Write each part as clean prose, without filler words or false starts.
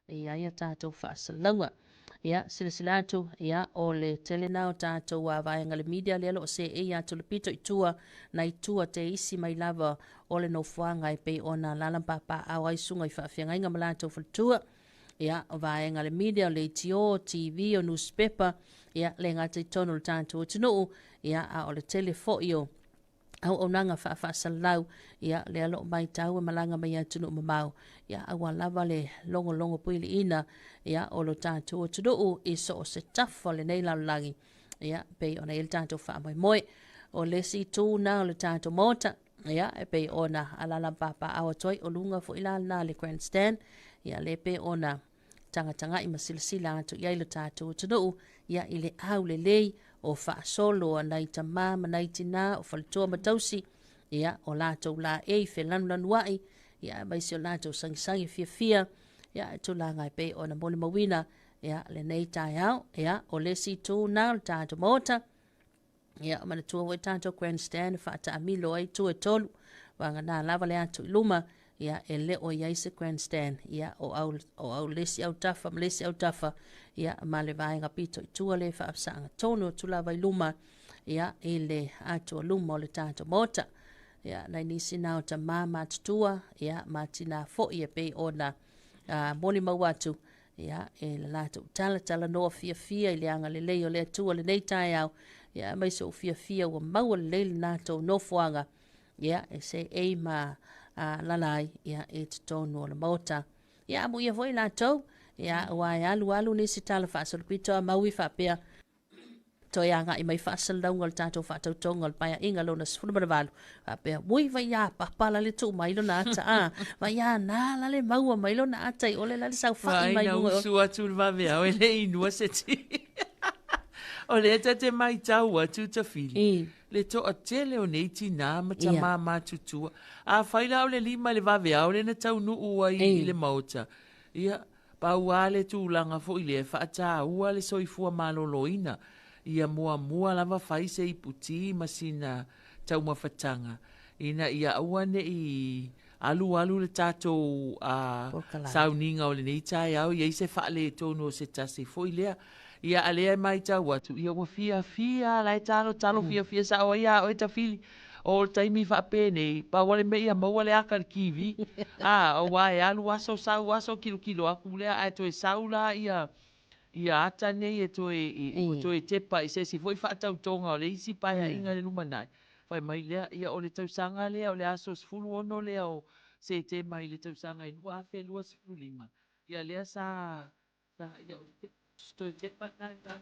E i ai a tatou faasalalauga. Ia, silasila atu, ia, o le tele na o tatou vaega le media lea o lo o seei atu le pito i tua, nai tua teisi mai lava o le nofoaga e pei ona alaala ma papaaao ai susuga i faafeagaiga ma latou faletua. Ia, o vaega le media, o leitio, TV, o nusipepa, ia, le gata i totonu o le tatou atunuu, ia, a o le tele foi o auaunaga faafaasalalau, ia, lea o lo o matau e malaga mai atunuu mamao, ia, aua lava le logologo puiliina, ia, o lo tatou atunuu i so o se tafa o lenei lalolagi, ia, pei ona i ai le tatou faamoemoe. O le isi itu na o le tatou Maota, ia, e pei ona alaala ma papaaao atu ai, o luga foi la lena le grandstand, ia, le pei ona tagatagai ma silasila atu i ai lo tatou atunuu, ia, i le aulelei o faasolo a nai tama ma nai tina o faletua ma tausi, ia, o latou laei felanulanuai, ia, aemaise o latou sagisagi fiafia, ia, e tulaga e pei ona molimauina, ia, lenei taeao. Ia, o le isi itu na o le tatou Maota. Ia, manatua foi tatou grandstand e faataamilo ai itu e tolu, vagana lava le atu i luma, ia, e le o i ai se grandstand, ia, o au, o au le isi autafa ma le isi autafa, ia, ma le vaega pito i tua le faafesaaga tonu atu lava i luma, ia, i le atu o luma o le tatou Maota. Ia, nai nisi na o tama matutua, ia, ma tina foi e pei ona molimau atu, ia, e le latou talatalanoa fiafia i le agalelei o le Atua lenei taeao, ia, aemaise o fiafia ua maua lelei le latou nofoaga, ia, e seei ma alaala ai, ia, i totonu o le Maota. Ia, amuia foi latou, ia, aua e alu alu nisi tala faasolopito a maui faapea, toe agai mai faasalalauga o le tatou faatautoga o le Paeaiga lona 18, faapea, ui vai a papa la le tuu mai lona ata, a, vai a nā la le maua mai lona ata i ole la le saofai mai luga. Vai na usu atu le vaveao e le inua se ti. O lea ta te matau atu Tafili, le toatele o nei tinā ma tamā matutua. Afai la o le lima i le vaveao lea na taunuu ai i le Maota, ia, Pau lava le tulaga foi lea e faataua le soifua maloloina, ia muamua lava fai se iputi ma sina taumafataga ina ia aua ne i alualu le tatou sauniga o lenei taeao i ai se faaletonu o se tasi foi lea. Ia a lea e matau atu, ia ua fiafia lava, la e talotalo fiafia sao ai ia oe Tafili. O le taimi faapenei, pau lava le mea ia maua le aka i le TV, a, aua e alu aso sau aso kilokilo atu lea ae toe sau la ia ia ata nei e toe ua toe tepa i se isi foi faatautoga o le isi paeaiga i le lumanai. Fai mai lea, ia o le tausaga lea o le aso 16 lea o Setema i le tausaga e 2025, ia lea sa sa ia o le toe tepa lena.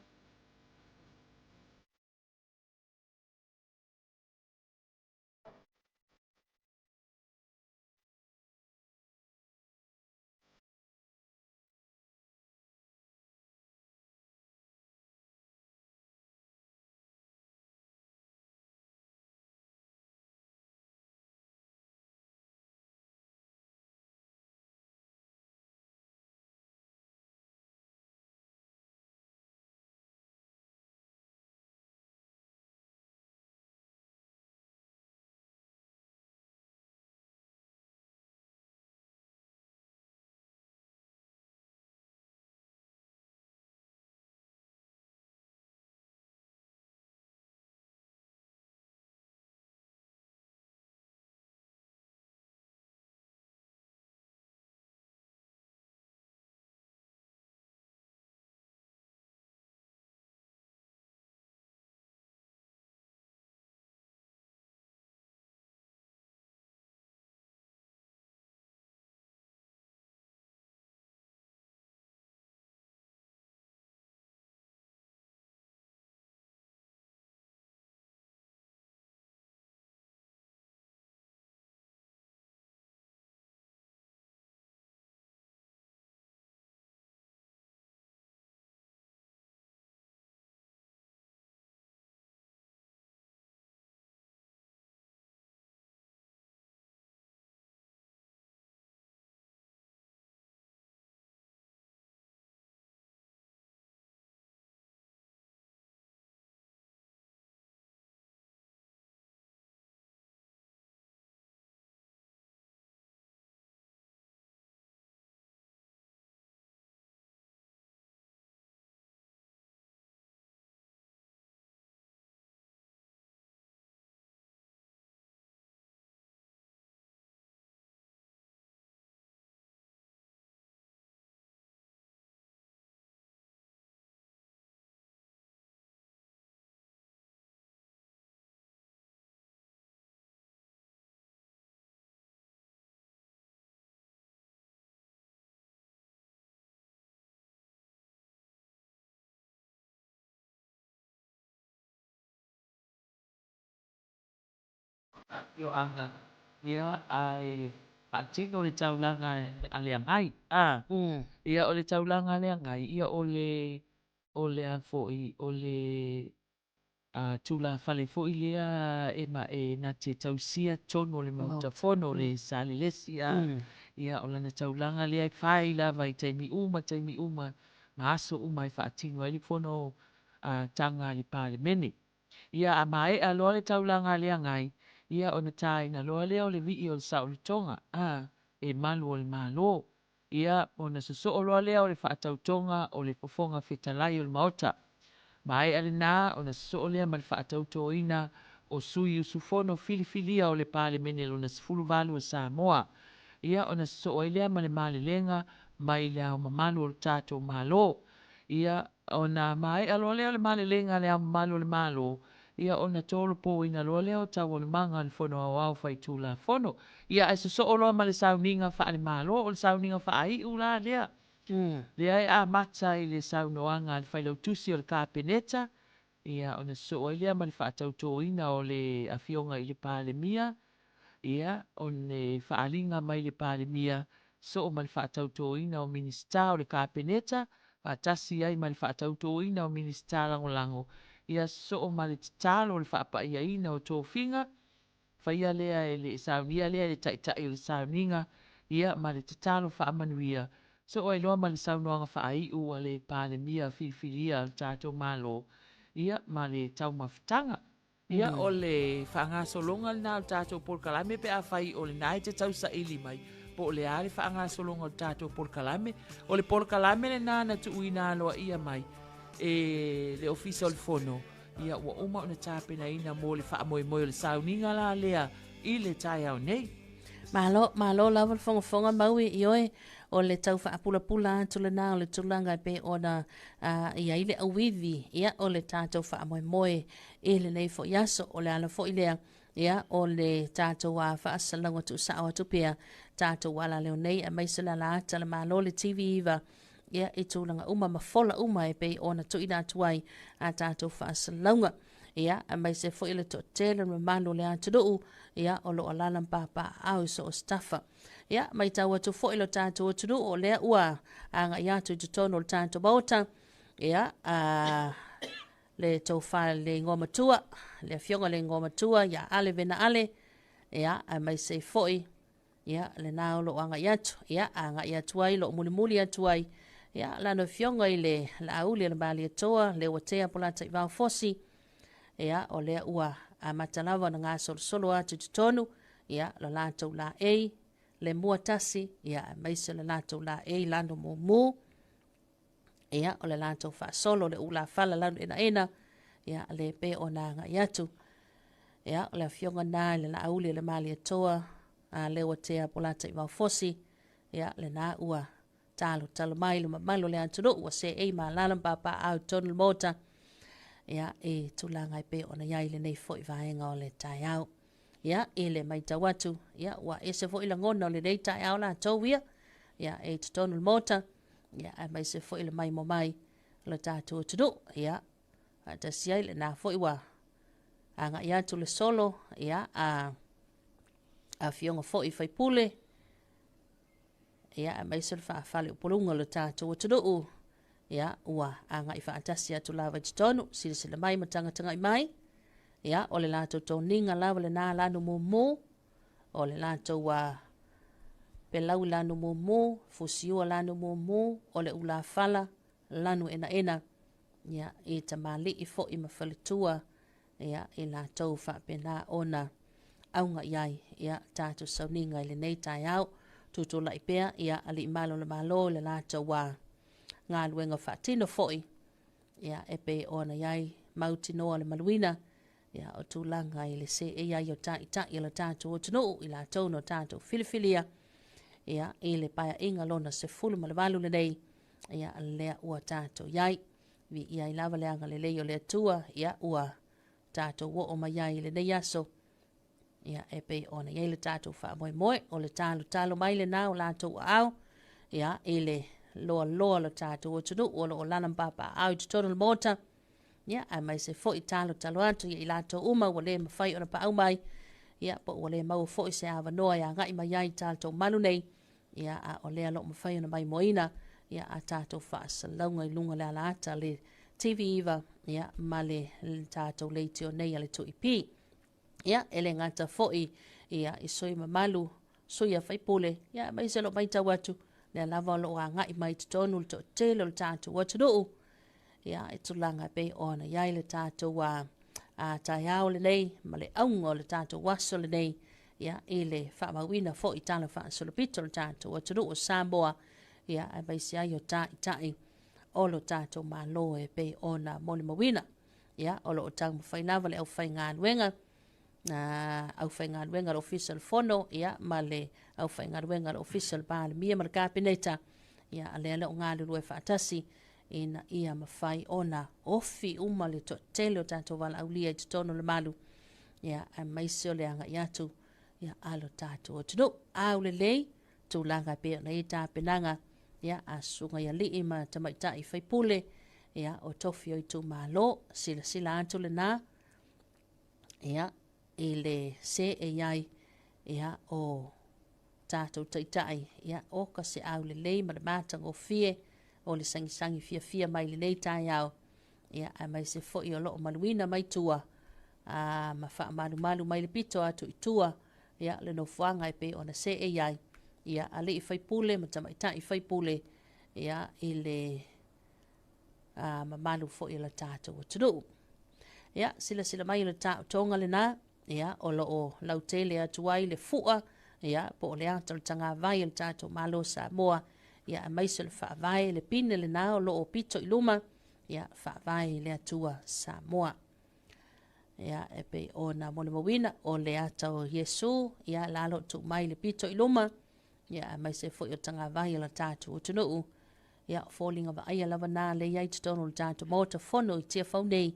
Afioaga, ia, ae faatino le taulaga a le agai. A, ia, o le taulaga a le agai, ia, o le, o le a foi, o le tulafale foi lea e ma e na te tausia tonu o le Maota Fono, le Salelesi, a, ia, o lana taulaga lea e fai lava i taimi uma taimi uma ma aso uma e faatino ai le fono taga a le Palemene. Ia, a maea loa le taulaga a le agai, ia ona taina loa lea o le vii o le saolotoga, a, e malu o le Malo. Ia, ona sosoo loa lea o le faatautoga o le Fofoga Fetalai o le Maota. Maea lena ona sosoo lea ma le faatautoina o sui usufono filifilia o le Palemene lona 18 o Samoa. Ia, ona sosoo ai lea ma le malelega mai le Ao Mamalu o le tatou Malo. Ia, ona maea loa lea o le malelega a le Ao Mamalu o le Malo, ia ona tolopoina loa lea o taualumaga o le Fono Aoao Faitulafono. Ia, ae sosoo loa ma le sauniga faale-Malo, o le sauniga faaiu la lea. Lea e amata i le saunoaga a le Failautusi o le Kapeneta, ia ona sosoo ai lea ma le faatautoina o le Afioga i le Palemia, ia, o le faaaliga mai le Palemia, sosoo ma le faatautoina o Minisita o le Kapeneta, faatasi ai ma le faatautoina o Minisita Lagolago, ia sosoo ma le tatalo o le faapaiaina o tofiga, faia lea e le saunia lea e le Taitai o le sauniga, ia ma le tatalo faamanuia, sosoo ai loa ma le saunoaga faaiu a le Palemia filifilia a le tatou Malo, ia ma le taumafataga. Ia, o le faagasologa lena o le tatou polokalame pe afai o lena e te tausaili mai po o le a le faagasologa o le tatou polokalame. O le polokalame lena na tuuina aloaia mai e le Ofisa o le Fono, ia ua uma ona tapenaina mo le faamoemoe o le sauniga la lea i le taeao nei. Malo, malo lava le fogafoga maui i oe o le tau faapulapula atu lena o le tulaga e pei ona i ai le auivi ia o le tatou faamoemoe i lenei foi aso. O le ala foi lea ia o le tatou faasalauga tuusao atu pea tatou alaleo nei aemaise le ala ata le Malo le TV9 ia i tulaga uma ma fola uma e pei ona tuuina atu ai a tatou faasalauga. Ia, aemaise foi le toatele o le mamalu o le atunuu, ia, o lo o alaala ma papaaao i so o se tafa. Ia, matau atu foi lo tatou atunuu o lea ua agai atu i totonu o le tatou Maota, ia, a, le tofa i le igoa matua, le afioga i le igoa matua ia Ale Vena Ale, ia, aemaise foi Ia, lena o loo agai atu, ia, agai atu ai, loo mulimuli atu ai, ia, lana afioga i le Laauli o le Malietoa, Leuatea Polataivao Fosi, ia, o lea ua amata lava ona gasolosolo atu i totonu, ia, lo latou laei, le mua tasi, ia, aemaise le latou laei lanu mumu, ia, o le latou faasolo, le ulafala lanu enaena, ia, le pe ona agai atu. Ia, o le afioga na i le Laauli o le Malietoa, a Leuatea Polataivao Fosi, ia, lena ua talotalo mai le mamalu o le atunuu ua seei ma alaala ma papaaao i totonu o le Maota, ia, i tulaga e pei ona i ai lenei foi vaega o le taeao. Ia, i le matau atu, ia, ua ese foi lagona o lenei taeao latou ia, ia, e i totonu o le Maota, ia, aemaise foi le maimoa mai o le tatou atunuu, ia, faatasi ai lena foi ua agai atu le solo, ia, a afioga foi i faipule, ia, aemaise le faafaleupoluga o le tatou atunuu, ia, ua agai faatasi atu lava i totonu, silasila mai ma tagatagai mai, ia, o le latou toniga lava lena lanu mumu, o le latou pelau lanu mumu, fusiua lanu mumu, o le ulafala lanu enaena, ia, i tamalii foi ma faletua, ia, i latou faapena ona auga i ai, ia, tatou sauniga i lenei taeao. Tutulai pea, ia, alii malo o le Malo i le latou galuega faatino foi, ia, e pei ona i ai mautinoa le maluina, ia, o tulaga i le seei ai o taitai o le tatou atunuu i latou na tatou filifilia, ia, i le paeaiga lona 18 lenei, ia, lea ua tatou i ai. Viia ai lava le agalelei o le Atua, ia, ua tatou oo mai ai i lenei aso, ia, e pei ona i ai le tatou faamoemoe, o le talotalo mai lena o latou aao, ia, i le loaloa o le tatou atunuu o lo o alaala ma papaaao i totonu o le Maota, ia, aemaise foi talotalo atu ia i latou uma ua le mafai ona paau mai, Ia, po ua le maua foi se avanoa e agai mai ai i tatou malu nei, ia, a o lea o lo o mafai ona maimoaina, ia, a tatou faasalalauga i luga o le alaata le TV9, ia, ma le tatou leitio nei a le 2EP. Ia, e le gata foi, ia, i sui mamalu, sui a faipule, ia, aemaise o lo o matau atu, lea lava o lo o agai mai i totonu le toatele o le tatou atunuu, ia, i tulaga e pei ona i ai le tatou a, a taeao lenei ma le auga o le tatou aso lenei, ia, i le faamauina foi i tala faasolopito o le tatou atunuu o Samoa, ia, aemaise ai o taitai o lo tatou Malo e pei ona molimauina. Ia, o lo o taumafai lava le aufaigaluega, aufaigaluega a le Ofisa o le Fono, ia, ma le aufaigaluega a le Ofisa o le Palemia ma le Kapeneta, ia, a lea o lo o galulue faatasi ina ia mafai ona ofi uma le toatele o tatou valaaulia i totonu o le malu, ia, aemaise o le agai atu, ia, a lo tatou atunuu. Aulelei tulaga e pei ona i ai tapenaga, ia, a susuga i alii ma tamaitai faipule, ia, o tofi o itumalo, silasila atu lena, ia, i le se e i ai, ia, o tatou taitai, ia, o ka se aulelei ma le matagofie o le sagisagi fiafia mai lenei taeao, ia, aemaise foi o lo o maluina mai tua, a, ma faamalumalu mai le pito atu i tua, ia, le nofoaga e pei ona see i ai, ia, alii faipule ma tamaitai faipule, ia, i le a, mamalu foi o le tatou atunuu. Ia, silasila mai o le taotoga lena, ia, o lo o lautele atu ai le fua, ia, po o le ata o le tagavai o le tatou Malo o Samoa, ia, aemaise o le faavae, le pine lena o lo o pito i luma, ia, faavae i le Atua Samoa. Ia, e pei ona molimauina, o le ata o Iesu, ia, la lo tuu mai le pito i luma, ia, aemaise foi o tagavai o le tatou atunuu, ia, o foliga vaaia lava nā le i ai totonu o le tatou Maota Fono i Tiafau nei,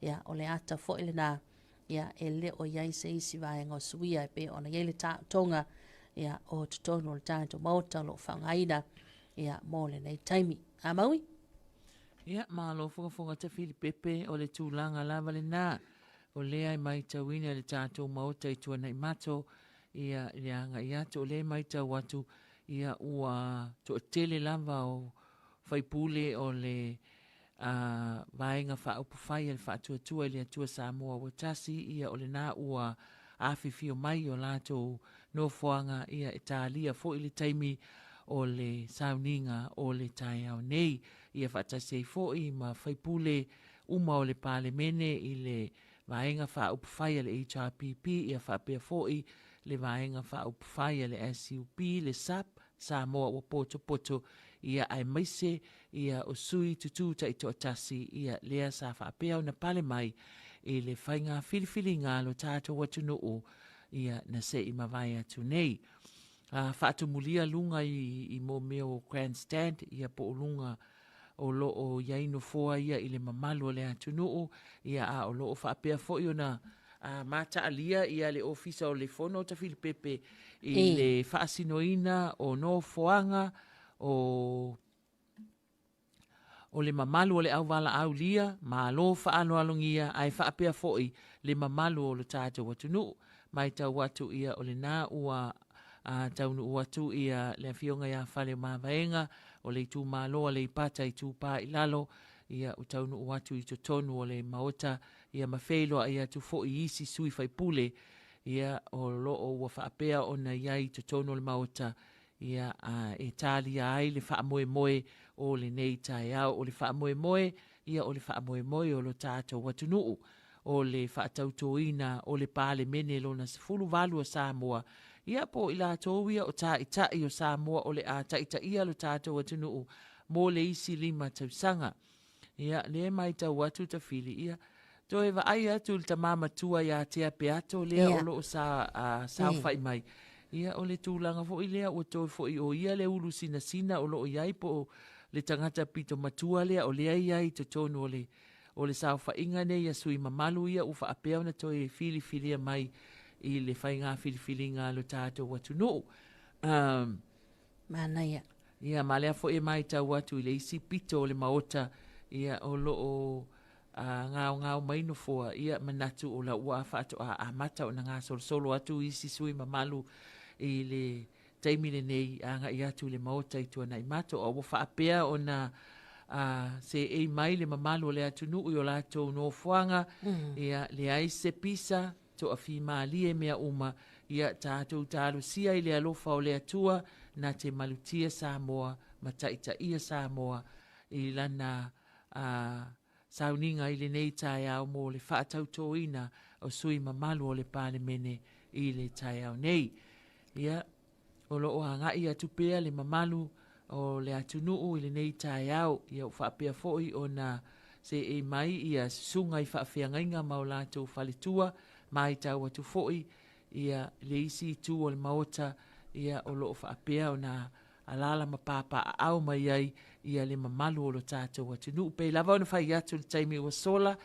ia, o le ata foi lena, ia, e le o i ai se isi vaega o suia e pei ona i ai le taotoga, ia, o totonu o le tatou Maota o lo o faaaogaina, ia, mo lenei taimi. A Maui? Ia, malo fogafoga Tafilipepe, o le tulaga lava lena, o lea e matauina i le tatou Maota i Tuanaimato, ia, i le agai atu, o lea e matau atu, ia, ua toatele lava o faipule o le a, Vaega Faaupufai a le Faatuatua i le Atua Samoa ua tasi, ia, o lena ua afifio mai i o latou nofoaga, ia, e talia foi le taimi o le sauniga o le taeao nei, ia faatasi ai foi ma faipule uma o le Palemene i le Vaega Faaupufai a le HRPP, ia faapea foi le Vaega Faaupufai a le SUP, le sap, Samoa ua potopoto, ia aemaise ia o sui tutū taitoatasi, ia lea sa faapea ona pale mai i le faiga filifiliga a lo tatou atunuu, ia na se i mavae atu nei. A faatumulia luga i, i mo mea o grandstand, ia po o luga o lo o i ai nofoa ia i le mamalu o le atunuu, ia a o lo o faapea foi ona a mataalia ia le Ofisa o le Fono o Tafilipepe i e. le faasinoina o nofoaga o o le mamalu o le auvalaaulia, malo faaaloalogia ae faapea foi le mamalu o lo tatou atunuu. Matau atu ia o lena ua a taunuu atu ia le Afioga ia Faleomavaega o le itumalo Aleipata Itupa i Lalo, ia ua taunuu atu i totonu o le Maota, ia ma feiloai atu foi i isi sui faipule, ia o lo o ua faapea ona i ai i totonu o le Maota, ia a e talia ai le faamoemoe o lenei taeao. O le faamoemoe, ia o le faamoemoe o lo tatou atunuu, o le faatautoina o le Palemene lona 18 o Samoa, ia po o i latou ia o Taitai o Samoa o le a taitaia lo tatou atunuu mo le isi 5 tausaga. Ia, lea e matau atu Tafili, ia, toe vaai atu i le tama matua ia Tea Peato lea o lo o sa, uh, saofai mai. Ia, o le tulaga foi lea ua toe foi o ia le ulu sinasina o lo o i ai po o le tagata pito matua lea o lea i ai i totonu o le O le saofaiga nei a sui mamalu ia ua faapea ona toe filifilia mai i le faiga filifiliga a lo tatou atunuu. Um, Manaia. Ia, ma lea foi e matau atu i le isi pito o le maota, ia, o lo o gaogao mai nofoa, ia manatu o la ua faatoa amata ona gasolosolo atu isi sui mamalu i le taimi lenei agai atu i le Maota i Tuanaimato, a ua faapea ona seei mai le mamalu o le atunuu i o latou nofoaga, ia leai se pisa, toafimalie mea uma, ia tatou talosia i le alofa o le Atua na te malutia Samoa ma taitaia Samoa i lana sauniga i lenei taeao mo le faatautoina o sui mamalu o le Palemene i le taeao nei. Ia, o lo o agai atu pea le mamalu o le atunuu i lenei taeao, ia ua faapea foi ona seei mai ia susuga i faafeagaiga ma o latou faletua, matau atu foi ia le isi itu o le Maota, ia o lo o faapea ona alaala ma papaaao mai ai ia le mamalu o lo tatou atunuu. Pei lava ona fai atu i le taimi ua sola,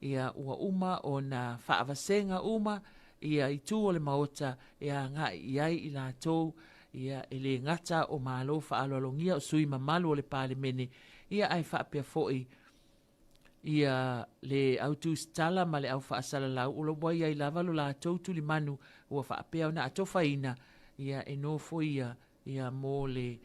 ia ua uma ona faavasega uma ia itu o le Maota e agai i ai i latou, ia e le gata o Malo faaaloalogia o sui mamalu o le Palemene, ia ae faapea foi ia le au tusitala ma le au faasalalau o lo ua i ai lava lo latou tulimanu ua faapea ona atofaina ia e nofoia ia mo le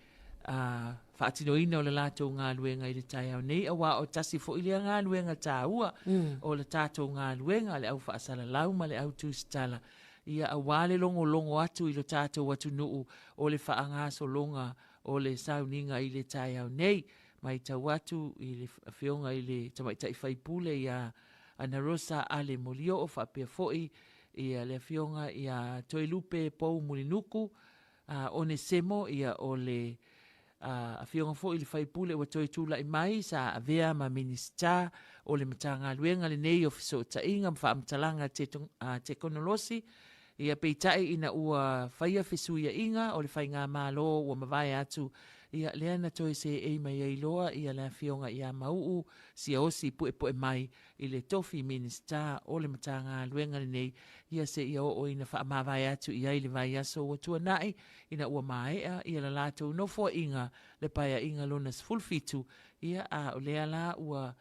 faatinoina o le latou galuega i le taeao nei, aua o tasi foi lea galuega taua o le tatou galuega, le au faasalalau ma le au tusitala, ia aua le logologo atu i lo tatou atunuu o le faagasologa o le sauniga i le taeao nei. Matau atu i le afioga i le tamaitai faipule ia Anarosa Ale Molioo, faapea foi ia le afioga ia Toelupe Pou Mulinuku, Onesemo, ia o le afioga foi i le faipule ua toe tulai mai sa avea ma Minisita o le Matagaluega lenei o Fesootaiga ma Faamatalaga Tekonolosi. Ia peitai ina ua faia fesuiaiga o le faigamalo ua mavae atu, ia lea na toe seei mai ai loa ia le afioga ia Mauu Siaosi Puepuemai i le tofi Minisita o le Matagaluega lenei, ia seia oo ina faamavae atu i ai le vaiaso ua tuanai ina ua maea ia la latou nofoaiga le Paeaiga lona 17, ia a o lea la ua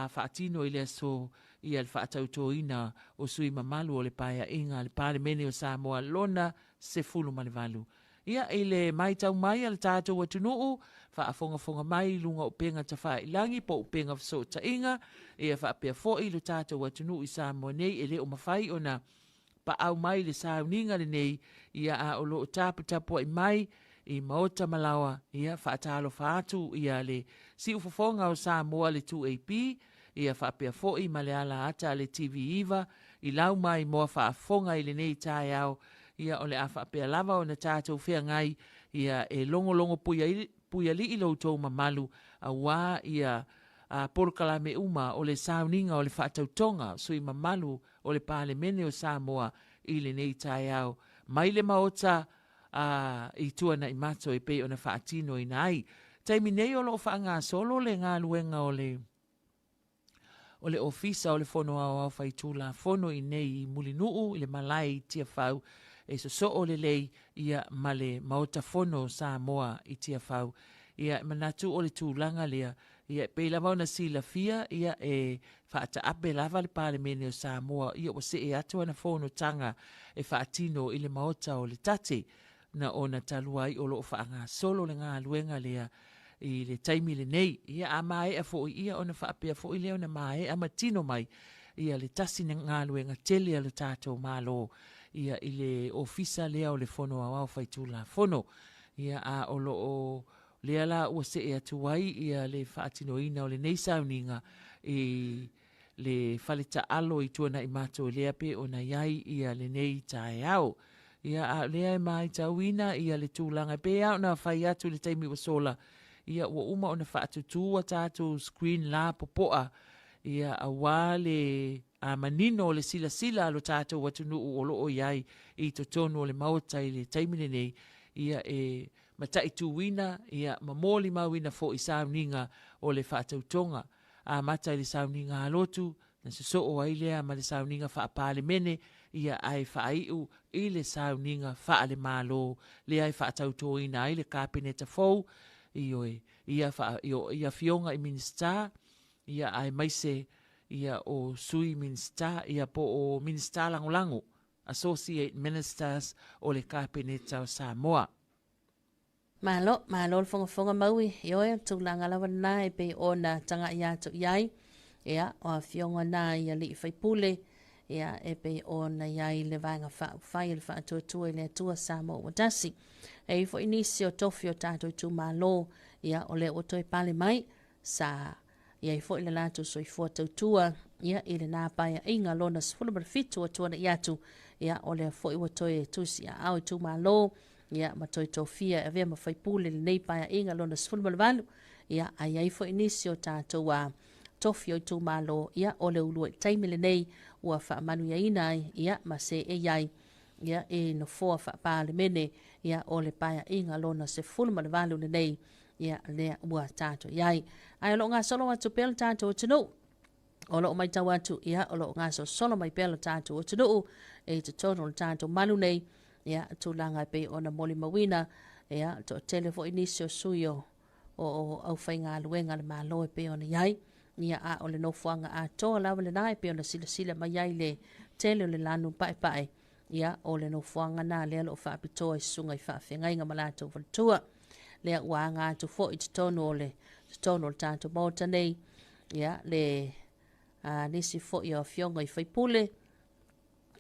faatino i le aso ia le faatautoina o sui mamalu o le Paeaiga a le Palemene o Samoa lona 18. Ia, i le matau mai a le tatou atunuu, faafogafoga mai i luga o upega tafailagi po o upega fesootaiga, ia faapea foi lo tatou atunuu i Samoa nei e le o mafai ona paau mai le sauniga lenei, ia a o lo o taputapuai mai i maota ma laoa, ia faatalofa atu ia le siufofoga o Samoa le 2AP, ia faapea foi ma le ala ata a le TV9 i lau mai moa faafofoga i lenei taeao, ia o le a faapea lava ona tatou feagai, ia e logologo puialii lo outou mamalu aua ia polokalame uma o le sauniga o le faatautoga o sui mamalu o le Palemene o Samoa i lenei taeao mai le Maota i Tuanaimato e pei ona faatinoina ai. Taimi nei o lo o faagasolo le galuega o le o le Ofisa o le Fono Aoao Faitulafono i nei i Mulinuu i le malae i Tiafau e sosoo lelei ia ma le Maota Fono o Samoa i Tiafau. Ia e manatu o le tulaga lea, ia e pei lava ona silafia ia e faataape lava le Palemene o Samoa ia ua see atu ana fonotaga e faatino i le Maota o le Tate na ona talu ai o lo o faagasolo le galuega lea i le taimi lenei. Ia a maea foi ia ona faapea foi lea ona maea ma tino mai ia le tasi galuega tele a le tatou Malo ia i le ofisa lea o le Fono Aoao Faitulafono. Ia a o lo o lea la ua see atu ai ia le faatinoina o lenei sauniga i le fale taalo i Tuanaimato lea pei ona i ai ia lenei taeao. Ia, a o lea e matauina ia le tulaga, e pei lava ona fai atu i le taimi ua sola, ia ua uma ona faatutu a tatou screen la popoa, ia aua le manino o le silasila a lo tatou atunuu o lo o i ai i totonu o le Maota i le taimi lenei, ia e mataituina ia ma molimauina foi sauniga o le faatautoga. Amata i le sauniga a lotu, na sosoo ai lea ma le sauniga faa-Palemene, ia ae faaiu i le sauniga faale-Malo lea e faatautoina ai le Kapeneta fou, ioe, ia, i afioga i Minisita, ia aemaise ia o Sui Minisita ia po o Minisita Lagolago, Associate Ministers, o le Kapeneta o Samoa. Malo, malo le fogafoga maui, ioe, o tulaga lava lena e pei ona tagai atu i ai, ia, o afioga na i alii faipule, ia, e pei ona i ai le Vaega Faaupufai o le Faatuatua i le Atua Samoa ua Tasi. E i ai foi nisi o tofi o tatou itumalo, ia, o lea ua toe pale mai, sa i ai foi le latou soifua tautua, ia, i lena paeaiga lona 17 ua tuanai atu, ia, o lea foi ua toe tusiaao itumalo, ia, ma toe tofia e avea ma faipule lenei paeaiga lona 18, ia, a i ai foi nisi o tatou a tofi o itumalo, ia, o le uluai taimi lenei ua faamanuiaina ai, ia, ma seei ai, ia, i nofoa faa-Palemene, ia, o le paeaiga lona 18 lenei, ia, lea ua tatou i ai. Ae o lo o gasolo atu pea le tatou atunuu, o lo o matau atu, ia, o lo o gasolosolo mai pea le tatou atunuu i totonu o le tatou malu nei, ia, tulaga e pei ona molimauina, ia, toatele foi nisi o sui o o aufaigaluega a le Malo e pei ona i ai, ia, a o le nofoaga atoa lava lena e pei ona silasila mai ai le tele o le lanu paepae, ia, o le nofoaga na lea o lo o faapitoa i susuga i faafeagaiga ma latou faletua. Lea ua aga atu foi i totonu o le totonu o le tatou Maota nei, ia, le a, nisi foi o afioga i faipule,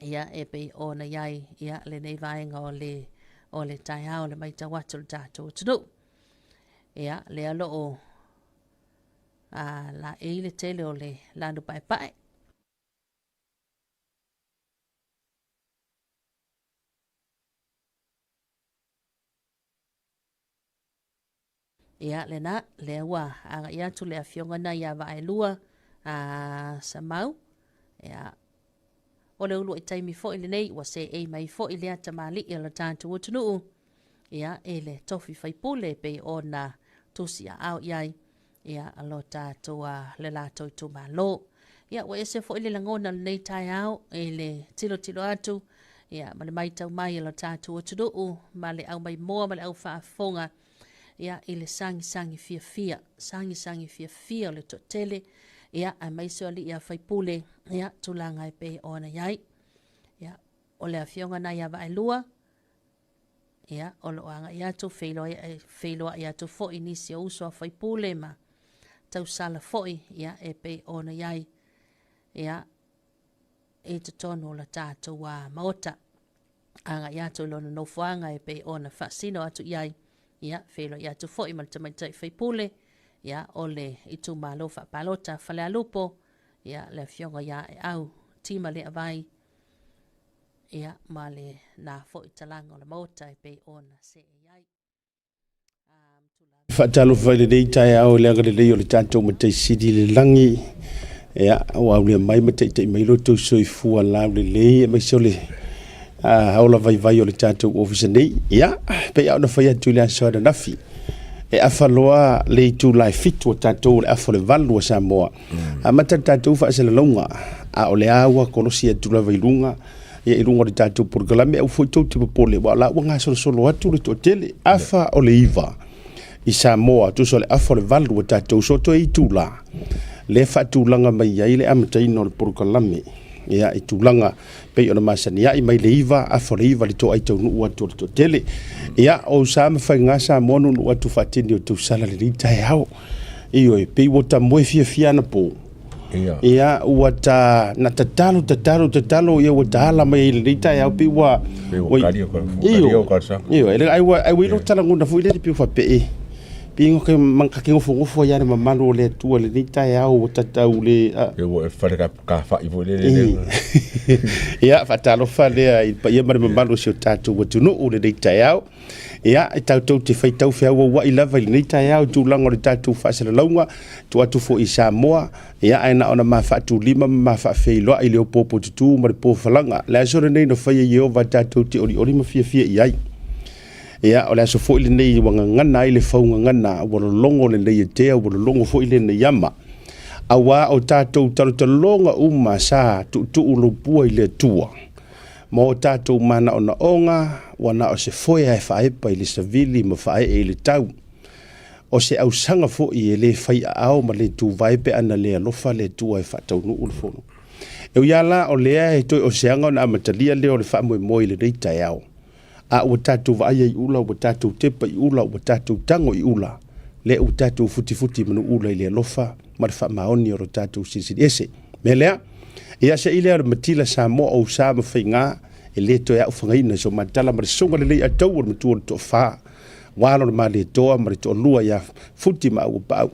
ia, e pei ona i ai, ia, lenei vaega o le o le taeao le matau atu o le tatou atunuu. Ia, lea o lo o a, laei le tele o le lanu paepae. Ia, lena, lea ua agai atu le afioga na ia Vaaelua a Samau. Ia, o le uluai taimi foi lenei ua seei mai foi lea tamalii o le tatou atunuu, ia, i le tofi faipule pei ona tusiaao i ai, ia, lo tatou, le latou itumalo. Ia, ua ese foi le lagona o lenei taeao i le tilotilo atu, ia, ma le matau mai o le tatou atunuu ma le au maimoa ma le au faafofoga, ia, i le sagisagi fiafia, sagisagi fiafia o le toatele, ia, aemaise o alii a faipule, ia, tulaga e pei ona i ai. Ia, o le afioga na ia Vaaelua, ia, o lo o agai atu, feiloai, feiloai atu foi nisi o uso a faipule ma tausala foi, ia, e pei ona i ai, ia, i totonu o le tatou Maota. Agai atu i lona nofoaga e pei ona faasino atu i ai, ia, feiloai atu foi ma le tamaitai faipule, ia, o le itumalo faapalota Falealupo, ia, le afioga ia Aeau Tima Leavai, ia, ma le na foi talaga o le Maota e pei ona seei ai. Faatalofa i lenei taeao i le agalelei o le tatou Matai Sili i le lagi. Ia, ua aulia mai ma taitai mai lo outou soifua laulelei aemaise o le ola vaivai o le tatou ofisa nei. Ia, pei lava ona fai atu i le aso ananafi, e afa loa le itula e 7 o tatou o le afa o le 8 a Samoa. Amata le tatou faasalalauga, a o lea ua kolosi atu lava i luga ia i luga o le tatou polokalame, aua foi tou te popole, aua o la ua gasolosolo atu le toatele, afa o le 9 i Samoa, tusa o le afa o le 8 ua tatou so toe itula, lea faatulaga mai ai le amataina o le polokalame, ia i tulaga pei ona masani ai mai le 9, afa o le 9 le toai taunuu atu o le toatele. Ia, o sa ma faiga Samoa nuunuu atu faatini o tausala lenei taeao. Ioe, pei ua ta moe fiafia anapo. Ia. Ia, ua ta, na tatalo, tatalo, tatalo, ia ua ta ala mai ai i lenei taeao, pei ua... Pei ua kali o ka, kali o ka sa. Ioe, le, ai ua, ai ua ilo talagona foi le pei ua faapea, e, pei ngo ke mang ka ke ngofo ngofo ia le mamalu o le Atua i lenei taeao ua tatau le, a. Pei ua e fale ka, ka fai foi le le le. Ia, faatalofa lea i le paia ma le mamalu o si o tatou atunuu i lenei taeao. Ia, e tatou te faitau feauaua'i lava i lenei taeao i tulaga o le tatou faasalalauga, tuu atu foi i Samoa, ia, ae na ona ma faatulima ma ma faafeiloai i le opoopo tutū ma le po falaga. Le aso lenei na faia e Ieova tatou te olioli ma fiafia i ai. Ia, o le aso foi lenei ua gagana ai le faugagana, ua lologo lenei etea, ua lologo foi lenei ama. Auā o tatou talotaloga uma sa tuutuu lopua i le Atua. Ma o tatou manaonaoga, ua na o se foea e faaepa i le savili ma faaee i le tau. O se ausaga foi e lē fai aao ma lē tuvae pe ana lē alofa le Atua e faataunuu le Fono. E ui lava la o lea e toe o se aga ona amatalia lea o le faamoemoe i lenei taeao, a ua tatou vaaia i ula, ua tatou tepa i ula, ua tatou tago i ula, lea ua tatou futifuti manuula i le alofa ma le faamaoni o lo tatou Silisili Ese. Mea lea, ia se i lea o le matila Samoa o usa ma faiga e lē toe aofagaina i so matala ma le susuga lelei atau o le matua o le toafa, ua alo le Malietoa ma le toalua ia Futi ma Auuapaau.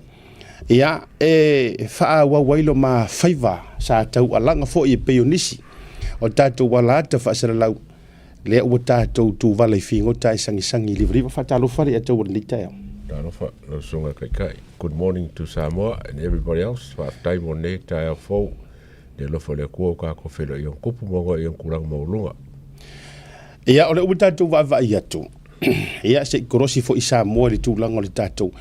Ia, e faaauau ai lo ma faiva sa taualaga foi e pei o nisi o tatou alaata faasalalau, lea ua tatou tuvala i figota e sagisagi i livaliva. Faatalofa le ia tau o lenei taeao. Talofa lau susuga Taitai. Good morning to Samoa and everybody else. Faafetai mo lenei taeao fou. Le alofa o le Atua ua tatou feiloai i ona tupu ma ona i ona tulaga maualuga. Ia, o lea ua tatou vaavaai atu, ia, se i kolosi foi Samoa i le tulaga o le tatou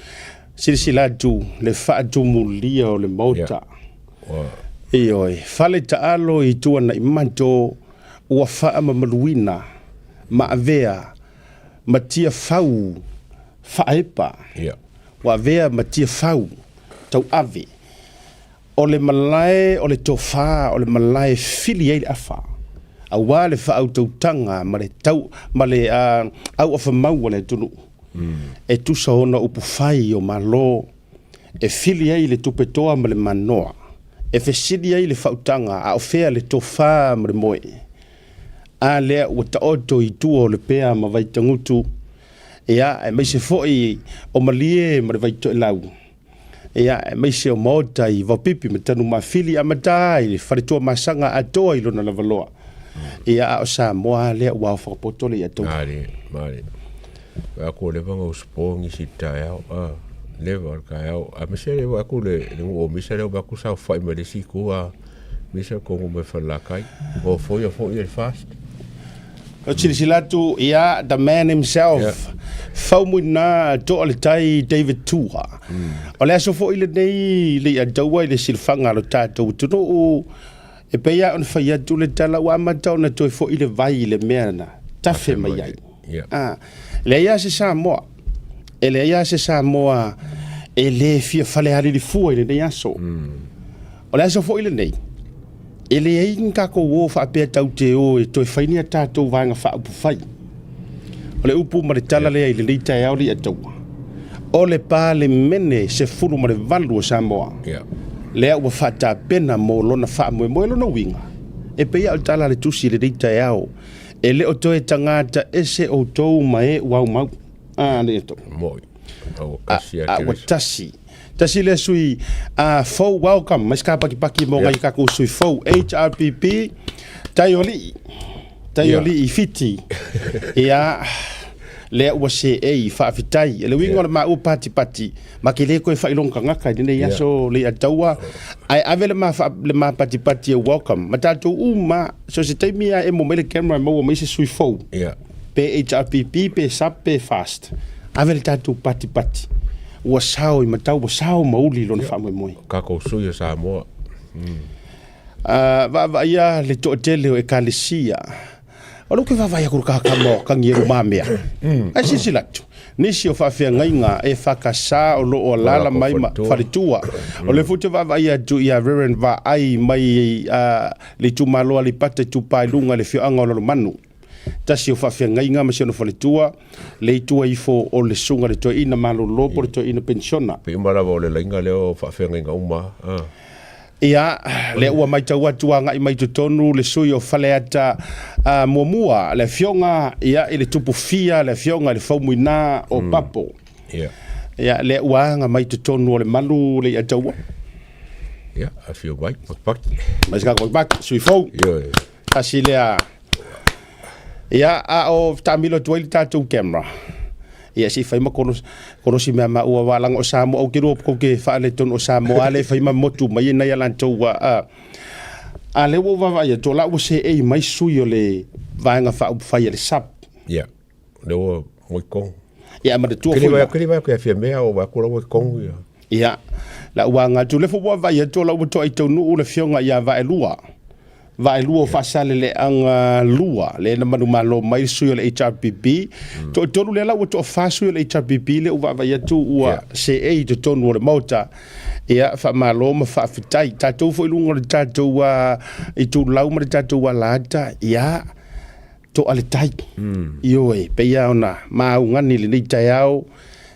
silasila atu le faatumulia o le Maota. Ua. Ioe, fale taalo i Tuanaimato ua faamamaluina ma avea ma tiafau faaepa. Ia. Ua avea ma tiafau tauave. O le malae o le tofa, o le malae e fili ai le afa, aua le faautautaga ma le tau, ma le auafamau a le atunuu, e tusa ona upufai o Malo, e fili ai le tupetoa ma le manoa, e fesili ai le faautaga a o fea le tofa ma le moe. A lea ua taoto i tua o Lepea ma Vaitagutu, ia, aemaise foi o Malie ma le Vaitoelau. Ia, aemaise o Maota i Vaopipi ma Tanumafili a mata i le faletua masaga atoa i lona lavaloa. Ia, a o Samoa lea ua ao whakapoto le ia tau. Mare, mare. Wa ko le vanga usupo ngi si taeao. Ah, le va taeao. A me se le wa ku le le ngu o misa le wa ku sa fai ma le si ku a misa ko ngu me fa la kai. O fo ia fo ia fast. O silasila atu, ia, the man himself, yeah. Faumuina toa le tai David Tua. O le aso foi lenei le ia taua i le silafaga a lo tatou atunuu, e pei lava ona fai atu le tala ua amata ona toe foi le vai i le mea na tafe mai ai. Yeah. Ah, leai lava se Samoa, e leai lava se Samoa e lē fia falealili fua i lenei aso. O le aso foi lenei, e leai ni tatou o faapea tau te o e toe fai ni a tatou vaega faaupufai. O le upu ma le tala lea i lenei taeao le ia taua, o le Palemene 18 o Samoa, Yeah. lea ua faatapena mo lona faamoemoe lona uiga, e pei lava o le tala a le tusi i lenei taeao, e le o toe tagata ese outou ma e ua aumau. A, le ia taua. Moi. A ua kasi a A ua Keriso. tasi. Tasi lea sui a fou welcome mai ska pakipaki mo ngai kakou sui fou HRPP Taiolii Taiolii Fiti ia lea ua seei faafetai. Le uiga o le maua patipati ma ke le koe faailoga tagata i lenei aso le ataua ae ave le ma le ma patipati e welcome ma tatou uma so se taimi a emo mai le camera e maua mai se sui fou pe HRPP pe SAP pe FAST ave le tatou patipati ua sao i matau ua sao mauli i lona faamoemoe. Kakou sui o Samoa. Vaavaaia le toatele o ekalesia. O lou ke vaavaai atu i le kakama o kagi e lumamea. Ae silasila atu, nisi o faafeagaiga e whakasa o lo o alaala mai ma faletua. O lea foi ou te vaavaai atu ia Reverend Vaai mai le itumalo Aleipata Itupa i Luga i le afioaga o Lalomanu. Tasi o faafeagaiga ma si ona faletua, le itua ifo o le susuga i le toeaina malolo po o le toeaina penisiona. Pei uma lava o le laina lea o faafeagaiga uma a. Ia, lea ua matau atu agai mai totonu le sui o Faleata muamua, le afioga ia i le tupu fia, le afioga i le Faumuina o Papo. Ia. Ia, lea ua aga mai totonu o le malu le ia taua. Ia, afio mai, pakipaki. Mai se kako pakipaki, sui fou. Ioe. Tasi lea. Ia, a o taamilo atu ai le tatou camera. Ia, se i fai ma kolosi mea maua wa laga o Samoa ou te lua kou te faaletonu o Samoa le fai ma motu mai e nai a latou a a lea ua ou vaavaai atu o la ua seei mai sui o le vaega faaupufai a le SAP. Ia, lea ua ua i totonu. Ia, manatua Kele foi vai la. kele vai ke afia mea o vai kula ua i totonu ia. Ia, la ua aga atu, o lea foi ua vaavaai atu o la ua toai taunuu le afioga ia Vaelua. Vaelua o Faasaleleaga 2, lea na manumalo mai le sui o le HRPP. Toatolu lea la ua toafa sui o le HRPP lea ua vaavaai atu ua seei i totonu o le Maota. Ia, faamalo ma faafetai. Tatou foi i luga o le tatou itulau ma le tatou alaata, ia, toa le tai. Ioe, pei lava ona maugani i lenei taeao,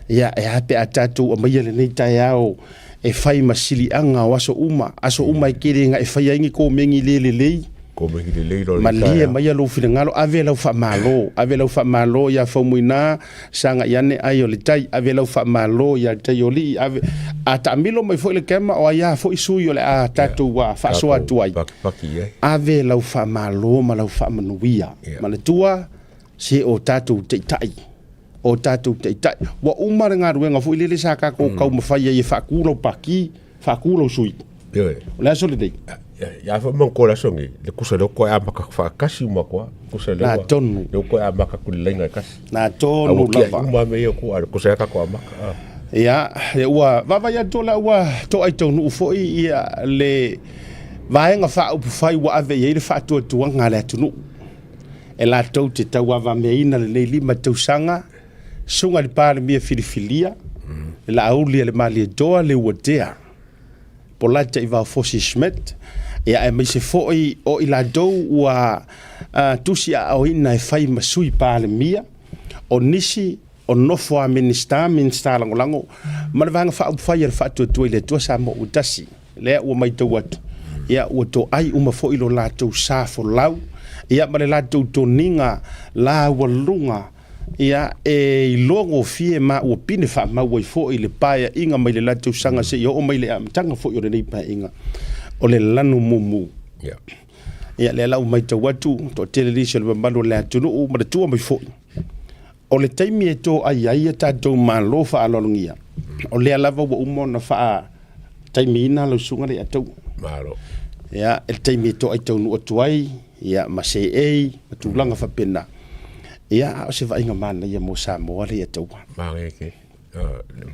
ia, e a pe a tatou aumaia lenei taeao e fai ma siliaga o aso uma, aso uma e tele ina e faia ai ni komeni le lelei. Komeni lelei loa i Malie taeao. maia lou finagalo, ave lau faamalo, ave lau faamalo ia Faumuina, sagai ane ai o le tai, ave lau faamalo ia Taiolii, ave, a taamilo mai foi le kema o ai a foi sui o le a tatou faasoa atu ai. Pakipaki i ai. Ave lau faamalo ma lau faamanuia. Manatua, se o tatou taitai, o tatou taitai. Ua uma le galuega foi lele sa tatou taumafai ai e faatu lau pati, faatu lau sui. Ioe. O le aso lenei. Ia foi manatu o le aso lenei, le kusa lea ua toe amata faatasi uma atu lava. Kusa lea Na tonu. Lea ua toe amata atu le laina e tasi. Na tonu lava. Aua uma mea ia atu, a o le kusa lea tatou amata. Ia, ua vaavaai atu la ua toai taunuu foi ia le Vaega Faaupufai ua ave i ai le faatuatuaga a le atunuu e latou te tauavameaina lenei 5 tausaga, susuga i le Palemia filifilia, le Laauli a le Malietoa Leuatea Polata Ivaofosi Schmidt, ia aemaise foi o i latou ua tusiaaoina e fai ma sui Palemia, o nisi o nofo a Minisita, Minisita Lagolago ma le Vaega Faaupufai a le Faatuatua i le Atua Samoa ua tasi. Lea ua matau atu, ia ua toai uma foi lo latou sa folau, ia ma le latou toniga laualuga, ia e iloa gofie ma ua pine faamau ai foi le paeaiga mai le la tausaga seia oo mai le amataga foi o lenei paeaiga o le lanu mumu. Ia lea la ua matau atu, toatele nisi o le mamalu o le atunuu ma le tua mai foi. O le taimi e toai ai a tatou malo faaaloalogia, o lea lava ua uma ona faataimiina lau susuga le Ataua. Malo. Ia, e le taimi e toai taunuu atu ai, ia, ma seei, ma tulaga faapena. Ia, a o se vaaiga manaia mo Samoa le Ataua. Manaia tele.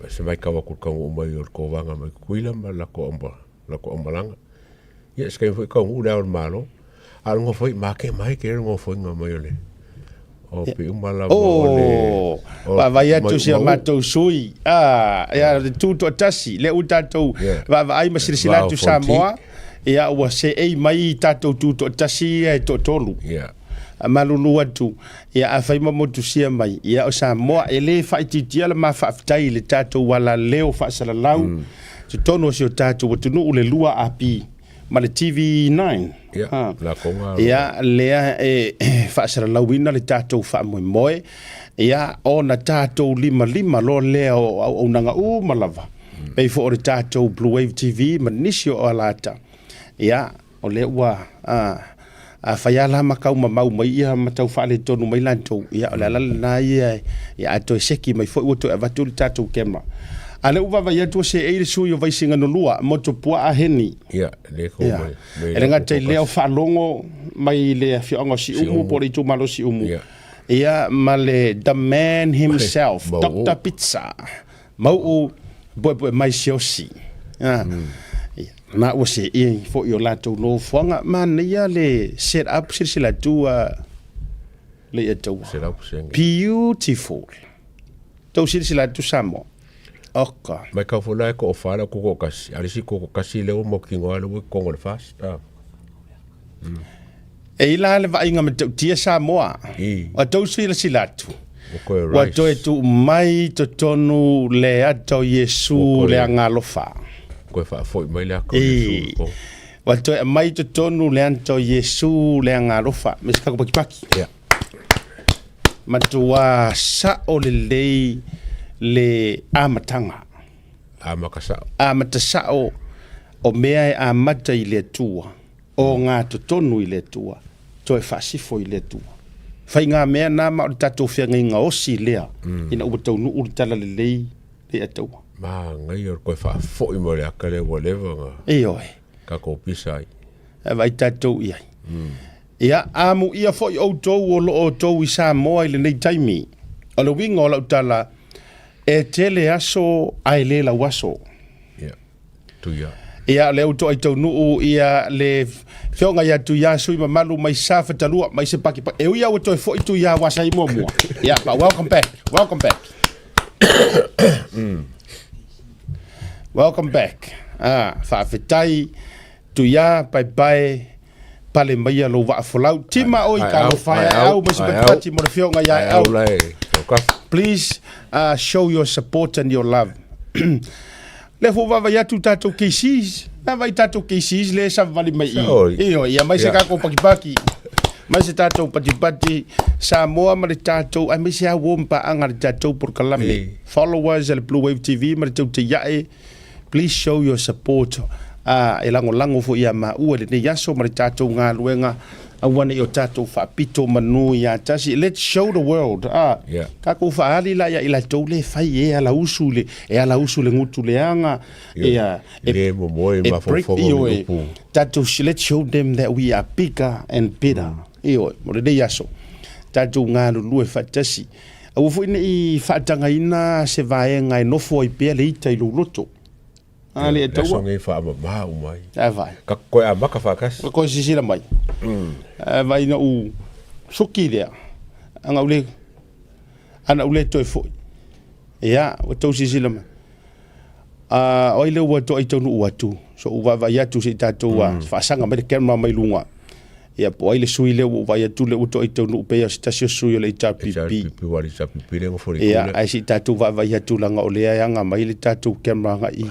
Se matau atu i le taunuu mai o le tovaga mai Tutuila ma le latou aumalaga. Ia, se taimi foi taunuu le Ao o le Malo. A o le nofoaiga, makema ai tele le nofoaiga mai o le o pei uma lava o le Oh, vaavaai atu si a matou sui. Ah, ia le tu toatasi, lea ua tatou vaavaai ma silasila atu Samoa, ia ua seei mai tatou tu toatasi ia e toatolu. Yeah. Malulu atu, ia afai ma motusia mai, ia o Samoa e le faaitiitia le ma faafetai i le tatou alaleo faasalalau, totonu o si o tatou atunuu le 2AP. ma le TV9. Ia, Ha. la konga. Ia, lea e faasalalauina le tatou faamoemoe, ia, ona tatou limalima loa lea o auaunaga uma lava, pei foi o le tatou Blue Wave TV ma nisi o alata. Ia, o lea ua a, afai lava la ma tau mamau mai ia ma tau faaletonu mai latou, ia, o le ala lena ia, ia a toe seki mai foi ua toe avatu le tatou kema. A lea ua vaavaai atu ua seei le sui o Vaisigano 2, Motupuaa Heni. Ia, le ko Ia. mai. mai E le gata i la lea o faalogo mai le afioaga o Siumu Siumu. po o le itumalo o Siumu. Ia. Ia, ma le the man himself, Mau'u. Dr. Pizza. Mau'u puepue mai Siaosi. Ia. Ia, ma ua seei foi o latou nofoaga. Manaia le set up silasila atu a le ia taua. 100%. Beautiful. Tou silasila atu Samoa. Oka. Mai kau foi la e ko o whala koko kasi. A le isi koko kasi lea ua mautinoa lea ua i totonu o le FAST. Ah. E i la le vaaiga matautia Samoa. I. Ua tou silasila atu. Ua toe Ua rice. toe tuu mai totonu le ata o Iesu Ua toe- le agalofa. Toe faafoi mai le ata o Iesu i I. totonu. Ua toe aumai totonu le ata o Iesu le agalofa. Me se kako pakipaki. Ia. Matua sao lelei le amataga. Amata sao. Amata sao o mea e amata i le Atua, o ngā totonu i le Atua, toe faasifo i le Atua. Fai ngā mea na ma o le tatou feagaiga osi lea, ina ua taunuu le talalelei le Ataua. Manaia o le toe faafoi mai o le ata lea ua leva ona Ioe. tatou pisa ai. E vaai tatou i ai. Ia, amuia foi outou o lo o outou i Samoa i lenei taimi. O le uiga o lau tala, e tele aso ae le lau aso. Ia, tuia. Ia, lea ua toai taunuu ia le feoga ia Tuia sui mamalu mai Safatalua mai se paki E ui ua toe foi Tuia wa sai muamua. Ia, but welcome back. Welcome back. Welcome back. Ah, faafetai Tuia, bye bye. Pale maia lou vaa folau. Tima oi ka alofa e au mai se patipati mo le fioga ia au. Please show your support and your love. Le fo vava ia tu tatou KCs. Na vai tatou KCs le sa vali mai i. Io ia mai se kako pakipaki. Mai se tatou patipati Samoa ma le tatou ai mai se au o mpaanga le tatou porokalame. Followers le Blue Wave TV ma le tau te iae. Please show your support ā, e lagolago foi ia maua i lenei aso ma le tatou galuega, aua ne i o tatou faapito manu ia tasi. Let's show the world, ā, Yeah. tatou faaali la ia i latou le fai e ala usu i le, e ala usu i le gutu leaga, Ia, ia, e, le momoe e break, mafaufauga o ioe, ni upu. tatou, let's show them that we are bigger and better, ioe, mo lenei aso, tatou galulue faatasi. Aua foi ne i faatagaina se vaega e nofo ai pea le ita i lou loto. A le Le aso taua. nei faamama uma ai. A vai. Ka koe amaka faatasi. Ka koe sisila mai. A vai na u suki lea. Anga u le ana u le toe foi. Ia, ua tou sisila mai. A oi le ua toai taunuu atu. So u vaavaai atu se i tatou faasaga mai le camera mai luga. Ia po o ai le sui lea ua ou vaai atu lea ua toai taunuu pei o se tasi o sui o le HRPP. HRPP ua le HRPP lea nofo i le Ia, itu lea. ae se i tatou vaavaai atu leaga o lea e aga mai le tatou camera agai i.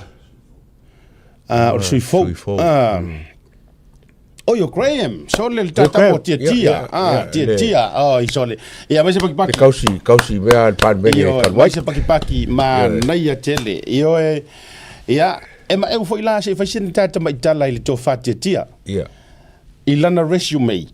Ah, o le sui fou. Sui fou. Ah. Oi, o Graham, sole le Yo, tata Graham. mo tia Yeah, tia. yeah, Ah, yeah, tia le- tia. Oh, i sole. Ia, mai se Le pakipaki. kausi, kausi mea le Palemene Ioe, talu mai ai. se pakipaki ma Ioe. naia tele. Ioe, ia, e ma eu foi la se i fai sina tata mai tala i le tofa tia tia. Ia. I lana resume,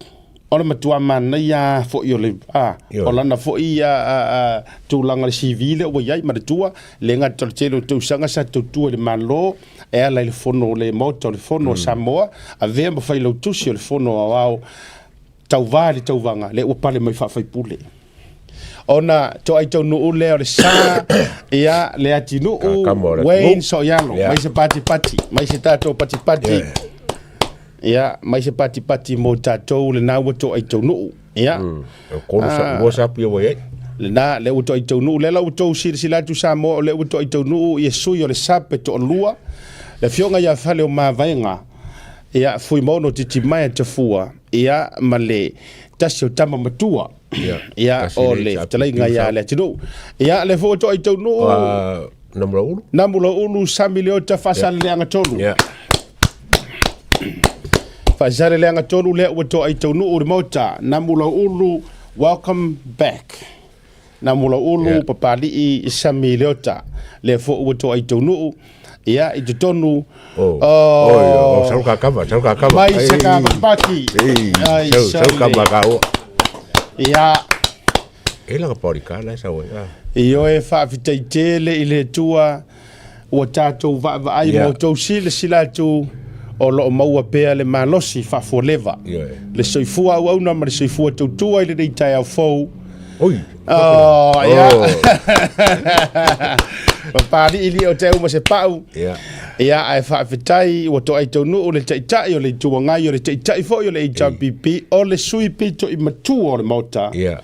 o le matua manaia foi o le, a, Ioe. o lana foi a, a, a, tulaga le CV lea ua i ai, manatua, le gata o le tele o tausaga sa tautua i le Malo, e ala i le fono o le Maota o le Fono o Samoa, avea ma failautusi o le Fono Aoao, tauva i le tauvaga, lea ua pale mai faafaipule. Ona toai taunuu lea o le sa, ia, le atinuu, Kakama o le Wayne atunuu. Soialo, Yeah. mai se patipati, mai se tatou patipati. Yeah. Ia, mai se patipati mo tatou lena ua toai taunuu. Ia. O kolu sa, lua sapu ia ua i ai. Lena, lea ua toai taunuu, lea la ua tou silasila atu Samoa, o lea ua toai taunuu ia sui o le SAP e toalua, le afioga ia Faleomavaega, ia, Fuimaono Titimaea Tafua, ia, ma le tasi o tama matua, Ia, ia, tasi o le le HRPP fetalaiga ia sa- le atunuu. Ia, lea foi ua toai taunuu, Ah, Namulaulu. Namulaulu Sami Leota Faasaleleaga tolu. Ia. Faasaleleaga tolu lea ua toai taunuu le Maota. Namulaulu, welcome back. Namulaulu Yeah. Papali'i Sami Leota. Lea foi ua toai taunuu. Ia, i totonu. Oh. Oh. Oh, oh, sau ka kama, sau ka kama. Mai se ka pakipaki. Ei, Ai, sau, sau sole. kama ka ua. Ia. E langa paori ka la sau ai. Ah. Ioe faafetai tele i le Atua ua tatou vaavaai Yeah. ma outou silasila atu o lo o maua pea le malosi faafualeva. Ioe. Le soifua auauna ma le soifua tautua i lenei taeao fou. Oi. Oh, ia. Oh. Papali'i o te uma se pau. Ia. Ia, ae faafetai ua toai taunuu le taitai o le Itu Agai, o le taitai foi o le HRPP, o le sui pito i matua o le Maota. Ia.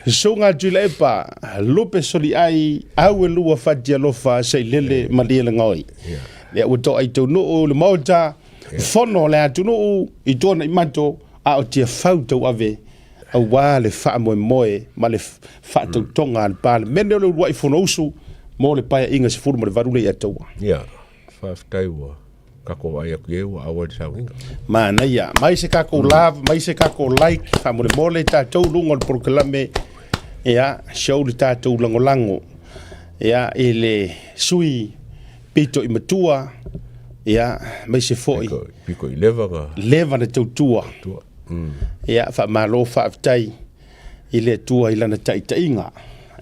Susuga Tuilaepa, Lupe Soliai, au e lua fati alofa se i lele malie le gaoi. Ia. Lea ua toai taunuu le Maota, fono o le atunuu i tona i mato, a o Tiafau tauave, aua le faamoemoe ma le faatautoga a le Palemene o le uluai Fonousu mo le paeaiga 18 le ia taua. Ia. Faafetai ua kako vaai atu i ai ua auai le sauniga. Manaia, mai se kako love, mai se kako like, faamolemole tatou luga o le polokalame, ia, show le tatou lagolago, ia, i le sui pito i matua, ia, mai se foi. Piko, piko i leva nga Leva na tautua. tua. Ia, faamalo faafetai i le Atua i lana taitaiga.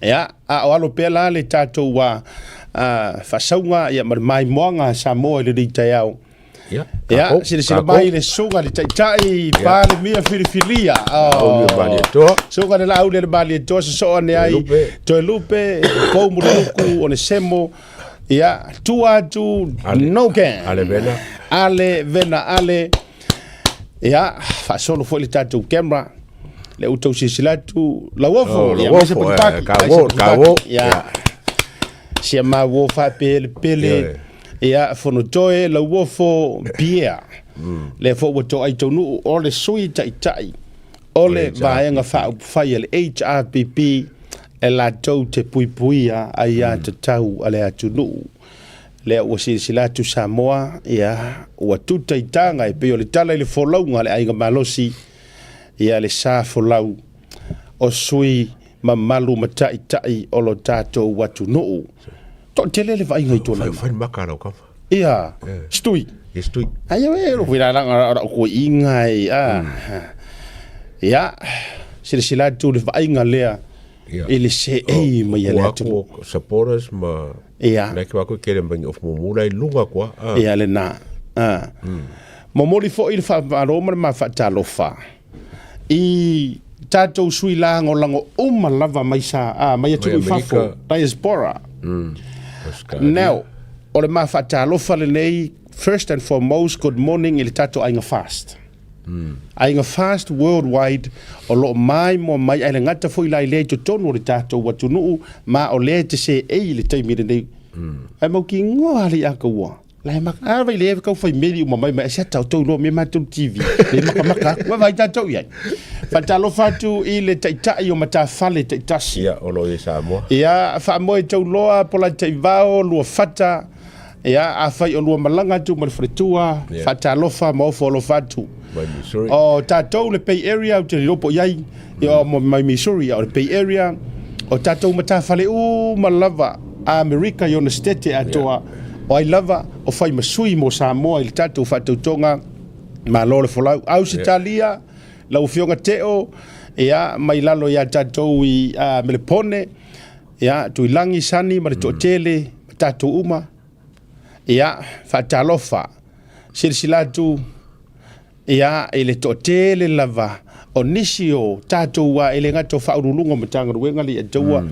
Ia, a o alo pea la le tatou a, a, faasauga ia ma le maimoaga a Samoa i lenei taeao. Ia, Ia, kako, silasila kako. mai le susuga le taitai Palemia filifilia. Laau le Malietoa. Susuga le Laau le Malietoa sosoo ane ai Toelupe. Toelupe, Pou Mulaluku, Onesemo. Ia, tua atu Ale, no can. Ale Vena. Ale Vena Ale. Ia, faasolo foi le tatou camera. Le outou silasila atu, Lauofo. Oh, Ia, Lauofo, maise Pututaki, ka maise wo, ka wo. Pututaki. Ia. Sia ma wo faapele pele. Ia, Fonotoe, Lauofo, Pierre. Le foi ua toai taunuu o le sui taitai o le vaega faaupufai a le HRPP e latou te puipuia aiatatau a le atunuu. Lea ua silasila atu Samoa, ia, ua tuta i taga e pei o le tala i le folauga a le aiga malosi, ia le sa folau o sui mamalu ma taitai o lo tatou atunuu. Toatele le vaaiga i tona. Fai maka lau kama. Ia, stui. Ia stui. Ai e ro wira ranga ora ko inga e a. Ia, silasila atu le vaaiga lea i le seei mai a le atunuu. Ko supporters ma Ia. Nai ke wako kere mai of mumura i lunga koa. Ia le na. Momoli foi le faamalo ma le mafaatalofa i tatou sui lagolago uma lava mai sa a mai atunuu i fafo, diaspora. Now, o le mafaatalofa lenei, first and foremost, good morning i le tatou aiga fast. Aiga fast worldwide o loo maimoa mai ae le gata foi la i lea i totonu o le tatou atunuu ma o lea e te seei i le taimi lenei. Ae mautinoa le ia kaua. La e maka a vai le kau fai meli uma mai mai se tau tau lo me matou TV. Le maka maka ua vai tatou i ai. Faatalofa atu i le taitai o matafale taitasi. Ia, o lo i Samoa. Ia, faamoe tauloa, pola taivao, lua fata. Ia, afai o lua malaga atu ma le faletua, Yeah. faatalofa ma ofo alofa atu. Mai Missouri. O tatou le Bay Area, ou te le iloa po o i ai, ia, o mai Missouri, o le Bay Area, o tatou matafale uma lava a Amerika i ona setete atoa, o ai lava o fai ma sui mo Samoa i le tatou faatautoga, malo le folau. Ausetalia, lau Afioga Teo, ia, mai lalo ia tatou i Melepone, Ia, Tuilagi, Sani ma le toatele, ma tatou uma. Ia, faatalofa. Silasila atu, ia, i le toatele lava o nisi o tatou a e le gata o faauluuluga o Matagaluega le Ataua,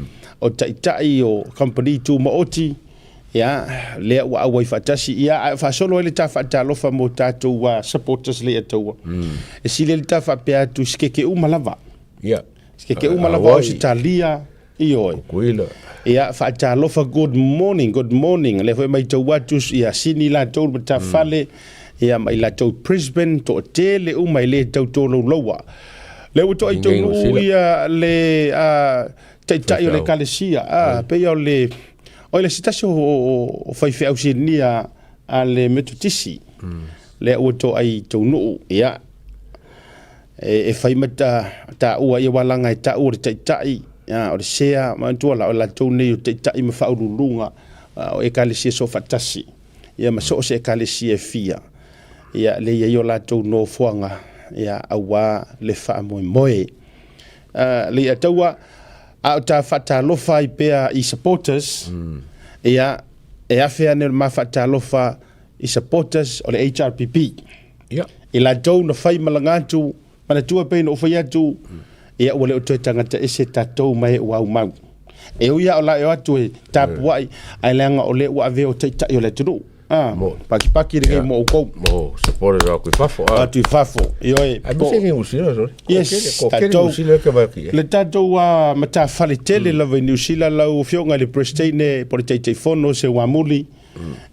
o taitai o kamupani tumaoti, ia, lea ua auai faatasi. Ia, ae faasolo ai le ta faatalofa mo tatou supporters le Ataua. E sili ai le ta faapea atu i se keke uma lava. Ia. Se keke uma lava o Ausetalia, Ioe. Tutuila. Ia, faatalofa, good morning, good morning. Lea foi matau atu, ia, Sini latou le matafale, ia, ma i latou Brisbane, toatele uma e le tau tolaulaua. Lea ua toai taunuu ia le taitai o le ekalesia, pei o le, o le se tasi o faifeau Sinia a le Metotisi, lea ua toai taunuu, ia, e fai ma taua ia walaga e taua le taitai, o le sea, manatua la o latou nei o taitai ma faauluuluga o ekalesia soofaatasi, ia ma so o se ekalesia e fia, ia le i ai o latou nofoaga, ia aua le faamoemoe. Le ia taua, a o ta faatalofa ai pea i supporters, ia e afe ane o le ma faatalofa i supporters o le HRPP. Ia. I latou na fai malaga atu, manatua pei ona ou fai atu, ia ua le o toe tagata ese tatou ma e ua aumau. E ui lava o la e o atu e tapuai, ae leaga o lea ua avea o taitai o le atunuu. Ah, pakipaki lenei mo outou. Mo supporters o atu i fafo. Ah. Atu i fafo. Ioe. Ai mo se Niu Sila sorry. Yes, Ko kele tatou. Niu Sila ke vai ki. Le tatou matafale tele lava i Niu Sila lau afioga i le Presidente po o le Taitaifono Seuamuli.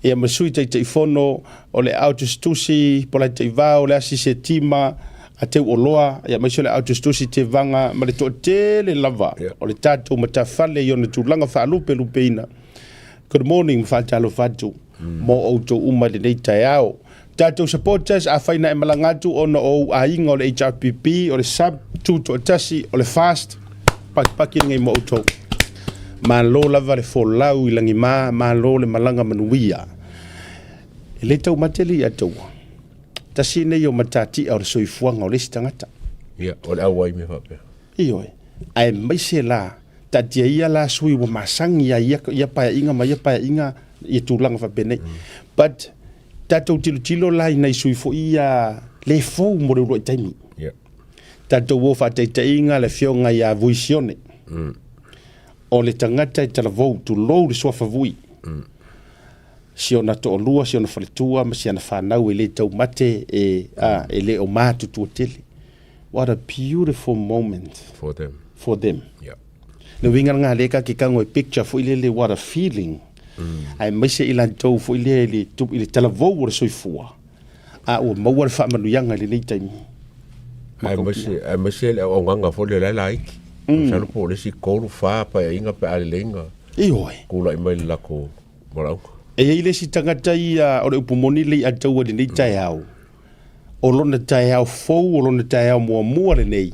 Ia ma Sui Taitaifono o le Ao Tusitusi, Polai Taivao, le Asi Setima, a Teu Oloa, ia aemaise o le Ao Tusitusi Tevaga ma le toatele lava o le tatou matafale i ona tulaga faalupelupeina. Good morning ma faatalofa atu mo outou uma i lenei taeao. Tatou supporters, afai na e malaga atu ona o ou aiga o le HRPP, o le sub, tutoatasi, o le fast, pakipaki lenei mo outou. Malo lava le folau i lagima, malo le malaga manuia. E le taumate le ia taua. Tasi nei o matatia o le soifuaga o le isi tagata. Ia, o le auai mea faapea. Ioe, aemaise la, taatia ia la sui ua masagi ai ia, ia paeaiga ma ia paeaiga ia tulaga faapenei. But, tatou tilotilo la i nai sui foi ia le fou mo le uluai taimi. Yeah. Tatou o faataitaiga le afioga ia Vui Sione. O le tagata e talavou, tulou le suafa Vui. Si ona toalua, si ona faletua ma si ana fanau e le taumate e, a, e le o matutua tele. What a beautiful moment. For them. For them. Yeah. Le uiga lena lea ka te tago e picture foi lele what a feeling. Aemaise i latou foi lea i le, i le talavou o le soifua, a ua maua le faamanuiaga i lenei taimi. Aemaise, aemaise le auaunaga foi lea la e laiti. Masalo po o le isi 3, 4 paeaiga pe a lelei na Ioe. tulai mai le latou valaauga. E i ai le isi tagata ia o le upu moni le i ataua i lenei taeao, o lona taeao fou, o lona taeao muamua lenei,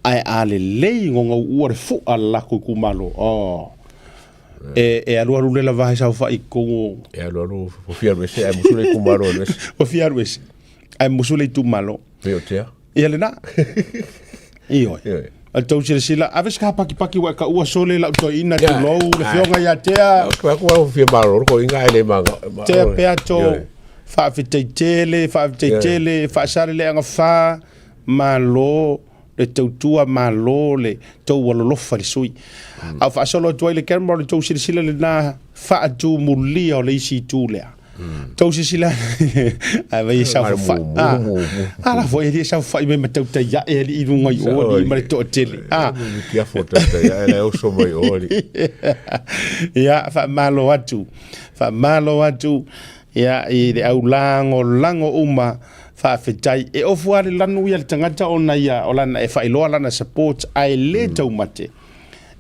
ae a lelei gogauua le fu'a le lako itumalo, oh. E, e alualu le lava he saofai i totonu o... E alualu ua fia alu ese ae musu le itumalo e alu ese. Ua fia alu ese ae musu le itumalo. Pei o tea. Ia lena. Ioe. Ioe. A tou silasila, ave se kapakipaki ua e taua sole lau toeaina tulou le fioga ia Tea. Ko aku au fia malolo ko inga ele manga. Tea Peato, faafetai tele, faafetai tele, faasale fa, malo le tautua, malo le tou alolofa i le sui. A o faasolo atu ai le camera o le tou silasila lena faatumulia o le isi itu lea. Tou silasila ae vai e saofafai. Ah, ala foi e saofafai mai ma tautai ae alii i luga i o alii ma le toatele. Ah. Kia fo tautai ae la oso mai o alii. Ia, faamalo atu. Faamalo atu. Ia, i le au lagolago uma, faafetai. E ofu lava le lanu ia le tagata ona ia, o lana, e faailoa lana support, ae le taumate.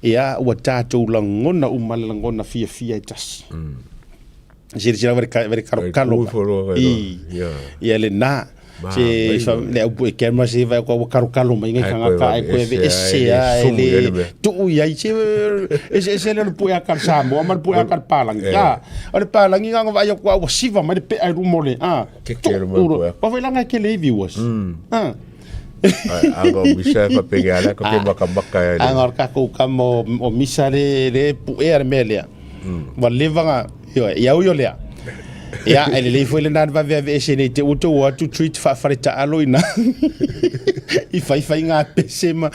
Ia, ua tatou lagona uma le lagona fiafia e tasi. Silasila ua le kalokalo mai. Ia lena. Se le au pue camera se vai ko kalokalo mai ngai tagata ae koe aveese a e le tuu i ai se ese ese le pue a ka Samoa ma le pue a ka Palangi. A o le Palangi nga vaai aku a ua siva mai le pea i luma o le a. Kekele mai pue. Wa foi langa ke le viewers. A. Anga o misa e whapenge ala ko te makamaka e. Anga o kakou kama o misa le le puea le mea lea. Ua leva na, ioe, ia ui o lea. Ia, e lelei foi lena le vave aveese nei te ua tou o atu treat faafale taalo ina i faifai ngā pese ma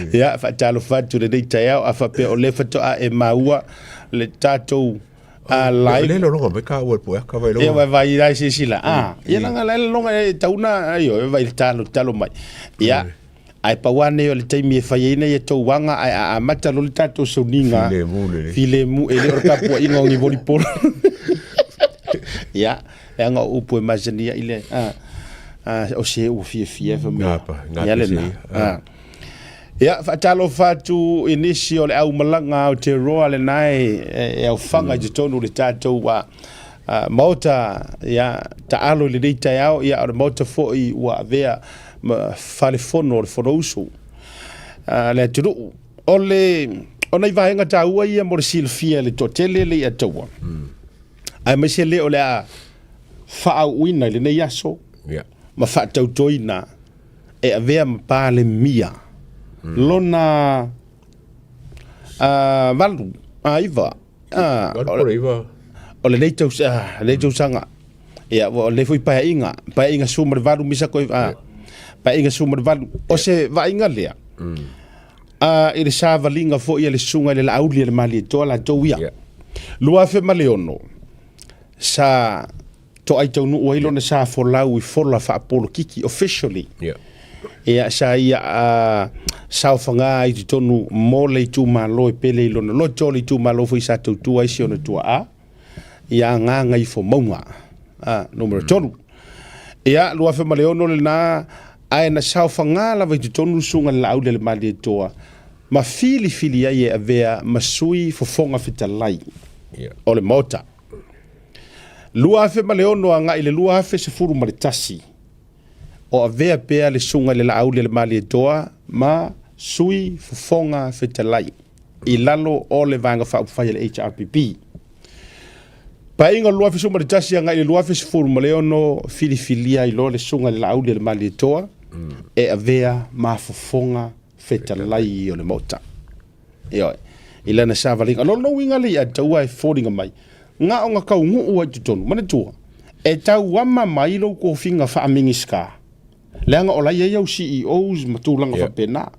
ia faatalofa atu lenei taeao a faapea o lea faatoa e maua le tatou a live. Le lolonga mai ka ua po ka vai Ia vai vai lai silasila. Ah, ia langa lai lolonga e tauna aio e vai talo talo mai. Ia Ae pau lava nei o le taimi e fai ai nei e tou aga ae a amata loa le tatou sauniga Filemu lelei. filemu e le o le tapuaiga o ni volleyball. Ia, leaga o upu e masani ai le a a o se ua fiafia e fai mai. Ngā pa, ngā Ia pese lena. ia. Ah. A. Ia, faatalofa atu i nisi o le aumalaga Aotearoa lena e, e aofaga i totonu o le tatou a, a, Maota, ia, taalo i lenei taeao, ia, o le Maota foi ua avea ma fale fono o le Fonousu a le atunuu. O le o nai vaega taua ia mo le silafia e le toatele le ia taua. Aemaise le o le a faaauuina i lenei aso Yeah. ma faatautoina e avea ma Palemia lona 8 a 9 8 po o le 9. O lenei tausaga, lenei tausaga. Ia, o lenei foi paeaiga, paeaiga 18 misa koe, paeaiga 18. O se vaaiga lea, i le savaliga foi a le susuga i le Laauli a le Malietoa latou ia. 2006, sa toai taunuu ai lona sa folau i fola faapolokiki officially. Ia, sa ia saofaga i totonu mo le itumalo e pele i lona loto, o le itumalo foi sa tautua ai si ona tuaa, ia Gagaifomauga numera 3. Ia, 2006 lena, ae na saofaga lava i totonu le susuga i le Laauli a le Malietoa, ma filifili ai e avea ma sui fofoga fetalai o le Maota. 2006 agai i le 2011, o avea pea le susuga i le Laauli a le Malietoa ma Sui Fofoga Fetalai i lalo o le Vaega Faaupufai a le HRPP. Paeaiga o le 2011 agai i le 2016 filifilia ai loa le susuga i le Laauli a le Malietoa e avea ma Fofoga Fetalai o le Maota. Ioe. I lana savaliga. O lona uiga le ia taua e foliga mai. Nga o nga taunuu ai totonu. Manatua, e tauama mai lou tofiga faa-Minisita, leaga o la e i ai au CEOs ma tulaga faapena.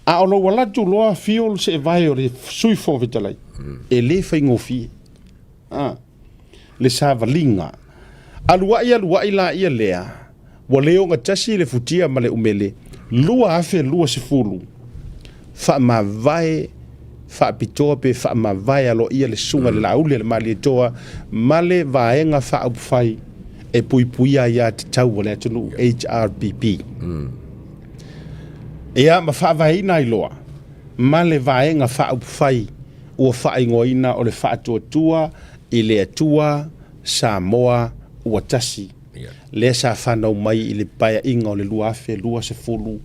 A o lou alu atu loa field seevae o le Sui Fofoga Fetalai, e le faigofie. Le savaliga. Aluaʻi aluaʻi laia lea, ua le ogatasi le futia ma le umele 2020, faamavae faapitoa pe faamavae aloaia le Susuga i le Laauli a le Malietoa ma le Vaega Faaupufai e Puipuia Aia Tatau a le Atunuu, HRPP. Ia ma faavaeina ai loa ma le Vaega Faaupufai ua faaigoaina o le Faatuatua i le Atua Samoa ua Tasi, lea sa fanau mai i le Paeaiga o le 2021.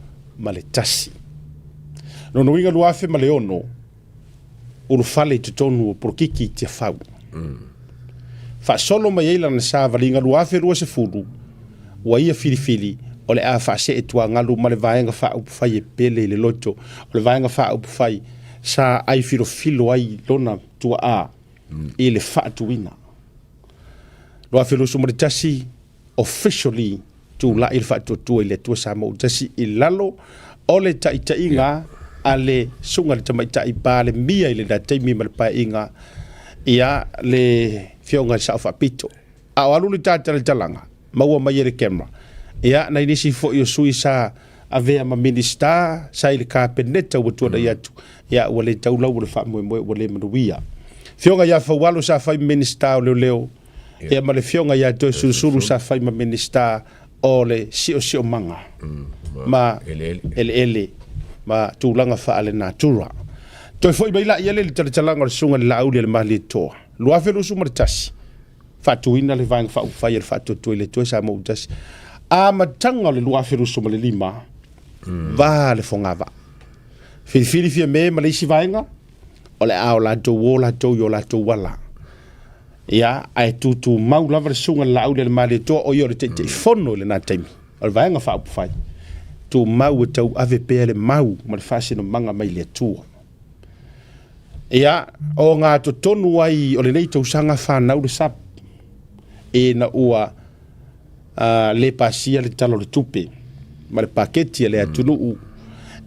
Lona uiga 2006, ulufale i totonu o polokiki i Tiafau. Faasolo mai ai lana savaliga 2020, ua ia filifili o le a faasee tuagalu ma le Vaega Faaupufai e pele i le loto, o le Vaega Faaupufai sa ai filofilo ai lona tuaa i le faatuina. 2021, officially tulai le faatuatua i le Atua Samoa Tasi i lalo o le taitaiga a le Susuga i le Tamaitai Palemia i lena taimi ma le Paeaiga, ia le Afioga i le Sao Faapito. A o alu le tatalantalaga, maua mai e le camera, ia nai nisi foi o sui sa avea ma Minisita sa i le Kapeneta ua tuanai atu, ia ua le tau lau o le faamoemoe ua le manuia. Afioga ia Faualo sa fai Minisita o Leoleo, ia ma le Afioga ia Toesulusulu sa fai ma Minisita o le Siosiomaga ma Eleele ma tulaga faalenatura. Toe foi mai la ia le talatalaga o le Susuga i le Laauli a le Malietoa, 2021, faatuina le Vaega Faaupufai a le Faatuatua i le Atua Samoa ua Tasi. Amataga o le 2025, va le fogavaa. Filifili Fiame ma le isi vaega, o le a o latou o latou i o latou ala. Ia, ae tutumau lava le Susuga i le Laauli a le Malietoa, o ia o le Taitaifono i lena taimi, o le Vaega Faaupufai, tumau e tauave pea le mau ma le faasinomaga mai le Atua. Ia, o ngā totonu ai o lenei tausaga whanau le SAP, ina ua le pasia le Tala o le Tupe ma le paketi a le atunuu,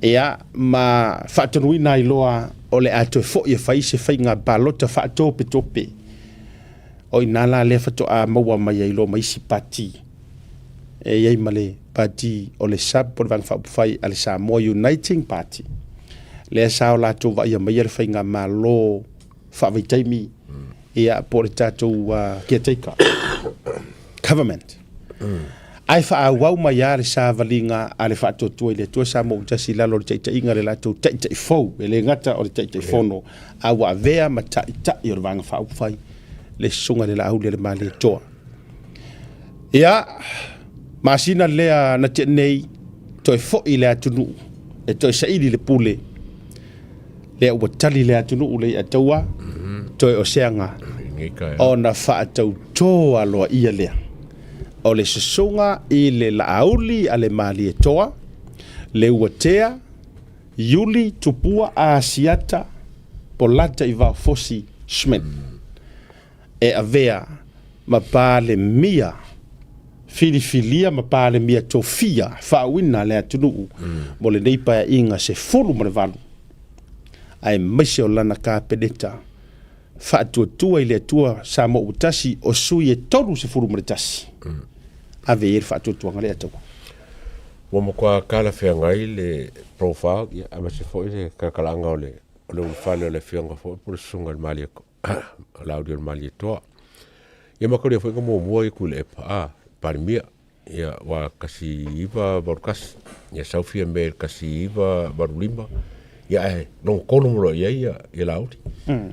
ia, ma faatonuina ai loa o le a toe foi e fai se faiga palota faatopetope. O i ina la lea faatoa maua mai ai loa ma isi pati e i ai ma le pati o le SAP po o le Vaega Faaupufai a le Samoa Uniting Party, lea sa o latou vaaia maia le faigamalo faavaitaimi, ia po o le tatou caretaker government. Ae faaauau mai lava le savaliga a le Faatuatua i le Atua Samoa ua Tasi i lalo o le taitaiga a le latou taitai fou, e le gata o le Taitaifono, a ua avea ma taitai o le Vaega Faaupufai le Susuga i le Laauli a le Malietoa. Ia, masina lea na tea nei, toe foi le atunuu e toe saili le pule, lea ua tali le atunuu le i'a taua, toe o seaga ona faatautō aloaia lea o le susuga i le Laauli a le Malietoa, Leuatea, Iuli Tupua Asiata Polata i Vaofosi Schmidt. E avea ma Palemia filifilia ma Palemia tofia faauuina le atunuu mo lenei paeaiga 18, aemaise o lana Kapeneta faatuatua i le Atua Samoa ua Tasi o sui e 31, ave i ai le faatuatuaga lea taua. Ua matua talafeagai le profile, ia, aemaise foi le talakalaga o le ulufale o le Afioga foi po o le Susuga i le Malietoa. Laauli o le Malietoa. Ia ma foi ka muamua i Tuilaepa, a, Palemia, ia wa 1981, ia sau Fiame i le 1985, ia ae logo tolu ma loa i ai ia, ia Laauli.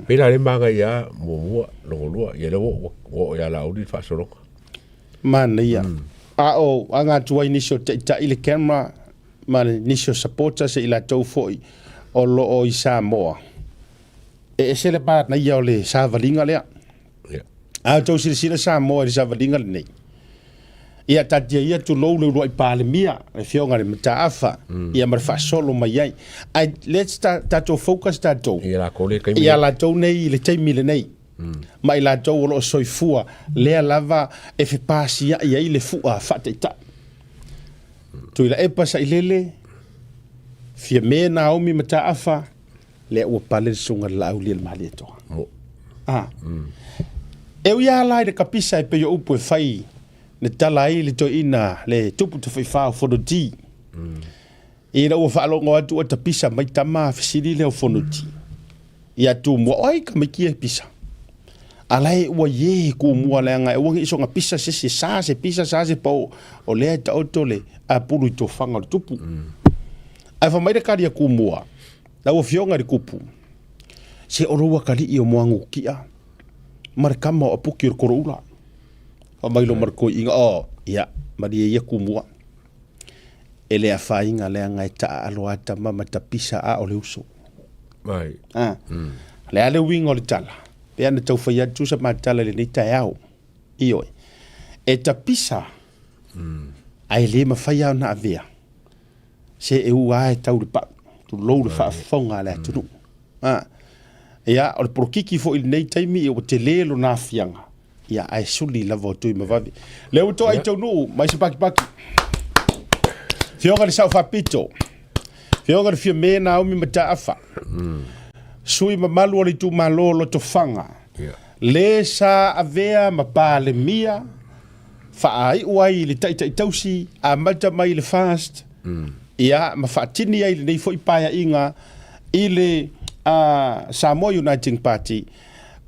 Pei la le manaia muamua, logo lua, ia lea ua oo ia Laauli le faasologa. Manaia. A o aga atu ai nisi o taitai le camera ma nisi o supporters e i latou foi o lo o i Samoa. E ese le manaia o le savaliga lea. Yeah. A outou silasila Samoa i le savaliga lenei. Ia taatia ia tulou le uluai Palemia, le Afioga i le Mataafa, ia ma le faasolo mai ai. Ae let's tatou focus tatou Ia latou le taimi. ia latou nei i le taimi lenei. Ma i latou o lo o soifua, lea lava e fepasiai ai le fua faataitai. Tuilaepa Sailele, Fiame Naomi Mataafa, lea ua pale le susuga i le Laauli a le Malietoa. Ah. E ui lava la i le kapisa e pei o upu e fai na tala ai le toeaina le tupu tafaifa o Fonoti. Ina ua faalogo atu ua tapisa mai tama fesili lea o Fonoti ia Tumua, o ai ka maikia e pisa? A la e ua ie kumua leaga e aua ne i soga pisa se isi e sa se pisa sa se pao o lea e taoto le apulu i tofaga o le tupu. Ae fai mai le kali a Tumua, lau afioga i le tupu, se o lou atalii o Moagukia ma le tama o Apuki o le Koloula. Fai mai lo ma le toeaina, oh, ia, malie ia Tumua. E le afaina leaga e taaalo a tama ma tapisa a o le uso. Mai. Ah. Le a le uiga o le tala, pe ana tau fai atu sa matala i lenei taeao. Ioe. E tapisa, ae le mafai lava ona avea, se e ua lava e tau le pau, tulou le faafofoga a le atunuu. Ah. Ia, o le polokiki foi i lenei taimi, ia ua tele lona aafiaga. Ia, ae suli lava o Tuimavave. Lea ua toa i taunuu, mai se pakipaki. Fioga le Sao Faapito. Fioga le Fiame Naomi Mataafa. Sui mamalu o le itumalo o Lotofaga. Yeah. Le sa avea ma Palemia faaiu ai i le taitaitausi amata mai i le FAST ia ma faatini ai lenei foi paeaiga i le Samoa Uniting Party.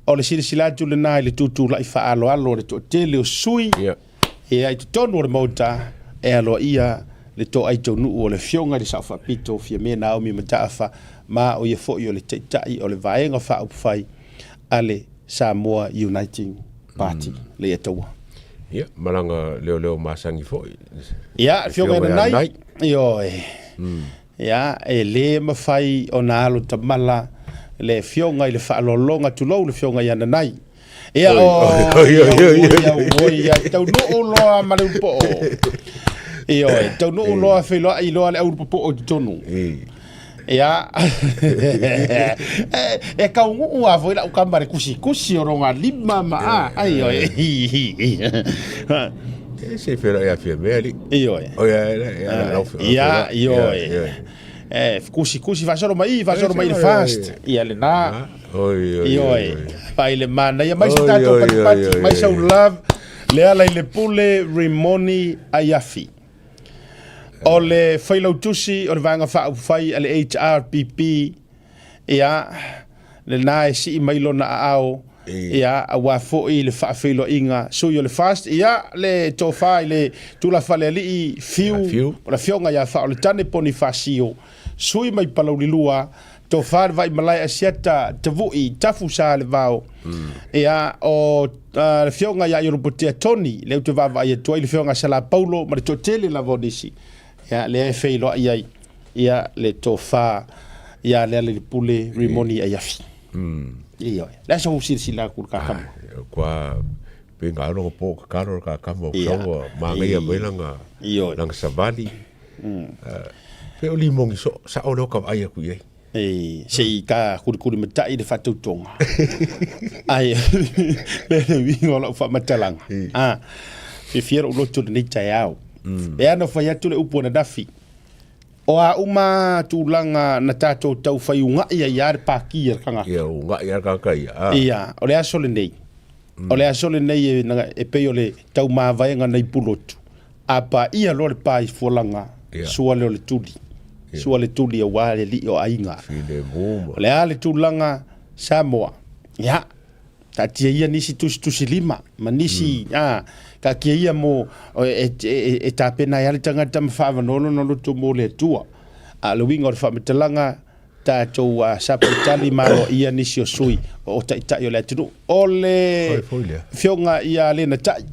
O le silasila atu lena i le tutulai faaaloalo o le toatele o sui yeah. Ia i totonu o le Maota e aloaia le toai taunuu o le Afioga i le Sao Faapito Fiame Naomi Mataafa ma o ia foi o le Taitai o le Vaega Faaupufai a le Samoa Uniting Party, Leiataua. Ia, ma lana leoleo masani foi. Ia, Afioga i Nanai. Ioe. Ia, e le mafai ona alo tamala le Afioga i le Faaaloaloga, tulou le Afioga ia Nanai. Ia, o, ia, oi, ia, taunuu loa ma le upoo. Ioe, taunuu loa feiloai loa le aulupopoo i totonu. Ia, e kaunuu lava foi lau tama i le kusikusi o lona lima ma a, ai oi. E se feiloai ia Fiamē alii. Ioe. O ia, ia, ia, ioe. E, kusikusi faasolo mai i, faasolo mai i le fast. Ia lena. Oi, oi, Ioe. Fai le manaia mai se tatou patipati, mai sau love, le ala i le pule Rimoni Aiafi. O le failautusi o le Vaega Faaupufai a le HRPP, ia, lena e sii mai lona aao, ia, aua foi le faafeiloaiga sui o le FAST, ia, le tofa i le tulafalealii Fiu, o le afioga ia Faaoletane Ponifasio, sui mai Palauli 2, tofa le Vaimalae Asiata Tavui Tafu Salevao, ia, o le afioga ia Iolopotea Tony, lea ou te vaavaai atu ai, le afioga Sala Paulo ma le toatele lava o nisi, ia, lea e feiloai ai, ia, le tofa ia Lealailepule Rimoni Aiafi. Ioe. Le aso silasila atu le kakama. Kua pe ngā rongo po ka karo ka kama o kaua manaia mai langa langa savali. Pe o limongi so sa o leo ka ai aku i ai. E, se i ka kulikuli matai le faatautoga. Ai, le le uiga o lau faamatalaga. Ah, fiafia lou loto i lenei taeao. E ana fai atu le upu ananafi. O a uma tulaga na tatou tau fai uga'i ai lava le paki a le tagata. Ia, uga'i a le tagata ia. Ah. Ia, o le aso lenei. O le aso lenei e, e pei o le taumavaega nai Pulotu. A paia loa le pa i Fualaga, Ia. sua lea o le tuli. Sua le tuli aua le alii o aiga. Filemu ma. O le a le tulaga Samoa? Ia, taatia ia nisi tusitusi lima ma nisi, a, taatia ia mo, e, e, e, e tapena ai lava le tagata ma faaavanoa lona loto mo le Atua. A o le uiga o le faamatalaga, tatou sapaitali ma aloaia nisi o sui o taitai o le atunuu. O le afioga ia Lenatai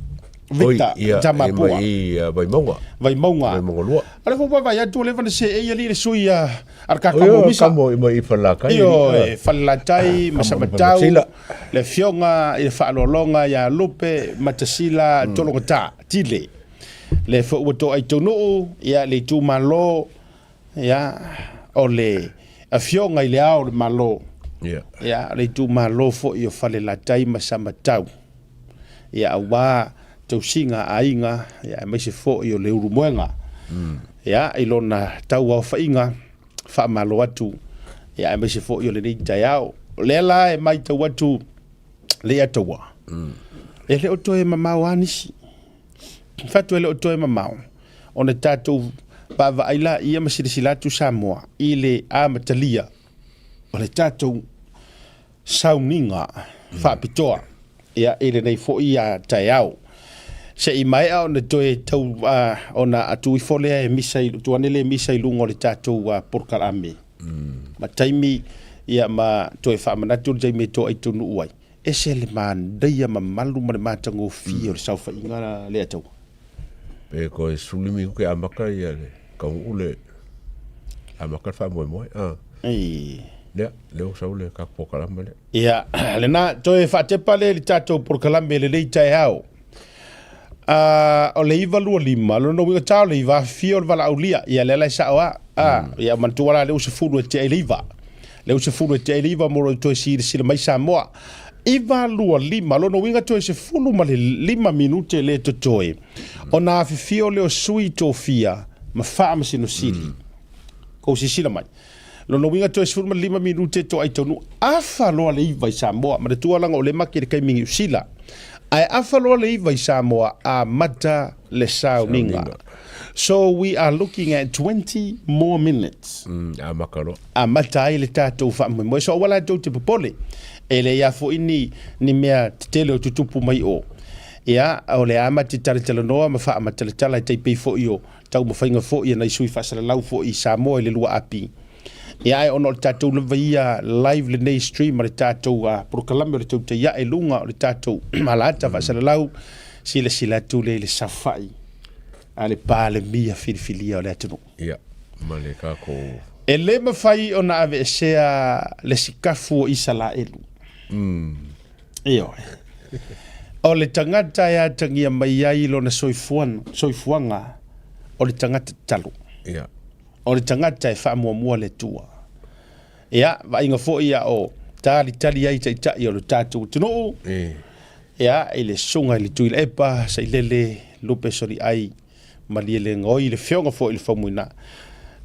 Victor Tamapua. I Vaimauga. Vaimauga. Vaimauga 2. O le foi vaavaai atu ua leva ona seei alii le sui a le Kakamo Misa. Kamo i Falelatai. Ioe, Falelatai ma Samatau, le afioga i le Faaaloaloga ia Lupe Matasila Tologata Tile. Le foi ua toai taunuu ia le itumalo Ia, o le Afioga i le Ao o le Malo, Ia. ia, o le itumalo foi o Falelatai ma Samatau, ia, aua tausiga a aiga, ia, aemaise foi o le Ulumoega. Ia, i lona tauaofaiga, faamalo atu, ia, aemaise foi o lenei taeao. O lea la e matau atu Leiataua. E le o toe mamao lava nisi. Fatu e le o toe mamao ona tatou vaavaai laia ma silasila atu Samoa i le amatalia o le tatou sauniga faapitoa ia i lenei foi taeao. Se i maea ona toe tau ona atu ifo lea e misa i tuu ane le misa i luga o le tatou polokalame ma taimi ia ma toe faamanatu le taimi e toai taunuu ai. Ese le manaia mamalu ma le matagofie o le saofaiga lea taua. Pe koe sulimi ke amaka ia le kaunuu le amaka le faamoemoe. Ah. Ei. Lea, lea ua sau le tatou polokalame lea. Ia, lena, toe faatepa lea i le tatou polokalame lenei taeao. O le 9:25, lona uiga ta o le 9 afifio o le valaaulia. Ia, lea la e sao lava. Ia, manatua la lea ua 10 e tea i le 9. Lea ua 10 e tea i le 9 mo lo toe silasila mai Samoa. 9:25, lona uiga toe 15 minute lea e totoe ona afifio lea o sui tofia ma Faamasino Sili. Kou silasila mai. Lona uiga toe 15 minute toai taunuu. Afa loa le 9 i Samoa. Manatua laga o lea make i le taimi i Niu Sila. Ae afa loa le 9 i Samoa, amata le sauniga. So we are looking at 20 more minutes. Amata loa. Amata ai le tatou faamoemoe. So aua la tou te popole. E leai lava foi ni, ni mea tetele o tutupu mai o. Ia, o le a mate talatalanoa ma faamatalatala e tai pei foi o taumafaiga foi a nai sui faasalalau foi i Samoa i le lua api. Ia, ae ona o le tatou lava ia live lenei stream a le tatou polokalame o le tautai ae i luga o le tatou alaata faasalalau, silasila atu lea i le saofai a le Palemia filifilia o le atunuu. Ia, ma le tatou. E le mafai ona aveesea le sikafu o Isalaelu. Ioe. O le tagata e atagia mai ai lona soifuaga, o le tagata tatalo. Ia. O le tagata e faamuamua le Atua. Ia, vaaiga foi a o talitali ai taitai o le tatou atunuu. Ia, i le susuga i le Tuilaepa, Sailele, Lupe Soliai, Malielegaoi, le Afioga foi i le Faumuina.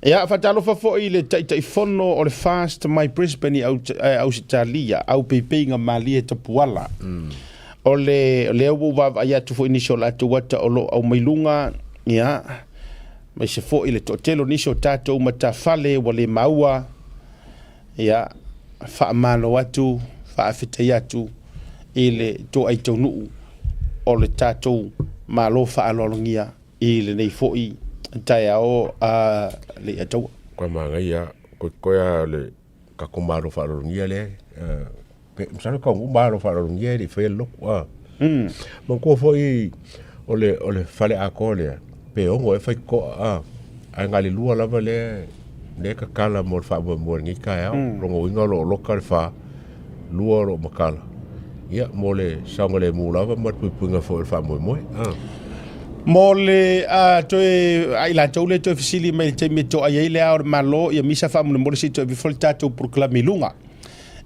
Ia, faatalofa foi i le Taitaifono o le Fast mai Brisbane i Ausetalia, au peipeiga malie tapuala. O le, lea ua ou vaavaai atu foi i nisi o latou ata o lo o aumai luga, ia, aemaise foi le toatele o nisi o tatou matafale ua le maua, ia, faamalo atu, faafetai atu i le toai taunuu o le tatou Malo faaaloalogia i lenei foi taeao a le Ataua. Koe manaia, koe koe a le tatou Malo faaaloalogia lea, pe masalo taunuu Malo faaaloalogia e le i faia le lotu a. Manatua foi o le o le fale atoa lea, pe ono ea faitotoa a, ae na o le lua lava lea lea e tatala mo le faamoemoe i lenei taeao. Lona uiga o lo o loka le fa, lua o lo o matala, ia mo le saogalemu lava ma le puipuiga foi o le faamoemoe. Mo le toe a i latou lea toe fesili mai i le taimi e toai ai le Ao o le Malo, ia misa faamolemole se i toe ave ifo le tatou polokalame i luga.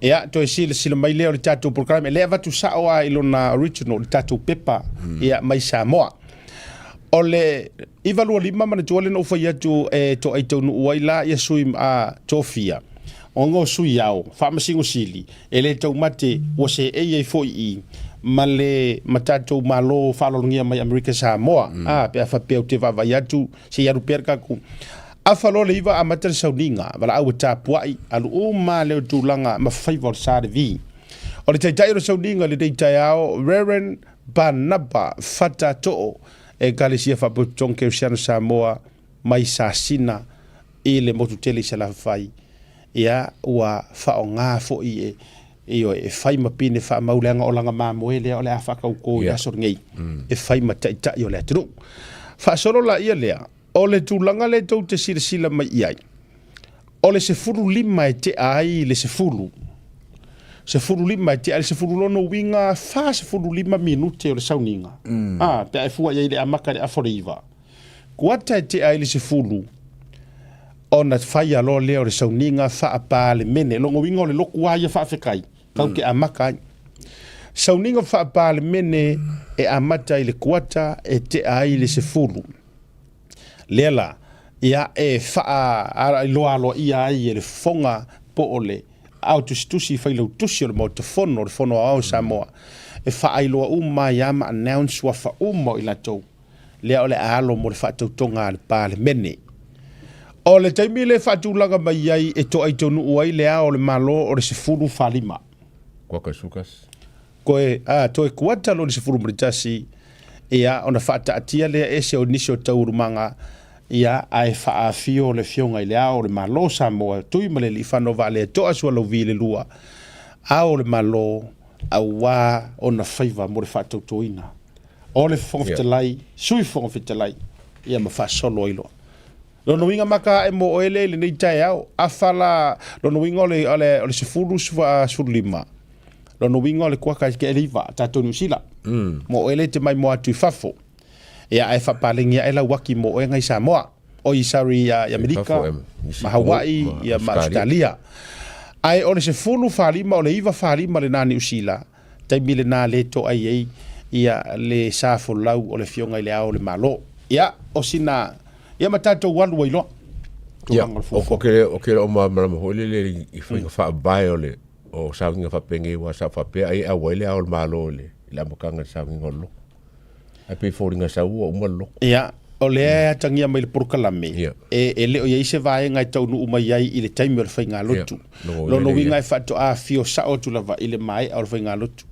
Ia, toe silasila mai lea o le tatou polokalame, lea e avatu sao lava i lona original, le tatou pepa, ia, mai Samoa. O le 925 manatua lea na ou fai atu e toai taunuu ai la ia sui a tofia, ona o sui ao, Faamasino Sili, e le taumate ua seei ai foi i ma le ma tatou Malo faaaloalogia mai Amerika Samoa. A, pe a faapea ou te vaavaai atu, se i alu pea le tatou afa loa le iva amata le sauniga, valaau e tapuai, alu uma lea o tulaga ma faiva o le sa le vi. O le taitai o le sauniga i lenei taeao, Reverend Barnaba Fata Too, Ekalesia Faapotopotoga Kerisiano Samoa mai Sasina i le motu tele i Salafai, ia ua faaaoga foi e ioe e fai ma pine faamau leaga o lana mamoe lea o le a faatauto i le aso lenei e fai ma taitai o le atunuu. Faasolo laia lea, o le tulaga lea tou te silasila mai i ai, o le 15 e tea ai le 10, 15 e tea ai le 10 lona uiga 45 minute o le sauniga, a, pe a e fua i ai i le amata i le afa o le 9. Kuata e tea ai le 10, ona faia loa lea o le sauniga faa-Palemene. Lona uiga o le lotu lava ia faafetai, tatou te amata ai. Sauniga faa-Palemene e amata i le kuata e tea ai le 10. Lea la, ia e faailoa aloaia ai e le fofoga po o le ao tusitusi failautusi o le Maota Fono, o le Fono Aoao o Samoa. e faailoa uma ai lava ma announce suafa uma o i latou lea o le a alo mo le faatautoga a le Palemene. O le taimi lea e faatulaga mai ai e toaitaunuu ai le Ao o le Malo o le 15. Kuaka sukas. Koe, a, toe kuata loa le 11, ia, ona faataatia lea ese o nisi o taualumaga, ia, ae faaafio le Afioga i le Ao o le Malo o Samoa, Tuimalealiifano Vaaletoa Sualauvi le lua, Ao o le Malo, auā ona faiva mo le faatautoina o le Fofoga Fetalai, Sui Fofoga Fetalai, ia ma faasolo ai loa. Lona uiga maka ae mo oe lea i lenei taeao, afa la, lona uiga o le, o le, o le 10, 15, lona uiga o le kuaka e le iva, tatou Niu Sila. Mo oe lea e te maimoa atu i fafo. Ia ae faapalegi ae lau aki mo oe ngai Samoa. Oi, sorry, i Amerika, ma Hawaii, ia ma Ausetalia. Ae o le 10 45, o le 9 45 lena Niu Sila, taimi lena le toai ai ia le sa folau o le Afioga i le Ao o le Malo. Ia, o sina, ia ma tatou alu ai loa. Ia, o ke o ke o malamalama foi lele i faiga faavae o le o sauniga faapenei aua sa faapea ai e auai le Ao o le Malo i le amataga o le sauniga o le lotu. Ae pei e foliga sau ua uma le lotu. Ia, o lea e atagia mai le polokalame, e, e le o i ai se vaega e taunuu mai ai i le taimi o le faigalotu. Lona uiga e faatoa afio sao atu lava i le maea o le faigalotu.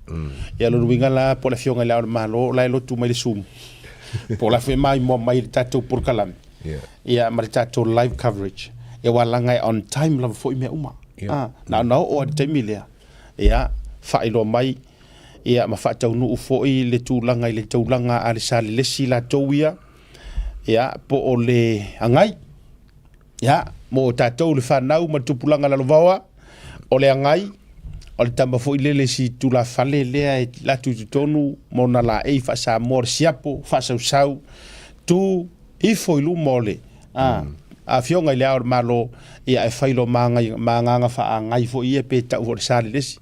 Ia, lona uiga la, po o le Afioga i Le Ao o le Malo, o la e lotu mai le Zoom, po o la foi e maimoa mai i le tatou polokalame, ia, ma le tatou live coverage. Ia, aua leaga e on time lava foi mea uma. A, na ona oo lava i le taimi lea, ia, faailoa mai, ia ma faataunuu foi le tulaga i le taulaga a le Salelesi latou ia, ia po o le agai. Ia, mo tatou le fanau ma le tupulaga lalovaoa, o le agai, o le tama foi lele si tulafale lea e latu i totonu ma ona laei faa-Samoa o le siapo, faasausau, tu ifo i luma o le a, Afioga i le Ao o le Malo, ia e fai loa ma agaga faaagai foi ia pe tau foi o le Salelesi.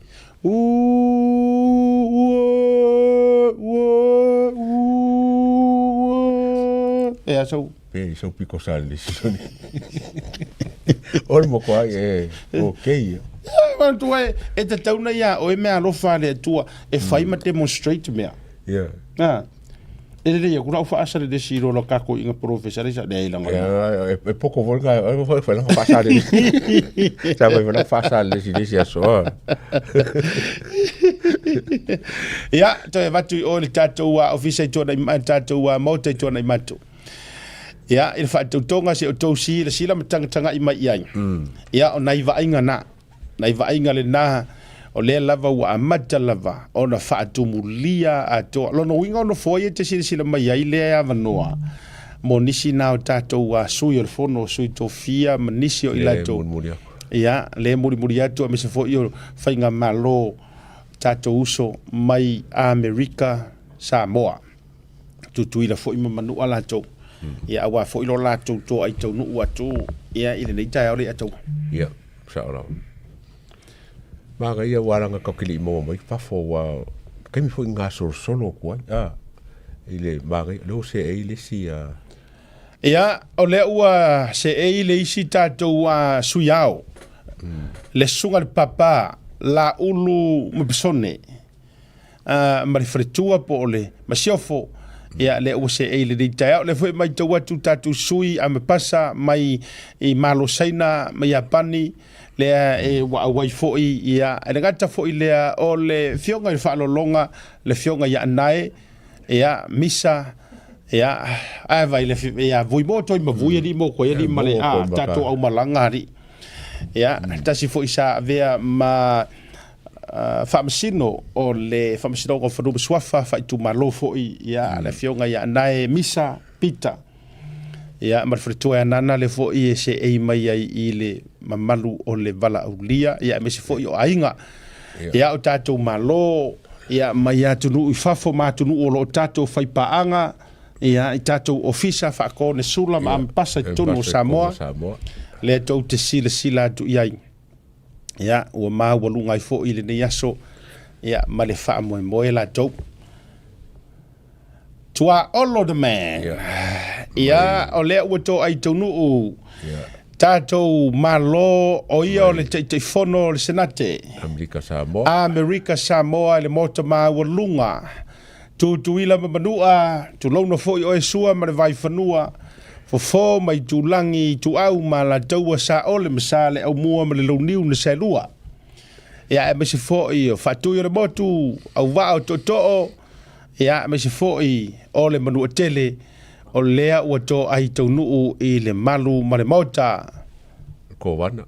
E a sau. Pe sau piko sa le soni. O le moko ai e o kei. Manatua e, e tatau na ia oe mea alofa a le Atua e fai ma demonstrate mea. Yeah. Ah. E lelei aku lau faasa le lesi lo la kako inga profesa le sa le langa. E e poko foi ka e foi foi langa faasa le. Sa foi langa faasa le lesi lesi aso. Ia, toe avatu i o le tatou ofisa i tuanai le tatou maota i tuanai matou. Ia, i le faatautoga se o tou silasila ma tagatagai mai i ai. Ia, o nai vaaiga na. Nai vaaiga lena, o lea lava ua amata lava ona faatumulia atoa. Lona uiga o nofoa ia e te silasila mai ai lea e avanoa mo nisi na o tatou sui o le fono, sui tofia ma nisi o i latou. Ia, lea e mulimuli atu aemaise foi o faigamalo tatou uso mai Amerika, Samoa. Tutuila foi ma Manua latou. Ia, aua foi lo latou toai taunuu atu ia i lenei taeao le ataua. Ia, sao lava. Manaia ua laga tatou te le i maua mai fafo ua taimi foi gasolosolo atu ai a i le manaia lea ua seei le isi a Ia, o lea ua seei le isi tatou sui ao, le susuga i le Papa Laulu Mapesone. ma le faletua po o le masiofo, ia lea ua seei lenei taeao. Lea foi e matau atu tatou sui a Mapasa mai i Malo Saina ma Iapani, lea e ua auai foi, ia e le gata foi lea o le afioga i le faaaloaloga, le afioga ia Anae, ia Misa, ia ae vai le ia vui mo toi ma vui ali mo koe ali ma le a tatou aumalaga ali. Ia tasi foi sa avea ma Faamasino o le Faamasinoga o Fanua ma Suafa, faaitumalo foi ia le Afioga ia Anae Misa Pita, ia ma le faletua e Anana lea foi e seei mai ai i le mamalu o le valaaulia, ia aemaise foi o aiga, ia o tatou Malo, ia mai atunuu i fafo ma atunuu o lo o tatou faipaaga, ia i tatou ofisa faakoonesula ma amepasa i totonu o Samoa, lea tou te silasila atu i ai. Ia, ua maualuga ai foi lenei aso, ia, ma le faamoemoe latou. Tuaolo the man. Ia, o lea ua toai taunuu. Tatou Malo, o ia o le Taitaifono o le Senate. Amerika Samoa. Amerika Samoa i le Maota Maualuga. Tutuila ma Manua, tulouna foi oe Sua ma le Vaifanua, Fofo ma Itulagi, Ituau ma Alataua, Saole ma Saleaaumua ma le Launiu na Saelua. Ia, aemaise foi o Faatui o le Motu, Auvaa o Tootoo, ia, aemaise foi o le Manuatele, o lea ua toai taunuu i le malu ma le maota. Kovana.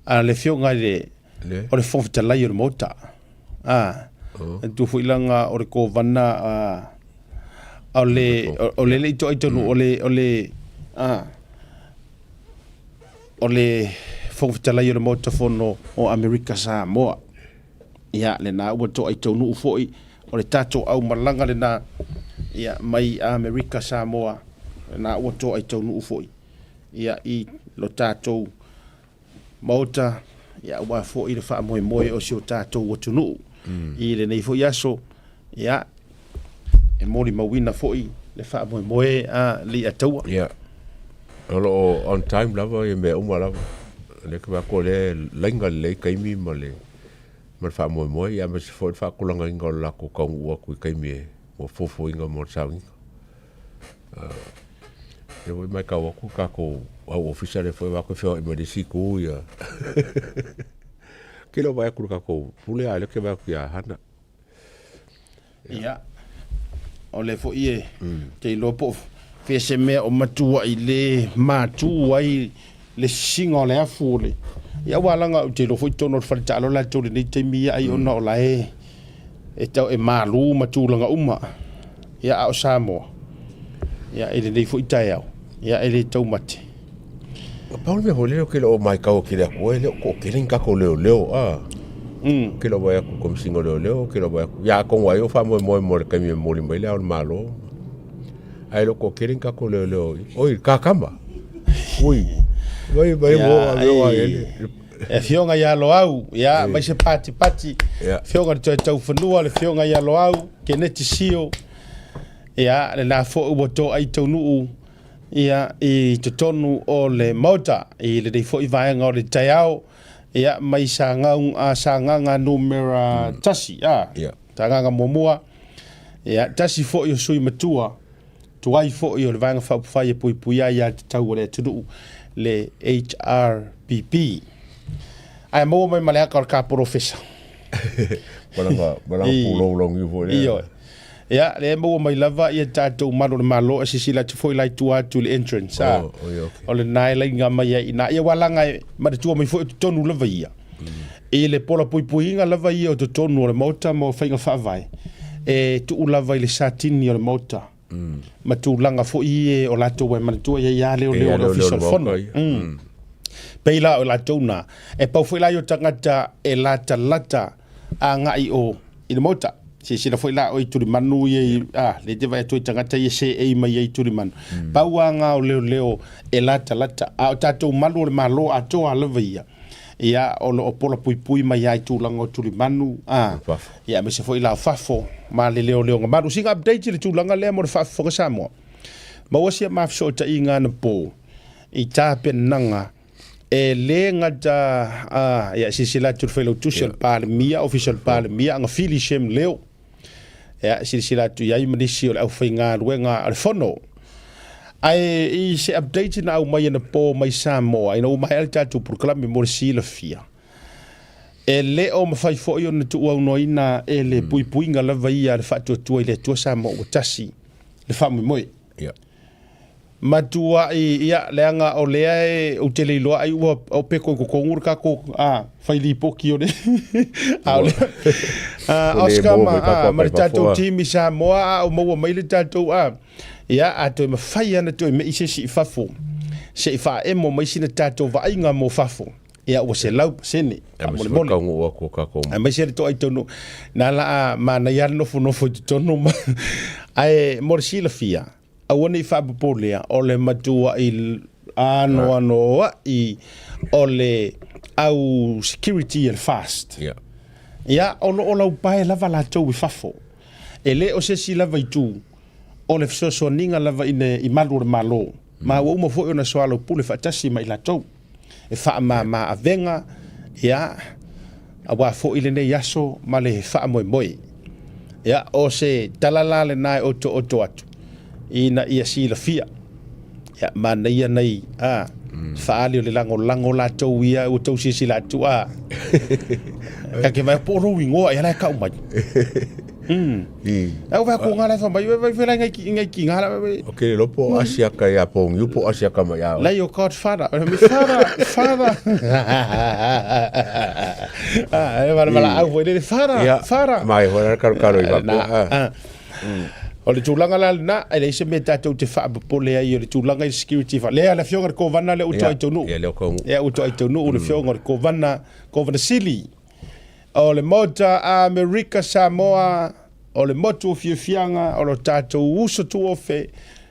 A le afioga i le, Le. o le Fofoga Fetalai o le Maota. A, Oh. e tu foi langa o le Kovana, a, o le, o le le i toai taunuu, o le, o le, a, o le Fofoga Fetalai o le Maota Fono o Amerika Samoa. Ia, lena ua toai taunuu foi o le tatou aumalaga lena, ia, mai Amerika Samoa, lena ua toai taunuu foi, ia, i lo tatou Maota, ia, aua foi le faamoemoe o si o tatou atunuu i lenei foi aso, ia, e molimauina foi le faamoemoe a Leiataua. Ia, o lo o on time lava ia mea uma lava. O lea ke vaai atu o lea e laina lelei taimi ma le ma le faamoemoe, ia aemaise foi le faatulagaina o le latou taunuu atu i taimi e ua fuafuaina mo le sauniga. Lea foi e matau atu le tatou au ofisa lea foi e vaai atu e feoai mai le isi itu ia. Ke le o vaai atu i le tatou pule a o lea ou te vaai atu ia Hana. Ia, o lea foi e te iloa po o fea se mea o matuai le matu ai le sisiga o le afu o le... Ia aua leaga ou te iloa foi totonu o le fale taalo latou i lenei taimi ia ai ona o la e e tau e malu ma tulaga uma. Ia a o Samoa, ia i lenei foi taeao, ia e le taumate. Pau le mea foi lele ou te le o matau atu i le Atua e le o toatele ni tatou leoleo a. Ou te le o vaai atu i le Komesina o Leoleo, ou te le o vaai atu, ia atonu ai o faamoemoe mo le taimi e momoli mai le Ao o le Malo. Ae le o toatele ni tatou leoleo i, oi, kakama. Ui, vai, vai, mo, a, a, ele. E afioga ia Loau, ia, mai se patipati, afioga i le Toetaufanua, le afioga ia Loau, Keneti Sio, ia, lena foi ua toai taunuu, ia, i totonu o le Maota, i lenei foi vaega o le taeao, ia, mai Sagaga, a, Sagaga numera 1, a, Sagaga muamua, ia, tasi foi o sui matua, tuai foi o le Vaega Faaupufai e Puipuia ai Aiatatau a le Atunuu, le HRPP. Ae maua mai ma le aka o le ka polofesa. Malaga, malaga pulou lau niu foi lea. Ioe. Ia, lea e maua mai lava ia tatou malu o le Malo e sisila atu foi la i tua atu i le entrance. A, Oh, oh, ia, okay. o lena e laina mai ai i ina. Ia, ua laga e manatua mai foi o totonu lava ia. I le pola puipuiga lava ia o totonu o le Maota ma faiga faavae, e tuu lava i le satini o le Maota ma tulaga foi ia o latou e manatua ia ia leoleo o le Ofisa o le Fono. Pei la o latou na, e pau foi la i o tagata e latalata agai o i le Maota. Silasila foi la o i tulimanu ia i, a, le te vaai atu i tagata ia seei mai ai i tulimanu. Pau lava ngā o leoleo e latalata. A o tatou malu o le Malo atoa lava ia, ia, o lo o pola puipui mai lava i tulaga o tulimanu, a, ia, aemaise foi la o fafo ma le leoleoga malu. Sina update i le tulaga lea mo le faafofoga Samoa. Maua sia ma fesootaiga anapo i tapenaga e le gata a, ia, silasila atu i le Failautusi o le Palemia, Ofisa o le Palemia, Agafili Shem Leo, ia, silasila atu i ai ma nisi o le aufaigaluega a le Fono. Ae i se update na aumai anapo mai Samoa ina ua maea le tatou polokalame mo le silafia, e le o mafai foi ona tuuaunoaina e le puipuiga lava ia a le Faatuatua i le Atua Samoa ua tasi le faamoemoe. Yeah. Matuai, ia, leaga o lea e, ou te le iloa ai ua o peko i totonu le tatou a, fai lipoti o le a o le a, Oscar ma, a, ma le tatou team i Samoa a o maua mai le tatou a, ia, a toe mafai ana toe mei se isi i fafo se i faaemo mai sina tatou vaaiga mo fafo, ia, ua 100% faamolemole. Aemaise le toai taunuu na la a manaia le nofonofo i totonu ma ae mo le silafia Aua ne i faapopolea, o le matuai anoanoai o le au security e le fast. Yeah. Ia, o lo o laupae lava latou i fafo. E le o se isi lava itu, o le fesoasoaniga lava ina i malu o le Malo. Ma ua uma foi ona soalaupule faatasi ma i latou e faamāmā avega, ia, auā foi lenei aso ma le faamoemoe. Ia, o se tala la lenā e otooto atu ina ia silafia, ia, manaia nai a faaali o le lagolago latou ia ua tou silasila atu a ka ke vai po o lou igoa ea la e kau mai. Au vai ko ngala fa mai vai vai ngai ki ngai ki ngala vai. O ke lopo asiaka ia pongiu po asiaka mai ia. Lei o Godfather, mi father, father. Ah, e wala wala au foi le father, father. Mai hora karo karo i va. O le tulaga la lena, e leai se mea tatou te faapopole ai o le tulaga i security fa. Lea le afioga i le Kovana lea ua toai taunuu. Ia, lea ua taunuu. Ia, ua toai taunuu le afioga o le Kovana, Kovana Sili. O le Maota a Amerika Samoa, o le motu o fiafiaga, o lo tatou uso tuofe,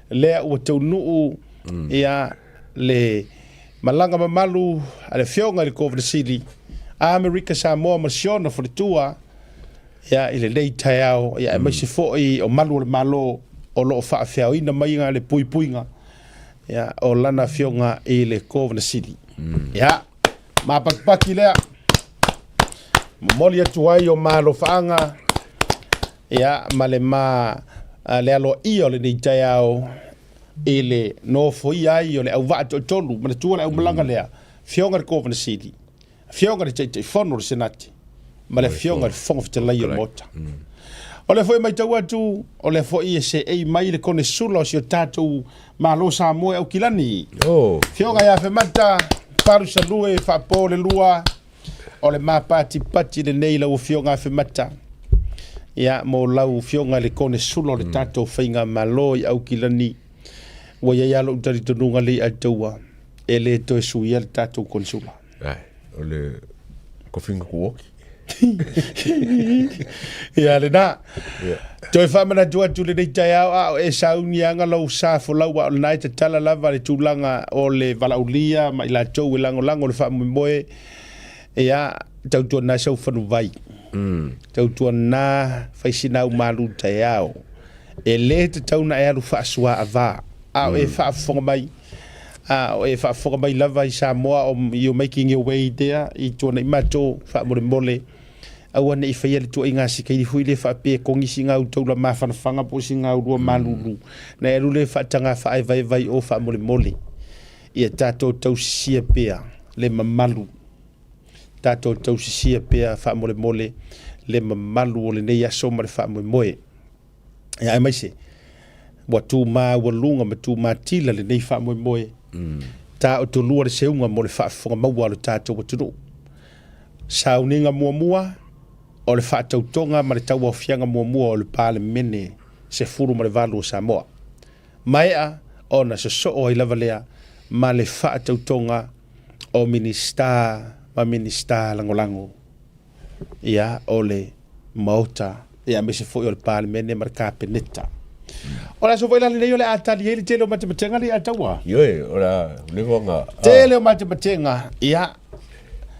lea ua taunuu ia le malaga mamalu a le afioga i le Kovana Sili a Amerika Samoa ma si ona faletua, ia, i lenei taeao, ia, aemaise foi o malu o le Malo o lo o faafeaoina mai le puipuiga, ia, o lana afioga i le Kovana Sili. Ia, mapakipaki lea. Momoli atu ai o malofaaga, ia, ma le ma le aloaia o lenei taeao i le nofoia ai o le auvaa toatolu, manatua le aumalaga lea, afioga i le Kovana Sili, Afioga i le Taitaifono o le Senate ma le Afioga i le Fofoga Fetalai o le Maota. O lea foi e matau atu, o lea foi e seei mai le Konesula o si o tatou Malo Samoa e Aukilani. Oh. Afioga ia Femata, Palusalue, Faapo le lua, o le mapatipati lenei lau Afioga Afemata. Ia, mo lau Afioga i le Konesula o le tatou Faigamalo i Aukilani. Ua i ai lava lou talitonuga lei Aitaua, e le toe suia le tatou Konesula. Ai, o le kofinga kuoki. Ia lena. Yeah. Toe faamanatu atu lenei taeao a o e sauni aga lou sa folau a o lena e tatala lava le tulaga o le valaaulia ma i latou e lagolago le faamoemoe ia tautuana sau fanuvai. Tautuana fai sina au malu taeao. E le tatau na e alu faasuaava a o e faafofoga mai a o e faafofoga mai lava i Samoa o you're making your way there i tuanai matou faamolemole aua ne i faia le tuuaiga sikaili foi lea faapea e kogi sina au taula mafanafana po o sina au lua malulu na e alu lea faataga faaevaevae i o faamolemole ia tatou tausisia pea le mamalu tatou tausisia pea faamolemole le mamalu o lenei aso ma le faamoemoe. Ia aemaise, ua tumaualuga ma tumatila lenei faamoemoe, taotolua le seuga mo le faafofoga maua a lo tatou atunuu. Sauniga muamua, o le faatautoga ma le tauaofiaga muamua o le Palemene 18 o Samoa. Maea ona sosoo ai lava lea ma le faatautoga o Minisita ma Minisita Lagolago. ia, o le Maota, ia, aemaise foi o le Palemene ma le Kapeneta. O le aso foi la lenei o le a tali ai le tele o matematega le ataua. Ioe, o le a leva ona... Tele o matematega, ia,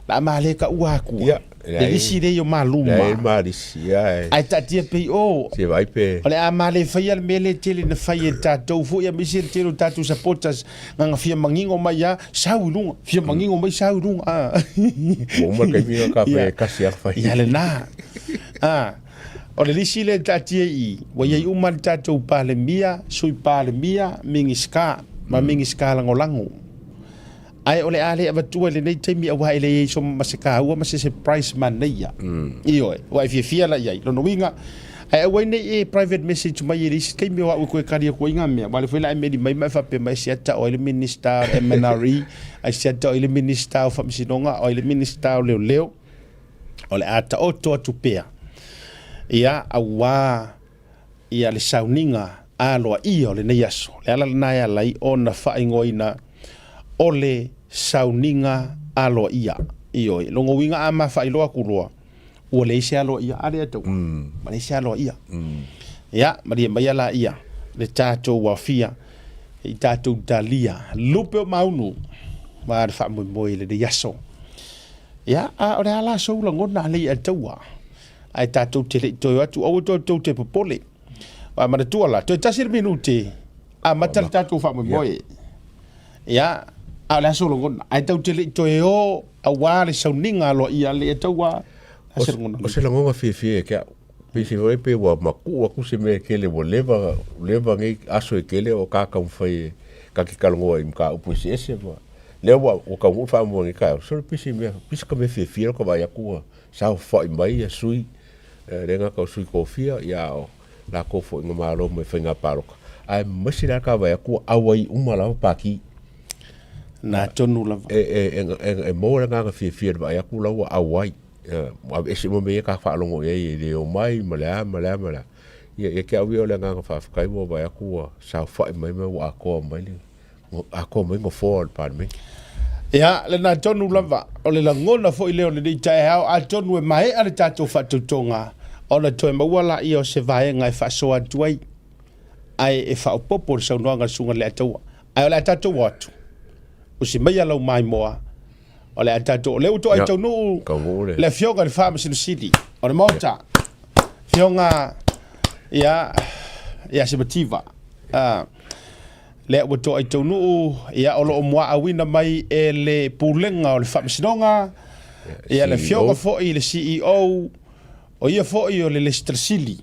la ma le ka ua aku. Ia, le lisi lei o maluma. Le ma lisi, ia. Ai taatia pei o. Se vai pe. O le a ma le faia le mea le tele na fai e tatou foi, aemaise le tele o tatou supporters Nganga fia mangingo mai a sau i luga, fia mangingo mai sau i luga. Ah. Ua uma le taimi ka fai kasi a fai. Ia lena. Ah. O le lisi le taatia i, ua iai uma le tatou Palemia, Sui Palemia, Minisita, ma Minisita Lagolago. Ae o le a le avatua i lenei taimi auā e leai so ma se kāua ma se surprise manaia. Ioe, ua e fiafia la i ai. Lona uiga, ae aua ai nei e private message mai e le isi taimi o au e koe kali aku ai ngā mea. Wale foi la e meli mai ma e faapea mai e siata o ai le Minista o le MNRE, ai siata o ai le Minista o Faamasinoga, o ai le Minista o Leoleo. O le a taoto atu pea. Ia, auā ia le sauniga aloaia o lenei aso. O le ala lena e ala ai ona faaigoaina o le sauniga aloaia. Ioe, lona uiga a ma faailoa atu loa, ua leai se aloaia. A lea tau, ua leai se aloaia. Ia, malie maia laia le tatou aofia i tatou talia lupe o maunu ma le faamoemoe i lenei aso. Ia, a o le a la sou lagona lei a taua. Ae tatou te le i toe o atu, aua tou te popole. Aua manatua la, toe tasi le minute, amata le tatou faamoemoe. Ia, a o le aso lagona, ae tatou te le i toe o auā le sauniga aloaia a le Ataua. A se lagona? O se lagona fiafia ia te au. Pei se mea pei ua matuu atu se mea e tele ua leva, leva nei aso e tele o ka taumafai e ta te talanoa i mataupu eseese ma lea ua ua taunuu le faamoemoe i lenei taeao. Sole pei se mea, pei se mea fiafia lea ua ta vaai atu ua saofafai mai ia sui, e le gata o sui tofia, ia a o latou foi na malo mai faiga palota, aemaise la ta vaai atu ua auai uma lava pati. Na tonu lava. E maua le agaga fiafia i le vaai atu la ua auai. Ua aveese uma mea ia ta faalogo i ai e le omai ma le a ma le a ma le a. Ia, ia te au ia o le agaga faafetai ua vaai atu ua saofai mai ma ua atoa mai le atoa mai nofoa o le Palemene. Ia, lena tonu lava, o le lagona foi lea o lenei taeao, atonu e maea le tatou faatautoga, ona toe maua laia o se vaega e faasoa atu ai, ae e faaopoopo le saunoaga a le Susuga i le Alataua. Ae o le a tatou o atu, usi maia lau maimoa, o le a tatou, o lea ua toai taunuu le Afioga i le Faamasino Sili o le Maota, Afioga ia, ia Simativa. Lea ua toai taunuu, ia, o lo o muaauina mai e le Pulega o le Faamasinoga, ia, le Afioga foi i le CEO, o ia foi o le Lesitala Sili,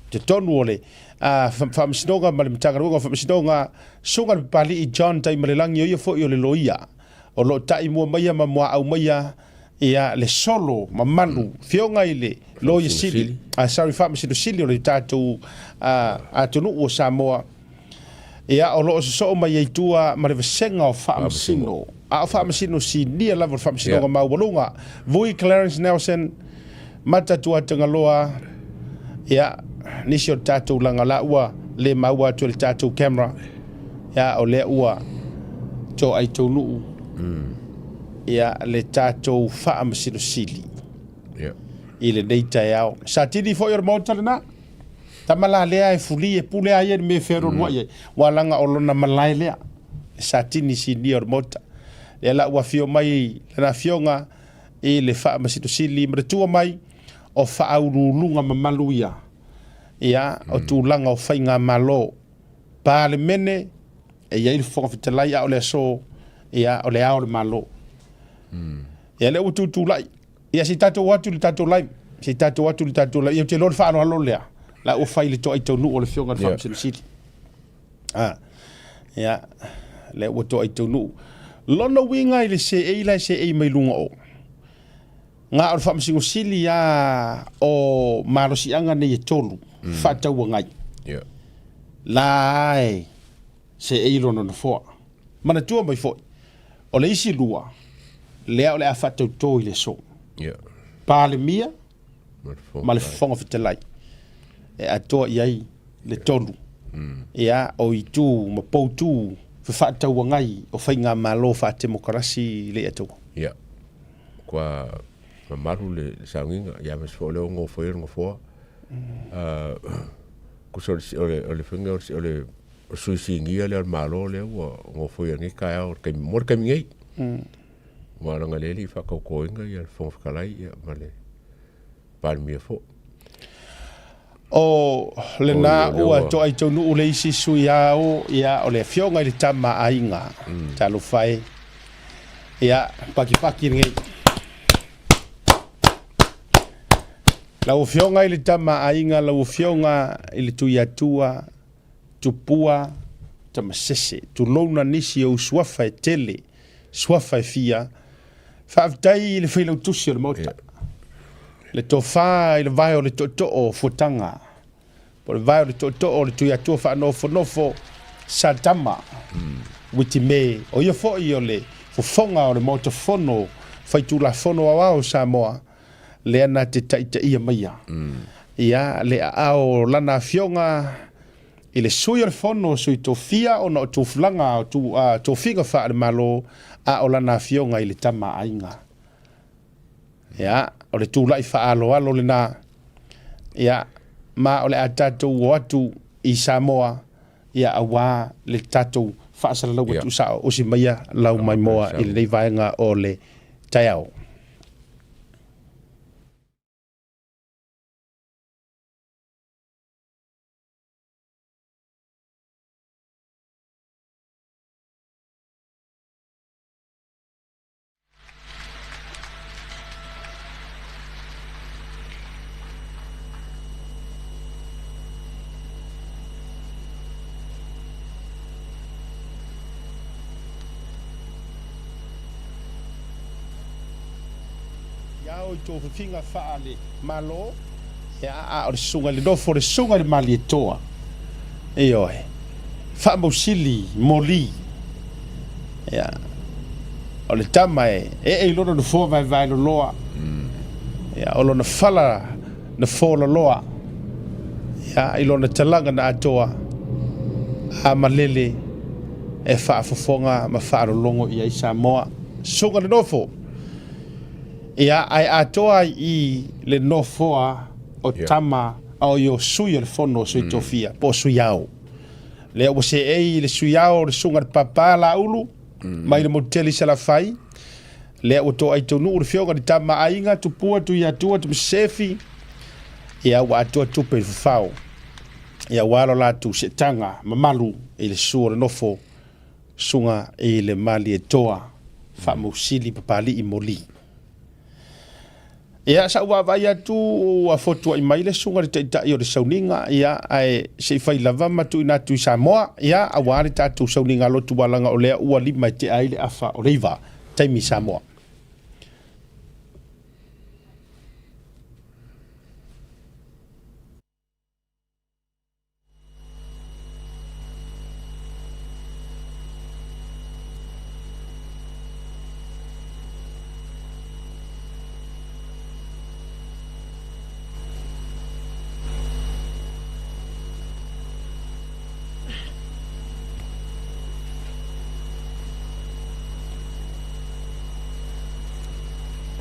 totonu o le Faamasinoga ma le Matagaluega o Faamasinoga, Susuga i le Papalii John Taimalelagi, o ia foi o le Loia, o lo o taimua maia ma muaau maia ia le solo mamalu, Afioga i le Loia Sili, sorry, Faamasino Sili o le tatou atunuu o Samoa. Ia, o lo o sosoo mai ai tua ma le vasega o Faamasino, a o Faamasino sinia lava o le Faamasinoga Maualuga, Vui Clarence Nelson, Matatuatagaloa, ia, nisi o le tatou laga la ua le maua atu e le tatou camera, ia, o lea ua toai taunuu, ia, le tatou Faamasino Sili i lenei taeao. Satini foi o le Maota lena. Tama la lea e fuli e pule a ia i le mea e fealualuai ai, ua laga o lona malae lea, le Satini sinia o le Maota. Lea la ua afio mai lana afioga i le Faamasino-sili ma le tua mai o faauluuluga mamalu ia, ia, o tulaga o faigamalo, Palemene, e i ai le Fofoga Fetalai, a o le aso, ia, o le Ao o le Malo. Ia, lea ua tutulai. Ia, se i tatou o atu i le tatou live. Se i tatou o atu i le tatou live. Ia, ou te iloa le faaaloalo lea. La ua fai le toai taunuu o le Afioga i le Faamasino Sili. Ah, ia, lea ua toai taunuu. Lona uiga i le seei la e seei mai luga o. Nga o le Faamasino Sili a o malosiaga nei e tolu, faatauagai. La e seei lona nofoa. Manatua mai foi, o le isi lua, lea o le a faatautō i le aso. Palemia ma le Fofoga Fetalai e atoa i ai le tolu. Ia, o itu ma poutū fefaatauagai o faigamalo faatemokarasi le Atua. Ia, kua mamalu le sauniga, ia aemaise foi o lea ua nofoia le nofoa. Tusa o le faiga o le O le sui sinia lea o le Malo lea ua nofoia i lenei taeao i le taimi, mo le taimi nei. Aua leaga o lea e le i faatautoina le Fofoga Fetalai ma le Palemia foi. O lena ua toai taunuu le isi sui ao, ia, o le Afioga i le Tama a Aiga. Talofa e. Ia, pakipaki lenei. Lau Afioga i le Tama a Aiga, lau Afioga i le Tuiatua, Tupua Tamasese, tulouna nisi o ou suafa e tele, suafa e fia. Faafetai i le Failautusi o le Maota, le tofa i le vae o le tootoo o Fuataga, po o le vae o le tootoo o le Tuiatua Faanofonofo, Satama Witime, o ia foi o le fofoga o le Maota Fono Faitulafono Aoao o Samoa, lea na te taitaia maia. Ia, le aao o lana afioga i le Sui o le Fono, Sui Tofia, ona o tufulaga o tu, tofiga faale-Malo, a o lana afioga i le Tama a Aiga. Ia, o le tulai faaaloalo lena. Ia, ma o le a tatou o atu i Samoa, ia, auā le tatou faasalalauga tuusao. Usi maia lau maimoa i lenei vaega o le taeao. Ao i tofifiga faale-Malo, ia, a o le susuga i le nofo, le susuga i le Malietoa, ioe, faamausili moli, ia, o le tama e ee i lona nofoa vaevae loloa, ia, o lona fala na fōlaloa, ia, i lona talaga na atoa, a malele e faafofoga ma faalologo i ai Samoa. Susuga i le nofo. Ia, ae atoa ai i le nofoa o tama o i o sui o le fono o sui tofia, po o sui ao. Lea ua seei i le sui ao o le susuga i le Papa Laulu, mai le motu tele i Salafai. Lea ua toai taunuu le fioga i le tama aiga, Tupua, Tuiatua, Tumasesefi. Ia, ua atoa tupe i le fafao. Ia, ua alo latou seetaga mamalu i le susu o le nofo Susuga i le Malietoa Faamausili Papalii Moli. Ia, sa ou vaavaai atu ua fotuai mai le susuga i le Taitai o le Sauniga, ia, ae se i fai lava ma tuuina atu i Samoa, ia, aua le tatou sauniga lotu alaga o lea ua 5 e tea ai le afa o le 9, taimi i Samoa.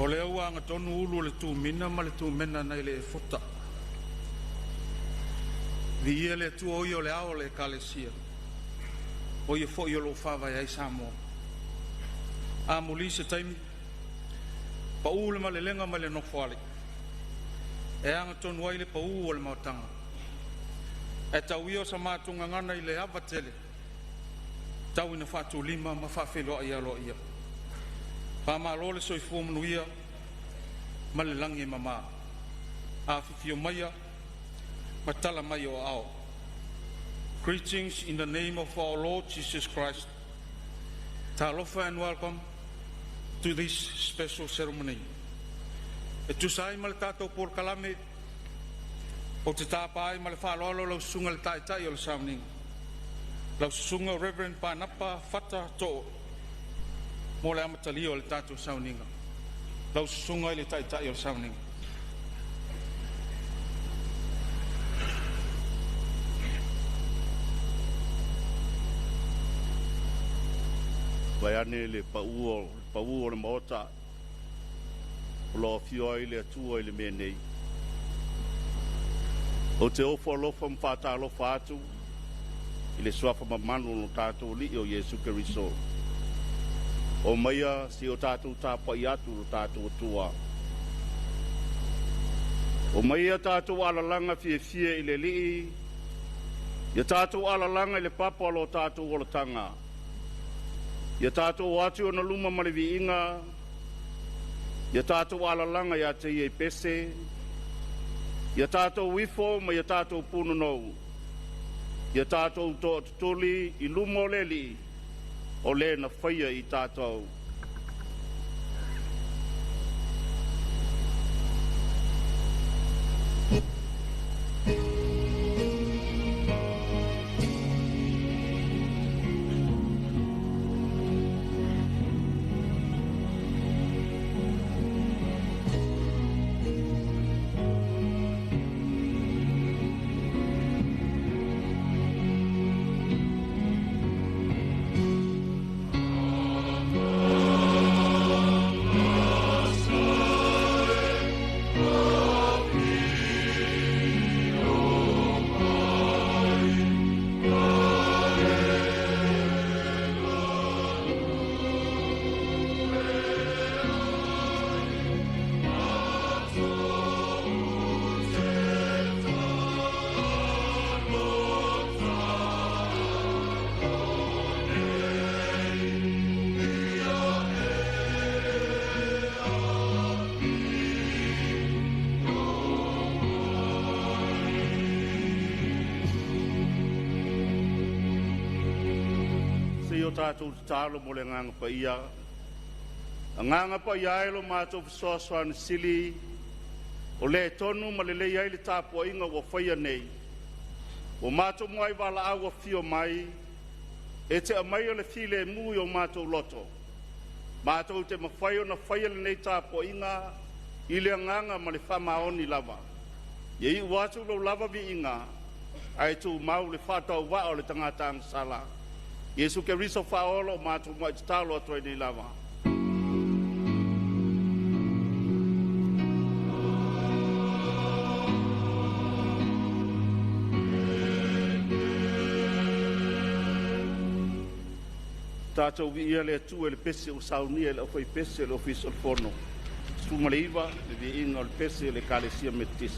O lea ua agatonu ulu o le tumina ma le tumena nai le efota. Viia le Atua o Ia o le ao o le Ekalesia, o Ia foi o lo o faavae ai Samoa. Amuli se taimi, pau le malelega mai le Nofoalii, e agatonu ai le pau o le maotaga. Ae tau ia o sa matou gagana i le ava tele, tau ina faatulima ma faafeiloai aloaia. Faamalo le soifua manuia ma le lagi e mama. Afifio maia ma tala mai o aao. Greetings in the name of our Lord Jesus Christ. Talofa and welcome to this special ceremony. E tusa ai ma le tatou polokalame ou te tapa ai ma le faaaloalo lau susuga i le Taitai o le Sauniga, lau susuga Reverend Panapa Fata Too mo le amatalia o le tatou sauniga. Lau susuga i le Taitai o le Sauniga. Vaeane le pau o le Maota o lo o afio ai le Atua i le mea nei. Ou te ofo alofa ma faatalofa atu i le suafa mamalu o lo tatou Alii o Iesu Keriso. O maia si o tatou tapuai atu lo tatou Atua. O maia tatou alalaga fiafia i le Alii, ia tatou alalaga i le papa o lo tatou olataga. Ia tatou o atu i ona luma ma le viiga, ia tatou alalaga ia te ia i pese, ia tatou ifo ma ia tatou punonou, ia tatou toatutuli i luma o le Alii, o le na faia i tatou. Se i o tatou tatalo mo le agaga paia. Agaga paia e lo matou fesoasoani sili, o lea e tonu ma lelei ai le tapuaiga ua faia nei. Ua matou muai valaau afio mai, e te aumaia le filemu i o matou loto. Matou te mafai ona faia lenei tapuaiga i le agaga ma le faamaoni lava. Ia iu atu lou lava viiga, ae tumau le faatauvaa o le tagata agasala. Iesu Keriso faaola o matou muai tatalo atu ai nei lava. Tatou viia le Atua i le pese ua saunia e le aufaipese o le Ofisa o le Fono. 19, le viiga o le pese o le Ekalesia Metotisi.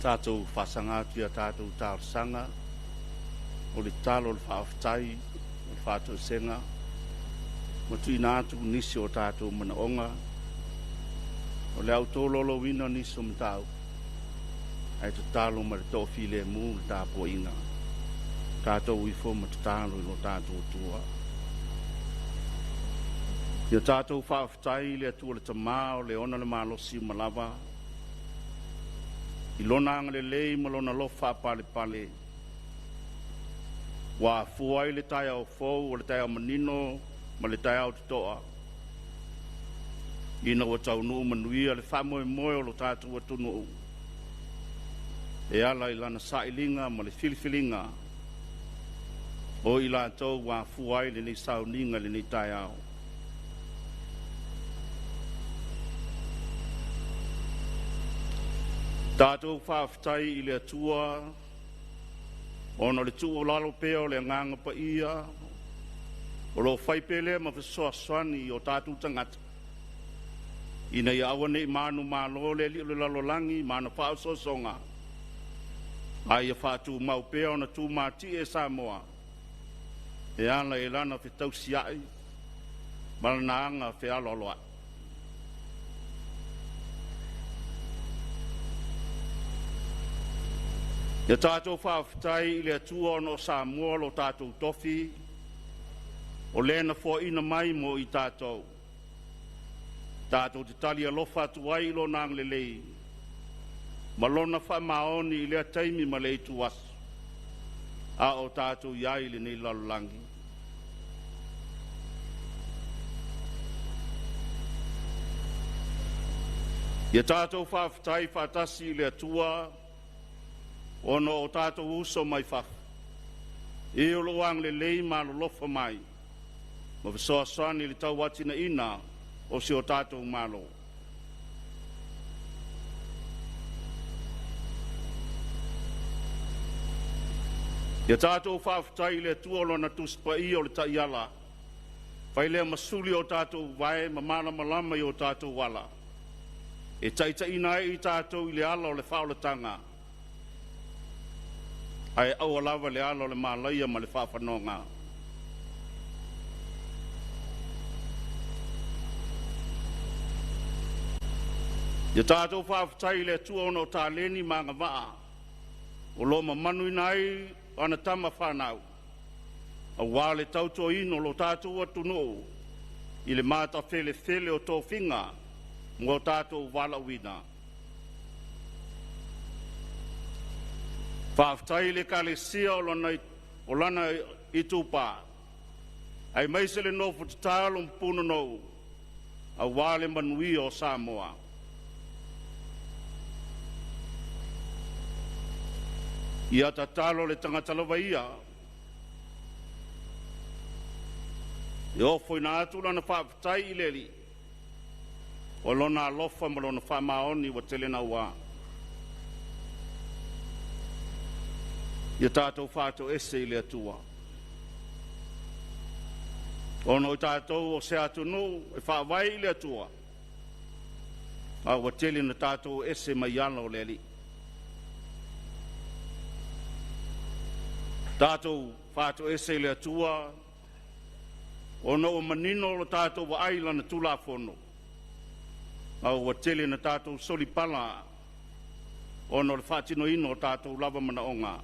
Tatou faasaga atu i a tatou talosaga, o le talo o le faafetai, o le faatoesega, ma tuuina atu nisi o tatou manaoga. O le a ou tolaulauina nisi o mataupu, ae tatalo ma le toafilemu le tapuaiga. Tatou ifo ma tatalo i lo tatou Atua. Ia tatou faafetai i le Atua le Tamā o le ona le malosi uma lava, i lona agalelei ma lona alofa faapalepale, ua afua ai le taeao fou o le taeao manino ma le taeao totoa, ina ua taunuu manuia le faamoemoe o lo tatou atunuu e ala i lana sailiga ma le filifiliga o i latou ua afua ai lenei sauniga i lenei taeao. Tatou faafetai i le Atua ona o le tuualalo pea o le Agaga Paia o lo o fai pea lea ma fesoasoani i o tatou tagata ina ia aua ne i manumalo le alii o le lalolagi ma ana faaosoosoga, a ia faatumau pea ona tumatie Samoa e ala i lana fetausiai ma lana aga fealoaloai. Ia tatou faafetai i le Atua ona o Samoa lo tatou tofi, o lea na foaina mai mo i tatou. Tatou te tali alofa atu ai i lona agalelei ma lona faamaoni i lea taimi ma le ituaso, a o tatou i ai i lenei lalolagi. Ia tatou faafetai faatasi i le Atua ona o tatou uso mai fafo, e o loo agalelei ma alolofa mai ma fesoasoani i le tauatinaina o si o tatou Malo. Ia tatou faafetai i le Atua o lona Tusi Paia o le Taiala, fai lea ma suli o tatou vae ma malamalama i o tatou ala, e taitaiina ai i tatou i le ala o le faaolataga, ae aua lava le ala o le malaia ma le faafanoga. Ia tatou faafetai i le Atua ona o taleni ma agavaa o lo o mamanuina ai ana tama fanau, aua le tautuaina o lo tatou atunuu i le matafelefele o tofiga mo tatou valaauina. Faafetai i le Ekalesia o lana itupa, aemaise le nofo tatalo ma punonou aua le manuia o Samoa. Ia tatalo le tagata lava ia e ofoina atu lana faafetai i le Alii o lona alofa ma lona faamaoni ua tele naua. Ia tatou faatoese i le Atua ona o tatou o se atunuu e faavae i le Atua, a ua tele na tatou ese mai ala o le Alii. Tatou faatoese i le Atua ona ua manino lo tatou vaai i lana Tulafono, a ua tele na tatou solipala ona o le faatinoina o tatou lava manaoga.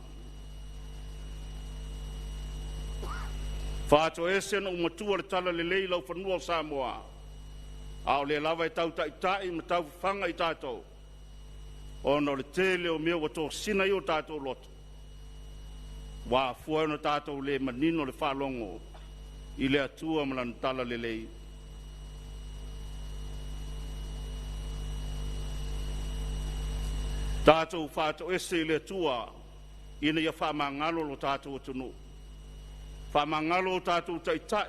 Faatoese na umatua le tala lelei i laufanua o Samoa, a o lea lava e tautaitai ma taufafaga i tatou, ona o le tele o mea ua tosina i o tatou loto, ua afua ai ona tatou le manino le faalogo i le Atua ma lana tala lelei. Tatou faatoese i le Atua ina ia faamagalo lo tatou atunuu, faamagalo o tatou taitai,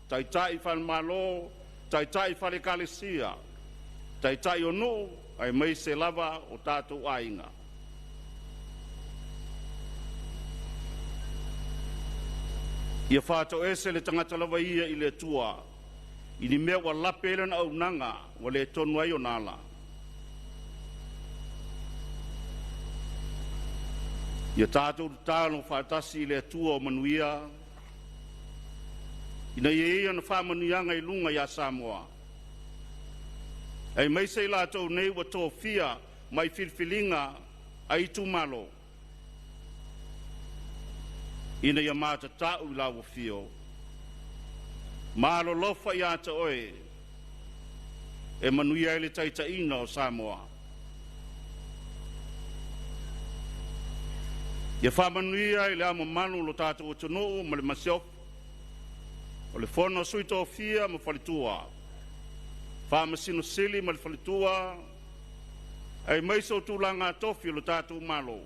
taitai falemalo, taitai faale-Ekalesia, taitai o nuu, aemaise lava o tatou aiga. Ia faatoese le tagata lava ia i le Atua i ni mea ua lape ai lana auaunaga ua le tonu ai ona ala. Ia tatou tatalo faatasi i le Atua o manuia, ina ia ia na faamanuiaga i luga ia Samoa, aemaise i latou nei ua tofia mai filifiliga a itumalo, ina ia matatau i lau afio. Malolofa ia te oe e manuia ai le taitaiga o Samoa. Ia faamanuia i le Ao Mamalu o lo tatou atunuu ma le Masiofo, o le Fono a Sui Tofia ma Faletua, Faamasino Sili ma le Faletua, aemaise o tulaga tofi o le tatou Malo,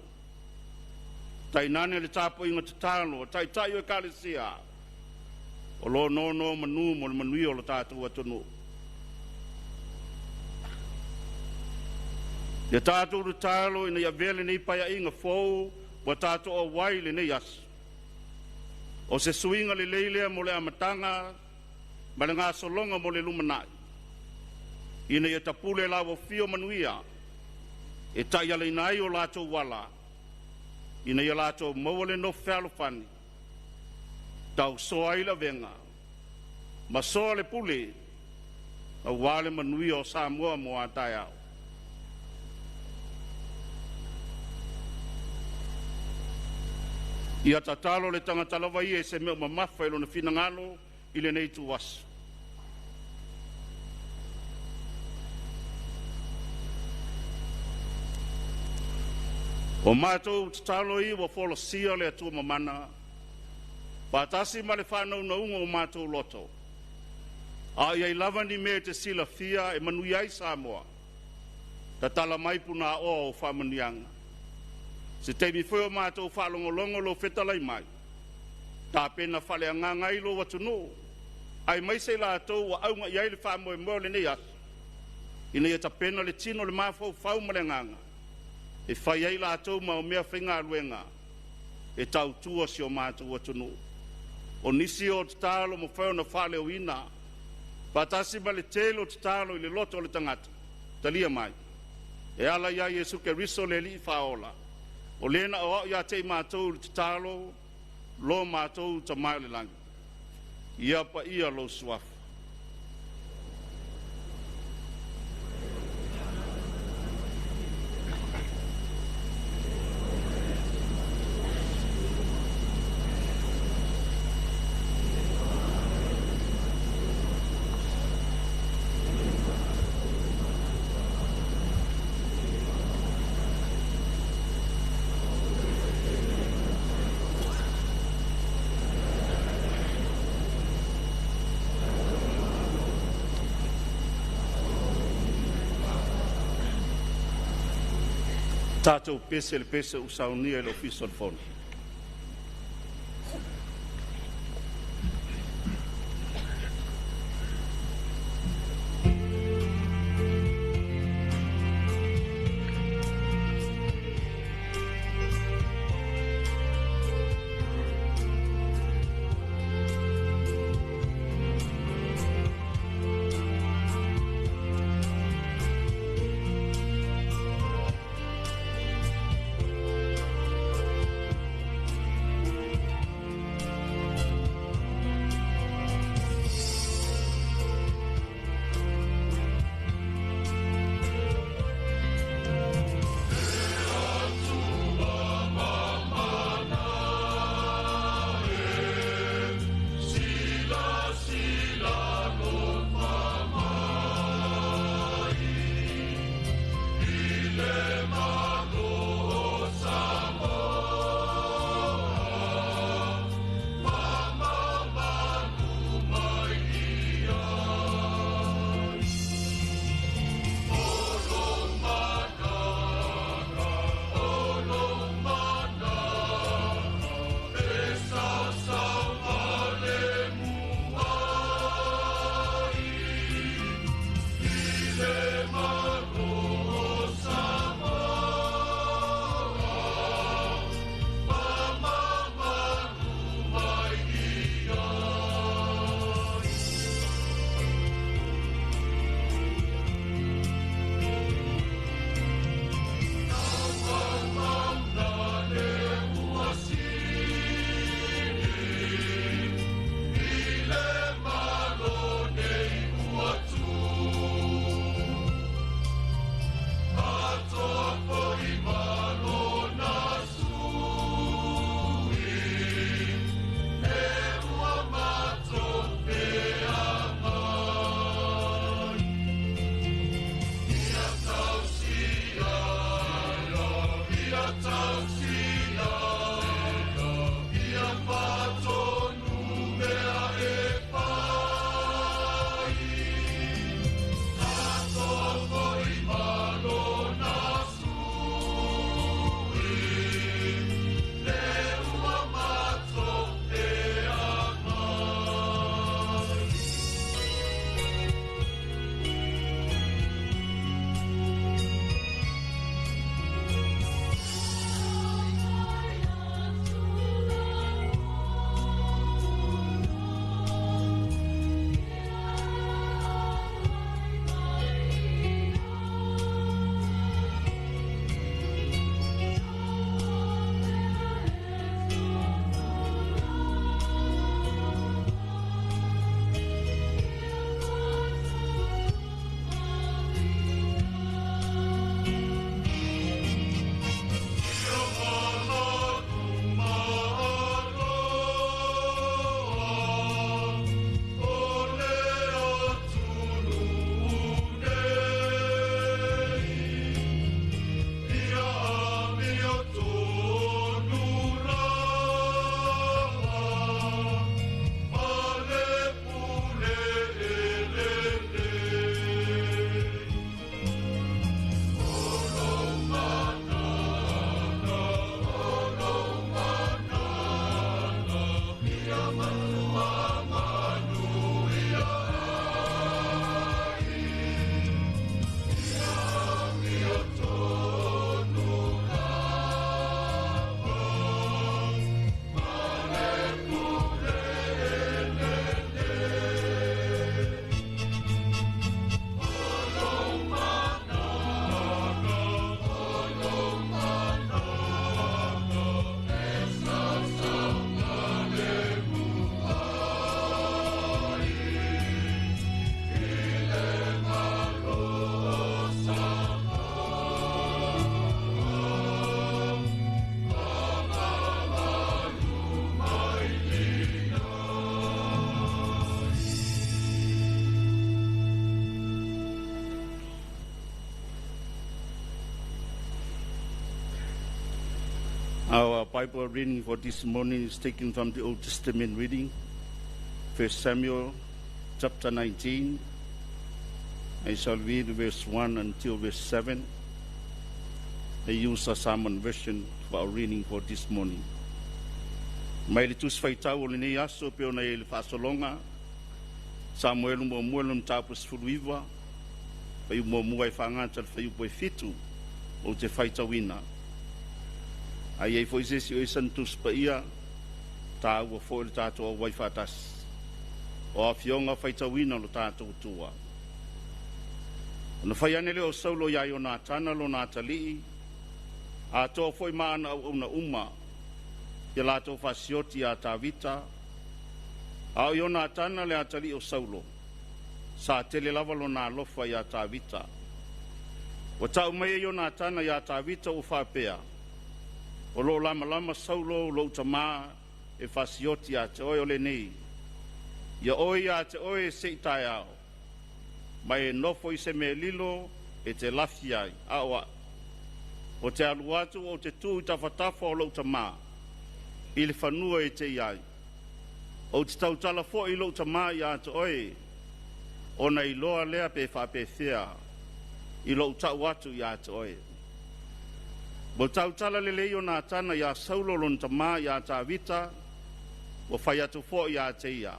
tainane le tapuaiga tatalo a Taitai o Ekalesia o lo o nonomanu mo le manuia o le tatou atunuu. Ia tatou tatalo ina ia avea lenei paeaiga fou ua tatou auai i lenei aso, o se suiga lelei lea mo le amataga ma le gasologa mo le lumanai, ina ia tapule lau afio manuia e taialaina ai o latou ala, ina ia latou maua le nofo fealofani, tausoa ai le avega ma soa le pule aua le manuia o Samoa mo a taeao. Ia tatalo le tagata lava ia i se mea o mamafa i lona finagalo i lenei ituaso. O matou tatalo ia ua folasia le Atua mamana, faatasi ma le faanaunauga o matou loto, a i ai lava ni mea e te silafia e manuia ai Samoa, tatala mai punaoa o faamanuiaga. Se taimi foi o matou faalogologo lou fetalai mai, tapena faaleagaga ai lou atunuu, aemaise i latou ua auga i ai le faamoemoe o lenei aso, ina ia tapena le tino, le mafaufau ma le agaga, e fai ai latou ma o mea faigaluega e tautua si o matou atunuu. O nisi o tatalo mafai ona faaleoina, faatasi ma le tele o tatalo i le loto o le tagata, talia mai. E ala ia Iesu Keriso le Alii Faaola, o lena o au ia te i matou le tatalo, lo matou Tama i le lagi. Ia paia lou suafa. Tatou pese le pese ua saunia i le Ofisa o le Fono. Bible reading for this morning is taken from the Old Testament reading, 1 Samuel chapter 19. I shall read verse 1 until verse 7. I use a Samoan version for our reading for this morning. Mai le tusi faitau o lenei aso pei ona i ai le faasologa, Samuelu muamua lona mataupu 19, fuaiupu muamua e faagata i le fuaiupu e 7 ou te faitauina. A i ai foi se isi o i sana tusi paia, taua foi le tatou auai faatasi. O afioga faitauina lo tatou Atua. Ona fai ane lea o Saulo iā Ionatana lona atalii, atoa foi ma ana auauna uma, ia latou fasioti iā Tavita, a o Ionatana le atalii o Saulo, sa tele lava lona alofa iā Tavita. Ua tau mai e Ionatana iā Tavita ua faapea, O lo o lamalama Saulo lou tamā e fasioti ia te oe o lenei, ia oe ia te oe se i taeao, ma e nofo i se mea lilo e te lafi ai, a o a'u, o te alu atu ou te tu i tafatafa o lou tamā, i le fanua e te i ai. Ou te tautala foi i lou tamā ia te oe, ona iloa lea pe faapefea i lou tau atu ia te oe. Ua tautala lelei Ionatana iā Saulo lona tamā iā Tavita, ua fai atu foi ia te ia,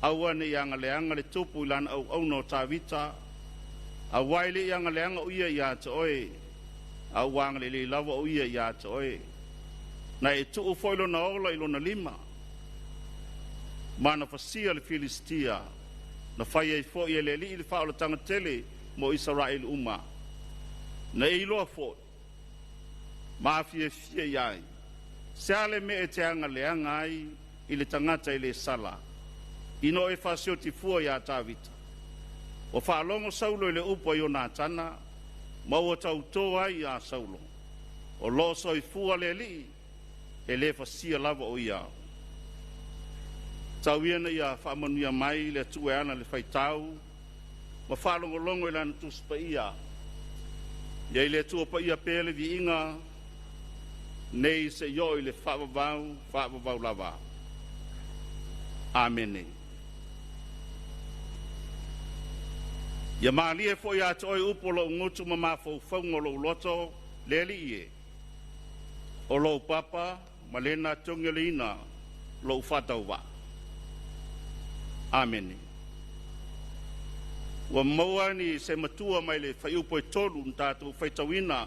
Aua ne i agaleaga le tupu i lana auauna o Tavita, auā e le i agaleaga o ia ia te oe, a ua agalelei lava o ia ia te oe. Na e tuu foi lona ola i lona lima, ma na fasia le Filisitia, na fai ai foi e le Alii le faaolataga tele mo Isaraelu uma. Na e iloa foi, ma fiafia i ai, se a le mea e te agaleaga ai i le tagata e le sala, ina o e fasioti fua iā Tavita. Ua faalogo Saulo i le upu a Ionatana, ma ua tautō ai iā Saulo, O lo o soifua le Alii, e le fasia lava o ia. Tau ia ina ia faamanuia mai le Atua e ana le faitau ma faalogologo i Lana Tusi Paia. Ia i le Atua Paia pea le viiga nei seia oo i le faavavau, faavavau lava. Amene. Ia malie foi ia te oe upu o lou gutu ma mafaufauga o lou loto, le Alii e. O lou papa ma lena togi o le ina lou faatauvaa. Amene. Ua maua ni se matua mai le fuaiupu e 3 na tatou faitauina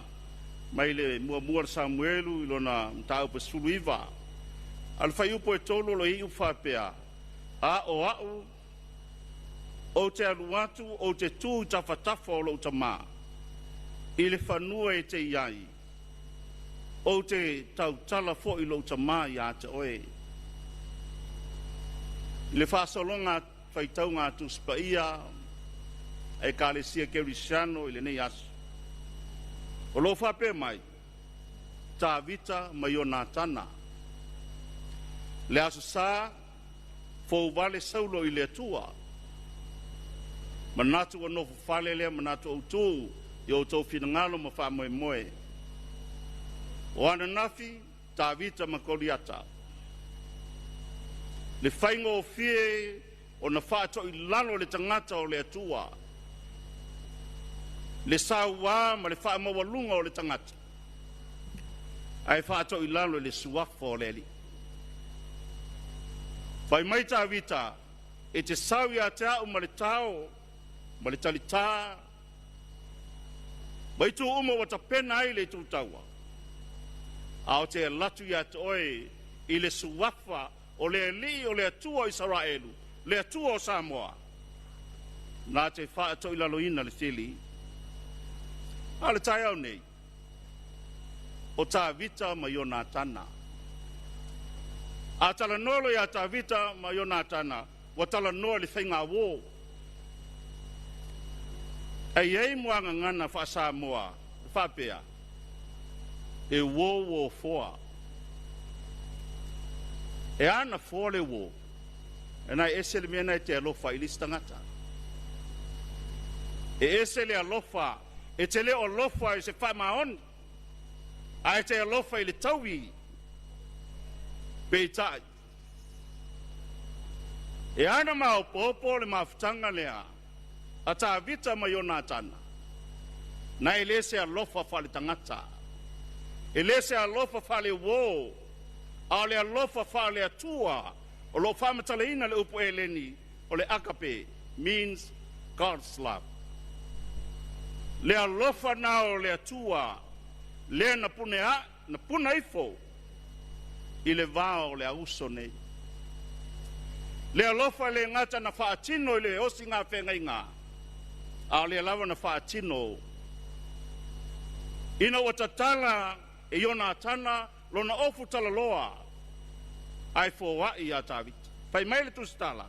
mai le muamua le Samuelu i lona mataupu e 19. A o le fuaiupu e 3 o lo o i ai upu faapea, A o a'u ou te alu atu ou te tu i tafatafa o lou tamā i le fanua e te i ai, ou te tautala foi i lou tamā ia te oe. I le faasologa faitauga a Tusi Paia a Ekalesia Kerisiano i lenei aso, o lo o faapea mai, Tavita ma Ionatana. Le Aso Sa, fouvale Saulo i le Atua. Manatu ua nofo fale lea manatu autū i outou finagalo ma faamoemoe. O ananafi, Tavita ma Koliata. Le faigofie ona faatoilalo le tagata o le Atua, le sauā ma le faamaualuga o le tagata, ae faatoilalo i le suafa o le Alii. Fai mai Tavita, e te sau ia te a'u ma le tao ma le talitā ma itu uma ua tapena ai le itu taua, a o te alu atu ia te oe i le suafa o le Alii o le Atua o Isaraelu, le Atua o Samoa, na te faatoilaloina le fili. A o le taeao nei, o Tavita ma Ionatana. A talanoa loa ia Tavita ma Ionatana, ua talanoa i le faigauō. E i ai muagagana faa-Samoa e faapea, E uō uō foa. E ana foa le uō, e na e ese le mea na e te alofa i le isi tagata. E ese le alofa, e te le o alofa i se faamaoni, ae te alofa i le taui. Peitai, e ana maopoopo le mafutaga lea a Tavita ma Ionatana, na e le se alofa faaletagata, e le se alofa faaleuō, a o le alofa faale-Atua o lo o faamatalaina le upu Eleni o le agape, means God's love. Le alofa na o le Atua lea na pune a, na puna ifo i le vao o le auso nei. Le alofa le gata na faatino i le osiga feagaiga, a o lea lava na faatino ina ua tatala e Ionatana lona ofu talaloa ae foai iā Tavita. Fai mai le tusitala,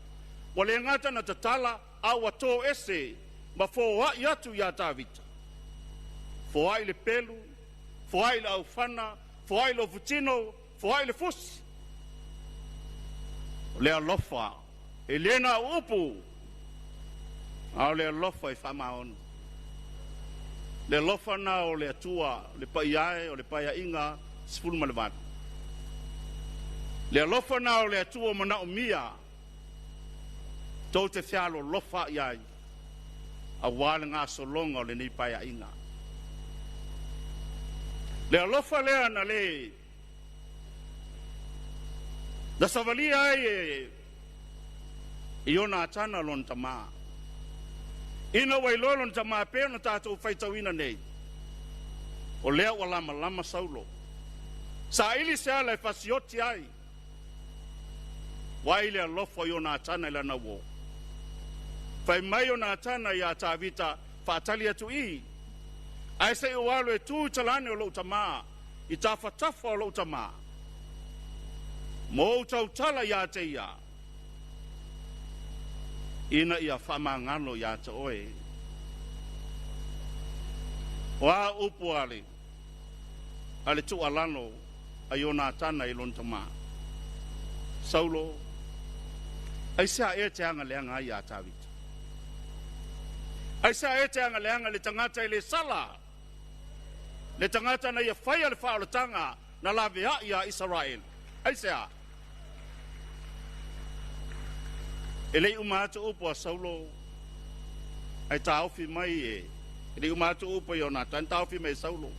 ua le gata na tatala a ua to ese ma foai atu iā Tavita. Foai le pelu, foai le aufana, foai le ofutino, foai le fusi. O le alofa, e le na o upu, a o le alofa e faamaoni. Le alofa na o le Atua, le paia e o le paeaiga 18. Le alofa na o le Atua manaomia, tou te fealolofa i ai, auā le gasologa o lenei paeaiga. Le alofa lea na le na savalia ai e Ionatana lona tamā. Ina ua iloa lona tamā pei ona tatou faitauina nei, o lea ua lamalama Saulo. Saili se ala e fasioti ai, vaai le alofa o Ionatana i lana uō. Fai mai Ionatana iā Tavita, faatali atu i, ae se i ou alu e tu i talane o lou tamā, i tafatafa o lou tamā, ma ou tautala iā te ia, ina ia faamagalo iā te oe. O a upu a le, a le tuualalo a Ionatana i lona tamā, Saulo, aisea ea te agaleaga ai iā Tavita? Aisea ea te agaleaga i le tagata e le sala, le tagata na ia faia le faaolataga na laveai iā Isaraelu? Aisea? E le i uma atu upu a Saulo, ae taofi mai e, e le i uma atu upu a Ionatana, taofi mai e Saulo.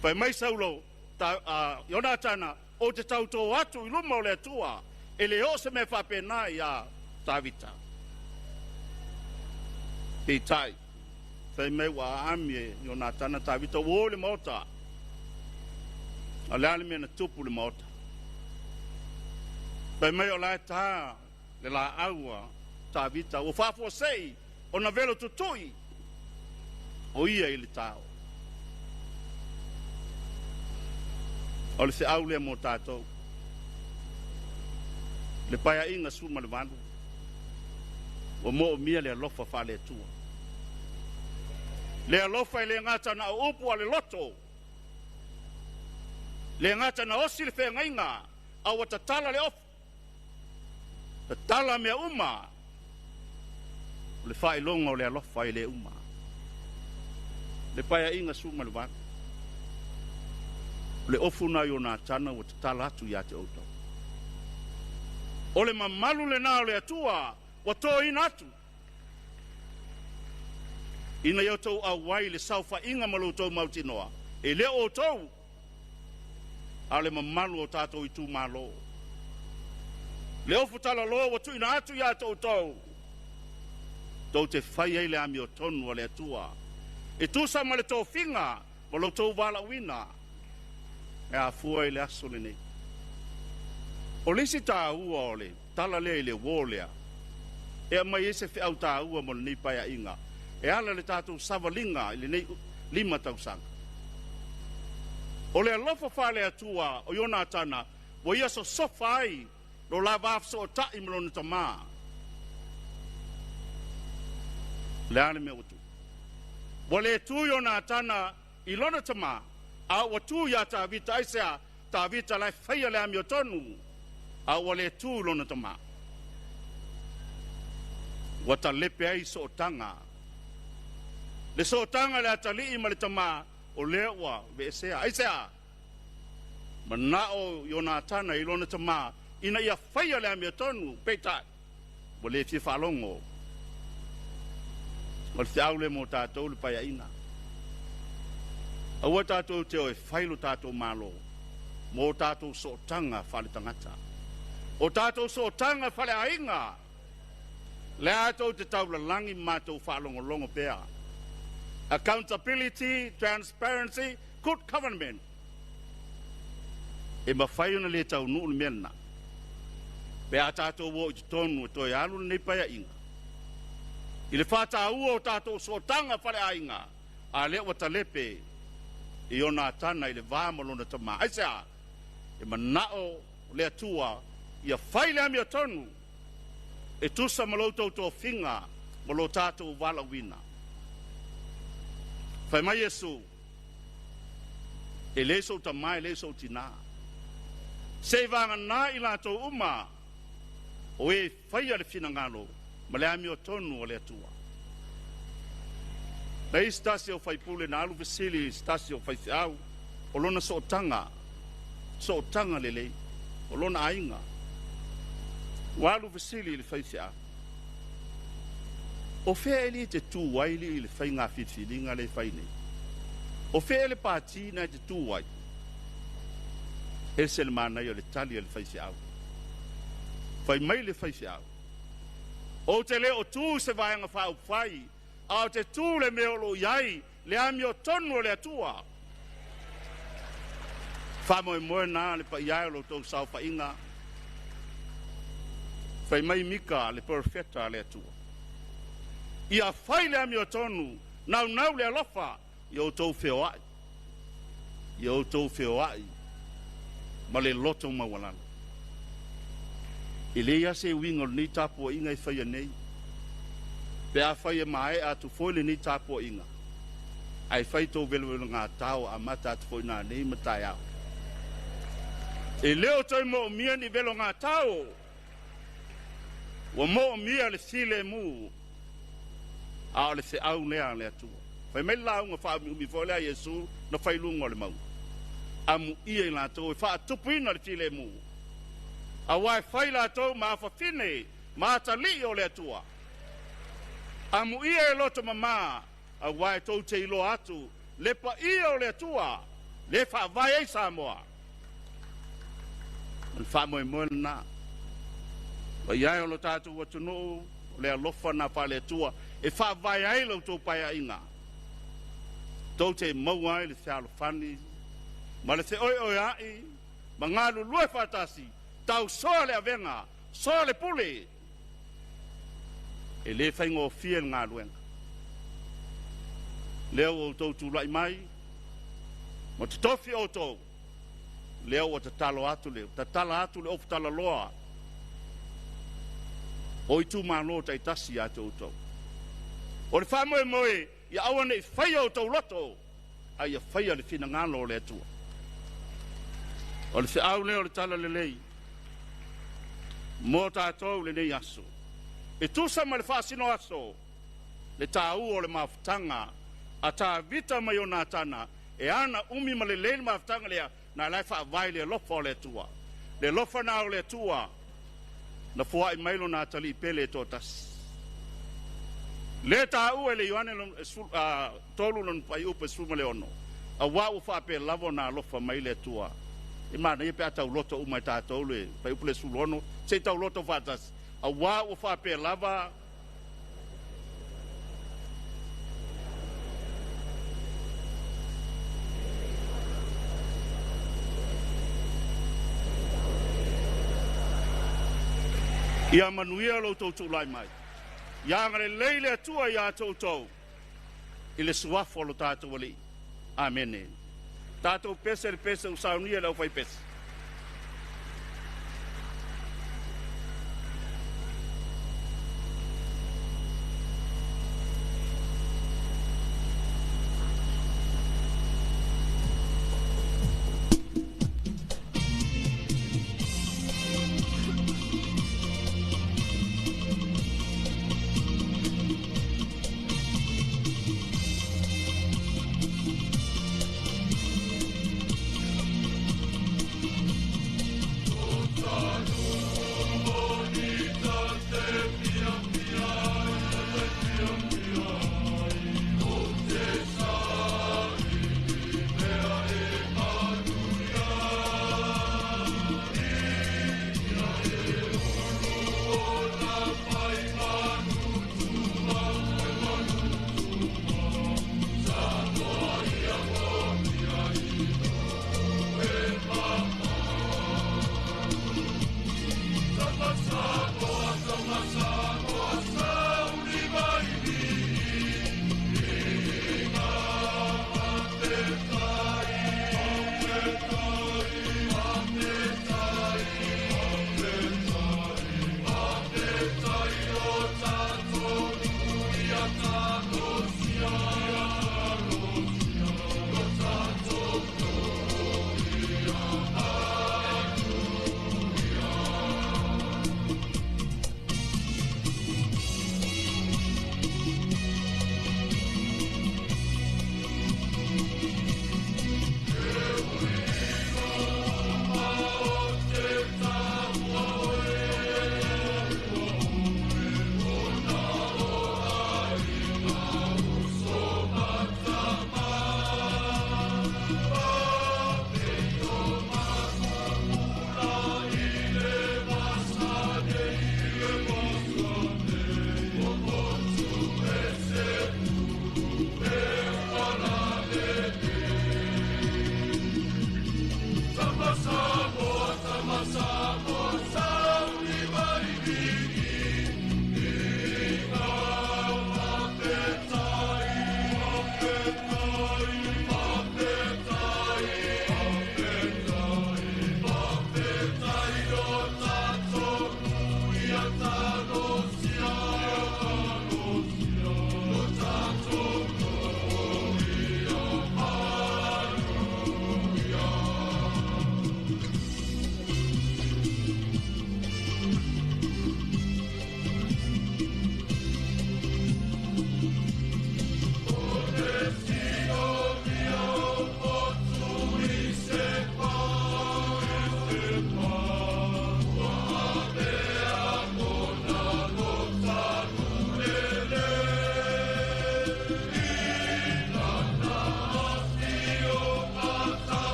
Fai mai Saulo, ta, Ionatana, ou te tautō atu i luma o le Atua, e le oo se mea faapena iā Tavita. Peitai, fai mai ua aami e Ionatana Tavita, ua o i le maota. A o le a le mea na tupu i le maota? Fai mai o la e tā le laau a Tavita, ua faafuasei ona velo tutui o ia i le tao. O le feau lea mo tatou. Le paeaiga 18, ua moomia le alofa faale-Atua. Le alofa e le gata na o upu a le loto, le gata na osi le feagaiga, a ua tatala le ofu, tatala mea uma, o le faailoga o le alofa e le uma. Le paeaiga 18, o le ofu na Ionatana ua tatala atu iā te outou. O le mamalu lenā o le Atua ua toina atu, ina ia outou auai i le saofaiga ma lo outou mautinoa, e le o outou, a o le mamalu o tatou itumalo. Le ofu talaloa ua tuuina atu iā te outou, tou te fai ai le amiotonu a le Atua, e tusa ma le tofiga ma lo outou valaauina e afua i le aso lenei. O le isi taua o le tala lea i le uō lea, e aumai ai se feau taua mo lenei paeaiga, e ala i le tatou savaliga i lenei 5 tausaga. O le alofa faale-Atua o Ionatana ua ia sosofa ai lo la va fesootai ma lona tamā. O le a le mea ua tupu? Ua le tu Ionatana i lona tamā, a ua tu iā Tavita. Aisea? Tavita la e faia le amiotonu, a ua le tu i lona tamā. Ua talepe ai sootaga. Le sootaga i le atalii ma le tamā, o lea ua veesea. Aisea? Manao Ionatana i lona tamā ina ia faia le amiotonu, peitai, ua le fia faalogo. O le feau lea mo tatou le paeaiga. Aua tatou te o e fai lo tatou Malo mo tatou sootaga faaletagata. O tatou sootaga faaleaiga, lea tou te taulalagi ma matou faalogologo pea. Accountability, transparency, good government. E mafai ona le taunuu le mea lena. Pe a tatou o i totonu e toe alu lenei paeaiga. I le faataua o tatou sootaga faaleaiga, a lea ua talepe Ionatana i le va ma lona tamā. Aisea? E manao le Atua ia fai le amiotonu e tusa ma lo outou tofiga ma lo tatou valaauina. Fai mai Iesu, e le sou tamā e le sou tinā. Se i vagana i latou uma o e faia le finagalo ma le amiotonu o le Atua. Na i se tasi o faipule na alu fesili i se tasi o faifeau o lona sootaga, sootaga lelei, o lona aiga. Ua alu fesili i le faifeau. O fea e li te tū ai li i le whainga filifiliga le fai nei. O fea e le pāti na e te tū ai. E se le manaia o le tali a le faifeau. Fai mai le faifeau. Ou te le o tū se vaega faaupufai, a o te tū le mea o lo o i ai le amiotonu o le Atua. Faamoemoe na le paia e o lo outou saofaiga. Fai mai Mika le profeta a le Atua. Ia fai le amiotonu, naunau le alofa, ia outou feoai. Ia outou feoai ma le loto maualalo. E leai lava se uiga o lenei tapuaiga e faia nei. Pe a fai e maea atu foi lenei tapuaiga, ae fai tou velovelogatao amata atu foi nanei ma taeao. E le o toe moomia ni velogatao, ua moomia le filemu, a o le feau lea a le Atua. Fai mai le lauga faaumiumi foi lea a Iesu na fai i luga o le mauga. Amuia i latou e faatupuina le filemu, auā e fai latou ma afafine ma atalii o le Atua. Amuia e loto mamā, auā e tou te iloa atu le paia o le Atua, le faavae ai Samoa. O le faamoemoe lena. Paia e o lo tatou atunuu, o le alofa na faale-Atua e faavae ai la outou paeaiga. Tou te maua ai le fealofani ma le feoeoea'i ma galulue faatasi, tausoa le avega, soa le pule. E le faigofie le galuega. Lea ua outou tulai mai ma totofi outou, lea ua tatalo atu le, tatala atu le ofu talaloa o itumalo taitasi ia te outou. O le faamoemoe ia aua ne i faia outou loto, a ia faia le finagalo o le Atua. O le feau lea o le talalelei mo tatou lenei aso. E tusa ma le faasino aso, le tāua o le mafutaga a Tavita ma Ionatana, e ana umi ma lelei le mafutaga lea, na la e faavae le alofa o le Atua. Le alofa na o le Atua, na foai mai lona atalii pele e toatasi. Le tāua e le Ioane 3 lona fuaiupu e 16, auā ua faapea lava ona alofa mai le Atua. E manaia pe a tauloto uma e tatou le fuaiupu le 16, se i tauloto faatasi. Auā ua faapea lava Ia manuia lo outou tulai mai. Ia agalelei le Atua iā te outou i le suafa o lo tatou Alii. Amene. Tatou pese le pese ua saunia e le aufaipese.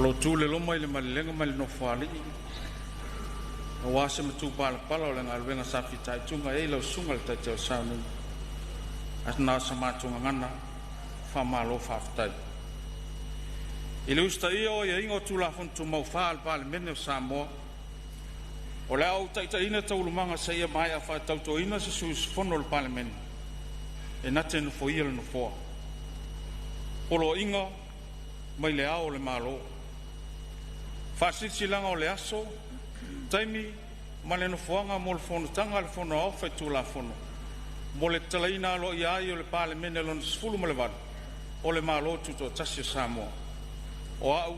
O lo tu le loma i le malelega ma le nofoalii, aua se matupalapala o le galuega sa fitaituga ai lau susuga i le Taitai o le sa nei. Ae na o sa matou gagana, faamalo faafetai. I le usitaia o aiaiga o Tulafono Tumau 4 a le Palemene o Samoa, o le a ou taitaiina taualumaga seia maea faatautoina se sui usufono o le Palemene e na te nofoia le Nofoa. Poloaiga mai Le Ao o le Malo. Faasilasilaga o le Aso, Taimi ma le Nofoaga mo le Fonotaga a le Fono Aoao Faitulafono mo le tatalaina aloaia ai o le Palemene Lona XVIII o le Malo Tutoatasi o Samoa. O A'u,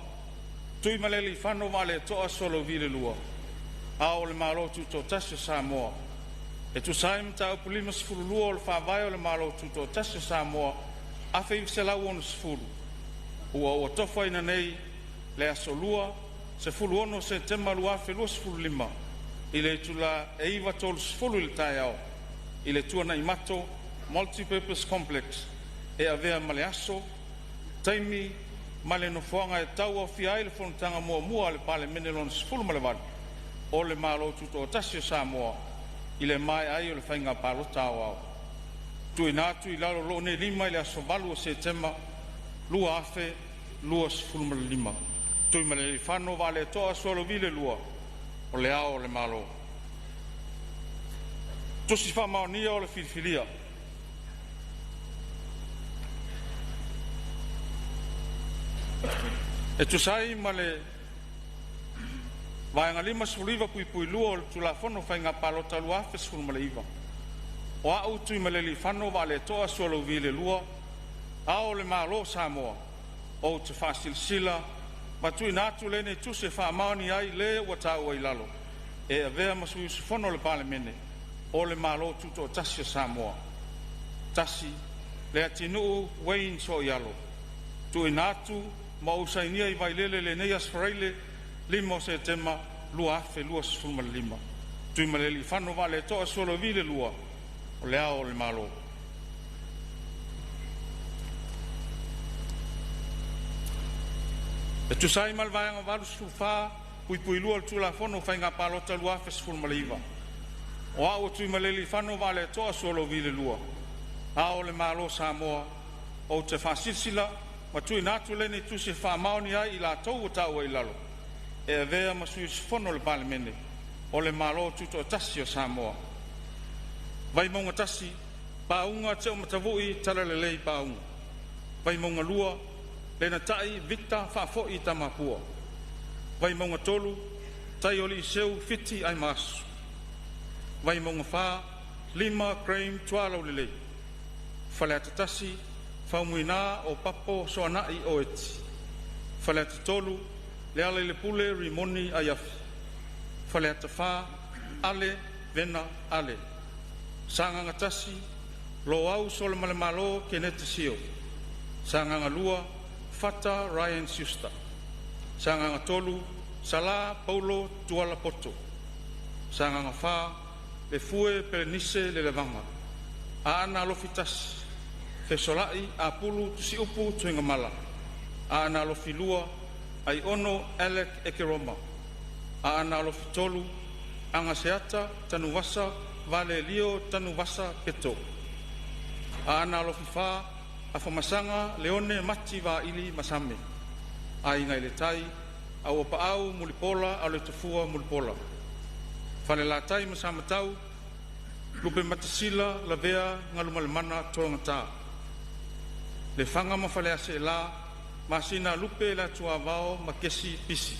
Tuimalealiifano Vaaleto'a Sualauvi II, Ao o le Malo Tutoatasi o Samoa, e tusa ai ma Mataupu 52 o le Faavae o le Malo Tutoatasi o Samoa 1960, ua ou atofaina nei le aso Lua, 16 Setema 2025 i le itula e 9:30 i le taeao i le Tuanaimato Multi-Purpose Complex e avea ma le aso, taimi ma le nofoaga e tauaofia ai le Fonotaga muamua a le Palemene Lona XVIII o le Malo Tutoatasi o Samoa i le maea ai o le Faiga Palota Aoao. Tuuina atu i lalo o lou nei lima i le aso 8 o Setema 2025. Tuimalealiifano Vaaleto'a Sualauvi II, O Le Ao o le Malo. Tusi Faamaonia o le Filifilia. E tusa ai ma le Vaega 59(2) o le Tulafono o Faiga Palota 2019, o A'u Tuimalealiifano Vaaleto'a Sualauvi II, Ao o le Malo o Samoa, ou te faasilasila ma tuuina atu lenei Tusi e faamaonia ai le ua taua i lalo e avea ma sui usufono o le Palemene o le Malo Tutoatasi o Samoa. 1. Leatinuu Wayne Sooialo. Tuuina atu ma ou sainia i Vailele i lenei aso Faraile 5 o Setema 2025. Tuimalealiifano Vaaleto'a Sualauvi II, O Le Ao o le Malo. E tusa ai ma le Vaega 84(2) o le Tulafono o Faiga Palota 2019, o A'u Tuimalealiifano Vaaleto'a Sualauvi II, Ao o le Malo o Samoa, ou te faasilasila ma tuuina atu lenei Tusi e faamaonia ai i latou ua taua i lalo e avea ma sui usufono o le Palemene o le Malo Tutoatasi o Samoa. Vaimauga 1, Pauga Teomatavui Talalelei Pauga. Vaimauga 2, Lenatai Victor Faafoi Tamapua. Vaimauga 3, Taioliiseu Fiti Aimaasu. Vaimauga 4, Lima Graeme Tualaulelei. Faleata 1, Faumuina Opapo Soanai Oeti. Faleata 3, Lealailepule Rimoni Aiafi. Faleata 4, Ale Vena Ale. Sagaga 1, Loau Solamalemalo Keneti Sio. Sagaga 2, Fata Ryan Schuster. Sagaga 3, Sala Paulo Tuala Poto. Sagaga 4, Lefue Pelenise Lelevaga. Aana Alofi 1, Fesolai Apulu Tusiupu Tuigamala. Aana Alofi 2, Aiono Alec Ekeroma. Aana Alofi 3, Agaseata Tanuvasa Valelio Tanuvasa Peto. Aana Alofi 4, Afamasaga Leone Mati Vaili Masame. Aiga i le Tai, Auapaau Mulipola Aloitafua Mulipola. Falelatai ma Samatau, Lupematasila Lavea Galumalemana Tologata. Lefaga ma Faleaseela, Masina Lupe Leatuavao Makesi Pisi.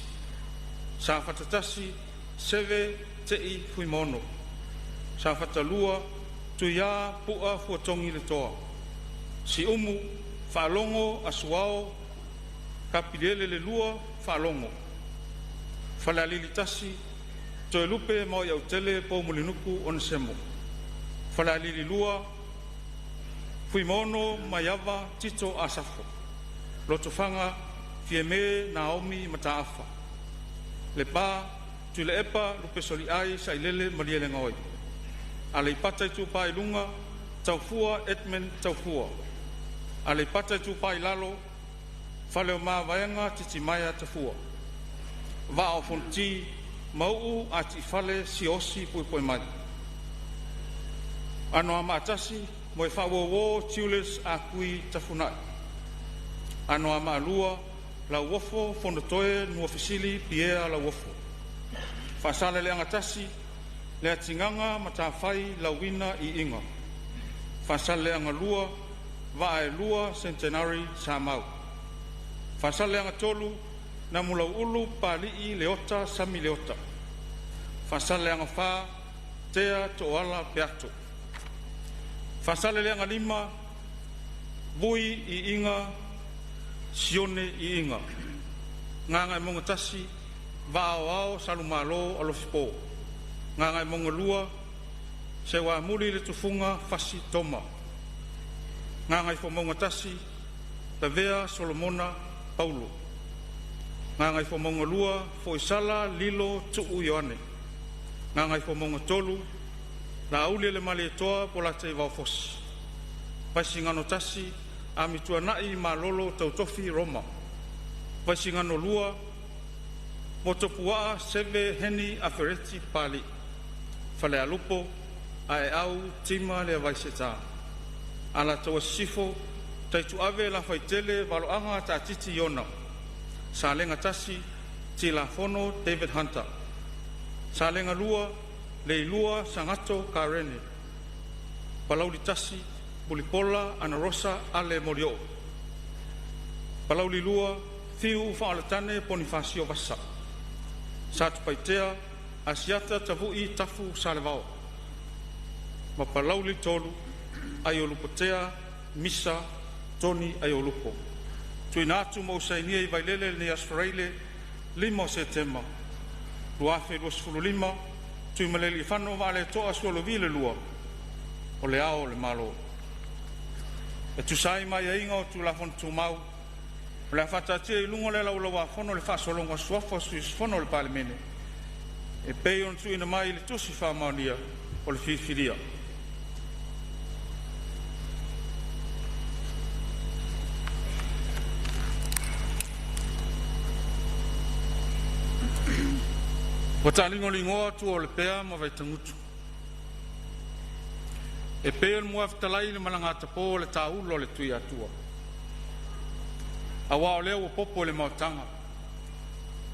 Safata 1, Seve Te'i Fuimaono. Safata 2, Tuiā Pu'a Fuatogi Letoa. Siumu, Faalogo Asuao Kapiliele Lelua Faalogo. Falealili 1, Toelupe Maoiautele Poumulinuku Onesemo. Falealili 2, Fuimaono Maiava Tito Asafo. Lotofaga, Fiame Naomi Mataafa. Lepa, Tuilaepa Lupesoliai Sailele Malielegaoi. Aleipata Itupa i Luga, Taufua Edmund Taufua. Aleipata Itupa i Lalo, Faleomavaega Titimaea Tafua; Vaa o Fonoti, Mauu Atiifale Siaosi Puepuemai. Anoamaa 1, Moefaauouo Julius Ah Kui Tafunai. Anoamaa 2, Lauofo Fonotoe Nuafesili Pierre Lauofo. Faasaleleaga 1, Leatigaga Matafai Lauina Iiga. Faasaleleaga 2, Vaa e Lua Centenary Samau. Faasaleleaga 3, Namulauulu Papalii Leota Sami Leota. Faasaleleaga 4, Tea Tooala Peato. Faasaleleaga 5, Vui Iiga Sione Iiga. Gagaemauga 1, Vaa Aoao Salumalo Alofi Po. Gagaemauga 2, Seuamuli le Tufuga Fasi Toma. Gagaifomauga 1, Lavea Solomona Paulo. Gagaifomauga 2, Foisala Lilo Tuu Ioane. Gagaifomauga 3, Laaulialemalietoa Polataivaoa Fosi. Vaisigano 1, Amituanai Malolo Tautofi Roma. Vaisigano 2, Motuopuaa Seve Heni Afereti Papalii. Falealupo, Aeau Tima Leavaiseta. Alataua Sisifo, Taituave Lafaitele Valoaga Taatiti Iona. Salega 1, Tilafono David Hunter. Salega 2, Leilua Sagato Karene. Palauli 1, Mulipola Anarosa Ale Molioo. Palauli 2, Fiu Faaoletane Ponifasio Vasa. Satupaitea, Asiata Tavu'i Tafu Salevao. Ma Palauli 3, Aiolupotea Misa Toni Aiolupo. Tuuina atu mo sainia i Vailele lenei Aso Faraile 5 o Setema 2025, Tuimalealiifano Vaaletoa Sualauvi II, o le Ao o le Malo. E tusa ai ma aiaiga o Tulafono Tumau, o le a faataatia i luga o le Laulau-a-Fono le faasologa o suafa o sui usufono o le Palemene e pei ona tuuina mai i le Tusi Faamaonia o le Filifilia. Ua taaligoligoa tua o Lepea ma Vaitagutu e pei o le muafetalai i le malagatapo o le taaula o le Tuiatua, aua o lea ua popo i le maotaga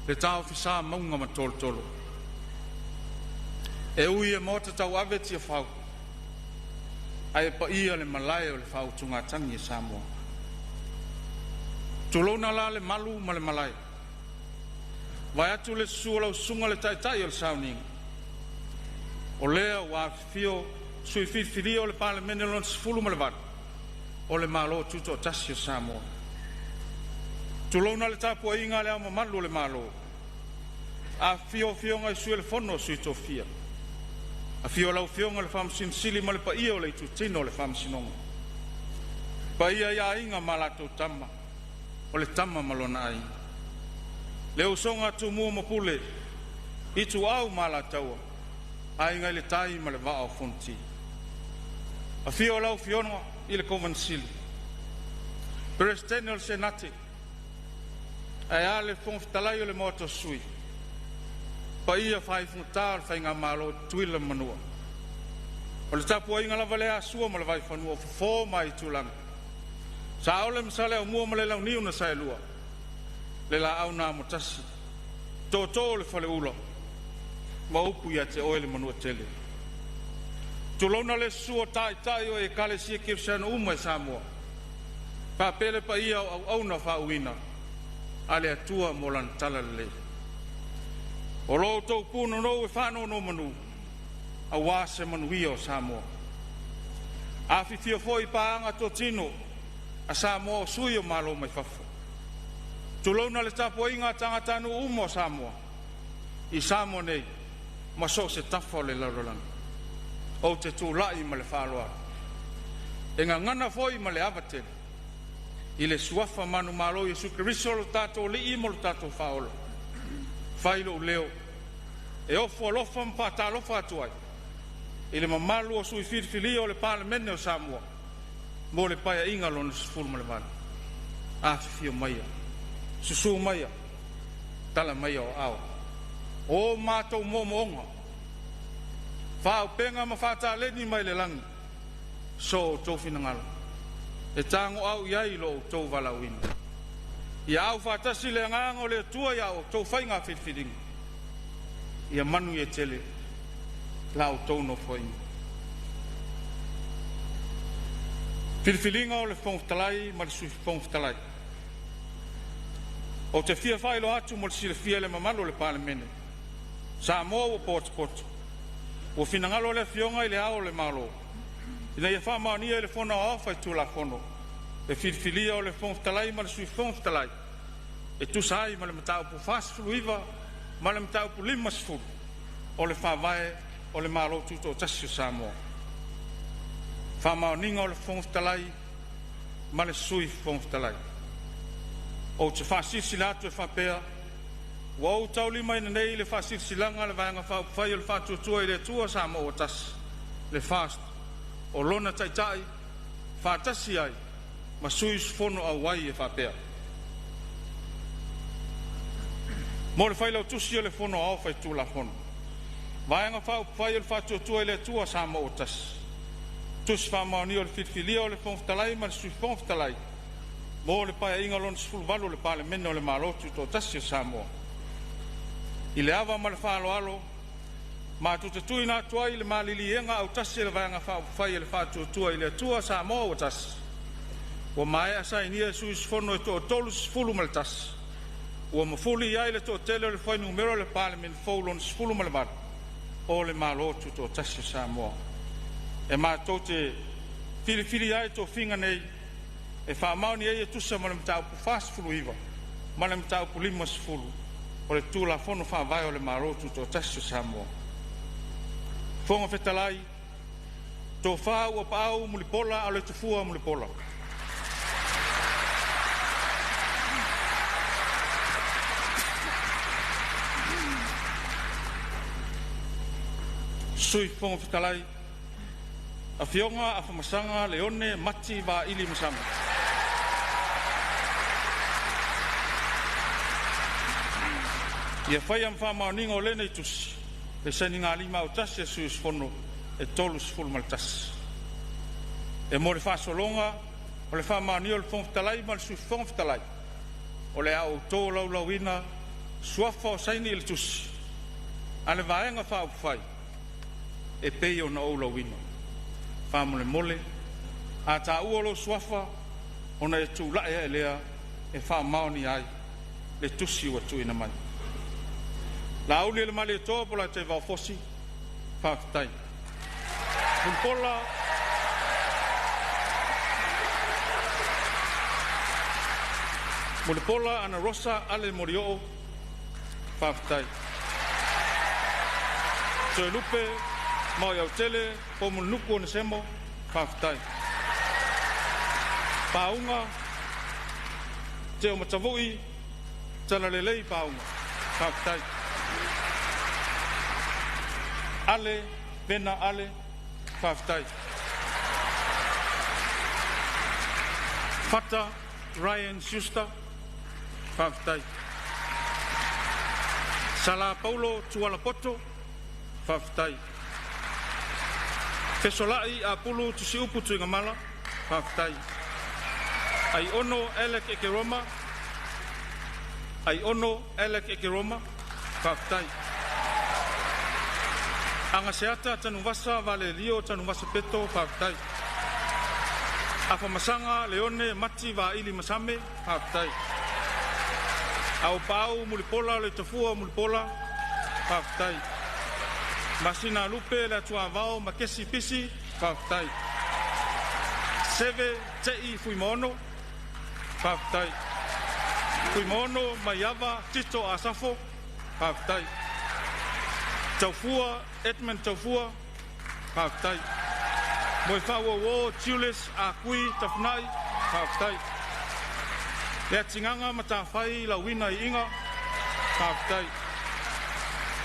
le taofisa mauga ma tolotolo. E ui e maota tauave Tiafau, ae paia le malae o le faautugatagi a Samoa. Tulouna la le malu ma le malae, vaeatu le susu o lau susuga i le Taitai o le Sauniga, o lea ua afifio sui filifilia o le Palemene lona 18 o le Malo Tutoatasi o Samoa. Tulouna le tapuaiga a Le Ao Mamalu o le Malo, afifio Afioga i Sui o le Fono a Sui Tofia, afio lau Afioga i le Faamasino Sili ma le paia o le Itutino o le Faamasinoga. Paia ia Aiga ma latou Tama, o le Tama ma lona Aiga, le usoga a Tumua ma Pule, Ituau ma Alataua, Aiga i le Tai ma le Vaa o Fonoti. Afio lau Afioga i le Kovana Sili, Peresetene o le Senate, ae a le Fofoga Fetalai o le Maota o Sui, paia faaifogata o le Faigamalo Tutuila ma Manua. O le tapuaiga lava lea a Sua ma le Vaifanua, o Fofo ma Aitulagi, Saole ma Saleaaumua ma le Launiu na Saelua, le Laau na Amotasi, Tootoo o le Faleula, ma upu ia te oe le Manuatele. Tulouna le susu o Taitai o Ekalesia Kerisiano uma i Samoa, faapea le paia o auauna faauuina a le Atua mo lana talalelei. O lo outou punonou e faanonomanu aua se manuia o Samoa. Afifio foi paaga totino a Samoa o sui o Malo mai fafo. Tulouna le tapuaiga a tagatanuu uma o Samoa i Samoa nei ma so o se tafa o le lalolagi. Ou te tulai ma le faaaloalo e gagana foi ma le ava tele i le suafa manumalo o Iesu Keriso o lo tatou Alii ma lo tatou Faaola, fai lou leo e ofo alofa ma faatalofa atu ai i le mamalu o sui filifilia o le Palemene o Samoa mo le Paeaiga Lona 18. Afifio maia Susū maia, tala maia o aao. O matou moomooga, faaupega ma faataleni mai le lagi, so outou finagalo, e tagoau i ai lo outou valaauina. Ia aufaatasi le agaga o le Atua ia outou faiga filifiliga, ia manuia tele la outou nofoaiga. Filifiliga o le Fofoga Fetalai ma le Sui Fofoga Fetalai. Ou te fia faailoa atu mo le silafia e le mamalu o le Palemene, Samoa ua potopoto, ua finagalo le Afioga i Le Ao o le Malo, ina ia faamaonia e le Fono Aoao Faitulafono le filifilia o le Fofoga Fetalai ma le Sui Fofoga Fetalai e tusa ai ma le Mataupu 49 ma le Mataupu 50 o le Faavae o le Malo Tutoatasi o Samoa. Faamaoniga o le Fofoga Fetalai ma le Sui Fofoga Fetalai. Ou te faasilasila atu e faapea, ua ou taulimaina nei le Faasilasilaga a le Vaega Faaupufai o le Faatuatua i le Atua Samoa ua Tasi, le FAST, o lona Taitai faatasi ai ma sui usufono auai e faapea: Mo le Failautusi o le Fono Aoao Faitulafono, Vaega Faaupufai o le Faatuatua i le Atua Samoa ua Tasi, Tusi Faamaonia o le Filifilia o le Fofoga Fetalai ma le Sui Fofoga Fetalai mo le Paeaiga Lona XVIII o le Palemene o le Malo Tutoatasi o Samoa. I le ava ma le faaaloalo, matou te tuuina atu ai le maliliega autasi a le Vaega Faaupufai a le Faatuatua i le Atua Samoa ua Tasi, ua maea sainia e sui usufono e toa-31, ua mafuli i ai le toatele o le fuainumera o le Palemene fou lona XVIII o le Malo Tutoatasi o Samoa. E matou te filifilia ai tofiga nei e faamaoni ai e tusa ma le Mataupu 49 ma le Mataupu 50 o le Tulafono Faavae o le Malo Tutoatasi o Samoa. Fofoga Fetalai, Tofa Auuapaau Mulipola Aloitafua Mulipola. Sui Fofoga Fetalai, Afioga Afamasaga Leone Mati Vaili Masaga. Ia faia ma faamaoniga o lenei tusi le sainigalima autasi a sui usufono e 31. E mo le faasologa o le faamaonia o le Fofoga Fetalai ma le Sui Fofoga Fetalai, o le a ou tolaulauina suafa o saini i le tusi a le Vaega Faaupufai e pei ona ou lauina. Faamolemole, a taua lou suafa ona e tulai ae lea e faamaonia ai le tusi ua tuuina mai. Laaulialemalietoa Polataivao Fosi, faafetai. Mulipola Mulipola Anarosa Ale Molioo, faafetai. Toelupe Maoiautele Poumulinuku Onesemo, faafetai. Pauga Teomatavui Talalelei Pauga, faafetai. Ale Vena Ale, faafetai. Fata Ryan Schuster, faafetai. Sala Paulo Tualapoto, faafetai. Fesolai Apulu Tusiupu Tuigamala, faafetai. Aiono Alec Ekeroma, Aiono Alec Ekeroma, faafetai. Agaseata Tanuvasa Valelio Tanuvasa Peto, faafetai. Afamasaga Leone Mati Vaili Masame, faafetai. Aupaau Mulipola le Tafua Mulipola, faafetai. Masina Lupe le Atuavao Makesi Pisi, faafetai. Seve Tei Fuimaono, faafetai. Fuimaono Maiava Tito Asafo, faafetai. Taufua Edmund Taufua, faafetai. Moefaauouo Julius Akui Tafunai, faafetai. Le Atigaga Matafai Lauina Iiga, faafetai.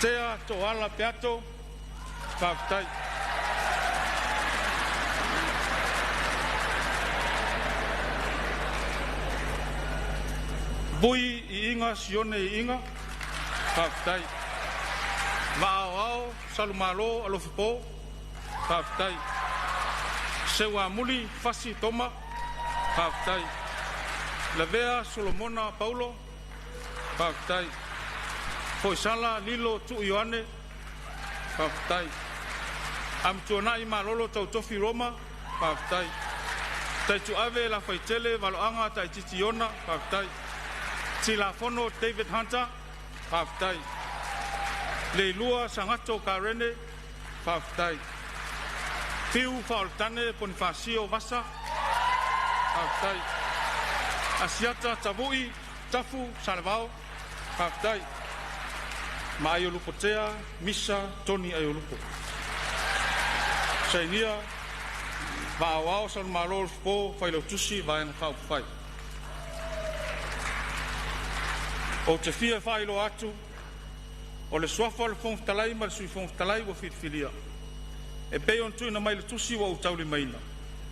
Tea Toala Peato, faafetai. Vui Iiga Sione Iiga, faafetai. Vaaoao Salumalo Alofipo, faafetai. Seuamuli Fasi Toma, faafetai. Lavea Solomona Paulo, faafetai. Foisala Lilo Tuu Ioane, faafetai. Amituanai Malolo Tautofi Roma, faafetai. Taituave Lafaitele Valoaga Taititi Iona, faafetai. Tilafono David Hunter, faafetai. Leilua Sagato Karene, faafetai. Fiu Faaolotane Ponifasio Vasa, faafetai. Asiata Tavui Tafu Salevao, faafetai. Ma Aiolupotea Misa Toni Aiolupo. Sainia Vaaoao Salumalo Alofipo Failautusi Vaega Faaupufai. Ou te fia faailoa atu, o le suafa o le Fofoga Fetalai ma le Sui Fofoga Fetalai ua filifilia e pei ona tuuina mai i le tusi ua ou taulimaina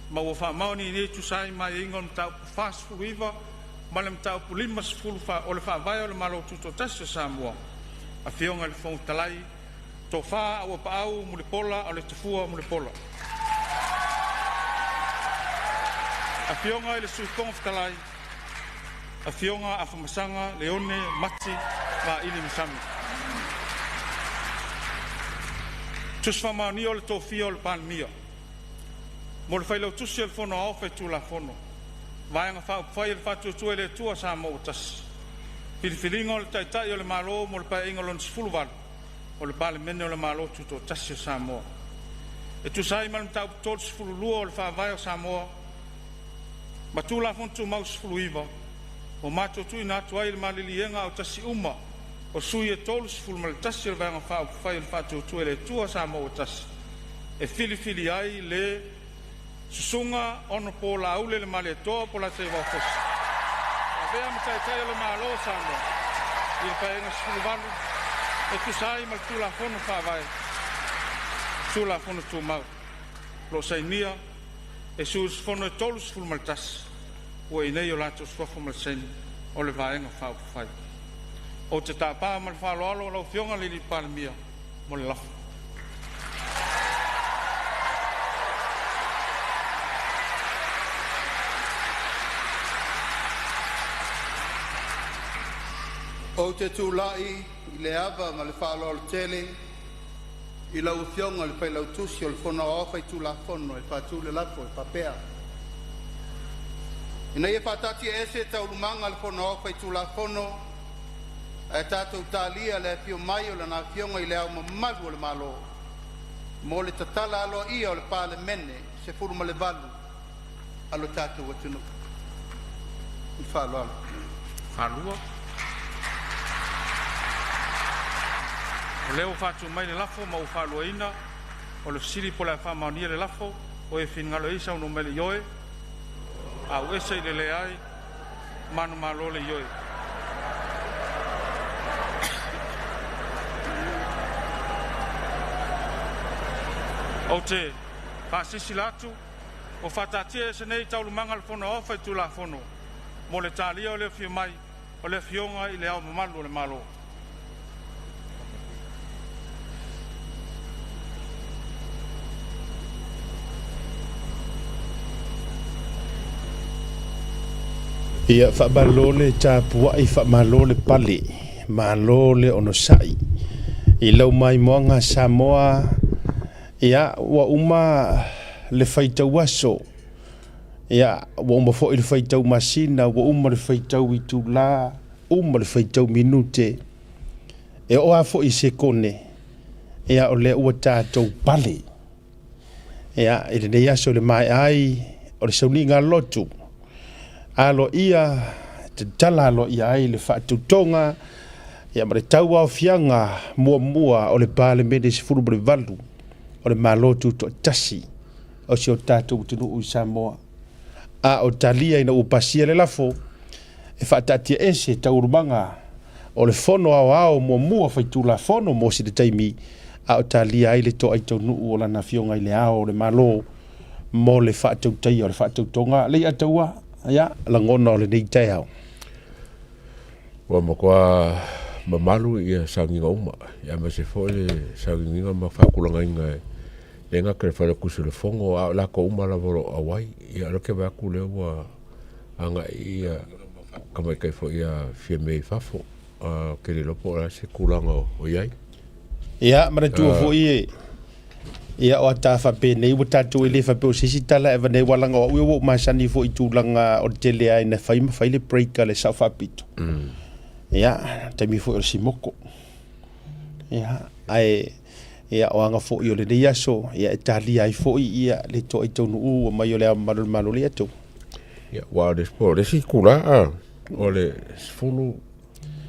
ma ua faamaonia nei e tusa ai ma aiaiga o le Mataupu 49 ma le Mataupu 50 o le Faavae o le Malo Tutoatasi o Samoa, Afioga i le Fofoga Fetalai, Tofa Auuapaau Mulipola Aloitafua Mulipola. Afioga i le Sui Fofoga Fetalai, Afioga Afamasaga Leone Mati Vaili Masami. Tusi Faamaonia o le Tofia o le Palemia. Mo le Failautusi o le Fono Aoao Faitulafono, Vaega Faaupufai a le Faatuatua i le Atua Samoa ua Tasi, Filifiliga o le Taitai o le Malo mo le Paeaiga Lona XVIII o le Palemene o le Malo Tutoatasi o Samoa. E tusa ai ma le Mataupu 32 o le Faavae o Samoa ma Tulafono Tumau 19, ua matou tuuina atu ai le maliliega autasi uma o sui e 31 o le Vaega Faaupufai o le Faatuatua i le Atua Samoa ua Tasi e filifili ai le Susuga Honorable Laaulialemalietoa Polataivao Fosi e avea ma Taitai o le Malo o Samoa i le Paeaiga 18 e tusa ai ma le Tulafono Faavae, Tulafono Tumau, o lo o sainia e sui usufono e 31 ua i inei o latou suafa ma le saini o le Vaega Faaupufai. Ou te tapa ma le faaaloalo lau Afioga i le Palemia mo le lafo. Ou te tulai i le ava ma le faaaloalo tele i lau Afioga i le Failautusi o le Fono Aoao Faitulafono e faatu le lafo e faapea, Ina ia faataatiaese Taualumaga a le Fono Aoao Faitulafono ae tatou talia le afio mai o Lana Afioga i Le Ao Mamalu o le Malo mo le tatala aloaia o le Palemene 18 a lo tatou atunuu. Ma le faaaloalo. Falua. O lea ua faatu mai le lafo ma ua faaluaina. O le fesili po o le a faamaonia le lafo. O e finagalo ai saunoa mai i le ioe, auese i le leai, manumalo le ioe. Ou te faasilasila atu ua faataatiaese nei Taualumaga a le Fono Aoao Faitulafono mo le talia o le afio mai o le Afioga i Le Ao Mamalu o le Malo. Ia, faamalo le tapuai, faamalo le pale, malo le onosai i lau maimoaga Samoa. Ia, ua uma le faitau aso, ia, ua uma foi le faitau masina, ua uma le faitau itula, uma le faitau minute, e oo lava foi i sekone, ia, o lea ua tatou pale. Ia, i lenei aso i le maea ai o le sauniga lotu, aloaia, tatala aloaia ai le faatautoga, ia ma le tauaofiaga muamua o le Palemene 18 o le Malo Tutoatasi o si o tatou atunuu i Samoa. A o talia ina ua pasia le lafo e faataatiaese taualumaga o le Fono Aoao muamua Faitulafono mo sina taimi, a o talia ai le toai taunuu o Lana Afioga i Le Ao o le Malo mo le faatautaia o le faatautoga. Leiataua, ia, lagona o lenei taeao. Ua matua mamalu ia sauniga uma, aemaise foi le sauniga ma faatulagaina e le gata i le Failautusi o le Fono, a o latou uma lava o lo o auai. Ia o lea ou te vaai atu o lea ua agai ia tamaitai foi ia Fiame i fafo. Ou te le iloa po o le a se tulaga o i ai. Ia, manatua foi e, ia o ata faapenei ua tatou e le faapea o se isi tala e avane aua leaga o au ia ua ou masani foi i tulaga o le tele lava ina fai ma fai le break a le sao faapito. Ia, taimi foi o le simoko. Ia, ae ia o aga foi o lenei aso, ia e talia ai foi ia le toai taunuu ua mai o le Ao Mamalu o le Malo le atu. Ia, aua o le, o le isi itula, o le 10,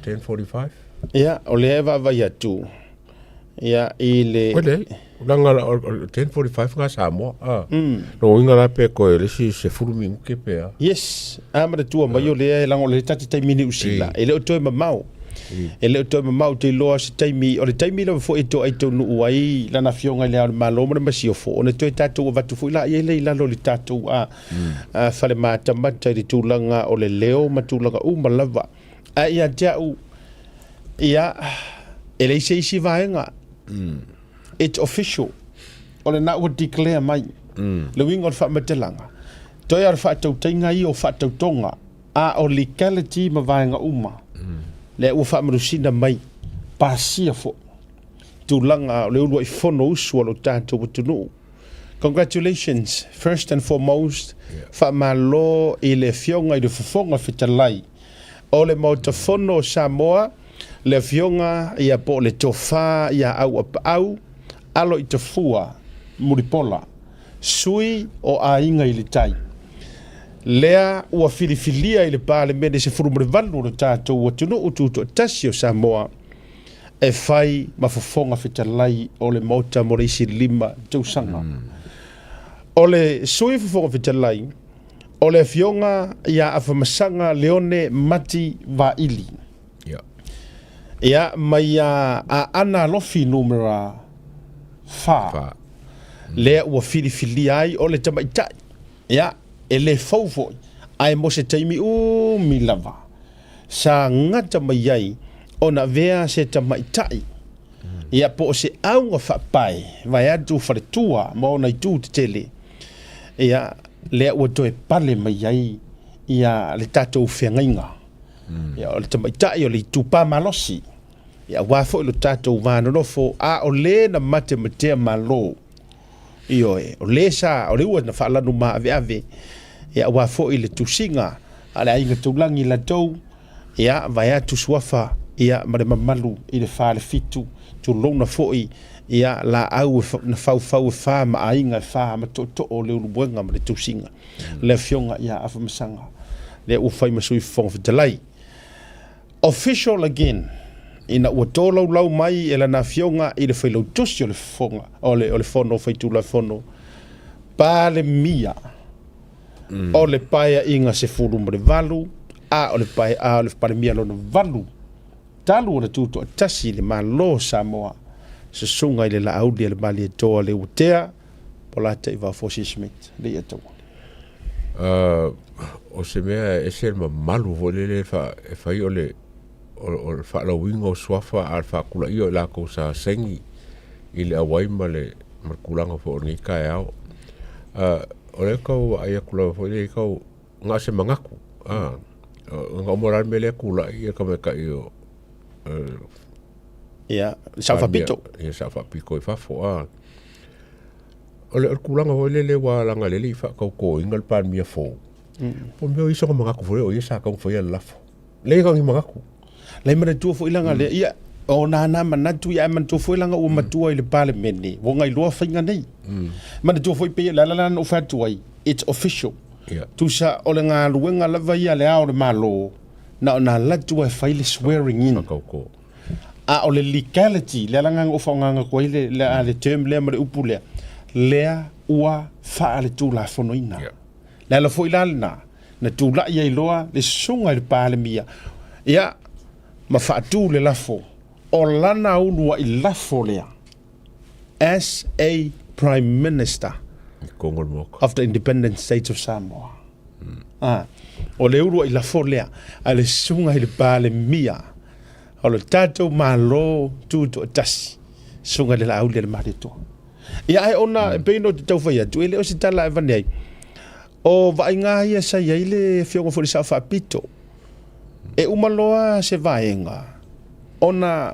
10:45. Ia, o lea e vaavaai atu ia i le... Oi leai, leaga o le 10:45 nga Samoa. Ah. Lona uiga la pe toe le isi 10 minute pe a. Yes, a manatua mai o lea e leaga o le ta te taimi Niu Sila, e le o toe mamao. E le o toe mamao ou te iloa se taimi, o le taimi lava foi e toai taunuu ai lana afioga i le Ao o le Malo ma le Masiofo, ona toe tatou avatu foi laia lea i lalo o le tatou a, a fale matamata i le tulaga o le leo ma tulaga uma lava. Ae ia te au, ia, e leai se isi vaega. It's official. O lena ua declare mai. Le uiga o le faamatalaga, toe o le faatautaiga ia o faatautoga, a o legality ma vaega uma, lea ua faamalusina mai, pasia foi tulaga o le uluai fonousu a lo tatou atunuu. Congratulations, first and foremost, faamalo i le Afioga i le Fofoga Fetalai o le Maota Fono o Samoa, le Afioga ia po o le Tofa ia Auapaau Aloitafua Mulipola, sui o Aiga i le Tai, lea ua filifilia i le Palemene 18 o lo tatou atunuu tutoatasi o Samoa e fai ma Fofoga Fetalai o le Maota mo le isi 5 tausaga. O le Sui Fofoga Fetalai, o le Afioga ia Afamasaga Leone Mati Vaili. Ia, mai a Aana Alofi numera 4, lea ua filifilia ai o le tamaitai. Ia, e le fou foi, ae mo se taimi umi lava, sa gata mai ai ona avea se tamaitai, ia po o se auga faapae vaeatu faletua ma ona itu tetele, ia, lea ua toe pale mai ai ia le tatou feagaiga. Ia, o le tamaitai o le itupa malosi, ia, aua foi lo tatou va nonofo, a o le na matematea malo. Ioe, o le sa, o le ua na faalanu maaveave, ia, aua foi le tusiga a le aiga taulagi latou, ia, vaeatu suafa, ia, ma le mamalu i le falefitu, tulouna foi, ia, laau na faufau e fa ma aiga e fa ma tootoo o le ulumuega ma le tusiga. Le afioga ia Afamasaga, lea ua fai ma Sui Fofoga Fetalai. Official again, ina ua tolaulau mai e lana afioga i le Failautusi o le Fofoga, o le, o le Fono Faitulafono, Palemia o le Paeaiga 18, a o le pae, a o le Palemia lona 8, talu ona tutoatasi le Malo o Samoa, susuga i le Laauli a le Malietoa Leuatea, Polataivao Fosi Smith, le ia taua. O se mea e ese le mamalu foi lele e fai o le o le faalauiga o suafa a o le faatulaia o i latou sa saini i le auai ma le ma le tulaga foi o lenei taeao. O lea tau vaai atu lava foi lea tau na o se manatu ona uma la le mea lea tulai ia tamaitai o Ia, Sao Faapito. Ia, Sao Faapito i fafo. O le tulaga foi lele ua laga lele i faatautoina le Palemia fou. Po o mea o ia sona manatu foi o ia sa tau faia le lafo. Leai na o ni manatu. Leai manatua foi laga lea, ia, o nana manatu ia ae manatua foi laga ua matua i le Palemene, ua gailoa faiga nei. Manatua foi pei o le ala lena na ou fai atu ai, it's official. Tusa o le galuega lava ia a le Ao o le Malo, na ona alu atu lava e fai le swearing in. A o le legality, le ala lena na ou faaaogaina atu ai le, le, le term lea ma le upu lea, lea ua faaletulafonoina. Le ala foi la lena, na tulai ai loa le susuga i le Palemia, ia, ma faatu le lafo, o lana uluai lafo lea as a Prime Minister of the Independent State of Samoa. Ah. O le uluai lafo lea a le susuga i le Palemia o le tatou Malo Tutoatasi, susuga i le Laauli a le Malietoa. Ia ae ona e pei ona ou te tau fai atu, e le o se tala e avane ai, o vaaiga ia sa i ai le afioga foi i le Sao Faapito, e uma loa se vaega ona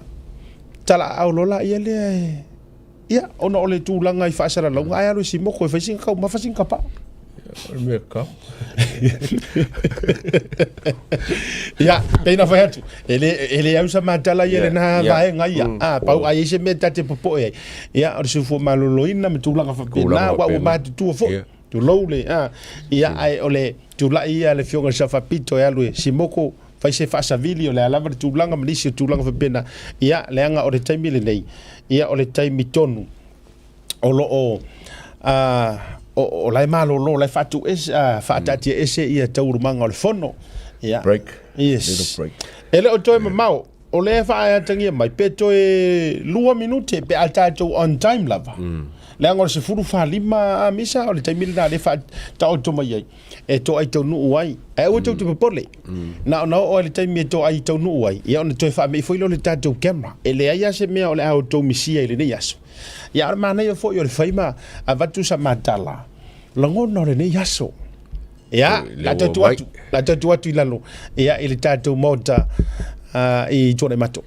talaaao loa laia lea e Ia, ona o le tulaga i faasalalauga, ae alu i Simoko e fai sina taumafa sina tapaa. O le mea kau. Ia, pei na fai atu, e le, e le au sa matala ia lena vaega ia. Ah, pau ai se mea ta te popoe ai. Ia, o le soifua maloloina ma tulaga faapena, ua ua matutua foi. Tulou le, ah, ia, ae o le tulai ia le afioga i le Sao Faapito e alu e Simoko, fai se faasavili o le a lava le tulaga ma nisi o tulaga faapena. Ia, leaga o le taimi lenei, ia o le taimi tonu o lo o o la e malolo, o la e faatuese, faataatia ese ia taualumaga o le fono. Ia. Break. Yes. Little break. E le o toe mamao, o lea e faaatagia mai pe toe 2 minute pe a tatou on time lava. Leaga o le 14 a misa o le taimi lena lea faataoto mai ai e toai taunuu ai. Ae aua tou te popole. Na ona oo i le taimi e toai taunuu ai, ia ona toe faamei foi lea o le tatou camera. E leai lava se mea o le a outou misia i lenei aso. Ia a o le manaia foi o le fai ma avatu sa matala lagona o lenei aso. Ia, la toe tuu atu, la toe tuu atu i lalo, ia, i le tatou Maota i Tuanaimato.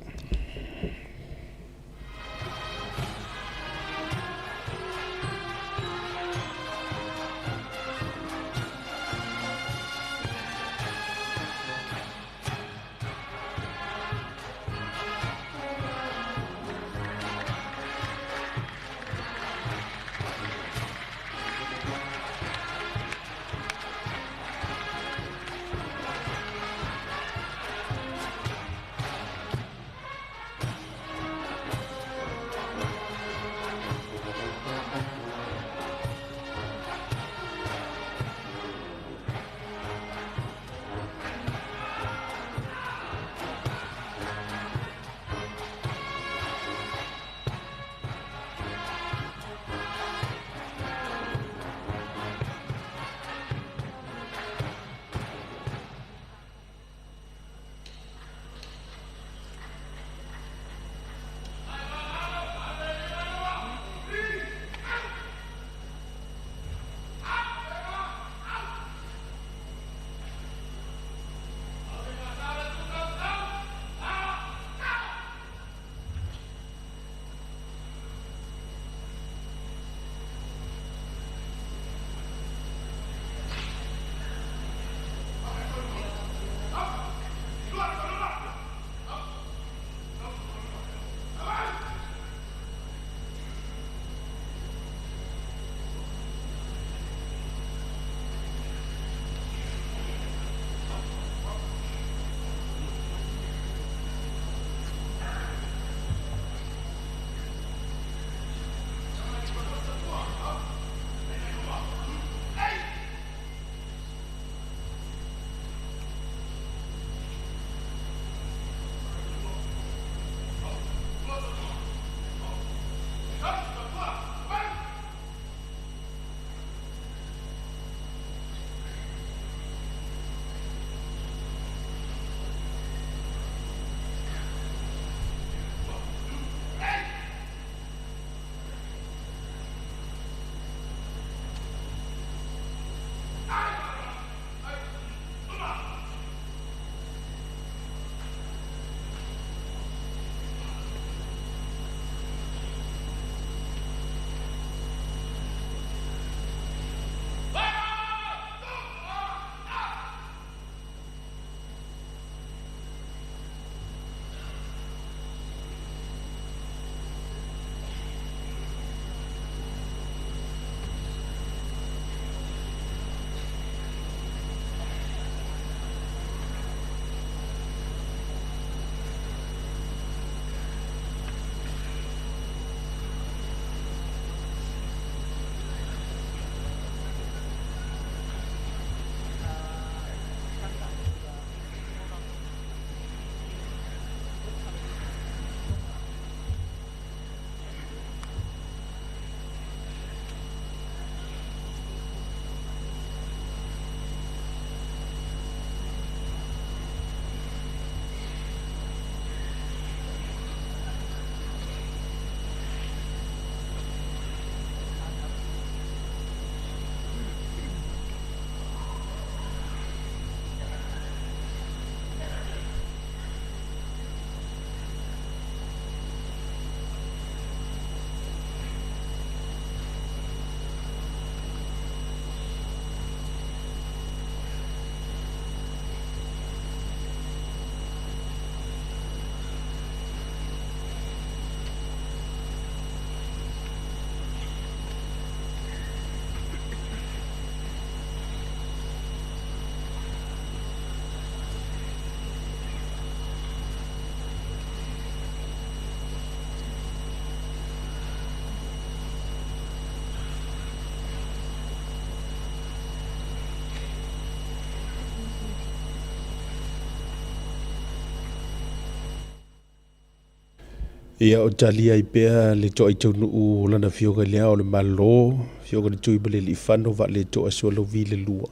Ia o talia ai pea le toaitaunuu o lana Afioga i le Ao o le Malo, Afioga i le Tuimalealiifano Vaaletoa Sualauvi le Lua.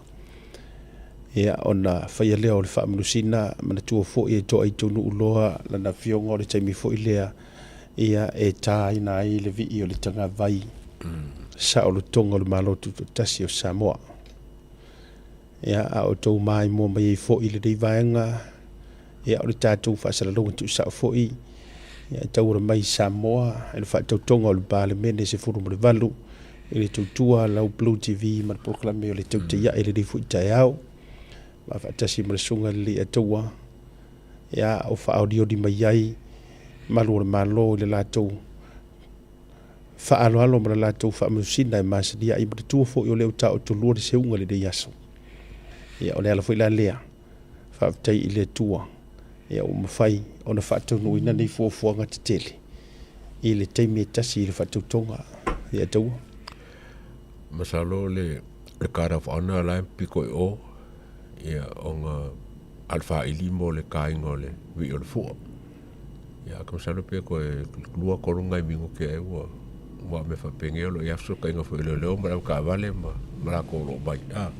Ia ona faia lea o le faamanusina, manatua foi e toaitaunuu loa lana Afioga o le taimi foi lea ia e tāina ai le vii o le tagavai saolotoga o le Malo Tutoatasi o Samoa. Ia a o tou maimoa mai ai foi lenei vaega, ia o le tatou faasalalauga tuusao foi ia e tauala mai i Samoa i le faatautoga o le Palemene 18 i le tautua lau Blue TV ma le polokalame o le Tautai Ae lenei foi taeao ma faatasi ma le susuga i le Alii ia o faaolioli mai ai malu o le Malo i le latou faaaloalo ma le latou faamanusina e masani ai manatua foi o lea ua taotolua le seuga i lenei aso. Ia o le ala foi la lea, faafetai i le Atua ia ua mafai ona faataunuuina nei fuafuaga tetele i le taimi e tasi i le faatautoga. Ia taua. Masalo le le card of honor la e piko i o ia ona a le faili mo le taina o le vii o le fua. Ia ka masalo pe koe lua tolu nai minute ai ua ua me faapenge o lo o i ai fesootaiga foi o leoleo ma le autaavale ma ma latou o lo o mai. A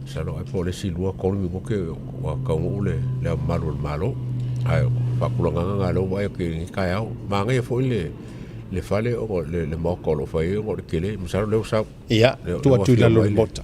masalo ai po o le isi lua tolu minute ua taunuu le le Ao Mamalu o le Malo. Ae o faatulagaga na lea ua vaai atu i lenei taeao. Manaia foi le le fale ona o le le maota o lo o fai ai ona o le tele. Masalo o lea ua sau. Ia, tuu atu i lalo o le maota.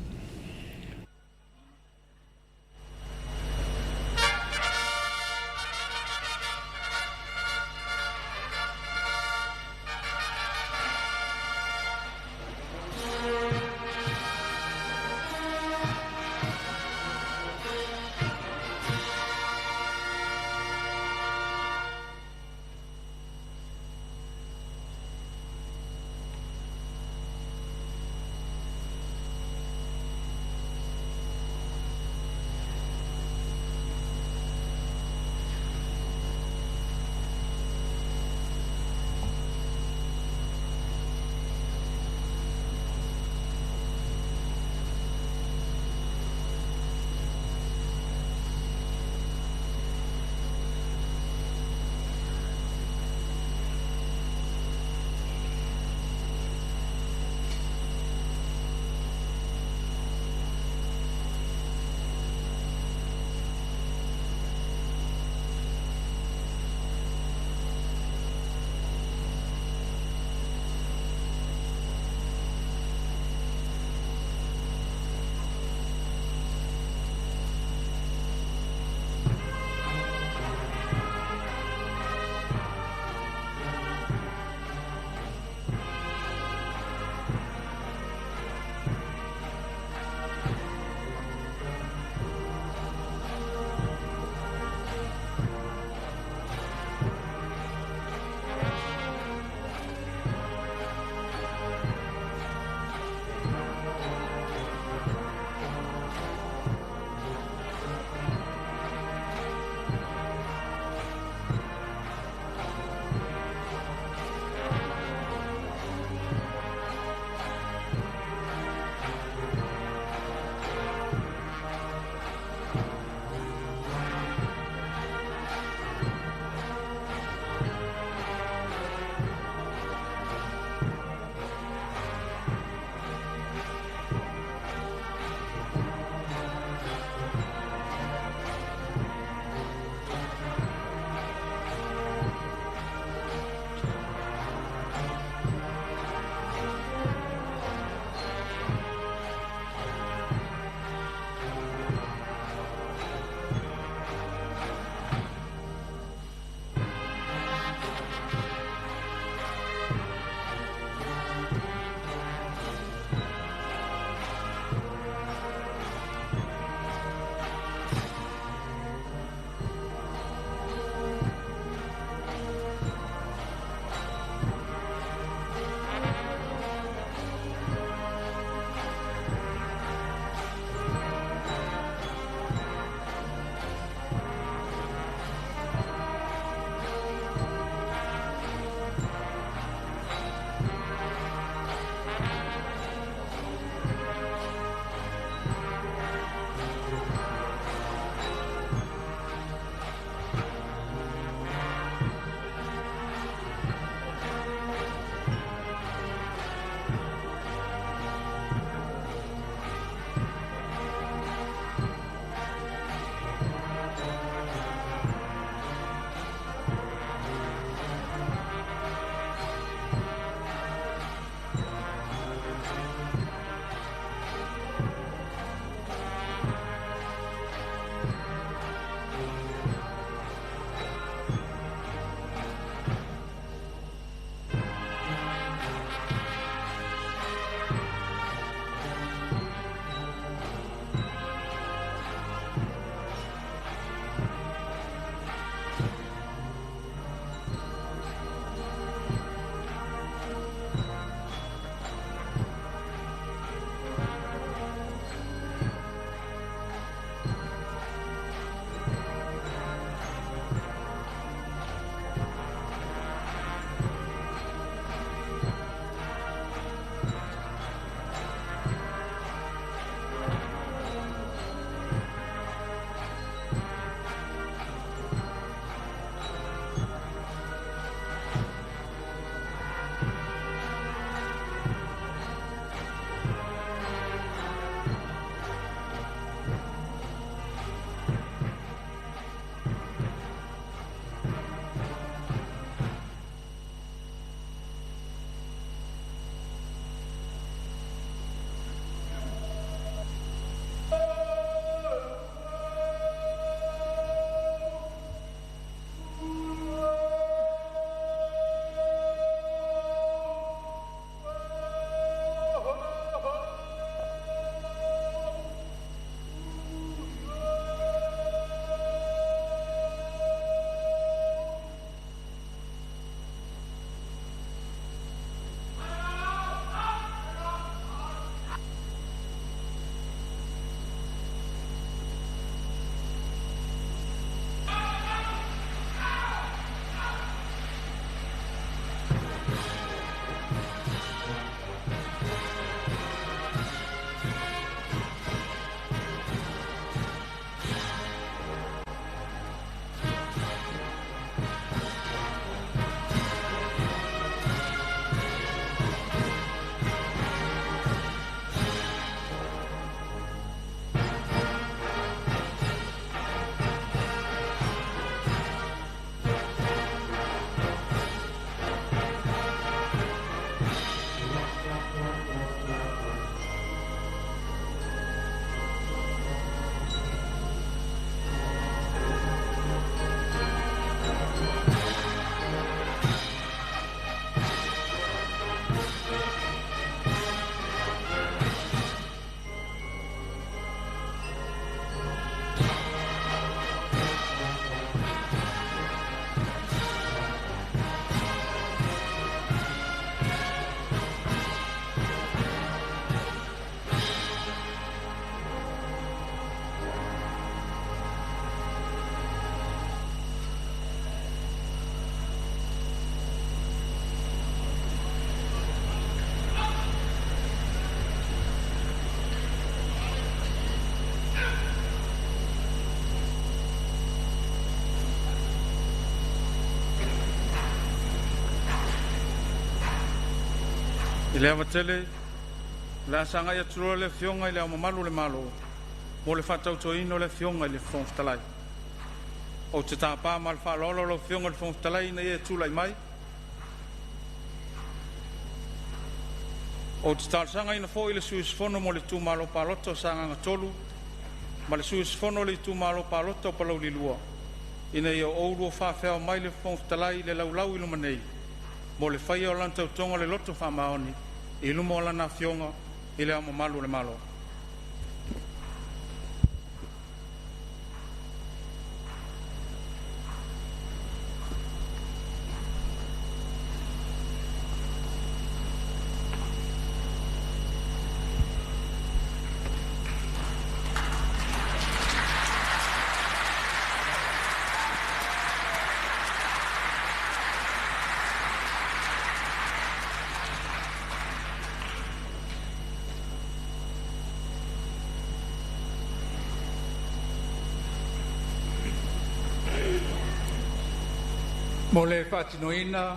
I le ava tele, o le a sagai atu loa le Afioga i Le Ao Mamalu o le Malo mo le faatautoina o le Afioga i le Fofoga Fetalai. Ou te tapa ma le faaaloalo lau Afioga i le Fofoga Fetalai ina ia e tulai mai. Ou te talosagaina foi le sui usufono mo le Itumalo Palota o Sagaga 3 ma le sui usufono o le Itumalo Palota o Palauli 2, ina ia oulua faafeao mai le Fofoga Fetalai i le laulau i luma nei mo le faia o lana tautoga o le loto faamaoni i luma o Lana Afioga i Le Ao Mamalu o le Malo. Mo le faatinoina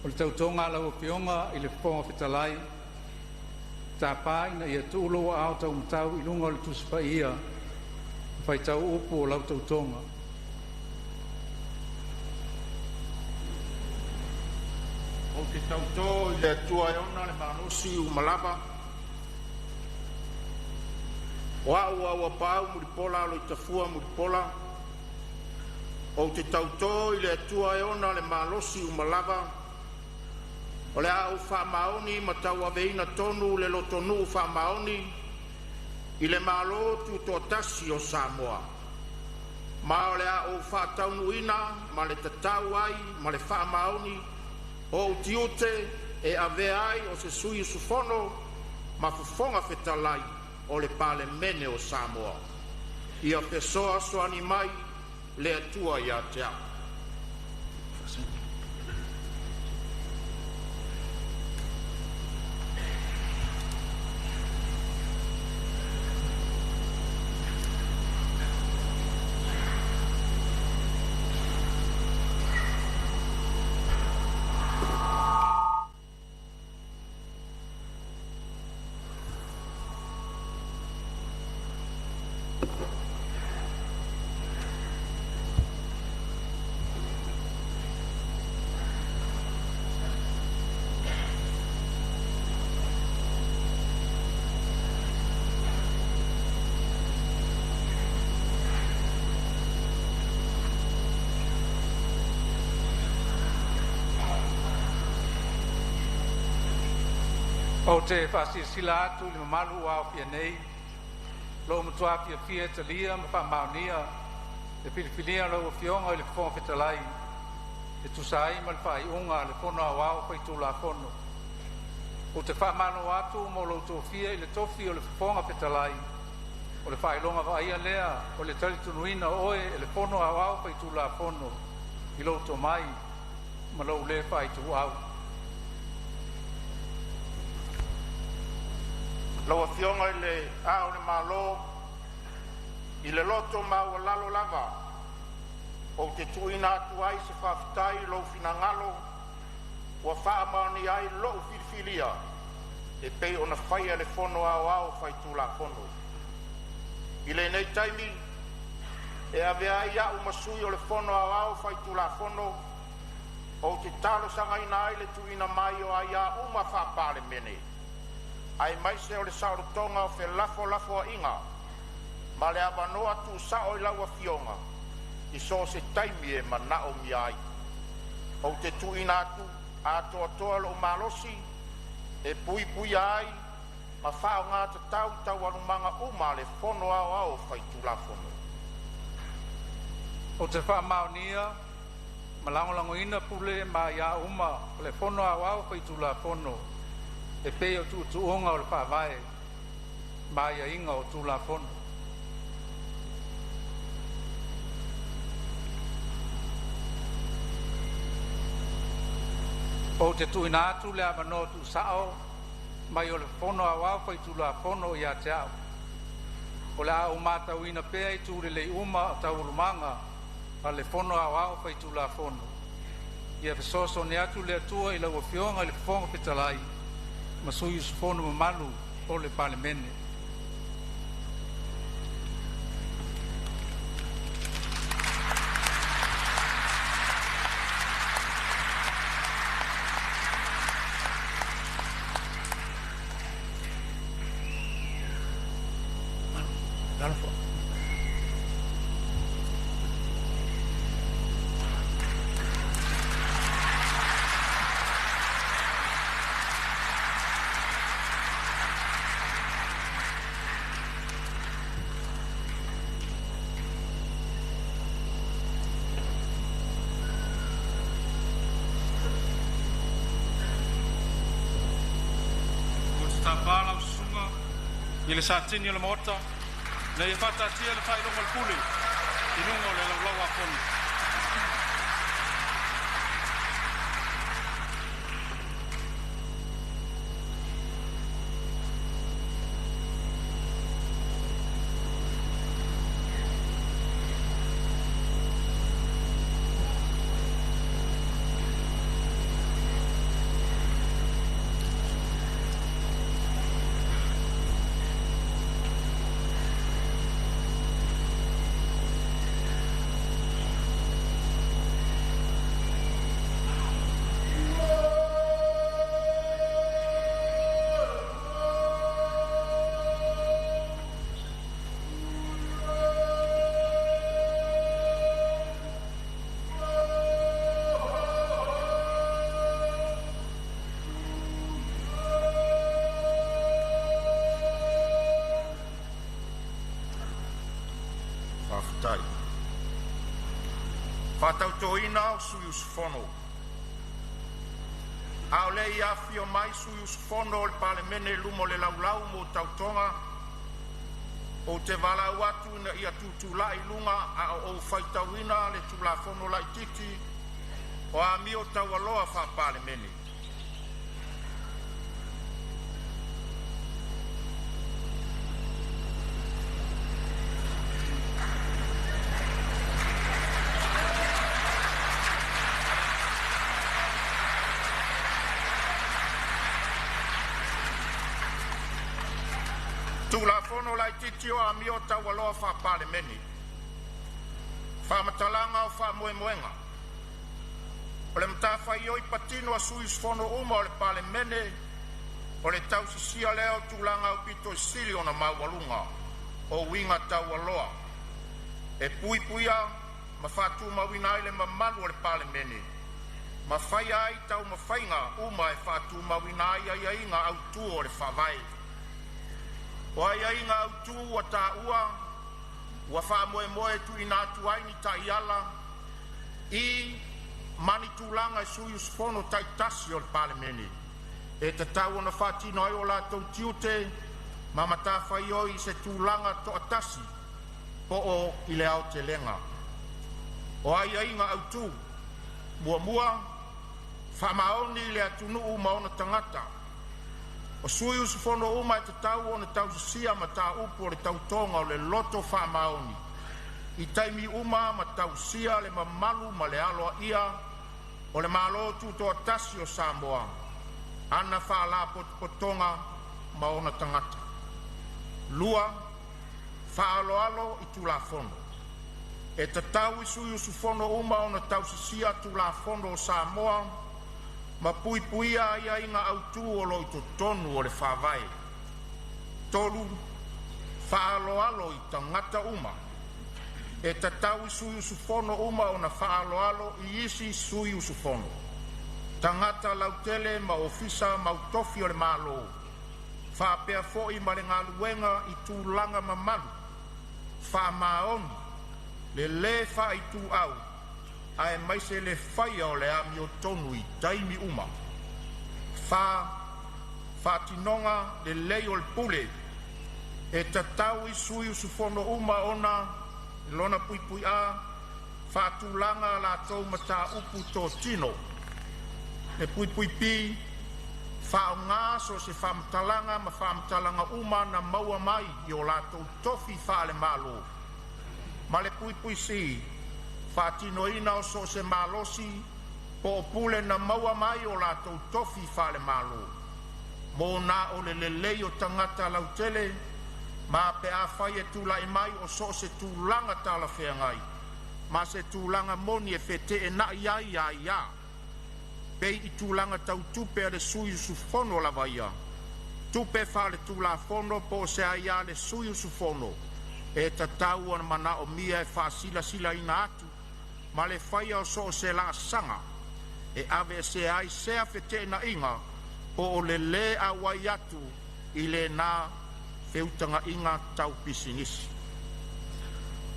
o le tautoga a lau Afioga i le Fofoga Fetalai, e tapa ina ia tuu lou aao taumatau i luga o le Tusi Paia e faitau upu o lau tautoga. Ou te tautō i le Atua e ona le malosi uma lava, o a'u o Auapaau Mulipola Aloitafua Mulipola, ou te tautō i le Atua e ona le malosi uma lava, o le a ou faamaoni ma tauaveina tonu le lotonuu faamaoni i le Malo Tutoatasi o Samoa, ma o le a ou faataunuuina ma le tatau ai ma le faamaoni o'u tiute e avea ai o se sui usufono ma Fofoga Fetalai o le Palemene o Samoa. Ia fesoasoani mai le Atua ia te a'u. Ou te faasilasila atu i le mamalu ua aofia nei, ua lou matua fiafia e talia ma faamaonia le filifilia o lau Afioga i le Fofoga Fetalai e tusa ai ma le faaiuga a le Fono Aoao Faitulafono. Ou te faamalo atu mo lou tofia i le tofi o le Fofoga Fetalai, o le faailoga vaaia lea o le talitonuina o oe e le Fono Aoao Faitulafono i lou tomai ma lou le faaituau. Lau Afioga i Le Ao o le Malo, i le loto maualalo lava ou te tuuina atu ai se faafetai i lou finagalo ua faamaonia ai lo'u filifilia e pei ona faia e le Fono Aoao Faitulafono. I lenei taimi e avea ai a'u ma sui o le Fono Aoao Faitulafono, ou te talosagaina ai le tuuina mai o aiā uma faa-Palemene, aemaise o le saolotoga o felafolafoaiga ma le avanoa tuusao i lau Afioga i so o se taimi e manaomia ai. Ou te tuuina atu atoatoa lo'u malosi e puipuia ai ma faaaoga tatau taualumaga uma a le Fono Aoao Faitulafono. Ou te faamaonia ma lagolagoina pule ma aiā uma o le Fono Aoao Faitulafono e pei o tuutuuga o le Faavae ma aiaiga o Tulafono. Ou te tuuina atu le avanoa tuusao mai o le Fono Aoao Faitulafono ia te au. O le a ou matauina pea itu lelei uma o taualumaga a le Fono Aoao Faitulafono. Ia fesoasoani atu le Atua i lau Afioga i le Fofoga Fetalai Ma sui usufono mamalu o le Palemene. Ou te tapa lau Susuga i le Satini o le Maota ina ia faataatia le faailoga o le pule i luga o le Laulau a Fono. Faafetai. Faatautoina o sui usufono. A o le i afifio mai sui usufono o le Palemene i luma o le Laulau mo Tautoga, ou te valaau atu ina ia tutulai i luga a o ou faitauina le Tulafono Laititi o Amio Taualoa Faa-Palemene. Tulafono Laititi o Amio Taualoa Faa-Palemene. Faamatalaga o Faamoemoega: O le matafaioi patino a sui usufono uma o le Palemene o le tausisia lea o tulaga aupito sili ona maualuga o uiga taualoa e puipuia ma faatumauina ai le mamalu o le Palemene, ma faia ai taumafaiga uma e faatumauina ai aiaiga autu o le Faavae. O aiaiga autu ua taua ua faamoemoe e tuuina atu ai ni taiala i ma ni tulaga i sui usufono taitasi o le Palemene e tatau ona faatino ai o latou tiute ma matafaioi i se tulaga toatasi po o i le aotelega. O aiaiga autu: 1. Faamaoni i le atunuu ma ona tagata. O sui usufono uma e tatau ona tausisia mataupu o le Tautoga o le Loto Faamaoni i taimi uma ma tausia le mamalu ma le aloaia o le Malo Tutoatasi o Samoa, ana Faalapotopotoga ma ona tagata. 2. Faaaloalo i Tulafono. E tatau i sui usufono uma ona tausisia Tulafono o Samoa ma puipuia aiaiga autu o lo o i totonu o le Faavae. 3. Faaaloalo i tagata uma. E tatau i sui usufono uma ona faaaloalo i isi sui usufono, tagata lautele ma ofisa mautofi o le Malo, faapea foi ma le galuega i tulaga mamalu, faamaoni, le le faaituau aemaise le faia o le amiotonu i taimi uma. 4. Faatinoga lelei o le pule. E tatau i sui usufono uma ona: A. Faatulaga a latou mataupu totino. B. Faaaoga so o se faamatalaga ma faamatalaga uma na maua mai i o latou tofi faale-Malo, ma le C. Faatinoina so o se malosi po o pule na maua mai i o latou tofi faale-Malo. mo na o le lelei o tagata lautele ma pe afai e tula'i mai o so o se tulaga talafeagai ma se tulaga moni e feteenai ai aiā, pei i tulaga tau tupe a le sui usufono lava ia, tupe faaletulafono po o se aia a le sui usufono, e tatau ona manaomia e faasilasilaina atu ma le faia o so o se laasaga e aveesea ai sea feteenaiga po o le lē auai atu i lena feutagaiga tau pisinisi.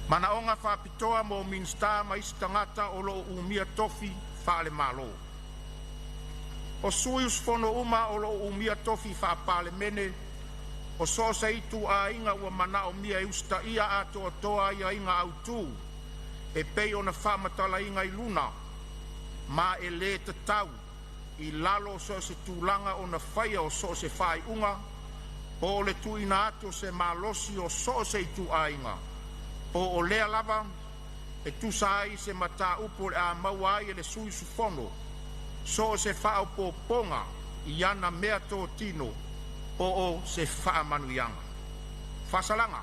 Manaoga faapitoa mo Minisita ma isi tagata o lo o umia tofi faale-Malo. O sui usufono uma o lo o umia tofi faa-Palemene o so o se ituaiga ua manaomia e usitaia atoatoa aiaiga autu e pei ona faamatalaina i luga, ma e le tatau, i lalo o so o se tulaga, ona faia so o se faaiuga po o le tuuina atu o se malosi o so o se ituaiga, po o lea lava, e tusa ai ma se mataupu o le a maua ai e le sui usufono so o se faaopoopoga i ana meatotino po o se faamanuiaga. Faasalaga: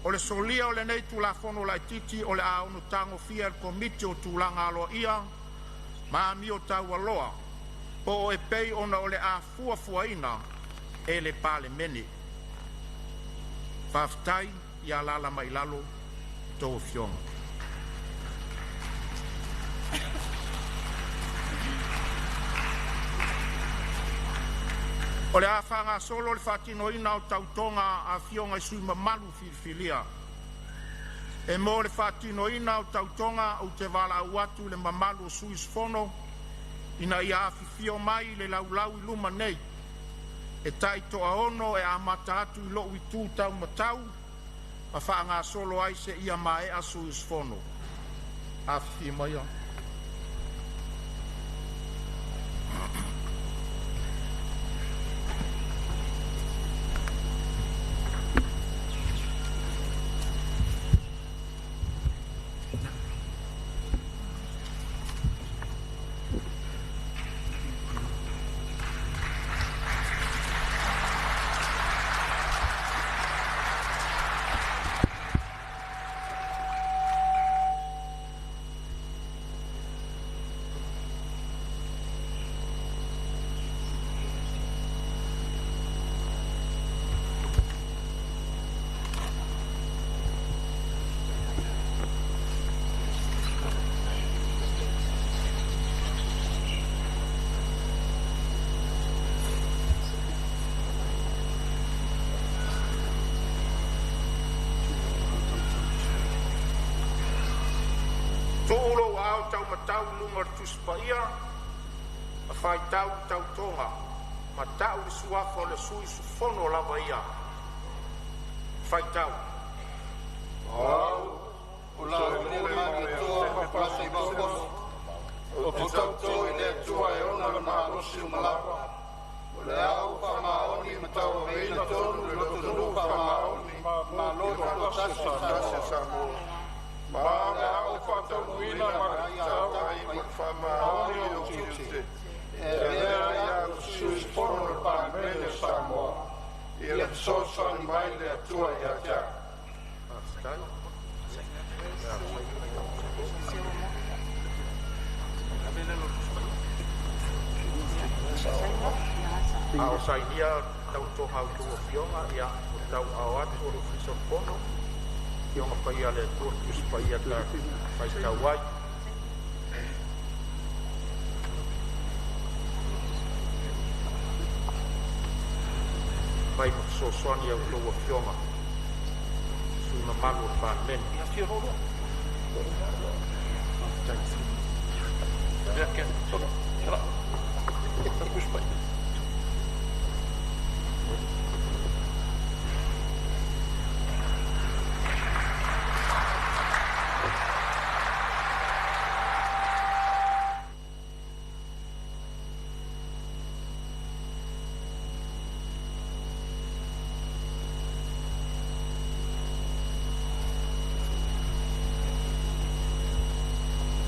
O le solia o lenei Tulafono Laitiiti o le a ono tagofia e le Komiti o Tulaga Aloaia ma Amio Taualoa po o e pei ona o le a fuafuaina e le Palemene. Faafetai. Ia alaala mai i lalo a outou Afioga. O le a faagasolo le faatinoina o tautoga a Afioga i Sui Mamalu Filifilia. E mo le faatinoina o tautoga, ou te valaau atu i le mamalu o sui usufono ina ia afifio mai i le laulau i luma nei e taitoaono e amata atu i lo'u itu taumatau ma faagasolo ai seia maea sui usufono. Afifio maia. Tuu lou aao taumatau i luga o le Tusi Paia ma faitau le tautoga ma tau le suafa o le sui usufono lava ia. Faitau. O Au, o Laumua Malietoa Mapalata Simaono, ou te tauto i le Atua e ona le malosi uma lava, o le a ou faamaoni ma tauaveina tonu le lotonuu faamaoni i Malo Tutoatasi o Samoa, ma o le a ou faataunuuina ma le tatau ma le faamaoni ou tiute e avea ai au ma sui usufono o le Palemene o Samoa. Ia fesoasoani mai le Atua ia te au. A o sainia tautoga a outou afioga, ia ua tauaao atu e le Ofisa o le Fono Afioga Paia a le Atua, Tusi Paia e faitau ai. Fai ma fesoasoani a outou afioga sui mamalu o le Palemene.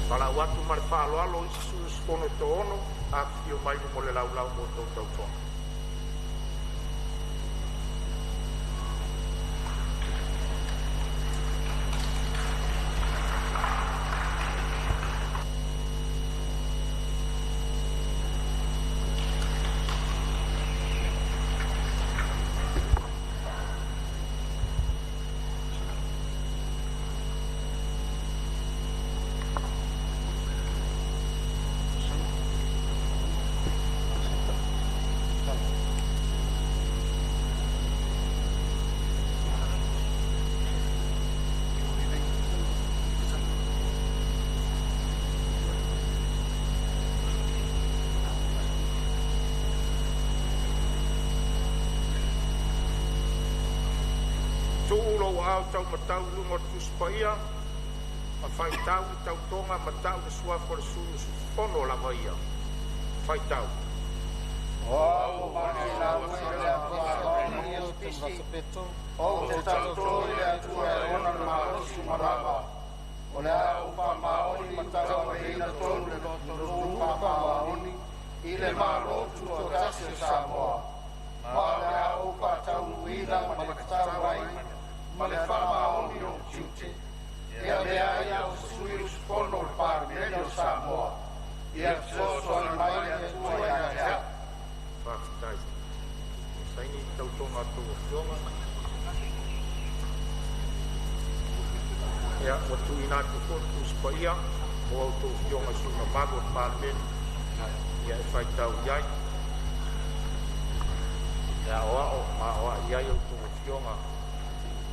Valaau atu ma le faaaloalo isi sui usufono e toaono, afifio mai i luma o le laulau mo a outou tautoga. lou aao taumatau i luga o le Tusi Paia ma faitau le tautoga ma ta'u le suafa o le sui usufono lava ia. Faitau. Ou te tautō i le Atua e ona le malosi uma lava, o le a ou faamaoni ma tauaveina tonu le lotonuu faamaoni i le Malo Tutoatasi o Samoa, ma o le a ou faataunuuina ma le tatau ai ma le faamaoni lou tiute, e avea ai au sui usufono o le Palemene o Samoa. Ia fesoasoani mai le Atua ia te a'u. Faafetai. Saini tautoga a tou afioga. Ia, ua tuuina atu foi le Tusi Paia mo a outou afioga i sui usufono mamalu o le Palemene, ia e faitau i ai, e aoao ma aoai ai a outou afioga,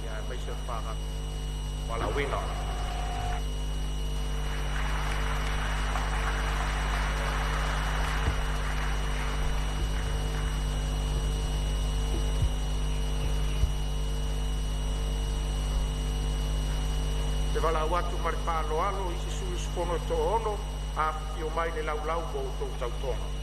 ia aemaise o le valaauina. Te valaau atu ma le faaaloalo i isi sui usufono e toaono afifio mai i le laulau mo a outou tautoga.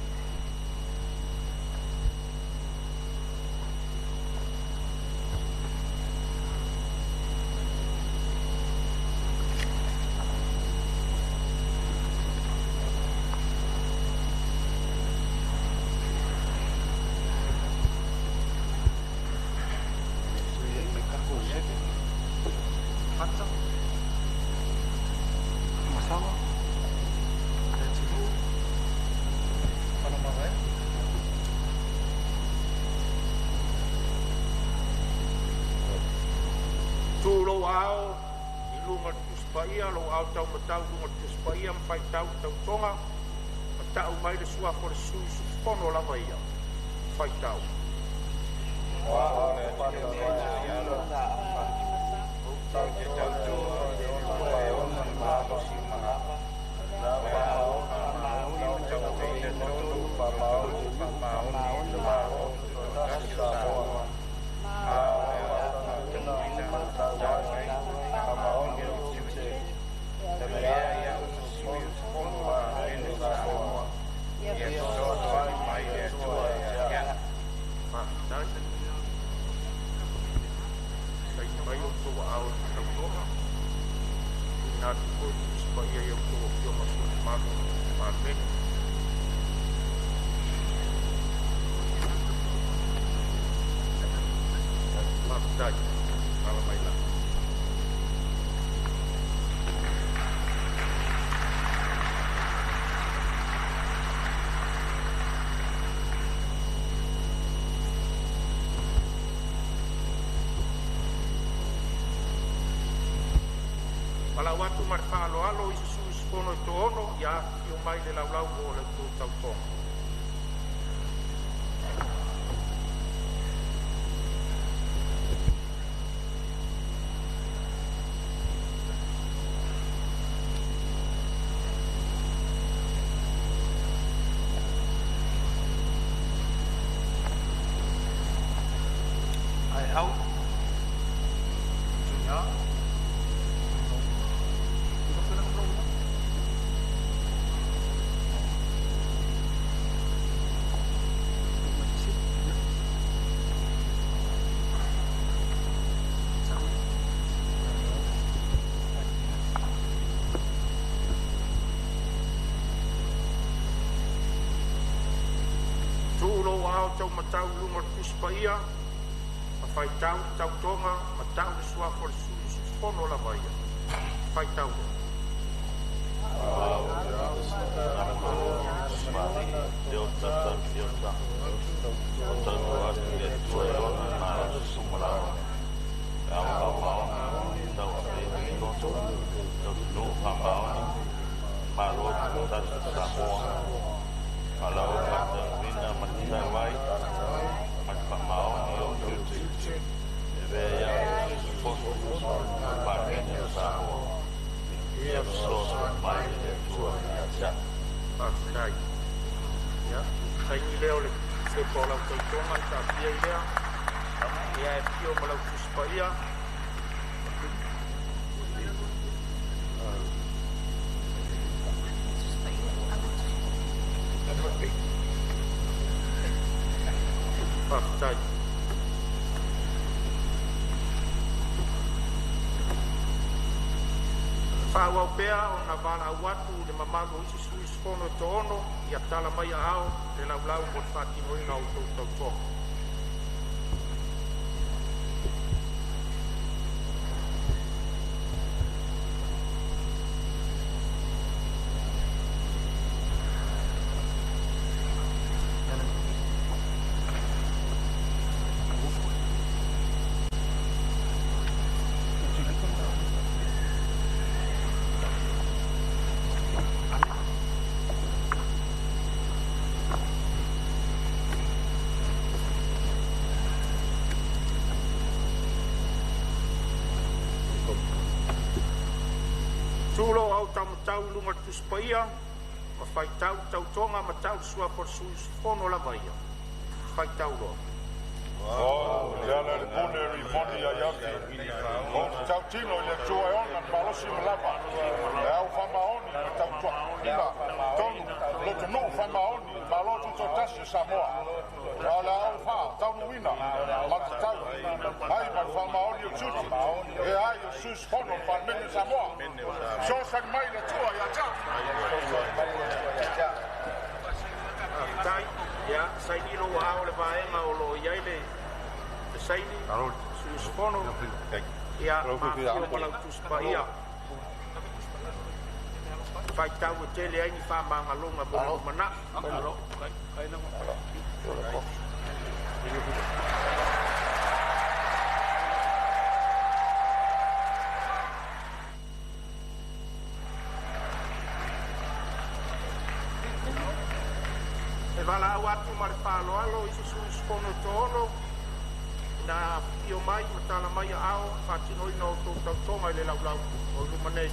Tu lou aao i luga o le Tusi Paia, lou aao taumatau i luga o le Tusi Paia ma faitau le tautoga ma ta'u mai le suafa o le sui usufono lava ia. Faitau. Faafetai. Saini mai outou aao i le tautoga. Tuuina atu foi le Tusi Paia i a outou afioga sui mamalu o le Palemene. Faafetai. Ala mai la. Valaau atu ma le faaaloalo i se sui usufono e toaono ia afifio mai i le laulau mo le tou tautoga. Tuu lou aao taumatau i luga o le Tusi Paia ma faitau le tautoga ma ta'u le suafa o le sui usufono lava ia. Faitau. Faafetai. Ia, saini lea o le pepa o lau tautoga taatia i lea. Ia, e afio ma lau Tusi Paia. Faafetai. Faaauau pea ona valaau atu i le mamalu o isi sui usufono e toaono ia tala mai aao i le Laulau mo le faatinoina o a outou tautoga. Tu'u lou aao taumatau i luga o le Tusi Paia ma faitau le tautoga ma ta'u le suafa o le sui usufono lava ia. Faitau loa. E ala i le pule Rimoni ia Iafi, ou te tautino i le Atua e ona le malosi ma lava, e au faamaoni ma tautuaina tonu le atunuu faamaoni i Malo Tutoatasi o Samoa. A o le a ou faataunuuina ma le tatau ai ma le faamaoni o tiute e ai o sui usufono o le Palemene o Samoa. Fesoasoani mai le Atua ia te au. Faafetai. Ia, saini lou aao i le vaega o lo o i ai le saini sui usufono. Ia, ma afifio ma lau Tusi Paia. Faitau e tele ai ni faamagaloga mo le lumanai. E valaau atu ma le faaaloalo i isi sui usufono e toaono ina ia afifio mai ma tala mai aao i le faatinoina o a outou tautoga i le Laulau o i luma nei.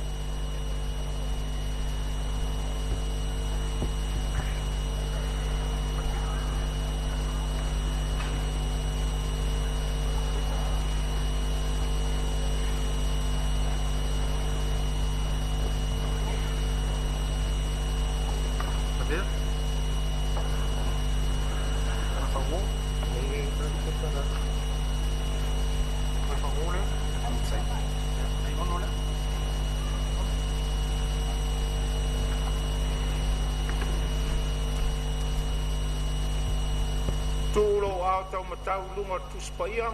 Tu'u lou aao taumatau i luga o le Tusi Paia,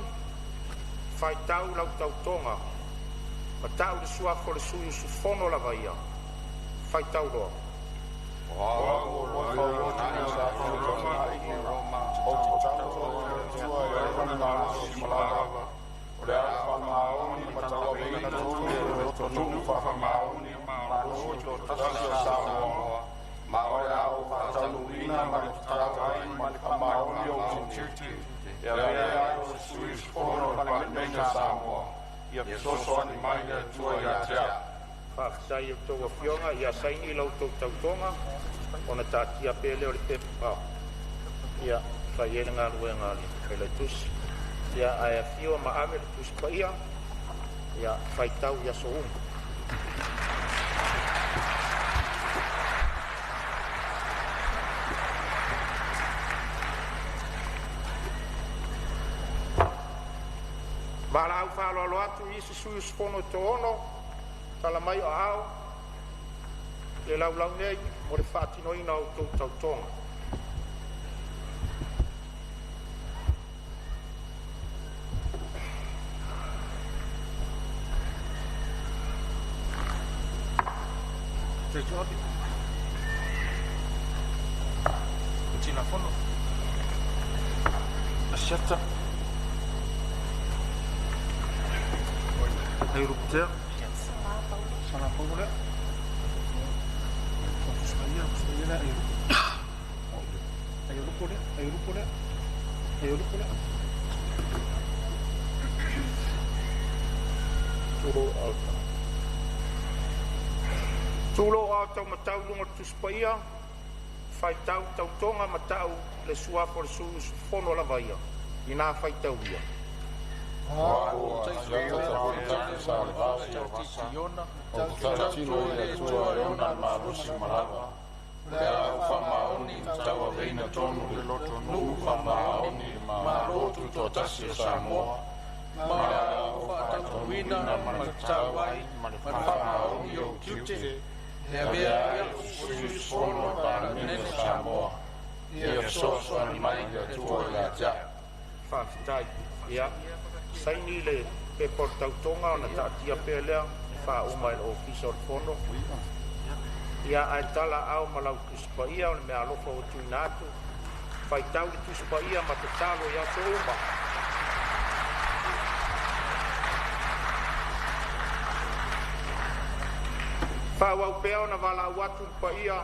faitau lau tautoga ma ta'u le suafa o le sui usufono lava ia. Faitau loa. Ou te tautino i le Atua e ona le malosi ma lava, o le a ou faamaoni ma tauaveina tiute o le atunuu faamaoni i Malo Tutoatasi o Samoa, ma o le a ou faataunuuina ma le tatau ai ma le faamaoni ou tiute e avea ai o se sui usufono o le Palemene o Samoa. Ia fesoasoani mai le Atua ia te au. Faafetai i a outou afioga, ia saini la outou tautoga ona taatia pea lea o le pepa ia fai ai le galuega a le Failautusi. Ia ae afio ma ave le Tusi Paia ia faitau i aso uma. Valaau faaaloalo atu i isi sui usufono e toaono, tala mai o aao i le laulau nei mo le faatinoina o a outou tautoga. Tu'u lou aao taumatau i luga o le Tusi Paia, faitau le tautoga ma ta'u le suafa o le sui usufono lava ia, ina faitaulia. Au Asiata Tafuetasi Salevasi, ou te tautino i le Atua e ona le malosi ma lava, O le a ou faamaoni ma tauaveina tonu le lotonuu faamaoni i le Malo Tutoatasi o Samoa, ma o le a ou faatautoina ma le tatau ai ma le faamaoni ou tiute e avea ai o sui usufono o le Palemene o Samoa. Ia fesoasoani mai le Atua ia te a'u. Faafetai. Ia, saini le pepa o le tautoga ona taatia pea lea e faauma e le Ofisa o le Fono. Ia, ae talaaao ma lau Tusi Paia o le meaalofa ua tuuina atu. Faitau le Tusi Paia ma tatalo i aso uma. Faaauau pea ona valaau atu i le paia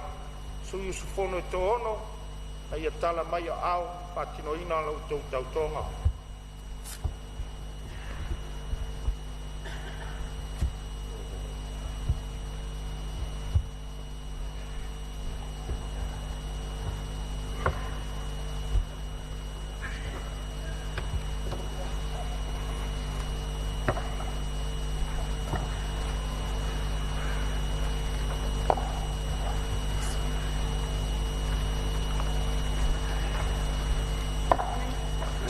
sui usufono e toaono ina ia tala mai aao e faatinoina la outou tautoga.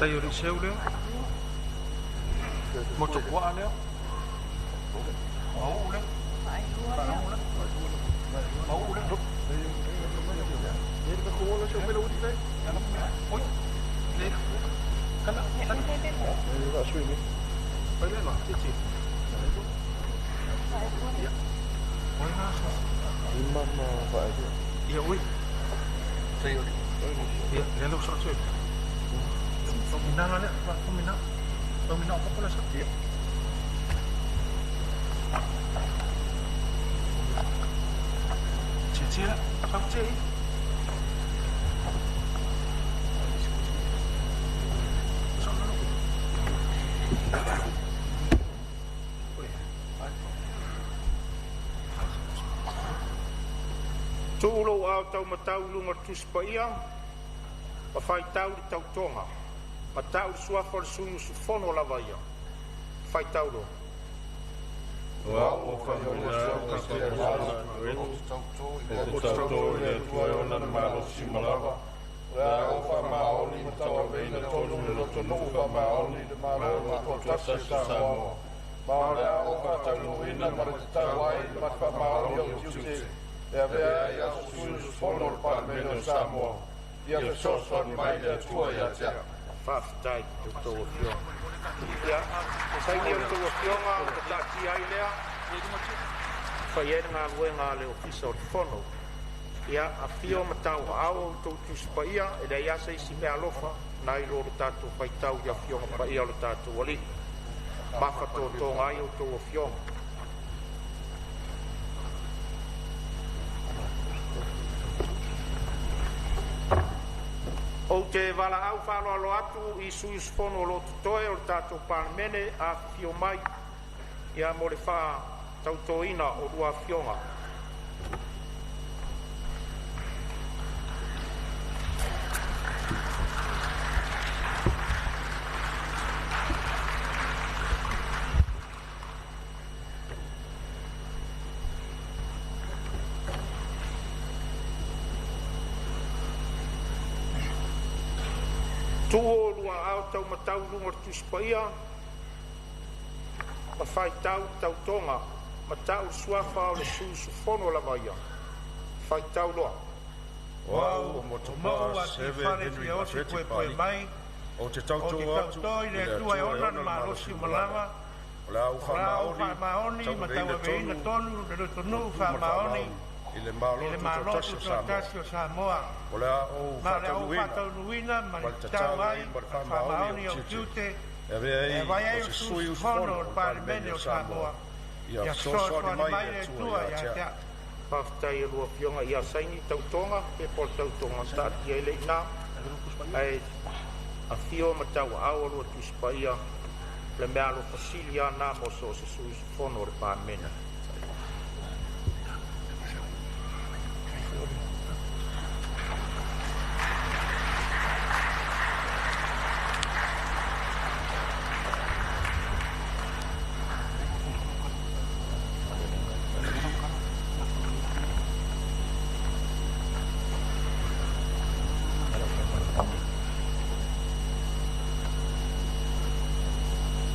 Tai o Liceu lea. Motupuaa lea. Mauu lea. Mauu lea. Oi. Le. Kana. Oi le la. Titi. Ia. Oi na. Ia oi. Ia, le lo sa tse. Mina lea. Mina. Mina o la sa. Ia. Titi la. Sa tse. Tuu lou ao taumatau i luga o le Tusi Paia ma faitau le tautoga ma tau le suafa o le sui usufono lava ia. Faitau loa. O au o Ou te tauto i le Atua e ona le malosi ma lava. O le a ou faamaoni ma tauaveina tonu le lotonuu faamaoni i le Malo Tutoatasi o Samoa, ma o le a ou faataunuuina ma le tatau ai ma le faamaoni ou tiute e avea ai o se sui usufono o le Palemene o Samoa. Ia fesoasoani mai le Atua ia te a'u. Faafetai i a outou afioga. Ia, saini a outou afioga ona taatia ai lea fai ai le galuega a le Ofisa o le Fono. Ia, afio ma tauaao a outou Tusi Paia, e leai lava se isi meaalofa nai lo le tatou faitau i afioga paia o le tatou Alii. Mafatotoga ai outou afioga. Ou te valaau faaaloalo atu i sui usufono o lo o totoe o le tatou Palemene afifio mai ia mo le faatautoina o lua afioga. Tuu oulua aao taumatau i luga o le Tusi Paia ma faitau le tautoga ma tau le suafa o le sui usufono lava ia. Faitau loa. O au o O Motumaa Mauu Seve Atiifale Henry Fia Osi Mafeti Puepue Papalii, Mai, ou te ou tautō te atu tauto i i le le Atua e Atua e ona ona le le malosi malosi ma ma lava, lava, o le a ou o le a ou faamaoni faamaoni ma tauaveina tauaveina tonu tonu le le lotonuu lotonuu ma le faamaoni faamaoni i le Malo i le Malo Tutoatasi o Samoa. Tutoatasi o Samoa. O le a ou Ma o le a ou faataunuuina faataunuuina ma ma le le tatau tatau ai ai ma le ma le faamaoni faamaoni ou ou tiute tiute e avea e ai avea o ai o se sui sui usufono usufono o o le le Palemene Palemene o o Samoa. Samoa. Ia Ia fesoasoani fesoasoani mai mai le le Atua Atua ia ia te te a'u. a'u. Faafetai i a lua afioga. Ia saini tautoga, pepa o le tautoga na taatia ai le i ina, ae afio ma tauaao a lua Tusi Paia, le meaalofa sili lava lena mo so o se sui usufono o le Palemene.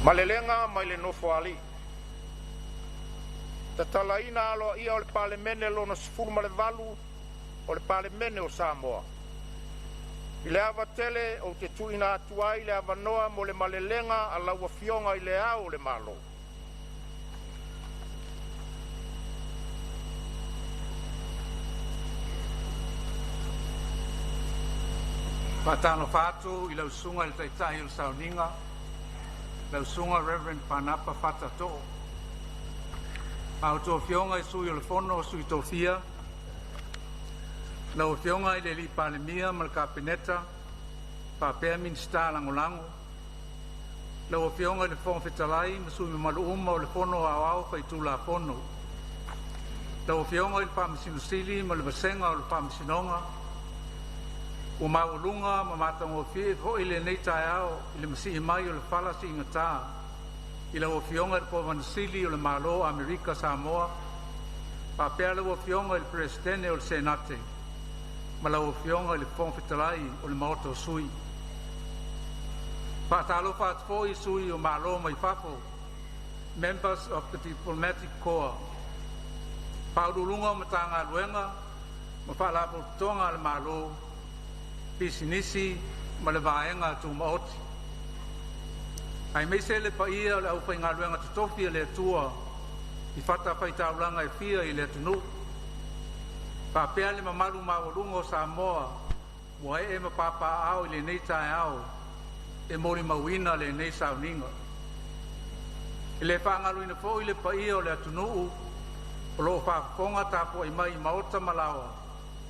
Malelega mai le Nofoalii. Tatalaina aloaia o le Palemene Lona 18 o le Palemene o Samoa. I le ava tele ou te tuuina atu ai le avanoa mo le malelega a lau Afioga i Le Ao o le Malo. Faatalofa atu i lau Susuga i le Taitai o le Sauniga, lau Susuga Reverend Panapa Fata Too. A outou Afioga i Sui o le Fono a Sui Tofia, lau Afioga i le Palemia ma le Kapeneta faapea Minisita Lagolago, lau Afioga i le Fofoga Fetalai ma sui usufono mamalu uma o le Fono Aoao Faitulafono. Lau Afioga i le Faamasino Sili ma le vasega o le Faamasinoga, ua maualuga ma matagofie foi lenei taeao i le masii mai o le fala siigata i lau Afioga i le Kovana Sili o le Malo o Amerika Samoa faapea lau Afioga i le Peresetene o le Senate ma lau Afioga i le Fofoga Fetalai o le Maota o Sui. Faatalofa atu foi i sui o Malo mai fafo, members of the Diplomatic Corps, Faauluuluga o Matagaluega ma Faalapotopotoga a le Malo, Pisinisi ma le Vaega Tumaoti. Aemaise le paia o le aufaigaluega totofi a le Atua i fatafaitaulaga e fia i le atunuu, faapea le mamalu maualuga o Samoa ua ee ma papaaao i lenei taeao e molimauina lenei sauniga. E le faagaloina foi le paia o le atunuu o lo o faafofoga tapuai mai i maota ma laoa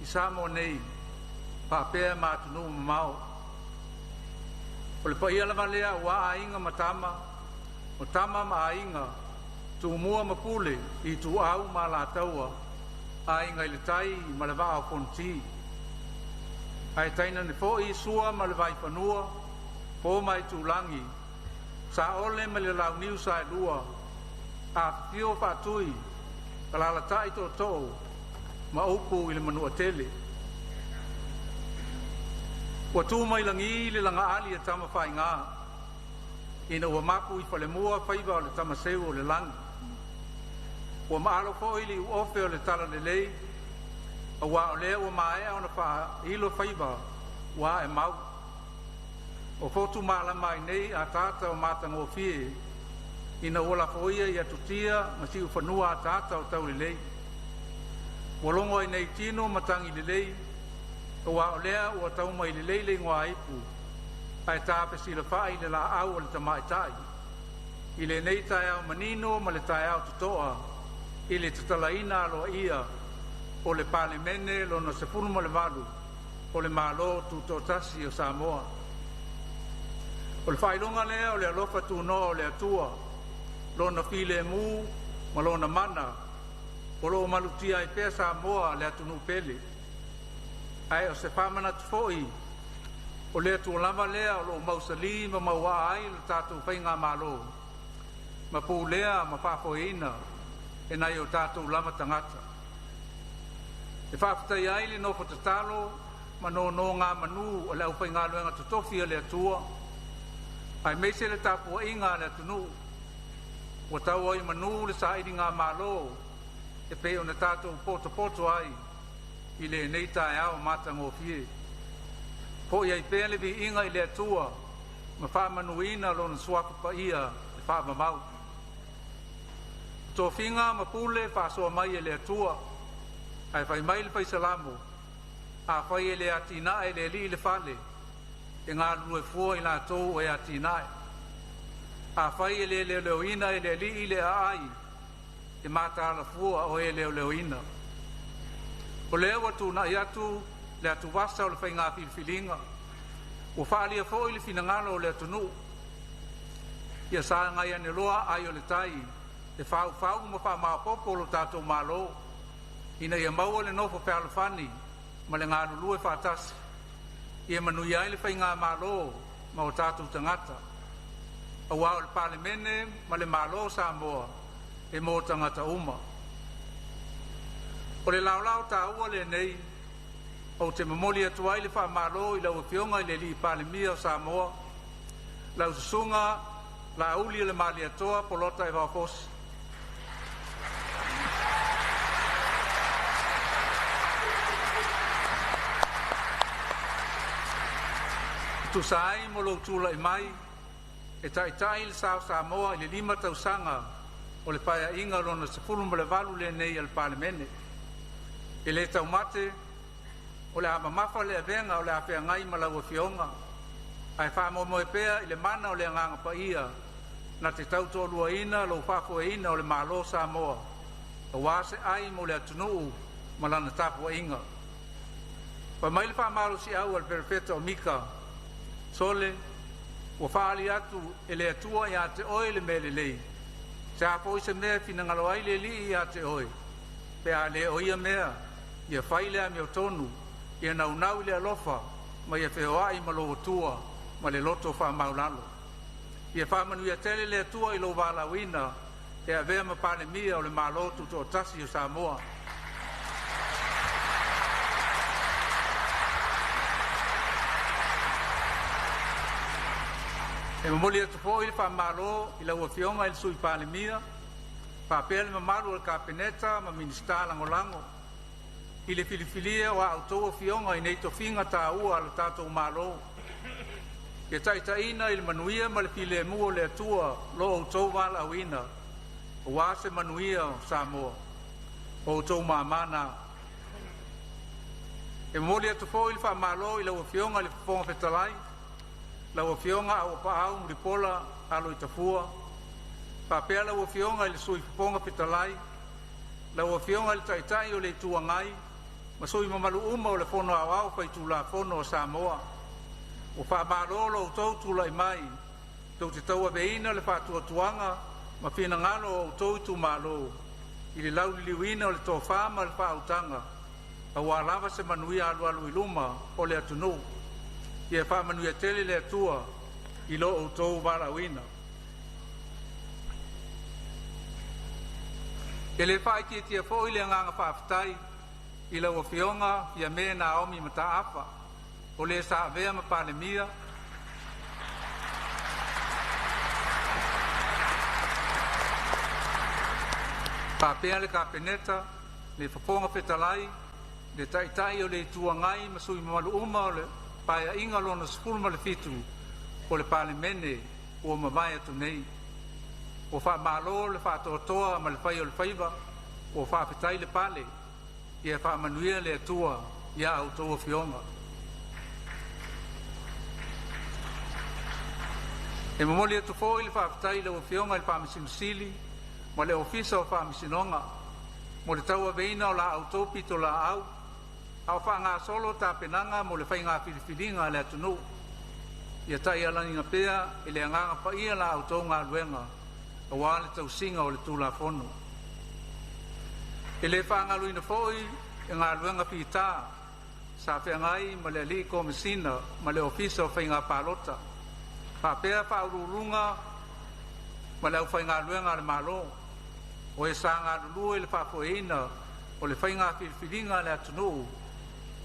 i Samoa nei faapea ma atunuu mamao. O le paia lava lea aua Aiga ma Tama, o Tama ma Aiga, Tumua ma Pule, Ituau ma Alataua, Aiga i le Tai ma le Vaa o Fonoti. Ae tainane foi Sua ma le Vaifanua, Fofo ma Aitulagi, Saole ma le Launiu Saelua, afifio Faatui, alaalatai tootoo ma upu i le Manuatele. Ua tu mai lagi le lagaali a Tamafaiga ina ua mapu i falemua faiva o le tamaseu o le lagi. Ua maalo foi le iuofe o le talalelei, auā o lea ua maea ona faailo faiva ua aemau. O fotu malama ai nei ataata o matagofie ina ua lafoia i atutia ma siufanua ataata o taulelei. Ua logo ai nei tino matagi lelei, auā o lea ua tau mai lelei le igoaipu ae tafesilafai le laau o le tamaitai. I lenei taeao manino ma le taeao totoa i le tatalaina aloaia o le Palemene Lona 18 o le Malo Tutoatasi o Samoa. O le faailoga lea o le alofa tunoa o le Atua, lona filemu ma lona mana o lo o malutia ai pea Samoa le atunuu pele. Ae o se faamanatu foi o le Atua lava lea o lo o mausali ma mauaa ai le tatou faigamalo ma pulea ma faafoeina e nai o tatou lava tagata. E faafetaia ai le nofo tatalo ma nonogamanu a le aufaigaluega totofi a le Atua, aemaise le tapuaiga a le atunuu ua tau ai manu le sailigamalo e pei ona tatou potopoto ai i lenei taeao matagofie. Foi ai pea le viiga i le Atua ma faamanuina lona suafa paia e faavavau. Tofiga ma pule faasoa mai e le Atua, ae fai mai le Faisalamo, afai e le atinae e le Alii le fale, e galulue fua i latou e atinae. Afai e le leoleoina e le Alii le aai, e mataala fua o e leoleoina. O lea ua tuunai atu le atuvasa o le faiga filifiliga, ua faaalia foi le finagalo o le atunuu. Ia sagai ane loa ai o le tai e faufau ma faamaopoopo lo tatou Malo ina ia maua le nofo fealofani ma le galulue faatasi ia manuia ai le faigamalo ma o tatou tagata. Aua o le Palemene ma le Malo o Samoa e mo tagata uma. O le laolao taua lenei ou te momoli atu ai le faamalo i lau Afioga i le Palemia o Samoa, lau Susuga Laaulialemalietoa Polota Evao Fosi. Tusa ai ma lou tulai mai e taitai le sa o Samoa i le 5 tausaga o le Paeaiga Lona 18 lenei a le Palemene, e le taumate o le a mamafa le avega o le a feagai ma lau Afioga, ae faamoemoe pea i le mana o le Agaga Paia na te tautoaluaina lou faafoeina o le Malo o Samoa aua se ai mo le atunuu ma lana tapuaiga. Fai mai le faamalosiau a le Perofeta o Mika, “Sole, ua faaali atu e le Atua ia te oe le mea lelei. O se a foi se mea e finagalo ai le Alii ia te oe, pe a le o ia mea, ia fai le amiotonu, ia naunau i le alofa ma ia feoai ma lou Atua ma le loto faamaualalo.” Ia faamanuia tele le Atua i lou valaauina e avea ma Palemia o le Malo Tutoatasi o Samoa. E momoli atu foi le faamalo i lau Afioga i le Sui Palemia faapea le mamalu o le Kapeneta ma Minisita Lagolago i le filifilia o a outou afioga i nei tofiga taua a le tatou Malo. Ia taitaiina i le manuia ma le filemu o le Atua lo outou valaauina aua se manuia o Samoa. O outou mama na. E momoli atu foi le faamalo i lau Afioga i le Fofoga Fetalai, lau Afioga Auuapaau Mulipola Aloitafua, faapea lau Afioga i le Sui Fofoga Fetalai, lau Afioga i le Taitai o le Itu Agai ma sui usufono mamalu uma o le Fono Aoao Faitulafono a Samoa. Ua faamalo lo outou tulai mai tou te tauaveina le faatuatuaga ma finagalo o outou itumalo i le lauliliuina o le tofa ma le faautaga aua lava se manuia alualu i luma o le atunuu. Ia faamanuia tele le Atua i lo outou valaauina. E le faaitiitia foi le agaga faafetai i lau Afioga Fiame Naomi Mataafa, o le sa avea ma Palemia, faapea le Kapeneta, le Fofoga Fetalai, le Taitai o le Itu Agai ma sui usufono mamalu uma o le Paeaiga Lona XVII o le Palemene ua mavae atu nei. Ua faamalo le faatoatoa ma le fai o le faiva, ua faafetai le pale. Ia faamanuia le Atua ia outou afioga. E momoli atu foi le faafetai i lau Afioga i le Faamasino Sili ma le Ofisa o Faamasinoga mo le tauaveina o la outou pitolaau a o faagasolo tapenaga mo le faiga filifiliga a le atunuu. Ia taialagiina pea e le Agaga Paia la outou galuega aua le tausiga o le Tulafono. E le faagaloina foi le galuega fita sa feagai ma le Alii Komesina ma le Ofisa o Faiga Palota, faapea Faauluuluga ma le aufaigaluega a le Malo, o e sa galulue i le faafoeina o le faiga filifiliga a le atunuu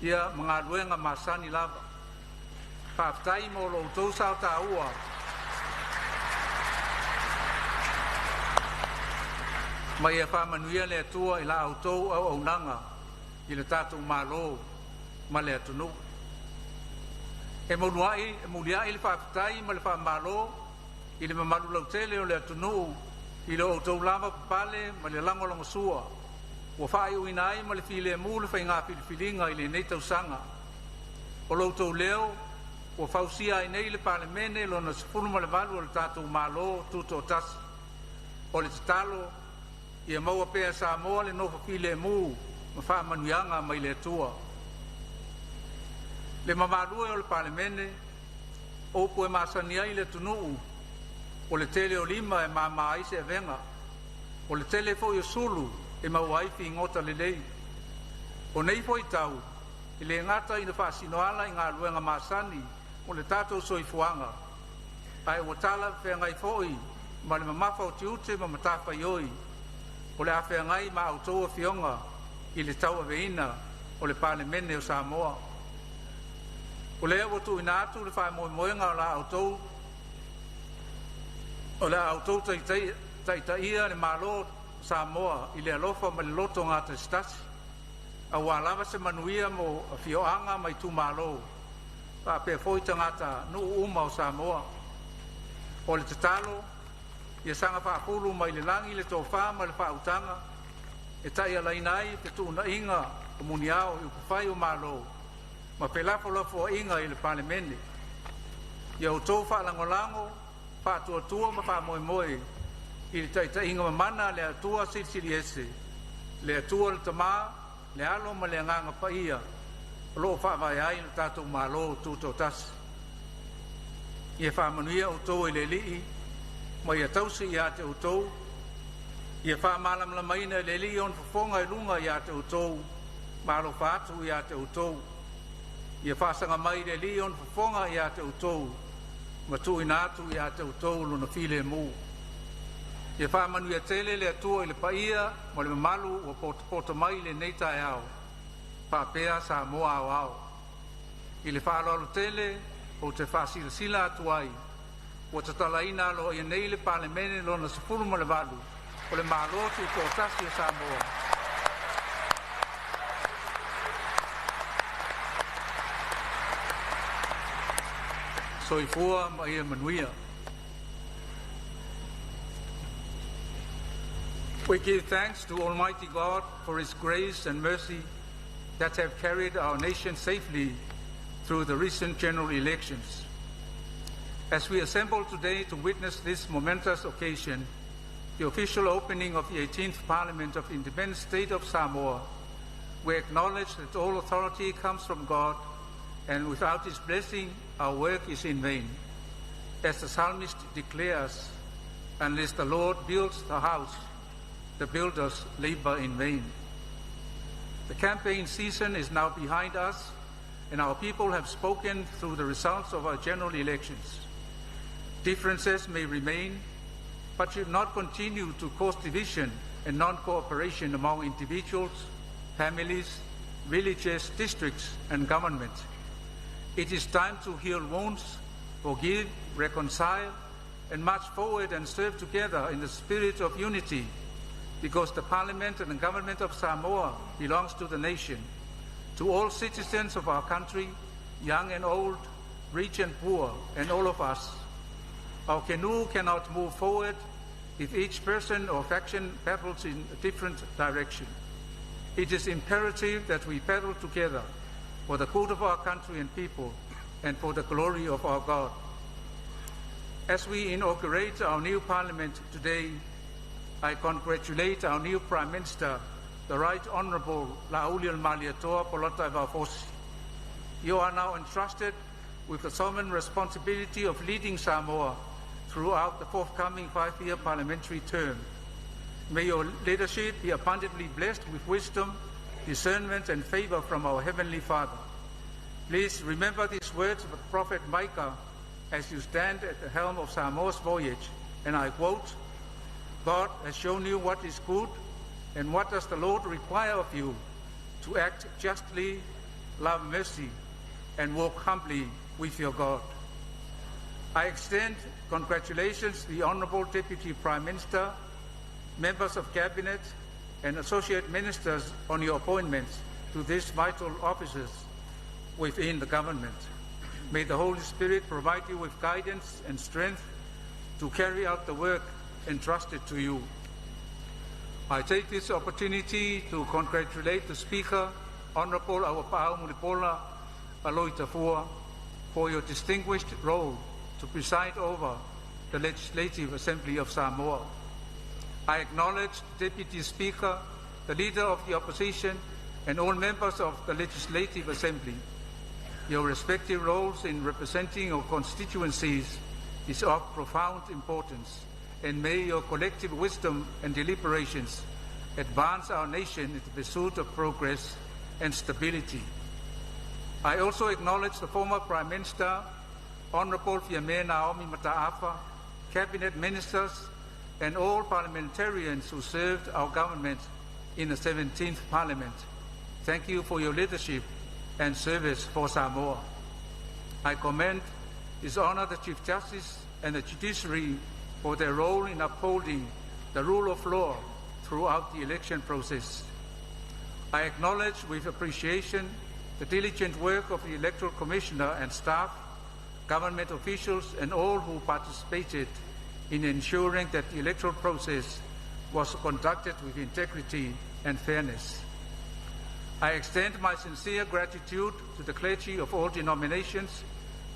ia ma galuega masani lava. Faafetai mo lo outou sao taua ma ia faamanuia le Atua i la outou auaunaga i le tatou Malo ma le atunuu. E muliai le faafetai ma le faamalo i le mamalu lautele o le atunuu i lo outou lavapapale ma le lagolagosua ua faaiuina ai ma le filemu le faiga filifiliga i lenei tausaga. O lo outou leo ua fausia ai nei le Palemene Lona XVII o le tatou Malo Tutoatasi. O le tatalo ia maua pea e Samoa le nofo filemu ma faamanuiaga mai le Atua. Le mamalu e o le Palemene, o upu e masani ai le atunuu, o le tele o lima e mama ai se avega, o le tele foi o sulu e maua ai figota lelei. O nei foi tau, e le gata ina faasinoala i galuega masani o le tatou soifuaga, ae ua talafeagai foi ma le mamafa o tiute ma matafaioi o le a feagai ma a outou afioga i le tauaveina o le Palemene o Samoa. O lea ua tuuina atu le faamoemoega o O le a outou taitaia le Malo Samoa i le alofa ma le loto gatasitasi, auā lava se manuia mo afioaga ma itumalo faapea foi tagatanuu uma o Samoa. O le tatalo ia saga faafulu mai le lagi le tofa ma le faautaga e taialaina ai fetuunaiga o muniao i upufai o Malo ma felafolafoaiga i le Palemene. Ia outou faalagolago, faatuatua ma faamoemoe i le taitaiga mamana a le Atua Silisili Ese, le Atua le Tama, le Alo ma le Agaga Paia o lo o faavae ai lo tatou Malo Tutoatasi. Ia faamanuia outou e le Alii ma ia tausi ia te outou. Ia faamalamalamaina e le Alii ona fofoga i luga ia te outou ma alofa atu ia te outou. Ia faasaga mai le Alii ona fofoga ia te outou ma tuuina atu ia te outou lona filemu. Ia faamanuia tele le Atua i le paia ma le mamalu ua potopoto mai i lenei taeao faapea Samoa aoao. I le faaaloalo tele ou te faasilasila atu ai ua tatalaina aloaia nei le Palemene Lona 18 o le Malo Tutoatasi o Samoa. Soifua ma ia manuia. We give thanks to Almighty God for His grace and mercy that have carried our nation safely through the recent general elections. As we assemble today to witness this momentous occasion, the official opening of the 18th Parliament of the Independent State of Samoa, we acknowledge that all authority comes from God, and without His blessing, our work is in vain. As the psalmist declares, unless the Lord builds the house, the builders labor in vain. The campaign season is now behind us, and our people have spoken through the results of our general elections. Differences may remain, but should not continue to cause division and non-cooperation among individuals, families, villages, districts, and government. It is time to heal wounds, forgive, reconcile, and march forward and serve together in the spirit of unity, because the Parliament and the government of Samoa belongs to the nation, to all citizens of our country, young and old, rich and poor, and all of us. Our canoe cannot move forward if each person or faction paddles in a different direction. It is imperative that we paddle together for the good of our country and people and for the glory of our God. As we inaugurate our new parliament today, I congratulate our new Prime Minister, the Right Honourable Laaulialemalietoa Polataivao Fosi. You are now entrusted with the solemn responsibility of leading Samoa throughout the forthcoming 5-year parliamentary term. May your leadership be abundantly blessed with wisdom, discernment, and favor from our Heavenly Father. Please remember these words of the prophet Micah as you stand at the helm of Samoa's voyage, and I quote, God has shown you what is good, and what does the Lord require of you? To act justly, love mercy, and walk humbly with your God. I extend congratulations to the Honourable Deputy Prime Minister, members of Cabinet, and associate ministers on your appointments to these vital offices within the government. May the Holy Spirit provide you with guidance and strength to carry out the work entrusted to you. I take this opportunity to congratulate the Speaker, Honourable Auapaau Mulipola Aloitafua, Tafua, for your distinguished role to preside over the Legislative Assembly of Samoa. I acknowledge the Deputy Speaker, the Leader of the Opposition, and all members of the Legislative Assembly. Your respective roles in representing your constituencies is of profound importance, and may your collective wisdom and deliberations advance our nation in the pursuit of progress and stability. I also acknowledge the former Prime Minister, Honorable Fiame Naomi Mataafa, Cabinet Ministers, and all parliamentarians who served our government in the 17th Parliament. Thank you for your leadership and service for Samoa. I commend His Honor the Chief Justice and the Judiciary for their role in upholding the rule of law throughout the election process. I acknowledge with appreciation the diligent work of the Electoral Commissioner and staff, government officials, and all who participated in ensuring that the electoral process was conducted with integrity and fairness. I extend my sincere gratitude to the clergy of all denominations,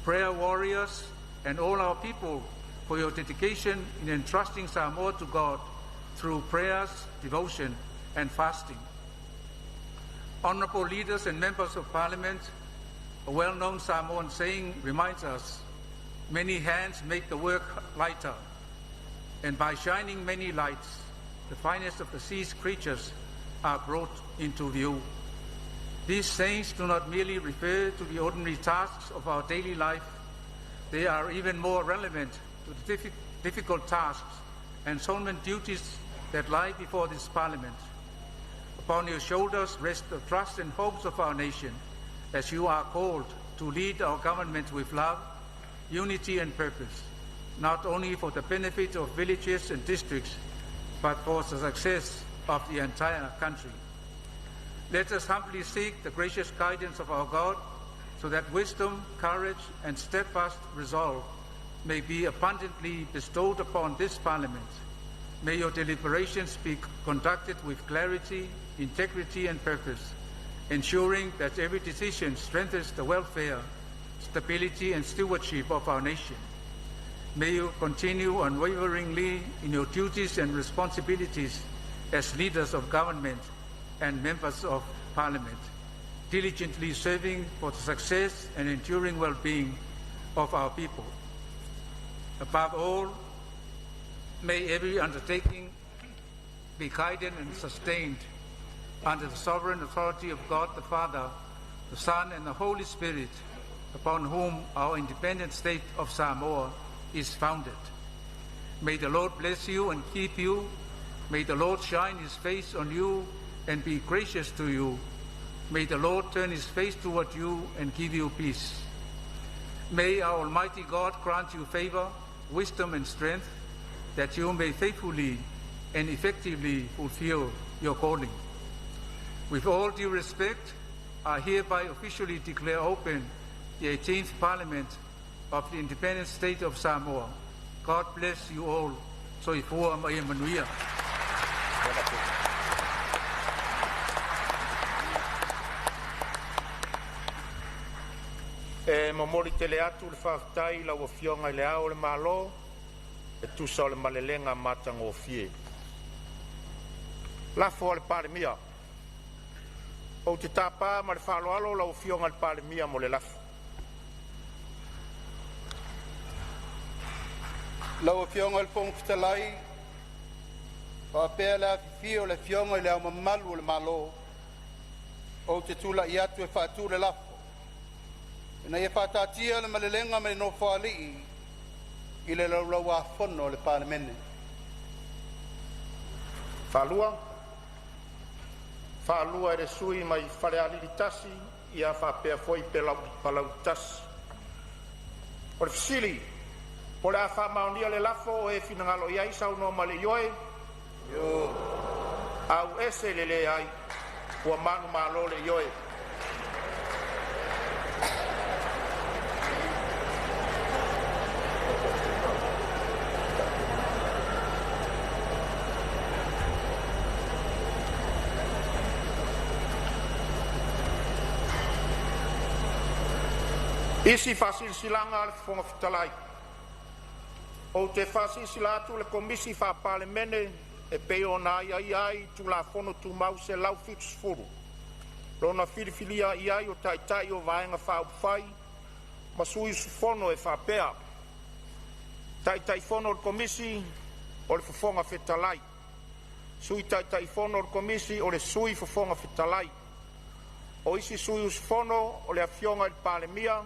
prayer warriors, and all our people for your dedication in entrusting Samoa to God through prayers, devotion, and fasting. Honorable leaders and members of parliament, a well-known Samoan saying reminds us, many hands make the work lighter, and by shining many lights, the finest of the sea's creatures are brought into view. These sayings do not merely refer to the ordinary tasks of our daily life, they are even more relevant to the difficult tasks and solemn duties that lie before this parliament. Upon your shoulders rest the trust and hopes of our nation, as you are called to lead our government with love, unity and purpose, not only for the benefit of villages and districts, but for the success of the entire country. Let us humbly seek the gracious guidance of our God, so that wisdom, courage, and steadfast resolve may be abundantly bestowed upon this Parliament. May your deliberations be conducted with clarity, integrity, and purpose, ensuring that every decision strengthens the welfare, stability, and stewardship of our nation. May you continue unwaveringly in your duties and responsibilities as leaders of government and members of parliament, diligently serving for the success and enduring well-being of our people. Above all, may every undertaking be guided and sustained under the sovereign authority of God the Father, the Son, and the Holy Spirit, upon whom our independent state of Samoa is founded. May the Lord bless you and keep you. May the Lord shine his face on you and be gracious to you. May the Lord turn his face toward you and give you peace. May our Almighty God grant you favor, wisdom, and strength, that you may faithfully and effectively fulfill your calling. With all due respect, I hereby officially declare open the 18th Parliament of the Independent State of Samoa. God bless you all. Soifua ma ia manuia. E momoli tele atu le faafetai i lau Afioga i le Ao o le Malo e tusa o le malelega matagofie. Lafo a le Palemia. Ou te tapa ma le faaaloalo lau Afioga i le Palemia mo le lafo. Lau Afioga i le Fofoga Fetalai, faapea le afifio o le Afioga i le Ao Mamalu o le Malo, ou te tulai atu e faatu le lafo, Ina ia faataatia le malelega ma le Nofoalii i le Laulau-a-Fono a le Palemene. Faalua e le sui usufono mai Falealili 1 ia faapea foi Palauli 1. O le fesili, po o le a faamaonia le lafo o e finagalo ai saunoa mai i le ioe. Auese le leai. Ua manumalo le ioe. Isi faasilasilaga a le Fofoga Fetalai. Ou te faasilasila atu le Komisi Faa-Palemene e pei ona aiaia ai i Tulafono Tumau 170, lona filifilia ai o Taitai o Vaega Faaupufai ma Sui Usufono e faapea: Taitaifono o le Komisi, o le Fofoga Fetalai; Sui Taitaifono o le Komisi, o le Sui Fofoga Fetalai. O isi sui usufono o le Afioga i le Palemia,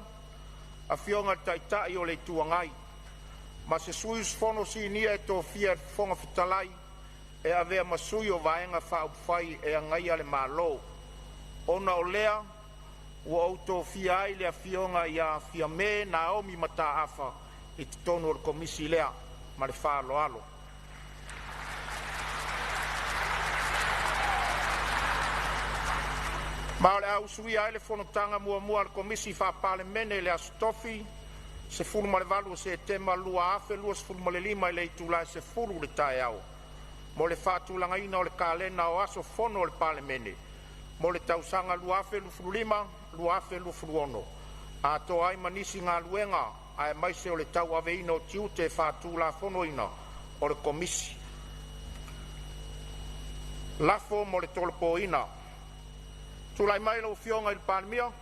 Afioga i le Taitai o le Itu Agai, ma se sui usufono sinia e tofia e le Fofoga Fetalai e avea ma sui o Vaega Faaupufai e Agaia le Malo. Ona o lea, ua ou tofia ai le Afioga ia Fiame Naomi Mataafa i totonu o le Komisi lea. ma le faaaloalo. Ma o le a usuia ai le fonotaga muamua a le Komisi Faa-Palemene i le Aso Tofi, 18 o Setema 2025 i le itula e 10:00 i le taeao mo le faatulagaina o le kalena o aso fono o le Palemene mo le tausaga 2025/2026, atoa ai ma nisi galuega aemaise o le tauaveina o tiute faatulafonoina o le Komisi. Lafo mo le Tolopoina. Tulai mai lau Afioga i le Palemia.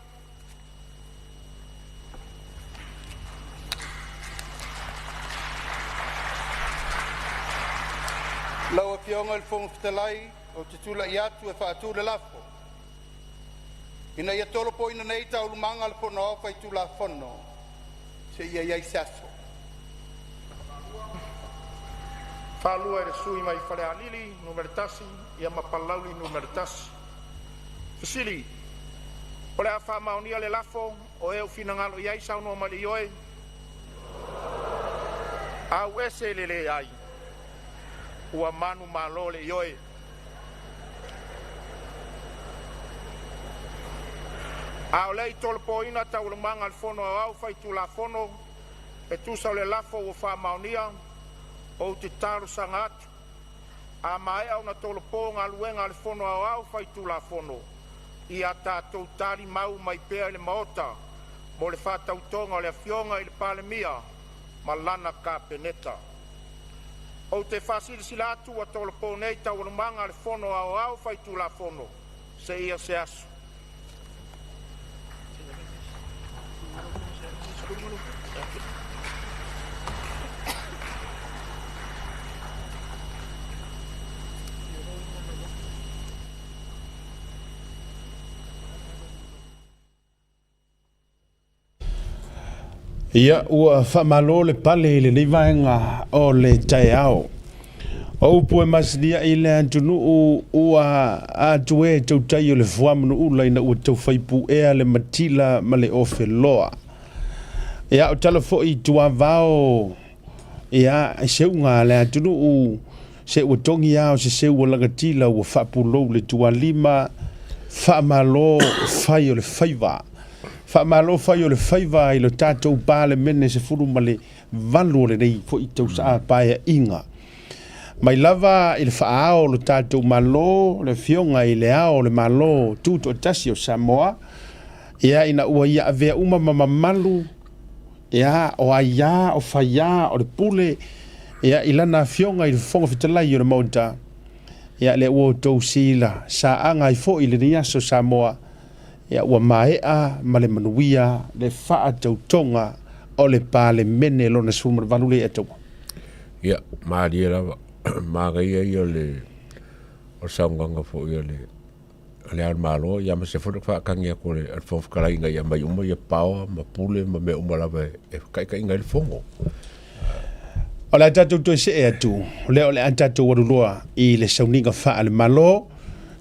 Lau Afioga i le Fofoga Fetalai, ou te tulai atu e faatu le lafo, Ina ia tolopoina nei Taualumaga a le Fono Aoao Faitulafono seia i ai se aso. Faalua e le sui usufono mo Falealili 1 ma Palauli 1. Fesili. O le a faamaonia le lafo, o e ua finagalo ai saunoa mai i le ioe. Auese le leai. Ua manumalo le Ioe. A o le i tolopoina Taualumaga a le Fono Aoao Faitulafono e tusa o le lafo ua faamaonia, ou te talosaga atu, a maea ona tolopo Galuega a le Fono Aoao Faitulafono, ia tatou talimau mai pea i le Maota mo le faatautoga o le Afioga i le Palemia ma lana Kapeneta. Ou te faasilasila atu ua tolopo nei Taualumaga a le Fono Aoao Faitulafono seia se aso. Ia, ua faamalo le pale i lenei vaega o le taeao. O upu e masania i le atunuu ua atu e tautai o le fuamanuula ina ua taufai puea le matila ma le ofeloa. Ia, o tala foi i tuavao, ia, seuga a le atunuu, se ua togi lava o se seu ua lagatila ua faapulou le tualima, faamalo fai o le faiva. Faamalo fai o le faiva i lo tatou Palemene 18 o lenei foi tausaga paeaiga. Mai lava i le faaao o lo tatou Malo, le Afioga i le Ao o le Malo Tutoatasi o Samoa, ia ina ua ia avea uma ma mamalu, ia o aiā, o faiā, o le pule, ia i lana Afioga i le Fofoga Fetalai o le Maota, ia lea ua outou sila saaga ai foi i lenei aso Samoa, ia ua maea ma le manuia le faatautoga o le Palemene lona 18 lea e taua. Ia, malie lava, manaia ia o le saunoaga foi a le Ao o le Malo, ia ma se foi le faatagi atu o le Fofoga Fetalai ina ia aumai uma ia paoa ma pule ma mea uma lava e taitaiina ai le Fono. O le a tatou toe see atu, lea o le a tatou aluloa i le sauniga faale-Malo,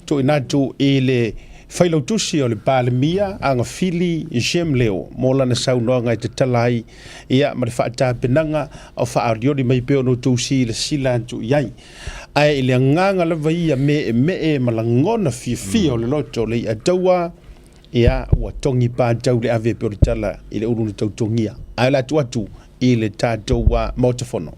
tuuina atu i le Failautusi o le Palemia, Agafili Jem Leo, mo lana saunoaga e tatala ai ia ma le faatapenaga o faaolioli mai pea ona outou silasila atu i ai. Ae i le agaga lava ia meemee ma lagona fiafia o le loto o le i'a taua, ia ua togi patau le ave pei o le tala i le ulu na tautogia. Ae o le a tuu atu i le tatou Maota Fono.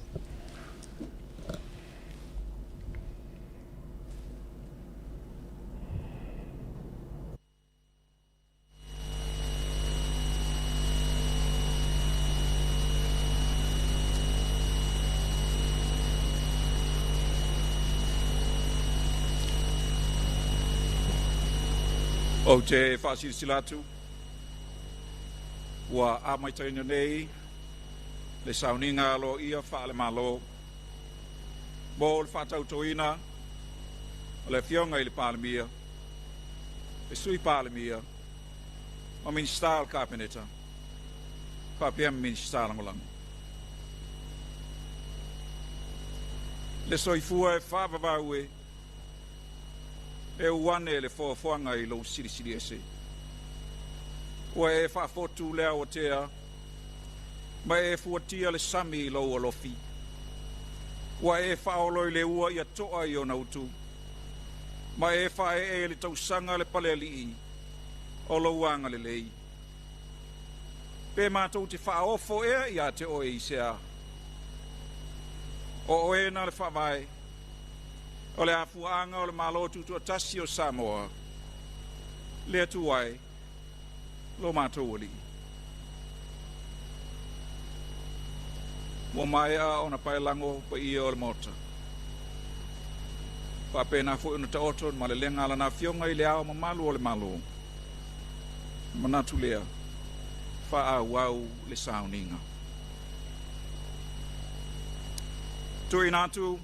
Ou te faasilasila atu ua amataina nei le sauniga aloaia faale-Malo mo le faatautoina o le Afioga i le Palemia, le Sui Palemia ma Minisita o le Kapeneta faapea ma Minisita Lagolago. Le soifua e faavavau e, e u ane le foafoaga i lou silisili ese. Ua e faafotu le aoatea ma e fuatia le sami i lou alofi. Ua e faaolo i le ua ia toa i ona utu, ma e faaee i le tausaga le palealii o lou agalelei. Pe matou te faaofo ea ia te oe i sea? O oe na le faavae, o le afuaaga o le Malo Tutoatasi o Samoa, le Atua e, lo matou Alii. Ua maea ona paelago paia o le Maota. Faapena foi ona taoto ma lelega lana afioga i le ao mamalu o le Malo. Manatu lea, faaauau le sauniga. Tuuina atu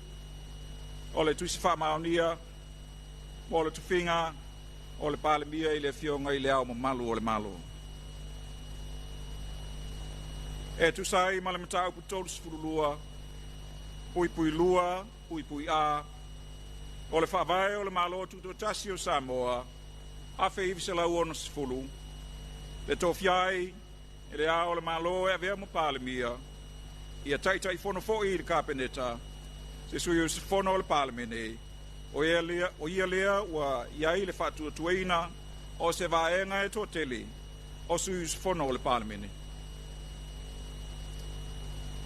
o le tusi faamaonia mo le tofiga o le Palemia i le afioga i le Ao Mamalu o le Malo. E tusa ai ma le mataupu 32 puipui 2 puipui A o le Faavae o le Malo Tutoatasi o Samoa 1960, le tofia ai e le Ao o le Malo e avea ma Palemia, ia Taitaifono foi i le Kapeneta, se sui usufono o le Palemene, o ia lea ua i ai le faatuatuaina o se vaega e toatele o sui usufono o le Palemene.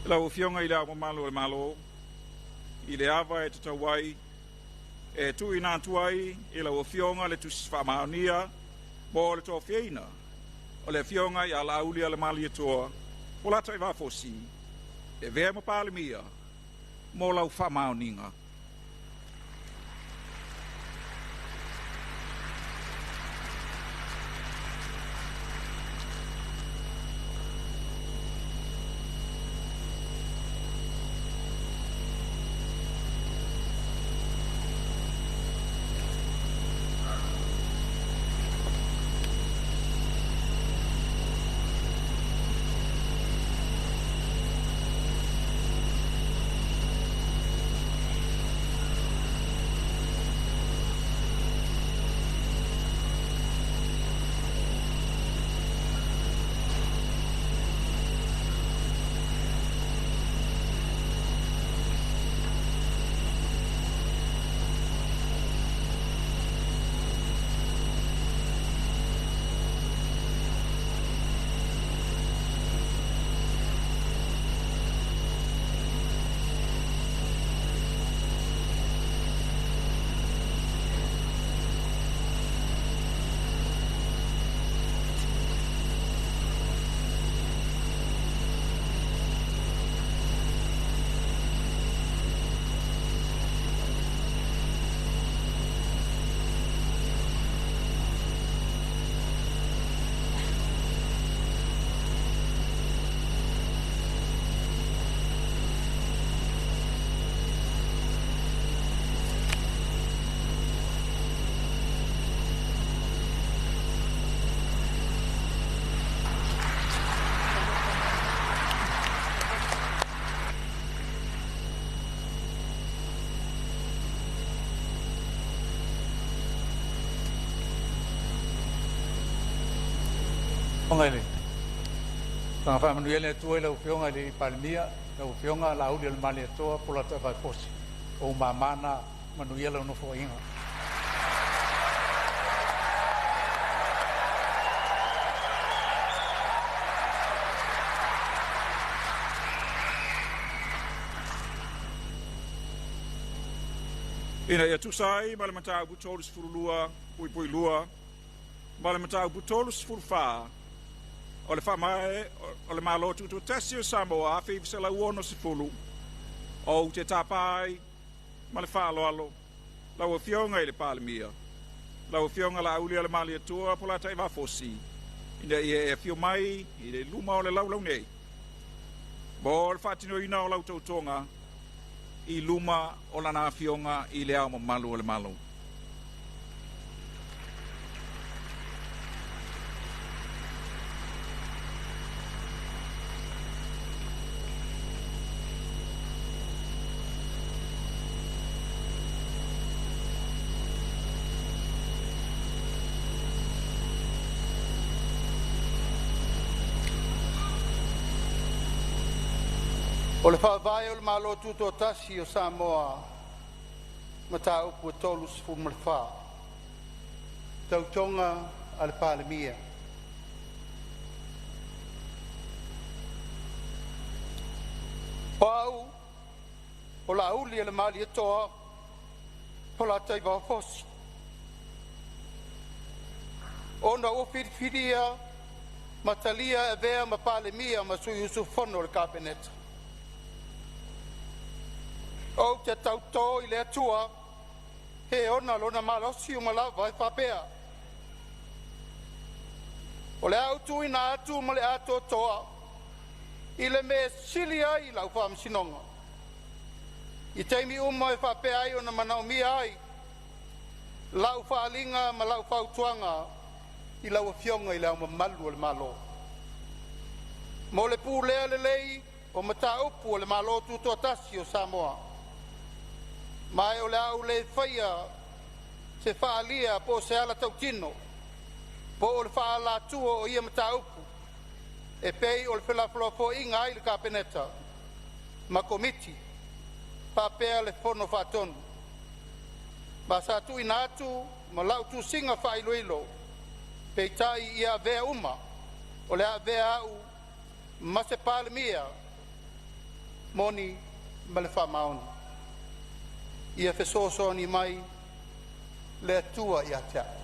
Lau Afioga i le Ao Mamalu o le Malo, i le ava e tatau ai, e tuuina atu ai i lau Afioga le tusi faamaonia mo le tofiaina o le Afioga ia Laaulialemalietoa Polataivao Fosi e avea ma Palemia mo lau faamaoniga. Afioga i le Soifua Faamanuia le Atua i lau Afioga i le Palemia, lau Afioga Laaulialemalietoa Polataivao Fosi. O ou mama na, manuia lau nofoaiga. Ina ia tusa ai ma le mataupu 32 puipui 2 ma le mataupu 34 o le Faavae o le Malo Tutoatasi o Samoa 1960, ou te tapa ai ma le faaaloalo lau Afioga i le Palemia, lau Afioga Laaulialemalietoa Polataivao Fosi, ina ia e afio mai i le luma o le laulau nei mo le faatinoina o lau tautoga i luma o lana Afioga i le Ao Mamalu o le Malo. O le Faavae o le Malo Tutoatasi o Samoa, Mataupu 34, Tautoga a le Palemia. O Au, o Laaulialemalietoa Polataivao Fosi, ona ua filifilia ma talia e avea ma Palemia ma Sui Usufono o le Kapeneta, ou te tauto i le Atua e ona lona malosi uma lava e faapea, o le a ou tuuina atu ma le atoatoa i le mea e sili ai lau faamasinoga i taimi uma e faapea ai ona manaomia ai lau faaaliga ma lau fautuaga i lau Afioga i Le Ao Mamalu o le Malo, mo le pulea lelei o mataupu a le Malo Tutoatasi o Samoa. Ma e o le a ou le faia se faaalia po o se ala tautino po o le faaalatua o ia mataupu e pei o felafolafoaiga ai le Kapeneta ma Komiti faapea le Fono Faatonu. Ma sa tuuina atu ma lau tusiga faailoilo, peitai ia avea uma o le a avea au ma se Palemia moni ma le faamaoni. Ia fesoasoani mai le Atua ia te a'u.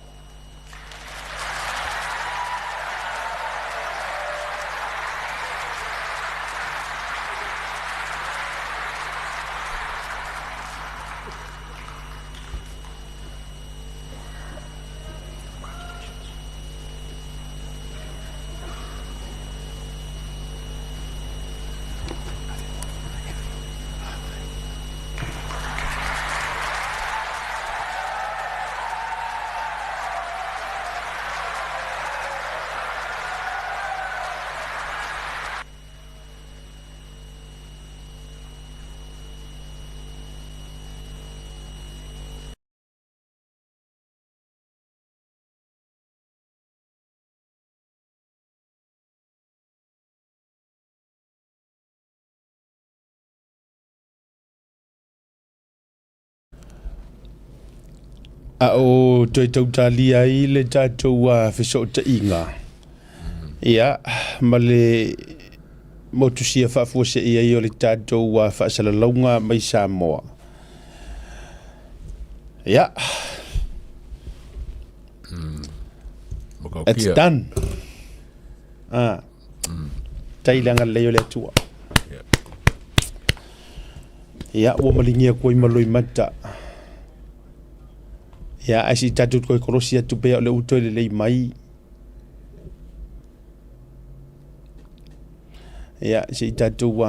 A o toe tautalia ai le tatou fesootaiga, ia, ma le motusia faafuasei ai o le tatou faasalalauga mai Samoa. Ia, it's done. Ah. Tai le agalelei o le Atua. Ia, ua maligia atu ai ma loimata. Ia, ae se i tatou toe kolosi atu pea o le ua toe lelei mai. Ia, se i tatou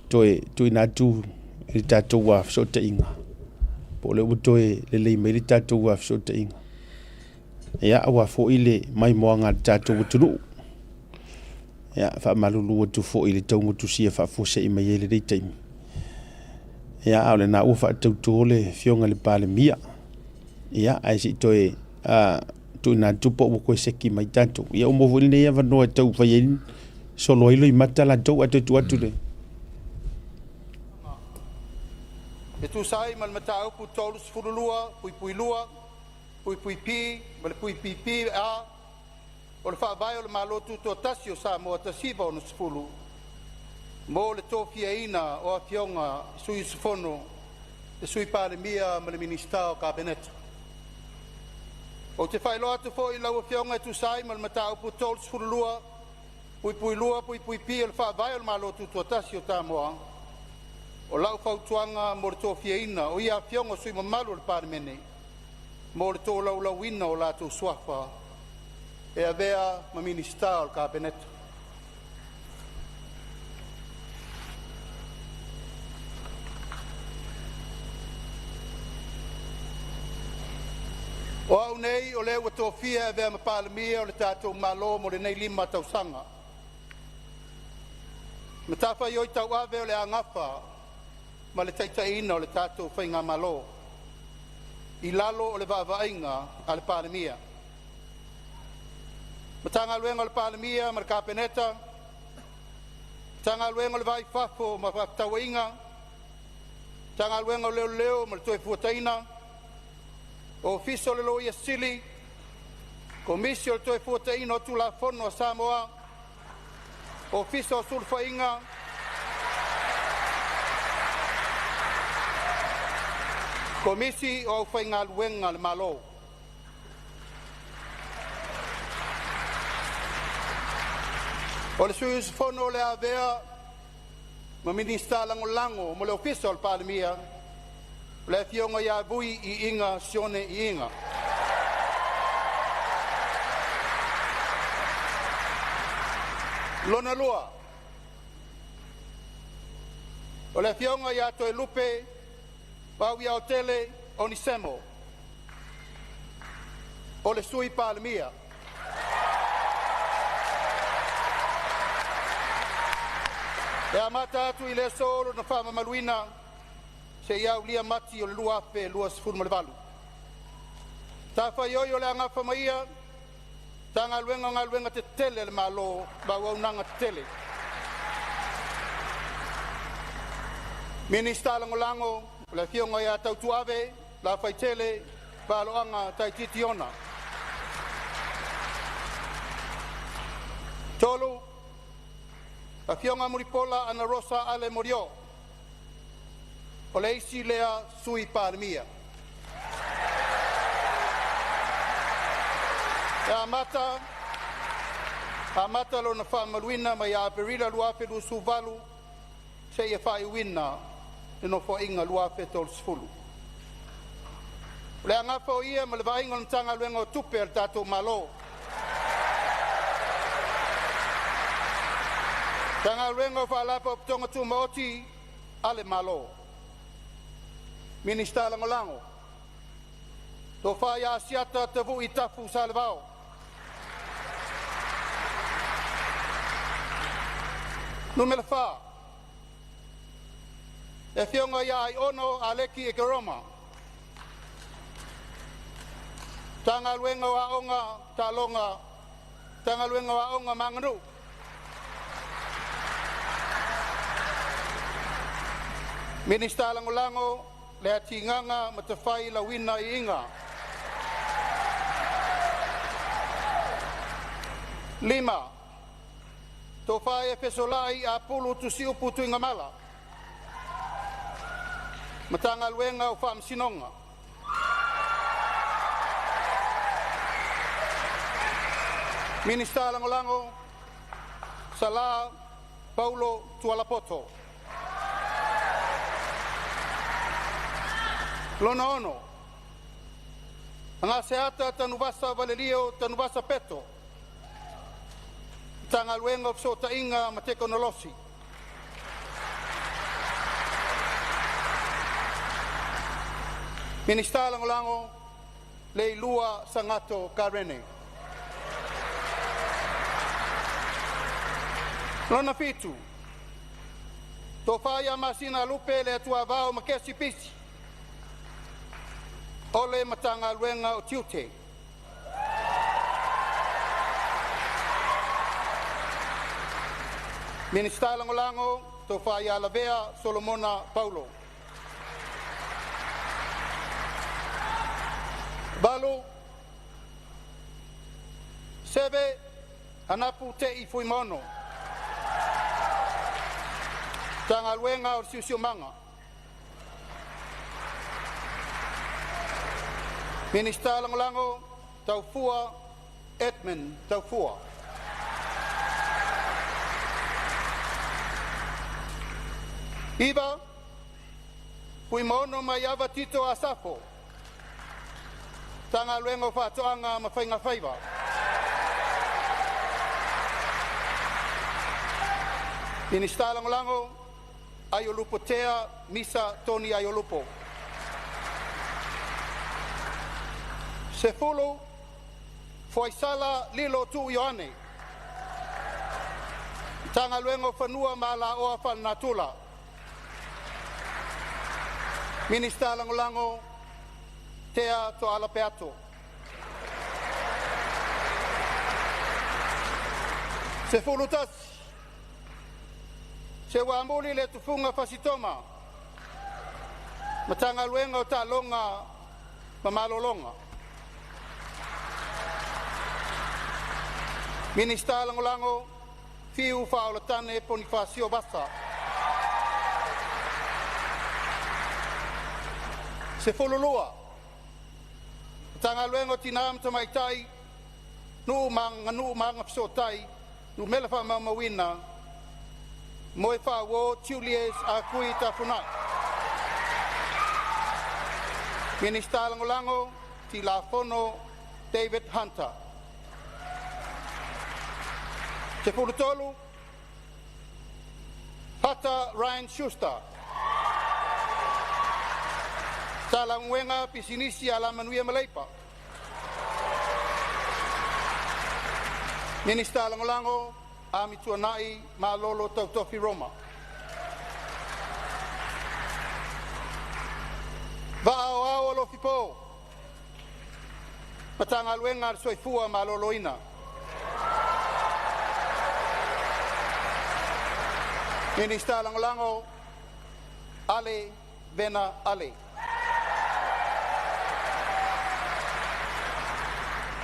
toe tuuina atu i le tatou fesootaiga. Po o le ua toe lelei mai le tatou fesootaiga. Ia, aua foi le maimoaga a le tatou atunuu. Ia, faamalulu atu foi i le taumotusia faafuasei mai ai lenei taimi. Ia, a o lena ua faatauto le Afioga i le Palemia. Ia, ae se i toe tuuina atu po ua toe seki mai tatou. Ia, ua maua foi lenei avanoa e tau fai ai solo ai loimata latou ae toe tuu atu le. E tusa ai ma le Mataupu 32(2) puipui P ma le puipui PA o le Faavae o le Malo Tutoatasi o Samoa 1960 mo le tofiaina o Afioga i Sui Usufono, le Sui Palemia ma le Minisita o Kapeneta. Ou te faailoa atu foi i lau Afioga e tusa ai ma le Mataupu 32(2) puipui P o le Faavae o le Malo Tutoatasi o Samoa, o lau fautuaga mo le tofiaina o ia afioga o sui mamalu o le Palemene mo le tolaulauina o latou suafa e avea ma Minisita o le Kapeneta. O au nei o le ua tofia e avea ma Palemia o le tatou Malo mo lenei 5 tausaga. Matafaioi tauave o le a gafa ma le taitaiina o le tatou faigamalo i lalo o le vaavaaiga a le Palemia, Matagaluega o le Palemia ma le Kapeneta. Matagaluega o le Va i Fafo ma Fefaatauaiga, Matagaluega o Leoleo ma le Toefuataina, Ofisa o le Loia Sili, Komisi o le Toefuataina o Tulafono a Samoa, Ofisa o Sulufaiga, Komisi o Aufaigaluega a le Malo. O le sui usufono o le a avea ma Minisita Lagolago mo le Ofisa o le Palemia, o le Afioga ia Vui Iiga Sione Iiga. Lona lua, o le Afioga ia Toelupe Vaafuiaotele Onesemo, o le Sui Palemia. E amata atu i le aso lona faamamaluina seia aulia Mati o le 2028. Matafaioi o le a nafa ma ia, Matagaluega o Galuega Tetele a le Malo ma Auaunaga Tetele. Minisita Lagolago, o le Afioga ia Tautuave Lafaitele Valoaga Taititi Ona. 3. Afioga Mulipola Anarosa Ale Molioo, o le isi lea Sui Palemia. E amata lona faamamaluina mai ia Aperila 2028 seia faaiuina le Nofoaiga 2030. O le a nafa o ia ma le vaaiga o le Matagaluega o Tupe a le tatou Malo, Matagaluega o Faalapotopotoga Tumaoti a le Malo. Minisita Lagolago: Tofa Asiata Tavui Tafu Salevao. 4. Le Afioga ia Aiono Aleki Ekeroma, Matagaluega o Aoga, Matagaluega o Aoga ma Aganuu. Minisita Lagolago Leatigaga Matafai Lauina Iiga. 5. Tofa Fesolai Apulu Tusiupu Tuigamala, Matagaluega o Faamasinoga. Minisita Lagolago Sala Paulo Tualapoto. Lona 6, Agaseata Tanuvasa Valelio Tanuvasa Peto, Matagaluega o Fesootaiga ma Tekonolosi. Minisita Lagolago Leilua Sagato Karene. Lona 7, Tofa Masina Lupe le Atuavao Makesi Pisi, o le Matagaluega o Tiute. Minisita Lagolago Tofa Lavea Solomona Paulo. 8. Seve Anapu Te'i Fuimaono, Matagaluega o le Siosiomaga. Minisita Lagolago Taufua Edmund Taufua. 9. Fuimaono Maiava Tito Asafo, Matagaluega o Faatoaga ma Faiga Faiva. Minisita Lagolago Aiolupotea Misa Tony Aiolupo. 10. Foaisala Lilo Tuu Ioane, Matagaluega o Fanua ma Alaoa Faalenatura. Minista Lagolago Tea Toala Peato. 11. Seuamuli le Tufuga Fasitoma, Matagaluega o Taaloga ma Malologa. Minisita Lagolago, Fiu Faaolatane Ponifasio Vasa. 12. Matagaluega o Tinā ma Tamaitai, Nuu ma Aganuu ma Agafesootai, Numera Faamaumauina, Moefaauo Julius Akui Tafuna'i. Minisita Lagolago, Tilafono David Hunter. 13. Hata Ryan Schuster. Matagaluega o Pisinisi, Alamanuia ma Leipa. Minisita Lagolago, Amituanai Malolo Tautofi Roma. Vaa Aoao Alofipo, Matagaluega a le Soifua Maloloina. Minisita Lagolago, Ale Vena Ale.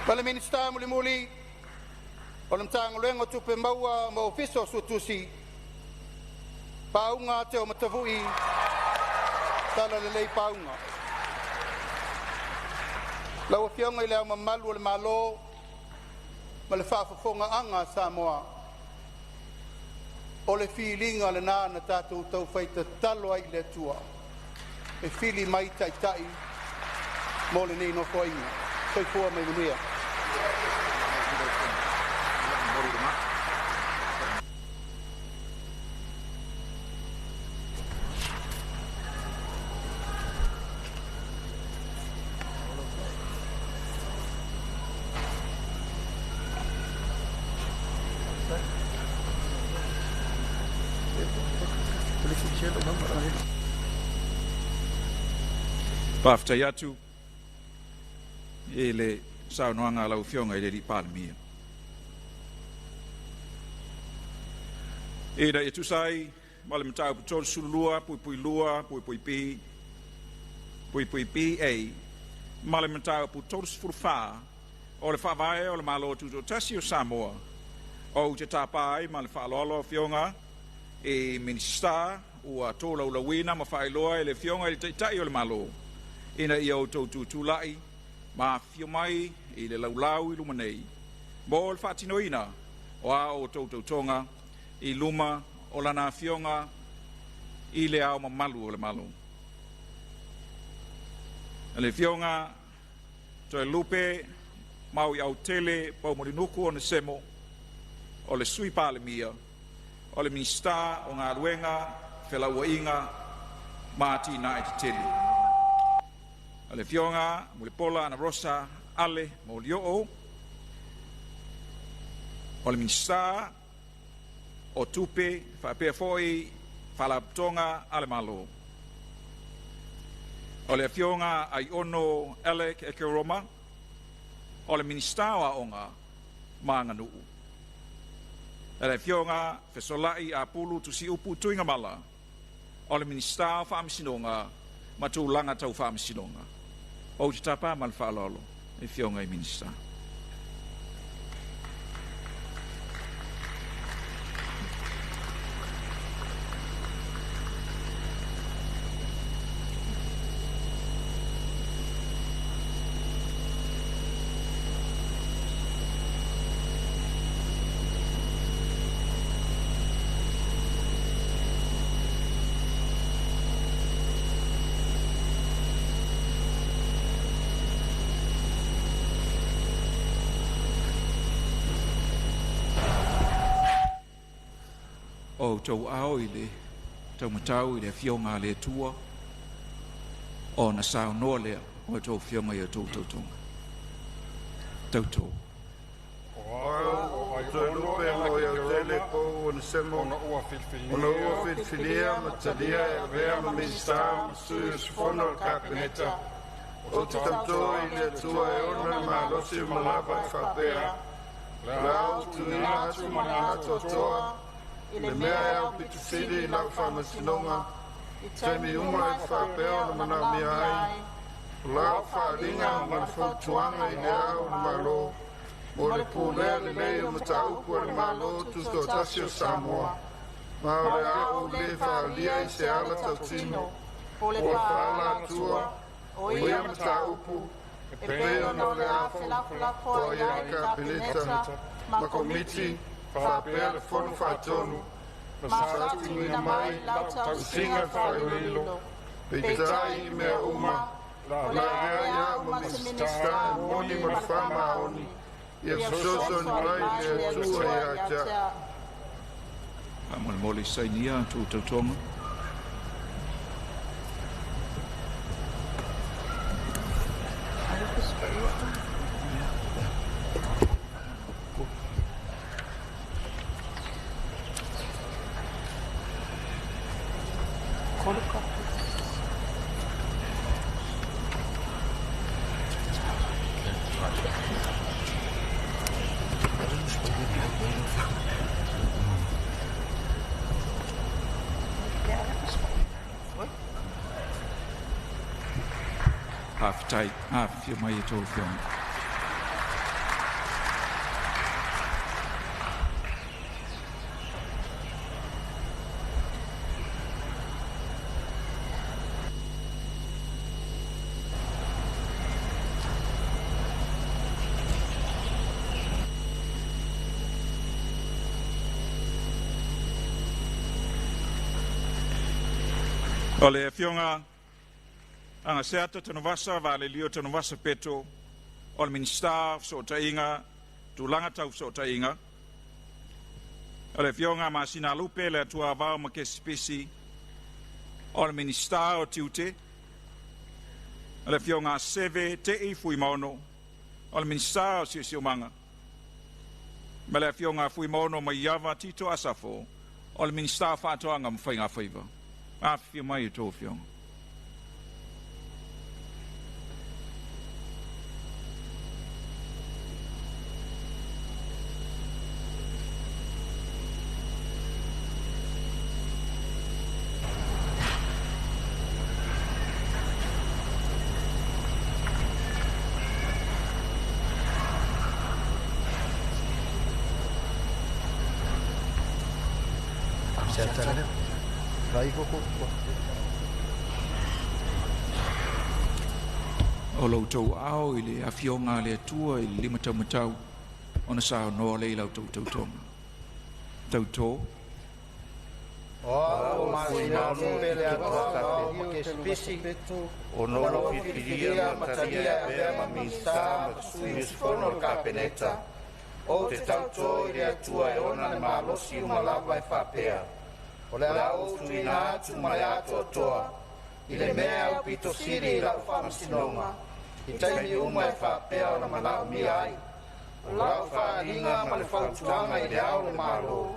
Ma le Minisita mulimuli o le Matagaluega o Tupe Maua ma Ofisa o Suetusi, Pauga Teomatavui Talalelei Pauga. Lau Afioga i le Ao Mamalu o le Malo ma le faafofogaaga a Samoa, o le filiga lena na tatou taufai tatalo ai i le Atua e fili mai taitai mo lenei Nofoaiga. Soifua ma ia manuia. Faafetai atu i le saunoaga a lau Afioga i le Palemia. Ina ia tusa ai ma le mataupu 32(2)(b) (BA) ma le mataupu 34 o le Faavae o le Malo Tutoatasi o Samoa, ou te tapa ai ma le faaaloalo Afioga i Minisita ua tolaulauina ma faailoa e le Afioga i le Taitai o le Malo, ina ia outou tutulai ma afifio mai i le laulau i luma nei mo le faatinoina o a outou tautoga i luma o lana Afioga i le Ao Mamalu o le Malo. Le Afioga Toelupe Maoiautele Poumulinuku Onesemo, o le Sui Palemia, o le Minisita o Galuega, Felauaiga ma Atinae Tetele. Le Afioga Mulipola Anarosa Ale Molioo, o le Minisita o Tupe faapea foi Faalapotopotoga a le Malo. O le Afioga Aiono Alec Ekeroma, o le Minisita o Aoga ma Aganuu. Le Afioga Fesolai Apulu Tusiupu Tuigamala, o le Minisita o Faamasinoga ma Tulaga Tau Faamasinoga. Ou te tapa ma le faaaloalo i Afioga i Minisita. O outou aao i le taumatau i le Afioga a le Atua, ona saunoa lea o outou afioga i a outou tautoga. Tauto. O au, o Toelupe Maoiautele Pou Onesemo, ona ua filifilia ma talia e avea ma Minisita ma sui usufono o le Kapeneta, ou te tauto i le Atua e ona le malosi ma lava e faapea, o le a ou tuuina atu ma le atoatoa I le mea e aupito sili i lau faamasinoga, i taimi uma e faapea ona manaomia ai, o lau faaaliga ma le fautuaga i le Ao o le Malo mo le pulea lelei o mataupu a le Malo Tutoatasi o Samoa, ma o le a ou lē faaalia i se ala tautino po o le faaalatua o ia mataupu e pei ona o le a felafolafoai ai le Kapeneta ma Komiti faapea le Fono Faatonu ma sa tuuina mai lau tausiga faailoilo. Peitai i mea uma, o le a avea ai au ma Minisita e moni ma le faamaoni, ia fesoasoani mai le Atua ia te au. Faamolemole sainia a outou tautoga. Faafetai, afifio mai a outou afioga. O le Afioga Agaseata Tanuvasa Valelio Tanuvasa Peto, o le Minisita o Fesootaiga, Tulaga Tau Fesootaiga. O le Afioga Masinalupe Le Atuavao Makesi Pisi, o le Minisita o Tiute. O le Afioga Seve Tei Fuimaono, o le Minisita o Siosiomaga. Ma le Afioga Fuimaono Maiava Tito Asafo, o le Minisita o Faatoaga ma Faigafaiva. Afifio mai a outou afioga. O lo outou aao i le afioga a le Atua i le limataumatau ona saunoa lea i la outou tautoga. Tautō. O au o Masinalupe le Atuavao Makesipisi, o na ou filifilia ma talia e avea ma Minisita ma sui usufono o le Kapeneta, ou te tautō i le Atua e ona le malosi uma lava e faapea, o le a ou tuuina atu ma le atoatoa i le mea e aupito sili i lau faamasinoga, i taimi uma e faapea ona manaomia ai, o lau faaaliga ma le fautuaga i le Ao o le Malo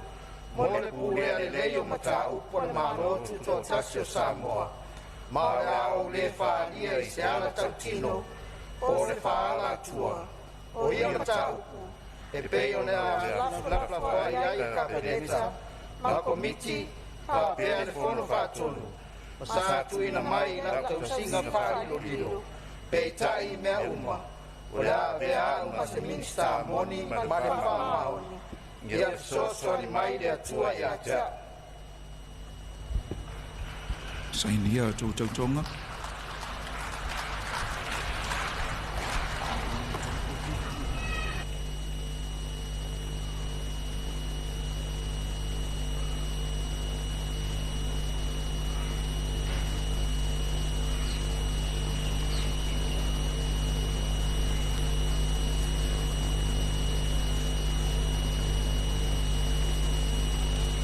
mo le pulea lelei o mataupu a le Malo Tutoatasi o Samoa, ma o le a ou lē faaalia i se ala tautino po o le faaalatua o ia mataupu e pei ona felafolafoai ai le Kapeneta ma Komiti faapea le Fono Faatonu ma sa tuuina mai i lau tausiga faalilolilo. Peitai i mea uma, o le a avea au ma se Minisita moni ma le faamaoni, ia fesoasoani mai le Atua ia te au. Sainia a outou tautoga.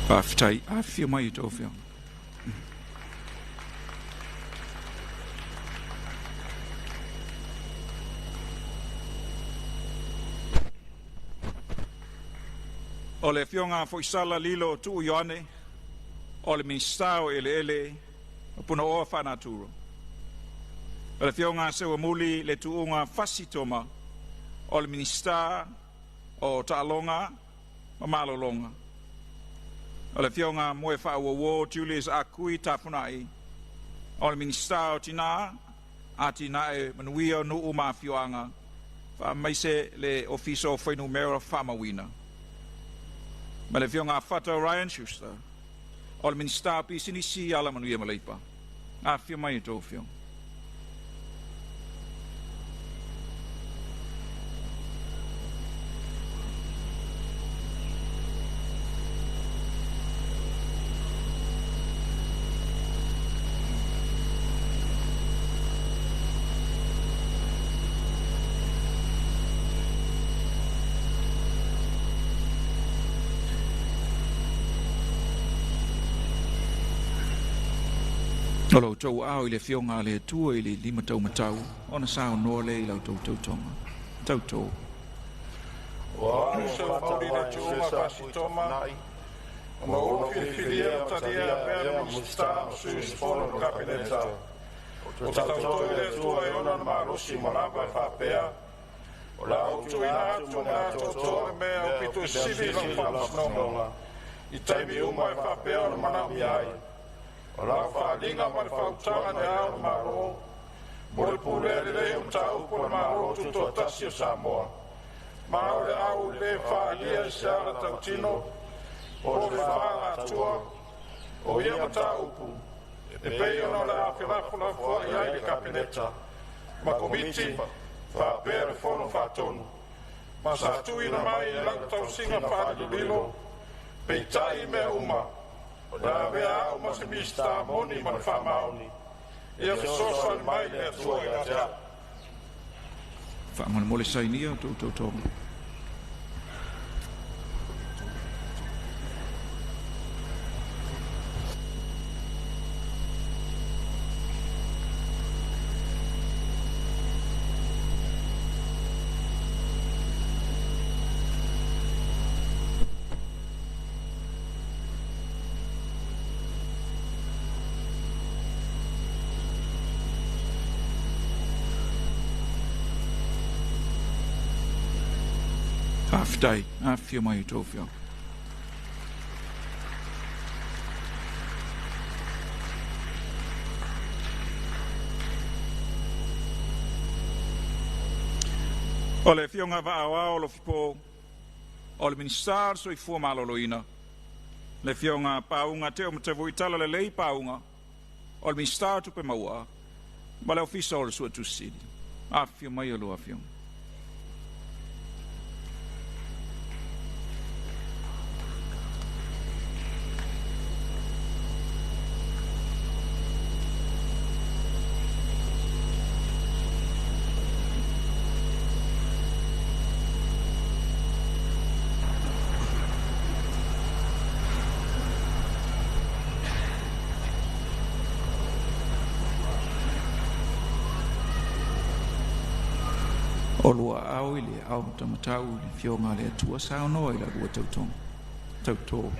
Faafetai, afifio mai a outou afioga. O le Afioga Foisala Lilo Tuu Ioane, o le Minisita o Eleele ma Punaoa Faanatura. O le Afioga Seuamuli Le Tuuga Fasi Toma, o le Minisita o Taaloga ma Malologa. O le Afioga Moefaauouo Julius Ah Kui Tafuna'i, o le Minisita o Tinā, Atinae Manuia o Nuu ma Afioaga, faamaise le Ofisa o Fuainumera Faamauina. Ma le Afioga Fata Ryan Schuster, o le Minisita o Pisinisi, Alamanuia ma Leipa. Afifio mai a outou afioga. O lo outou aao i le Afioga a le Atua i le limataumatau ona saunoa lea i la outou tautoga. Tautō. O au Seumauli Letiuga Pasitoma, ona ua filifilia ma talia e avea ma Minisita ma Sui Usufono o le Kapeneta, ou te tauto i le Atua e ona le malosi uma lava e faapea, o le a ou tuuina atu ma le atoatoa le mea aupito sili i lau faamasinoga i taimi uma e faapea ona manaomia ai. O lau faaaliga ma le faautaga i le Ao o le Malo, mo le pulea lelei o mataupu a le Malo Tutoatasi o Samoa, ma o le a ou lē faaalia i se ala tautino po o le faaalatua o ia mataupu e pei ona o le a felafolafoai ai le Kapeneta ma Komiti faapea le Fono Faatonu, ma sa tuuina mai i lau tausiga faalilolilo. Peitai i mea uma, o le a avea au ma se Minisita moni ma le faamaoni. Ia fesoasoani mai le Atua ia te au. Faamolemole sainia o outou tautoga. Faafetai, afifio mai a outou afioga. O le Afioga Vaaoao Alofipo, o le Minisita o le Soifua Maloloina. Le Afioga Pauga Te'o Talalelei Pauga, o le Minisita o Tupe Maua ma le Ofisa o le Suetusi Sili. Afifio mai a oulua afioga. O lua aao i le aao matamatau i le Afioga a le Atua saunoa i la lua tautoga. Tautō.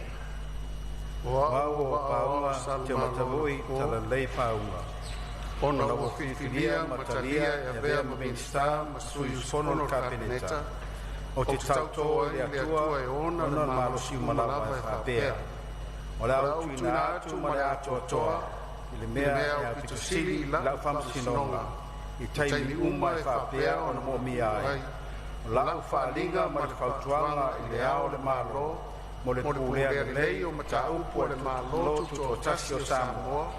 O au o Pauga Teomatavui Talalelei Pauga, ona ua filifilia ma talia e avea ma Minisita ma Sui Usufono o le Kapeneta, ou te tautō i le Atua e ona le malosi uma lava e faapea, o le a ou tuuina atu ma le atoatoa i le mea e aupito sili i lau faamasinoga i taimi uma e faapea ona moomia ai. O lau faaaliga ma le fautuaga i le Ao o le Malo mo le pulea lelei o mataupu a le Malo Tutoatasi o Samoa,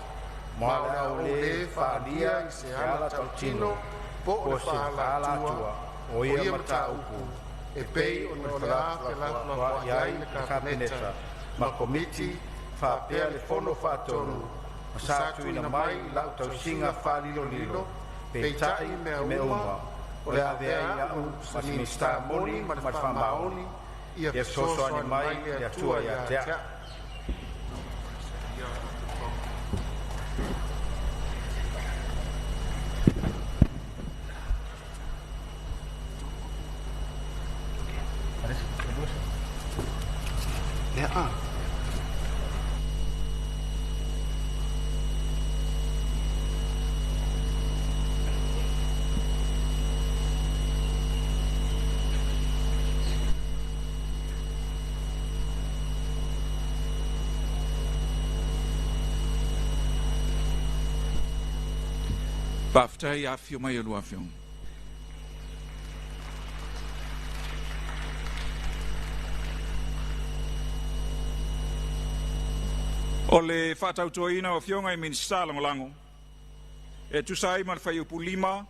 ma o le a ou lē faaalia i se ala tautino po o se faaalatua o ia mataupu e pei ona o le a felafolafoai ai le Kapeneta ma Komiti faapea le Fono Faatonu, ma sa tuuina mai i lau tausiga faalilolilo. Peitai i mea uma, o le a avea ai au ma se Minisita moni ma le faamaoni. Ia fesoasoani mai le Atua ia te au. Faafetai afifio mai a lua afioga. O le faatautoina o afioga i Minisita Lagolago e tusa ai ma le Fuaiupu 5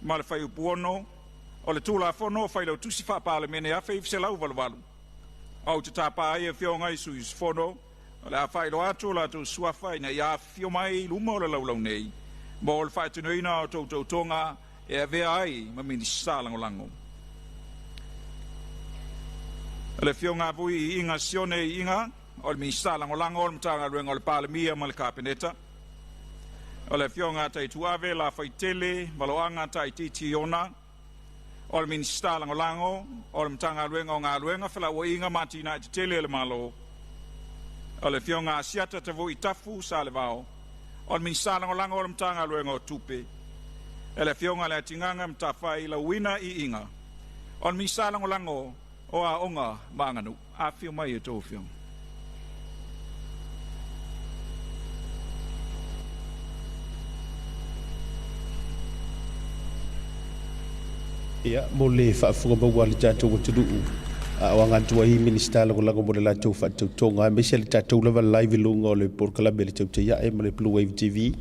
ma le Fuaiupu 6 o le Tulafono o Failautusi Faa-Palemene 1988, ou te tapa ai afioga i sui usufono o le a faailoa atu o latou suafa ina ia afifio mai i luma o le laulau nei mo le faatinoina o toutoga e avea ai ma Minisita Lagolago. O le Afioga Vui Iiga Sione Iiga, o le Minisita Lagolago o le Matagaluega o le Palemia ma le Kapeneta. O le Afioga Taituave Lafaitele Valoaga Taititi Iona, o le Minisita Lagolago o le Matagaluega o Galuega, Felauaiga ma Atinae Tetele a le Malo. O le Afioga Asiata Tavui Tafu Salevao, o le Minisita Lagolago o le Matagaluega o Tupe. E le Afioga Leatigaga Matafai Lauina Iiga, o le Minisita Lagolago o Aoga ma Aganuu. Afifio mai e outou afioga. Ia, mo le faafofoga maua a le tatou atunuu, a o aga atu ai Minisita Lagolago mo le latou faatautoga, aemaise le tatou lava live i luga o le polokalame le Tautai Ae ma le Blue Wave TV.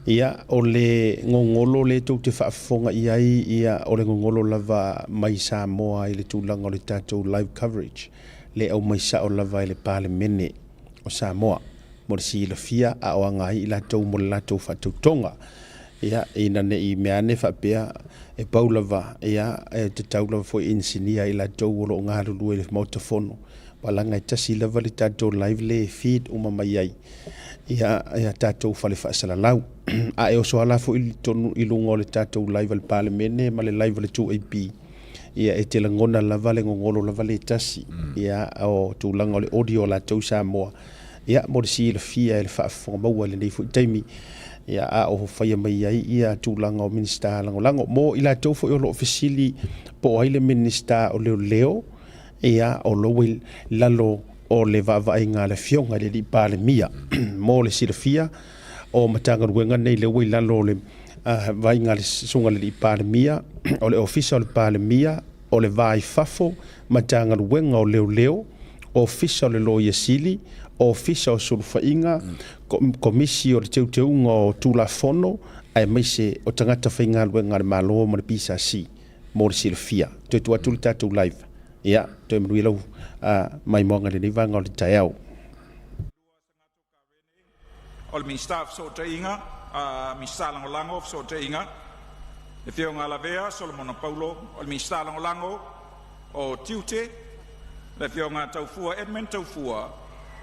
Ia, o le gogolo lea tou te faafofoga i ai, ia, o le gogolo lava mai Samoa i le tulaga o le tatou live coverage, le aumai sao lava e le Palemene o Samoa mo le silafia, a o aga ai i latou mo le latou faatautoga. Ia, ina ne i mea ane faapea e pau lava, ia, e tatau lava foi inisinia i latou o lo o galulue i le Maota Fono, walaga e tasi lava le tatou live le feed uma mai ai ia ia tatou fale faasalalau. A e oso ala foi i tonu i luga o le tatou live a le Palemene ma le live a le 2AP, ia e te lagona lava le gogolo lava le tasi, ia o tulaga o le audio o latou Samoa, ia mo le silafia e le faafofoga maua i lenei foi taimi, ia a o faia mai ai ia tulaga o Minisita Lagolago. Mo i latou foi o lo o fesili po o ai le Minisita o Leoleo, ia o lo ua i lalo o le vaavaaiga a le Afioga i le Alii Palemia. Mo le silafia o Matagaluega nei lea ua i lalo o le vaaiga a le Susuga i le Alii Palemia, o le Ofisa o le Palemia, o le Va i Fafo, Matagaluega o Leoleo, Ofisa o le Loia Sili, Ofisa o Sulufaiga, Komisi o le Teuteuga o Tulafono, aemaise o tagata faigaluega a le Malo ma le PSC. Mo le silafia, toe tuu atu le tatou live. Ia, toe manuia lau maimoaga i lenei vaega o le taeao. O le Minisita o Fesootaiga, Minisita Lagolago o Fesootaiga, le Afioga Lavea Solomona Paulo. O le Minisita Lagolago o Tiute, le Afioga Taufua Edmund Taufua.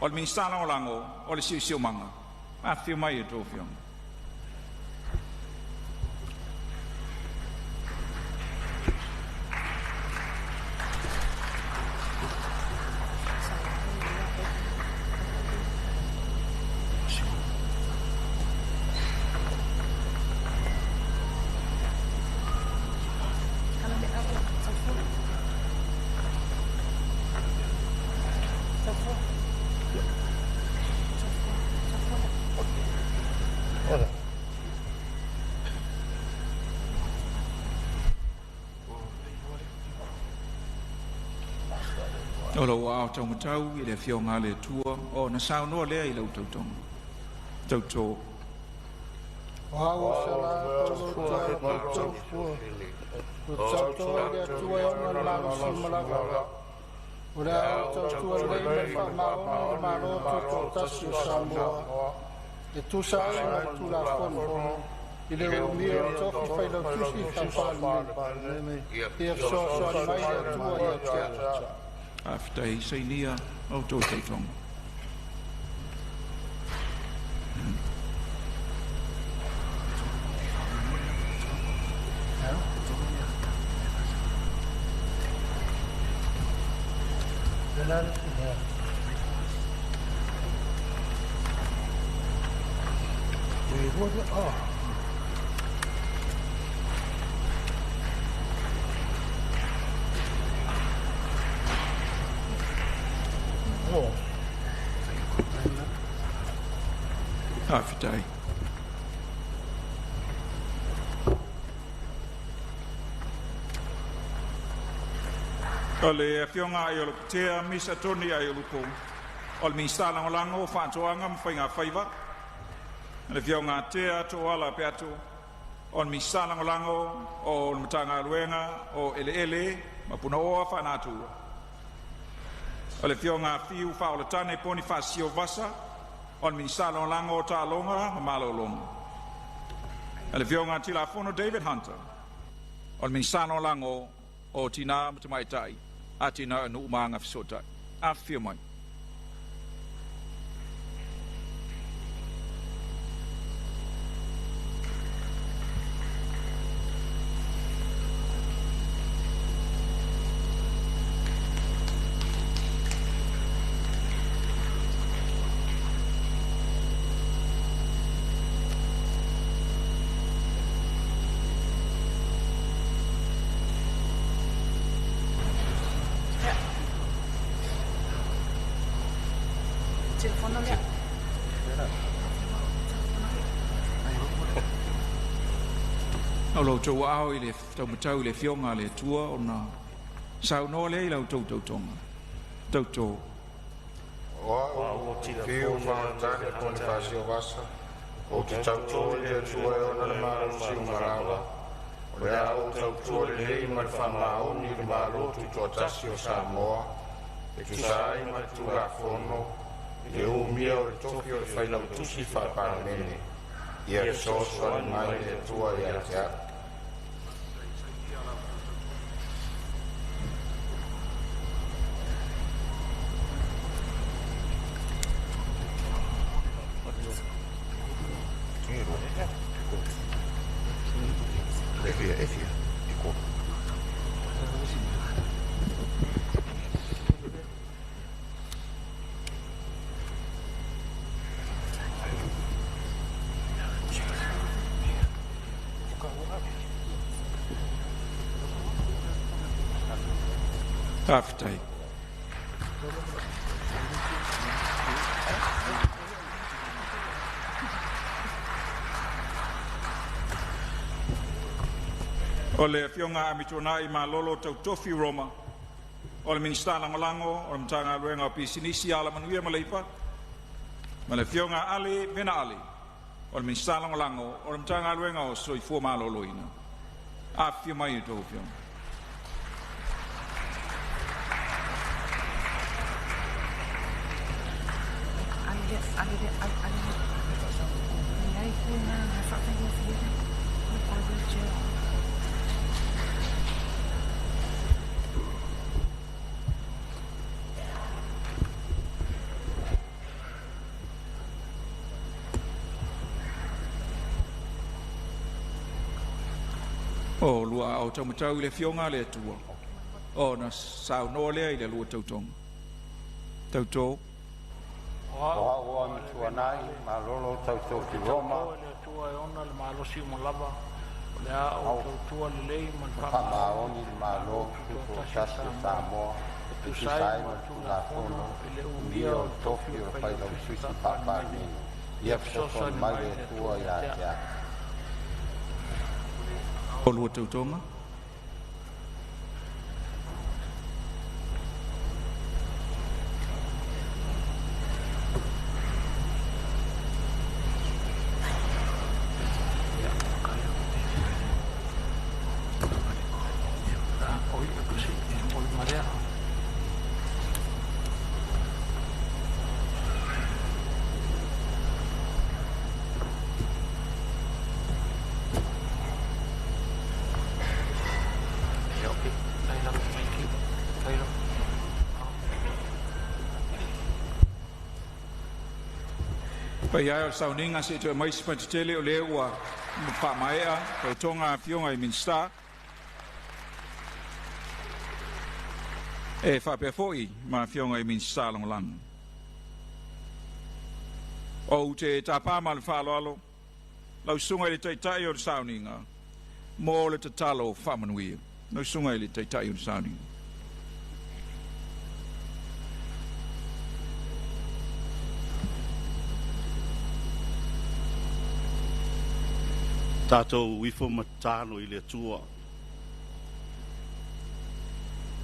O le Minisita Lagolago o le Siosiomaga. Afifio mai a outou afioga. O lou ao taumatau i le afioga a le Atua o na saunoa lea i lau tautoga. Tautō. O au o Sala Paulo Taufua, o tautoa i le Atua e ona le malosi ma lava. O le a ou tautua lelei ma le faamaoni i le Malo Tutoatasi o Samoa, e tusa ai ma le Tulafono, i le umia o le tofi failautusi faa-Palemene, ia fesoasoani mai le Atua ia te au. Faafetai sainia o outou tautoga. Faafetai. O le Afioga Aiolupotea Misa Tony Aiolupo, o le Minisita Lagolago o Faatoaga ma Faiga Faiva. Le Afioga Tea Toala Peato, o le Minisita Lagolago o le Matagaluega o Eleele ma Punaoa Faanatua. O le Afioga Fiu Faaoletane Ponifasio Vasa, o le Minisita Lagolago o Taaloga ma Malologa. Le Afioga Tilafono David Hunter, o le Minisita Lagolago o Tinā ma Tamaitai, Atinae o Nuu ma Agafesootai. Afifio mai. O lo outou aao i le taumatau i le afioga a le Atua ona saunoa lea i la outou tautoga. Tautō. O au, Fiu Faaoletane Ponifasio Vasa, ou te tauto i le Atua e ona le malosi uma lava, o le a ou tautua lelei ma le faamaoni i le Malo Tutoatasi o Samoa, e tusa ai ma le Tulafono, i le umia o le tofi o le Failautusi Faa-Palemene. Ia fesoasoani mai le Atua ia te au. Faafetai. O le Afioga Amituanai Malolo Tautofi Roma, o le Minisita Lagolago o le Matagaluega o Pisinisi, Alamanuia ma Leipa, ma le Afioga Ale Vena Ale, o le Minisita Lagolago o le Matagaluega o Soifua Maloloina. Afifio mai a outou afioga. O lua aao taumatau i le afioga a le Atua ona saunoa lea i le lua tautoga. Tautō. O au o Amituanai Malolo Tautofi Roma, faamaoni i le Malo Tutoatasi o Samoa, e tusa ai ma le Tulafono, i le umia o le tofi o le Failautusi Faa-Palemene. Ia fesoasoani mai le Atua ia te au. O lua tautoga. Paia e o le sauniga se i toe aumai se fatetele o lea ua faamaea tautoga a afioga i Minisita. E faapea foi ma afioga i Minisita Lagolago. Ou te tapa ma le faaaloalo lau susuga i le Taitai o le sauniga mo le tatalo faamanuia. Lau susuga i le Taitai o le sauniga. Tatou ifo ma tatalo i le Atua.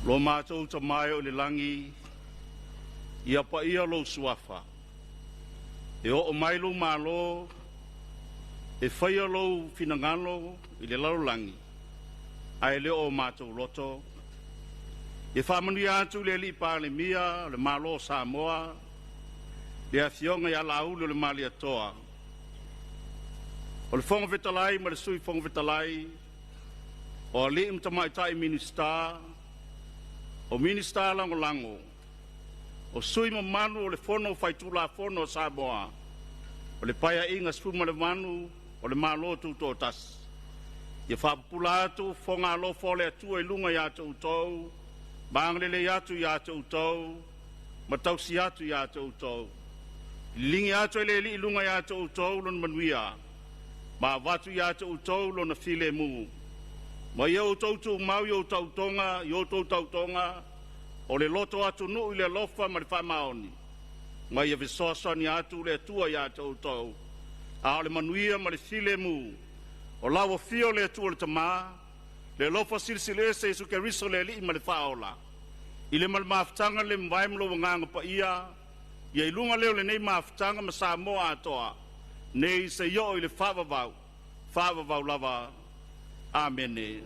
Lo matou Tama e o i le lagi, ia paia lou suafa. E oo mai lou malo, e faia lou finagalo i le lalolagi, ae le o matou loto. Ia faamanuia atu le Alii Palemia o le Malo o Samoa, le Afioga ia Laauli o le Malietoa, o le Fofoga Fetalai ma le Sui Fofoga Fetalai, o alii ma tamaitai Minisita, o Minisita Lagolago, o sui usufono mamalu o le Fono Faitulafono a Samoa o le Paeaiga 18 o le Malo Tutoatasi. Ia faapupula atu fofoga alofa o le Atua i luga ia te outou, ma agalelei atu ia te outou, ma tausi atu ia te outou. Liligi atu e le Alii i luga ia te outou lona manuia, ma avatu ia te outou lona filemu. Ma ia outou tumau i outou tautoga o le loto atunuu i le alofa ma le faamaoni, ma ia fesoasoani atu le Atua ia te outou, a o le manuia ma le filemu o lau afio o le Atua le Tama, le alofa Silisili Ese Iesu Keriso le Alii ma le Faaola, i le ma le mafutaga le mavae ma lou Agaga Paia, ia i luga lea o lenei mafutaga ma Samoa atoa, nei seia oo i le faavavau, faavavau lava. Amene.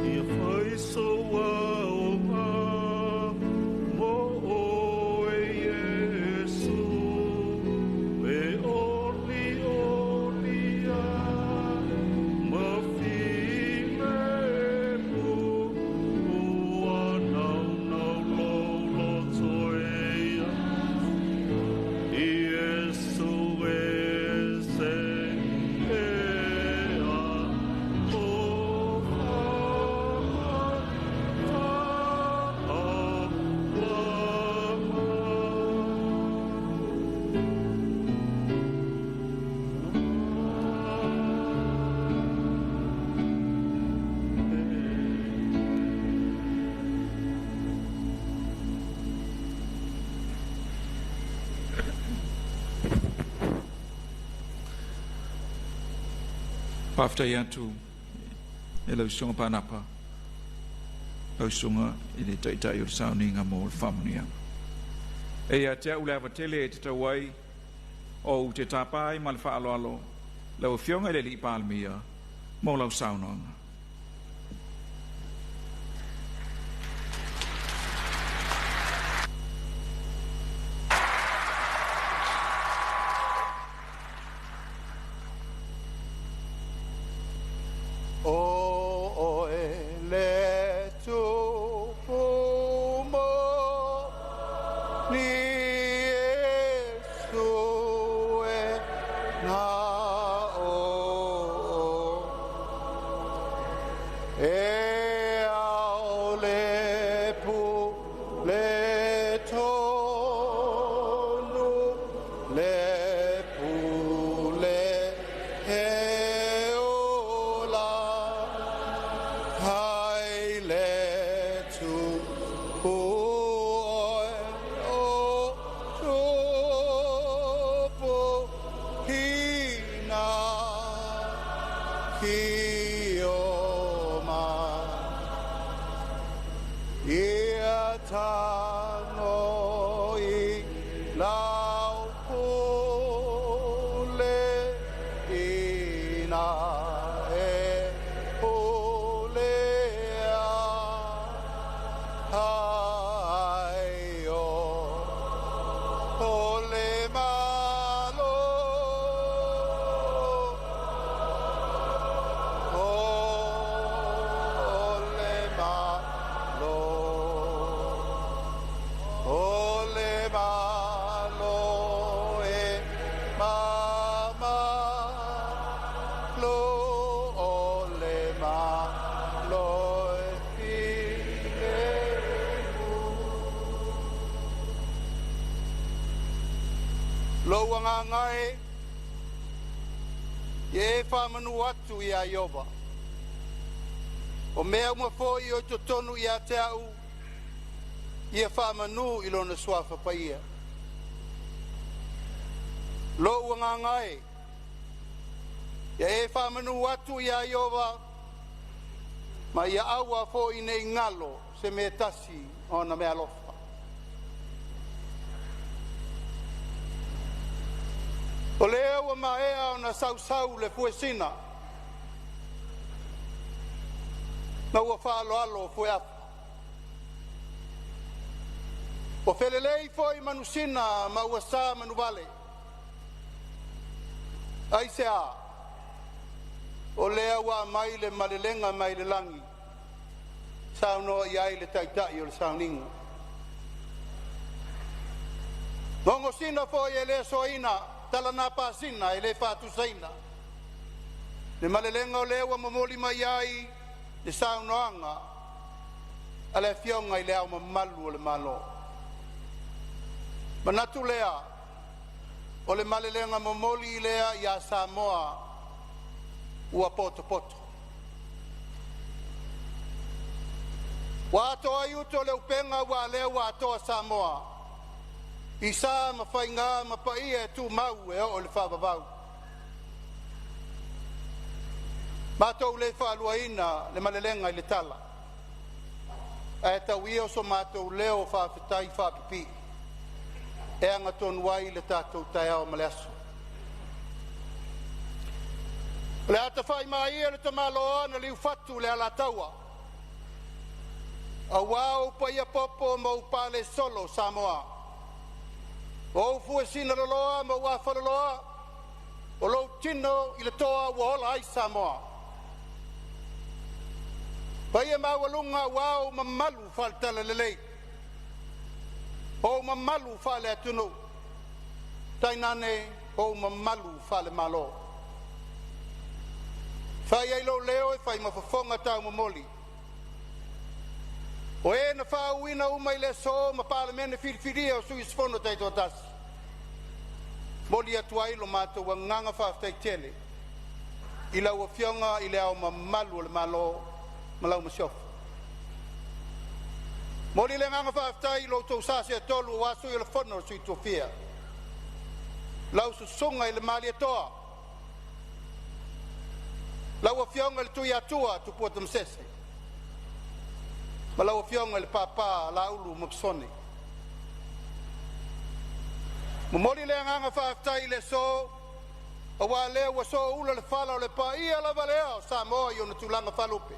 Ia fai sou aoga mo oe Iesu, e olioli ai ma filemu, ua naunau lou loto e ia Iesu e se ea o Faafetai atu e lau Susuga Panapa, lau Susuga i le Taitai o le Sauniga mo le faamanuiaga. E ia te au le ava tele e tatau ai ou te tapa ai ma le faaaloalo lau Afioga i le Alii Palemia mo lau saunoaga. O oe le Tupu moni Iesu e na o e ao le pule tonu le pule he ola hai le Tupu oe o Tupu hina ki o mai. Ia tago i lau pule ina e pulea ai o o le malo o le malo o le malo e mamalu o le malo e filemu. Lou agaga e, ia e faamanu atu iā Ieova, o mea uma foi o i totonu ia te a'u. Ia faamanu i lona suafa paia. Lou agaga e, ia e faamanu atu iā Ieova, ma ia aua foi nei galo se mea tasi o ana meaalofa. O lea ua maea ona sausau le fuesina ma ua faaaloalo fueafa. Ua felelei foi manusina ma ua sa manuvale. Aisea? O lea ua aumai le malelega mai le lagi, saunoa i ai le Taitai o le sauniga. Gogosina foi e le soaina, talana pasina e le faatusaina. Le malelega o lea ua momoli mai ai le saunoaga a le Afioga i Le Ao Mamalu o le Malo. Manatu lea o le malelega momoli lea ia Samoa ua potopoto. Ua atoa ai utu o le upega aua lea ua atoa Samoa i sa ma faiga ma paia e tumau e oo i le faavavau. Matou le faaluaina le malelega i le tala, ae tau ia o so matou leo faafetai faapipii e agatonu ai le tatou taeao ma le aso. O le a tafa'imaʻia le tamaloa na liufatu le Alataua, auā ou paia popo ma ou palesolo Samoa, o ou fuesina loloa ma ou afaloloa, o lou tino i le toa ua ola ai Samoa. Paia maualuga aua ou mamalu faale-Talalelei, ou mamalu faale-atunuu, tainane ou mamalu faale-Malo. Fai ai lou leo e fai ma fofoga taumomoli, o e na faauuina uma i le aso ma Palemene filifilia o sui usufono taitoatasi, momoli atu ai lo matou agaga faafetai tele i lau Afioga i le Ao Mamalu o le Malo ma lau Masiofo. Momoli le agaga faafetai i lo outou sa seetolu aua Sui o le Fono a Sui Tofia, lau Susuga i le Malietoa, lau Afioga i le Tuiatua Tupua Tamasese ma lau Afioga i le Papa Laulu ma Masone. Momoli le agaga faafetai i le aso, aua lea ua sooula le fala o le paia lava lea o Samoa i ona tulaga faalupe,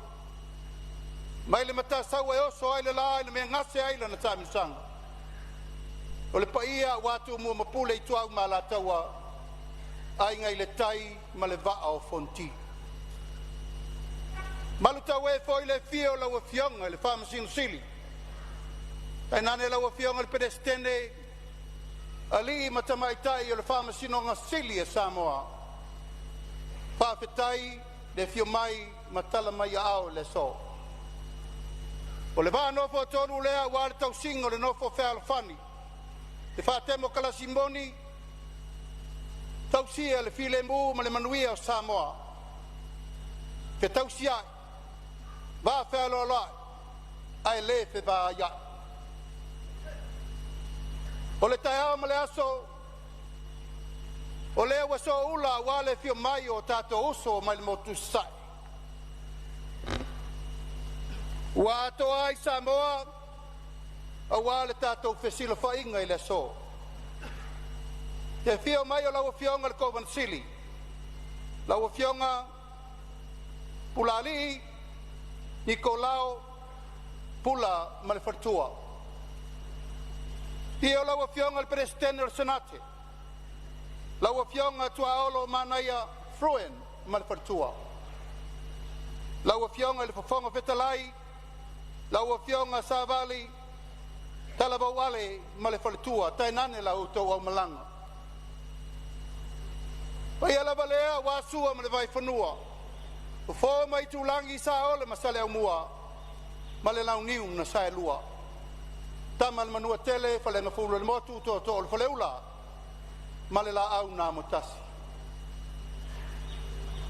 mai le Matasaua e oso ai le la i le mea e gase ai lana taamilosaga. O le paia aua Tumua ma Pule, Ituau ma Alataua, Aiga i le Tai ma le Vaa o Fonoti. Malutaue foi le afio o lau Afioga i le Faamasino Sili, tainane lau Afioga i le Peresetene, alii ma tamaitai o le Faamasinoga Sili a Samoa. Faafetai le afio mai ma tala mai aao i le aso. O le vaa nofo a lea aua le tausiga o le nofo fealofani, le faatemokalasi moni, tausia le filemu ma le manuia o Samoa. Fetausiai, va fealoaloai, ae le fevaaiai. O le taeao ma le aso, o lea ua sooula aua le afio mai o tatou uso mai le motu i Sasae. Ua atoa ai Samoa aua le tatou fesilafaiga i le aso. Le afio mai o lau Afioga i le Kovana Sili, lau Afioga Pulaalii Nikolao Pula ma le faletua. Afio lau Afioga i le Peresetene o le Senate, lau Afioga Tuaolo Manaia Fruen ma le faletua. Lau Afioga i le Fofoga Fetalai, lau Afioga Savali Talavou Ale ma le faletua, tainane la outou aumalaga. Paia lava lea aua Sua ma le Vaifanua, Fofo ma Aitulagi, Saole ma Saleaumua ma le Launiu na Saelua. Tama a le Manuatele, Faleagafulu o le Motu, Tootoo o le Faleula ma le Laau na Amotasi.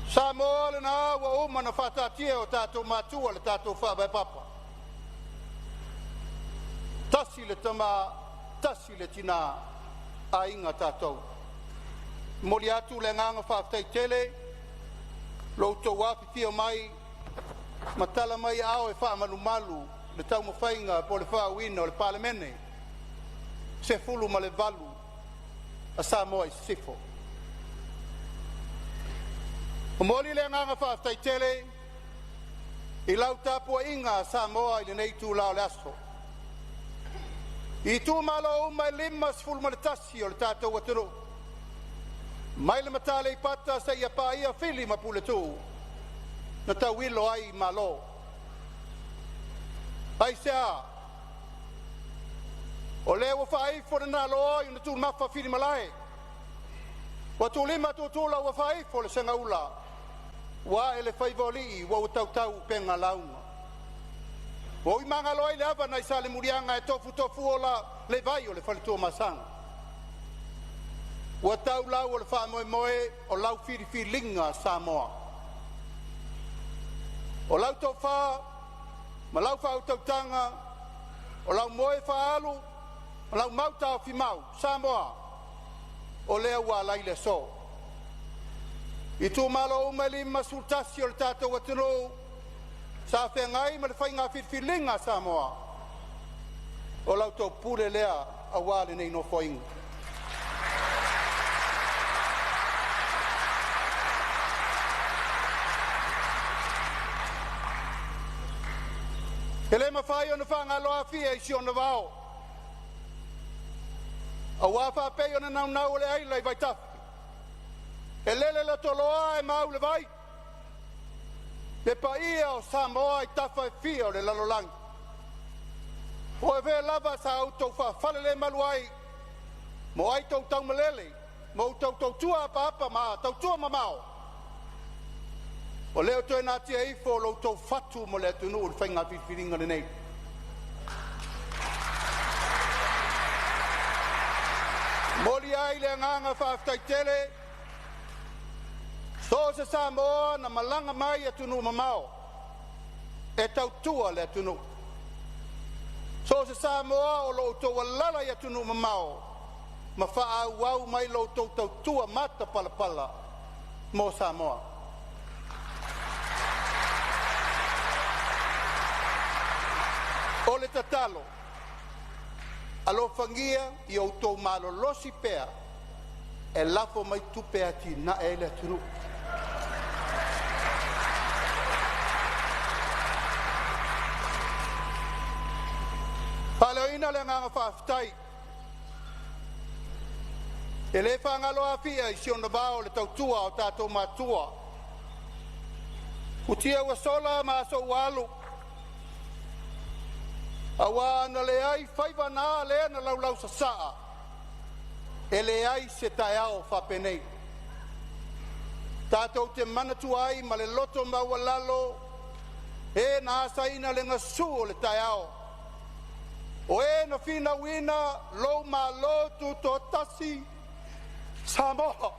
Samoa lena ua uma ona faataatia e o tatou matua le tatou faavae papa. Tasi le tama, tasi le tina, aiga tatou. Momoli atu le agaga faafetai tele lo outou afifio mai ma tala mai aao e faamalumalu le taumafaiga po o le faaooina o le Palemene 18 a Samoa i Sisifo. Momoli le agaga faafetai tele i lau tapuaiga Samoa i lenei itula o le aso. I itumalo uma e 51 o le tatou atunuu, mai le Mata Aleipata seia paia Fili ma Puletuu na tauilo ai Malo. Aisea? O lea ua faaifo le naloa i ona tumafa filimalae, ua tuulima tutula ua faaifo le segaula, ua ae le faiva o alii ua tautau upega lauga. Ua ui magalo ai le ava nai Salemuliaga e tofutofuola le vai o le faletuamasaga. Ua tau lau o le faamoemoe o lau filifiliga Samoa. O lau tofa ma lau faautautaga, o lau moe faaalu ma lau taofimau Samoa, o lea ua agai le aso. Itumalo uma e 51 o le tatou atunuu sa feagai ma le faiga filifiliga a Samoa, o la outou pule lea aua lenei Nofoaiga. E le mafai ona faagalo Afia i si ona vao, aua faapei ona naunau o le aila i vaitafe, e lele le toloa ae mau le vai, le paia o Samoa i tafa e fia o le lalolagi. Po o fea lava sa outou faafalelemalu ai, mo ai outou taumalele ma outou tautua apaapa ma tautua mamao, o lea ua toe natia ifo lo outou fatu mo le atunuu i le faiga filifiliga lenei. Momoli ai le agaga faafetai tele so o se Samoa na malaga mai i atunuu mamao e tautua le atunuu. So o se Samoa o lo o outou alaala i atunuu mamao ma faaauau mai lo outou tautua matapalapala mo Samoa. O le tatalo, alofagia ia outou malolosi pea e lafo mai tupe e atinae ai le atunuu. Faaleoina le agaga faafetai e le faagalo Afia i si ona vao i le tautua a o tatou matua. Futia ua sola ma aso ua alu, aua a na leai faiva na lea na laulausasaa, e leai se taeao faapenei. Tatou te manatua ai ma le loto maualalo e na asaina le gasu o le taeao, o e na finauina lou malo tutoatasi Samoa.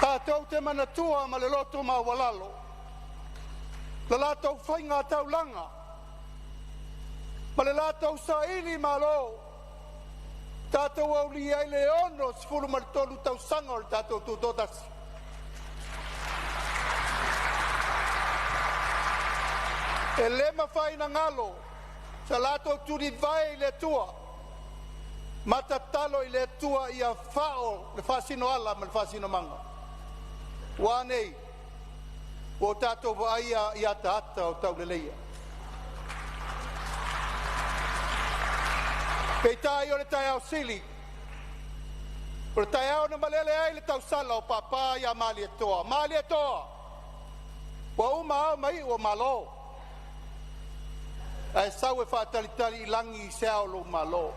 Tatou te manatua ma le loto maualalo la latou faiga taulaga ma le latou sailimalo, tatou aulia ai le 63 tausaga o le tatou tutoatasi. E le mafai ona galo sa latou tulivae i le Atua ma tatalo i le Atua ia fao le faasinoala ma le faasinomaga. Ua a nei? Ua o tatou vaaia i ataata o tauleleia. Peitai o le taeao sili, o le taeao na malele ai le tausala o Papa ia Malietoa, Malietoa, ua uma ao ma iu o Malo, ae sau e faatalitali i lagi se ao o lou malo.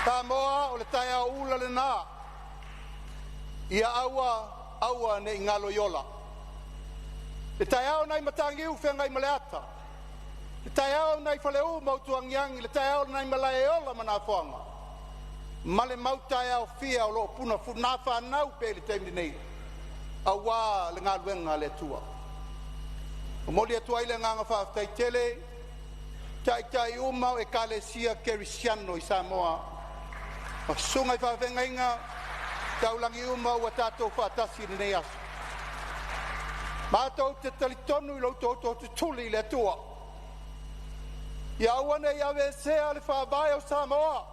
Samoa o le taeao ula lena, ia aua aua ne i galo i ola. Le taeao nai Mataniu Feagaimaleata, le taeao nai Faleu ma Utuagiagi, le taeao nai Malaeola ma Nafoaga, ma le mau taeao fia o loo puna fanau pea i le taimi nei auā le galuega a le Atua. Momoli atu ai le agaga faafetai tele taitai uma o Ekalesia Kerisiano i Samoa ma susuga i faafeagaiga taulagi uma ua tatou faatasi i lenei aso. Matou te talitonu i lo outou tootutuli i le Atua, ia aua nei aveesea le faavae o Samoa,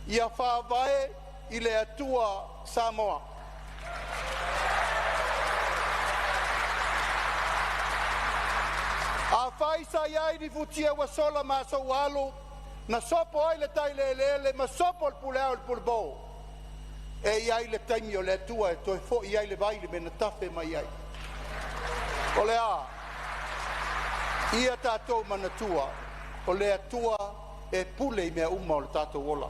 ia faavae i le Atua Samoa. Afai sa i ai ni futia ua sola ma aso ua alu na sopo ai le tai le eleele ma sopo le pule ao i le pulepo, e i ai le taimi o le Atua e toe foi ai le vai i le mea na tafe mai ai. O le a? Ia tatou manatua, o le Atua e pule i mea uma o le tatou ola.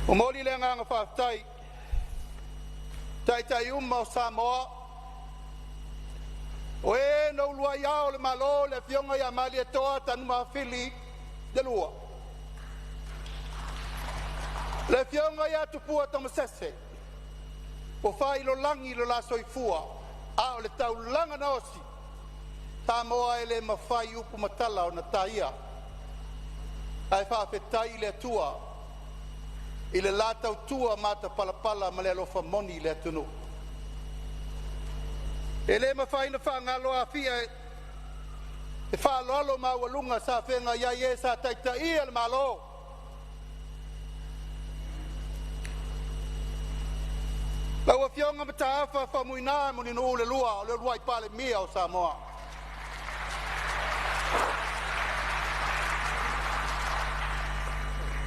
Momoli le agaga faafetai taitai uma o Samoa o e na uluai ao o le Malo, le Afioga ia Malietoa Tanumafili II, le Afioga ia Tupua Tamasese ua faailoalagi lo la soifua a o le taulaga na osi, Samoa e le mafai upu ma tala ona taia, ae faafetai i le Atua i le la tautua matapalapala ma le alofa moni i le atunuu. E le mafai ona faagalo Afia e faaaloalo maualuga sa feagai ai e sa taitaia le Malo. Lau Afioga Mataafa Faumuina Mulinuu le Lua o le uluai Palemia o Samoa.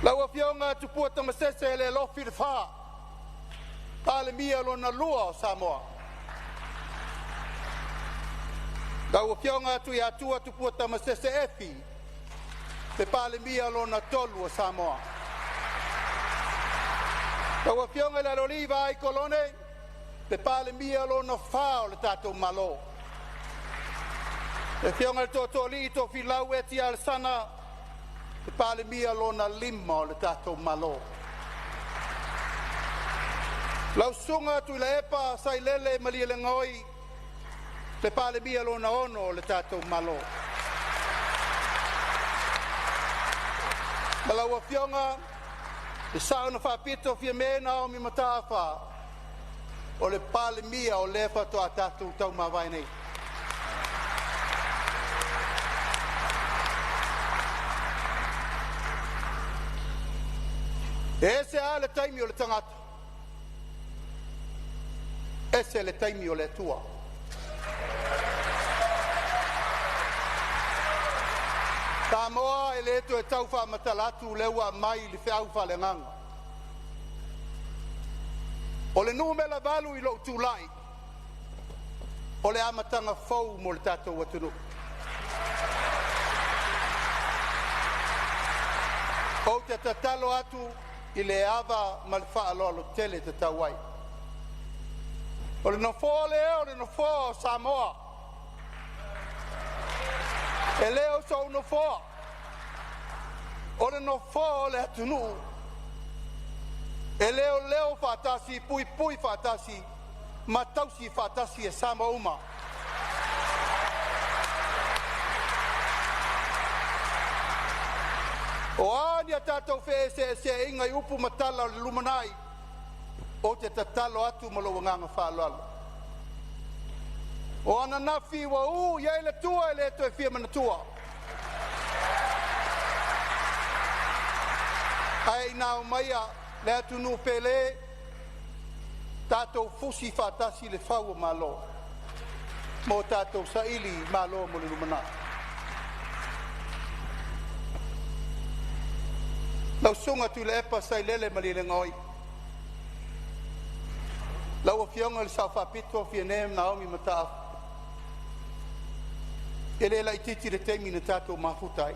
Lau Afioga Tupua Tamasese le Alofi le Fa, Palemia lona lua o Samoa. Lau Afioga Tuiatua Tupua Tamasese Efi, le Palemia lona tolu o Samoa. Lau Afioga i le Aloalii Vaai Kolone, le Palemia lona fa o le tatou Malo. Le Afioga i le Tootooalii Tofilau Eti Alesana, le Palemia lona lima o le tatou Malo. Lau Susuga Tuilaepa Sailele Malielegaoi, le Palemia lona ono o le tatou Malo. Ma lau Afioga le Sao na Faapito Fiame Naomi Mataafa, o le Palemia o lea faatoa tatou taumavae nei. E ese lava le taimi o le tagata, ese le taimi o le Atua. Samoa e le toe tau faamatala atu lea ua aumai le feau faaleagaga. O le numera 8 i lou tulai, o le amataga fou mo le tatou atunuu. Ou te tatalo atu i le ava ma le faaaloalo tele e tatau ai. O le nofoa lea o le nofoa o Samoa. E le o sou nofoa, o le nofoa o le atunuu e leoleo faatasi, puipui faatasi ma tausi faatasi e Samoa uma. O a ni a tatou feeseeseaiga i upu ma tala o le lumanai, ou te tatalo atu ma lou agaga faaaloalo. O ananafi ua u i ai le tua e le toe fia manatua. Ae ina aumaia le atunuu pele, tatou fusi faatasi le fau o Malo mo tatou saili malo mo le lumanai. Lau Susuga Tuilaepa Sailele Malielegaoi, lau Afioga i le Sao Faapito Fiame Naomi Mataafa, e le laitiiti le taimi na tatou mafuta ai,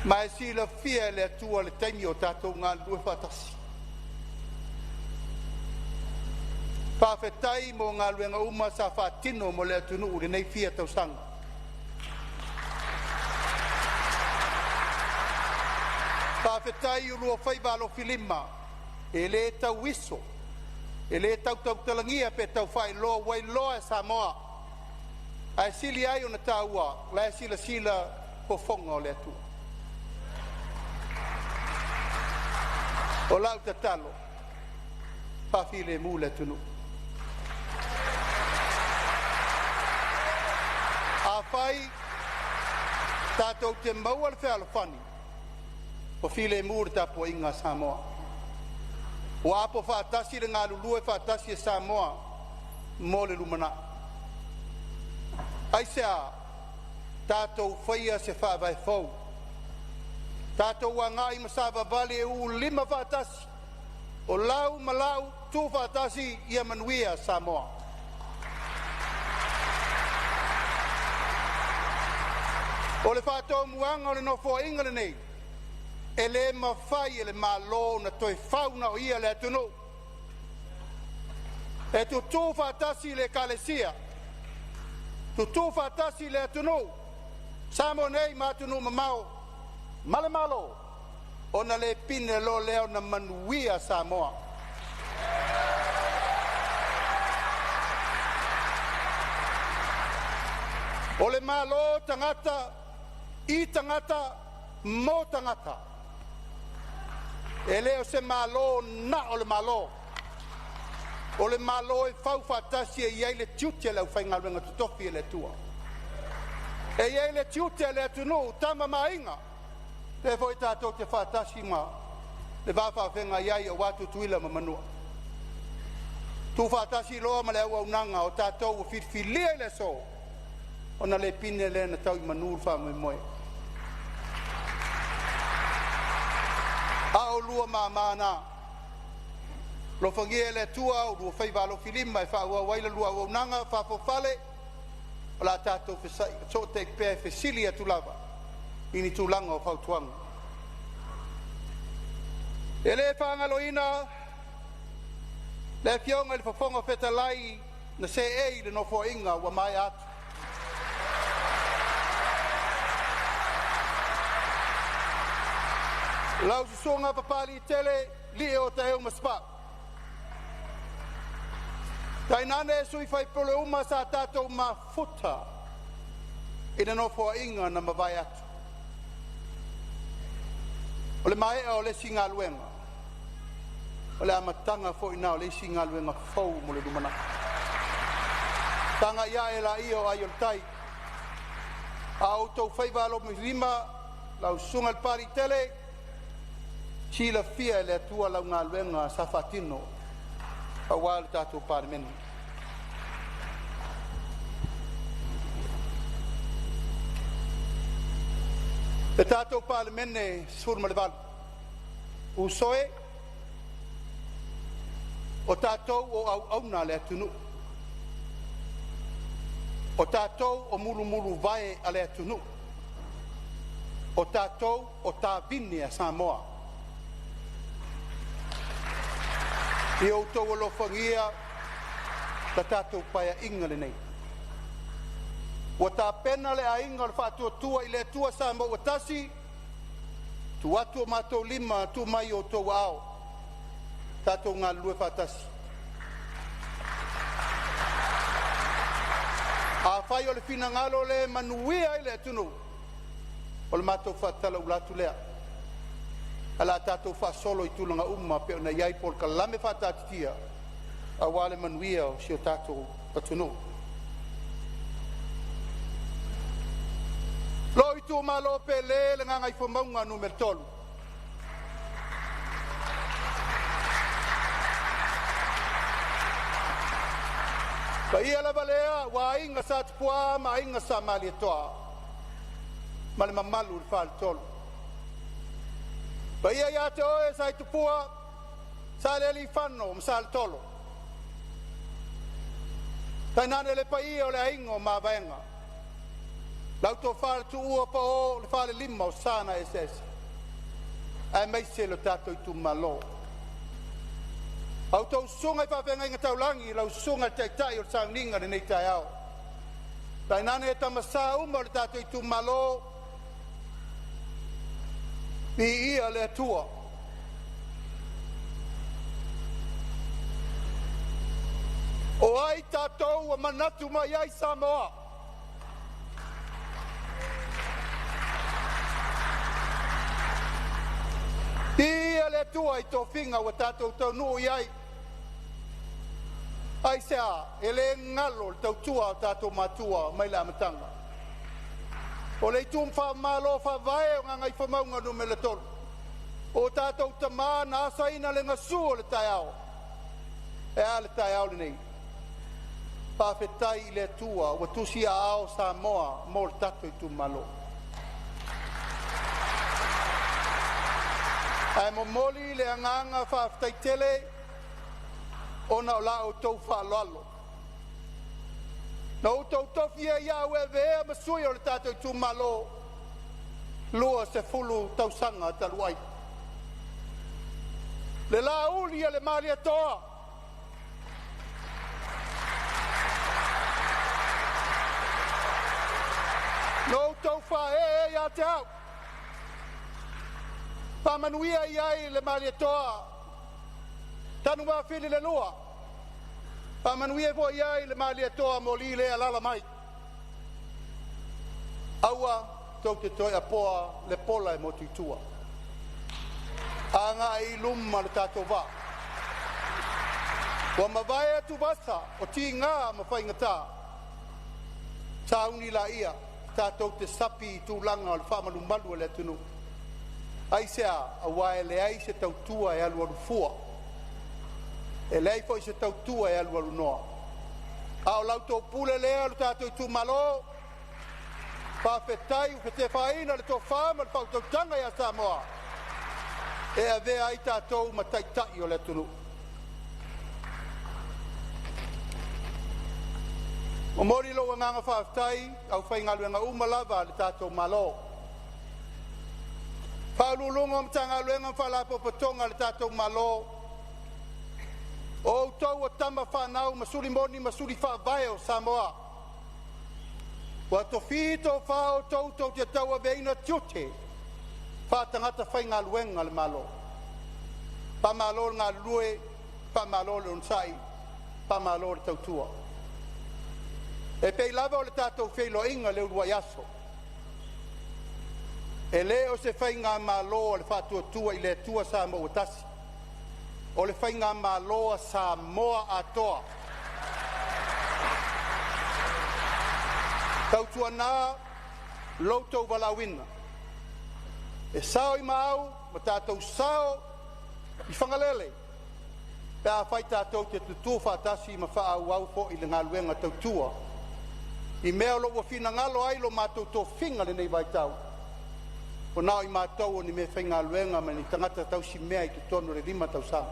ma e silafia e le Atua le taimi o tatou galulue faatasi. Faafetai mo galuega uma sa faatino mo le atunuu i lenei fia tausaga. Faafetai i oulua faiva alofilima e le tauiso, e le tau tautalagia pe tau faailoa ua iloa e Samoa, ae sili ai ona taua o la e silasila fofoga o le Atua. O lau tatalo, faafilemu le atunuu. Afai tatou te maua le fealofani, ua filemu le tapuaiga a Samoa. Ua apo faatasi le galulue faatasi e Samoa mo le lumanai. Aisea? Tatou faia se faavae fou, tatou agai ma savavali e uu lima faatasi, o lau ma lau, tu faatasi, ia manuia Samoa. O le faatomuaga o le Nofoaiga lenei, e le mafai e le Malo ona toe fau na o ia le atunuu. E tutu faatasi le Ekalesia, tutu faatasi le atunuu, Samoa nei ma atunuu mamao ma le Malo, ona le pine loa lea ona manuia Samoa. O le Malo tagata i tagata mo tagata. E le o se Malo na o le Malo. O le Malo e fau faatasi e i ai le tiute o le aufaigaluega totofi a le Atua. E i ai le tiute a le atunuu, Tama ma Aiga, lea foi tatou te faatasi ma le va faafeagai ai aua Tutuila ma Manua. Tuufaatasi loa ma le auaunaga o tatou ua filifilia i le aso, ona le pine lea ona tau i manu le faamoemoe. A oulua mama na, alofagia e le Atua o oulua faiva alofilima e faaauau ai la oulua auaunaga faafoafale, o le a tatou fesootai pea e fesili atu lava i ni tulaga o fautuaga. E le faagaloina le Afioga i le Fofoga Fetalai na seei i le Nofoaiga ua maea atu. Lau Susuga Papaliitele Lio Taeuma Sipau, tainane sui faipule uma sa tatou mafuta i le nofoaiga na mavae atu. O le maea o le isi galuega, o le amataga foi lena o le isi galuega fou mo le lumanai. Tagai ae laia o ai o le tai, a outou faiva alofilima, lau susuga i le Papaliitele, silafia e le Atua lau galuega sa faatino aua le tatou Palemene. Le tatou Palemene 18, uso e, o tatou o auauna a le atunuu, o tatou o mulumuluvae a le atunuu, o tatou o tavine a Samoa. Ia outou alofagia la tatou Paeaiga lenei. Ua tapena le aiga o le Faatuatua i le Atua Samoa ua tasi, tuu atu o matou lima, tuu mai o outou aao, tatou galulue faatasi. Afai o le finagalo lea e manuia ai le atunuu, o le matou faatalaula atu lea, ae o le a tatou faasolo i tulaga uma e pei ona i ai polokalame faataatitia aua le manuia o si o tatou atunuu. Lou itumalo pele, le Gagaifomauga Nu.3, paia lava lea aua Aiga Sa Tupua ma Aiga Sa Malietoa ma le mamalu i le Faletolu. Paia ia te oe Sa Tupua, Salealiifano ma Saletolo, tainane le paia o le aiga o Mavaega, lau tofa le Tuua Pao, le falelima o Sa na Eseese, aemaise le tatou itumalo. Outou susuga i faafeagaiga taulagi, lau susuga i le taitai o le sauniga i lenei taeao. Tainane tama sa uma o le tatou itumalo, viia le Atua. O ai tatou ua manatu mai ai Samoa? Viia le Atua i tofiga ua tatou taunuu i ai. Aisea? E le galo le tautua a o tatou matua mai le amataga. O le itu faamalo faavae o Gagaifomauga Nu.3, o tatou tama na asaina le gasu o le taeao. E a le taeao lenei? Faafetai i le Atua ua tusi aao Samoa mo le tatou itumalo. Ae momoli le agaga faafetai tele ona o la outou faaaloalo na outou tofia ai au e avea ma sui o le tatou itumalo 20 tausaga talu ai. Le lauli a le Malietoa, na outou faaee ia te au, faamanuia i ai le Malietoa Tanuvafili le lua, faamanuia foi i ai le Malietoa Moli lea e alaala mai. Aua tou te toe apoa le pola e motu i tua, agai i luma le tatou vaa. Ua mavae atuvasa o tiga ma faigata, sauni laia tatou te sapi i tulaga o le faamalumalu a le atunuu. Aisea? Aua e leai se tautua e alualu fua, e leai foi se tautua e alualu noa. A o la outou pule lea lo tatou itumalo, faafetai ua fetefaaina le tofa ma le faautautaga ia Samoa e avea ai tatou ma taitai o le atunuu. Momoli lou agaga faafetai i aufaigaluega uma lava a le tatou Malo, Ofisa Sili o Pulega o Matagaluega ma Faalapotopotoga a le tatou Malo, o outou o tama fanau ma suli moni ma suli faavae o Samoa. Ua tofi tofa outou tou te tauaveina tiute faa-tagata faigaluega a le Malo. Faamalo le galulue, faamalo le onosai, faamalo le tautua. E pei lava o le tatou feiloaiga i le uluai aso, e le o se faigamalo a le Faatuatua i le Atua Samoa ua Tasi, o le faigamalo a Samoa atoa. Tautuana lo outou valaauina, e sao i maau ma tatou sao i Fagalele pe afai tatou te tutu faatasi ma faaauau foi le galuega tautua i mea o lo o ua finagalo ai lo matou tofiga i lenei vaitau. Ua na o i matou o ni meafaigaluega ma ni tagata tausimea i totonu o le 5 tausaga.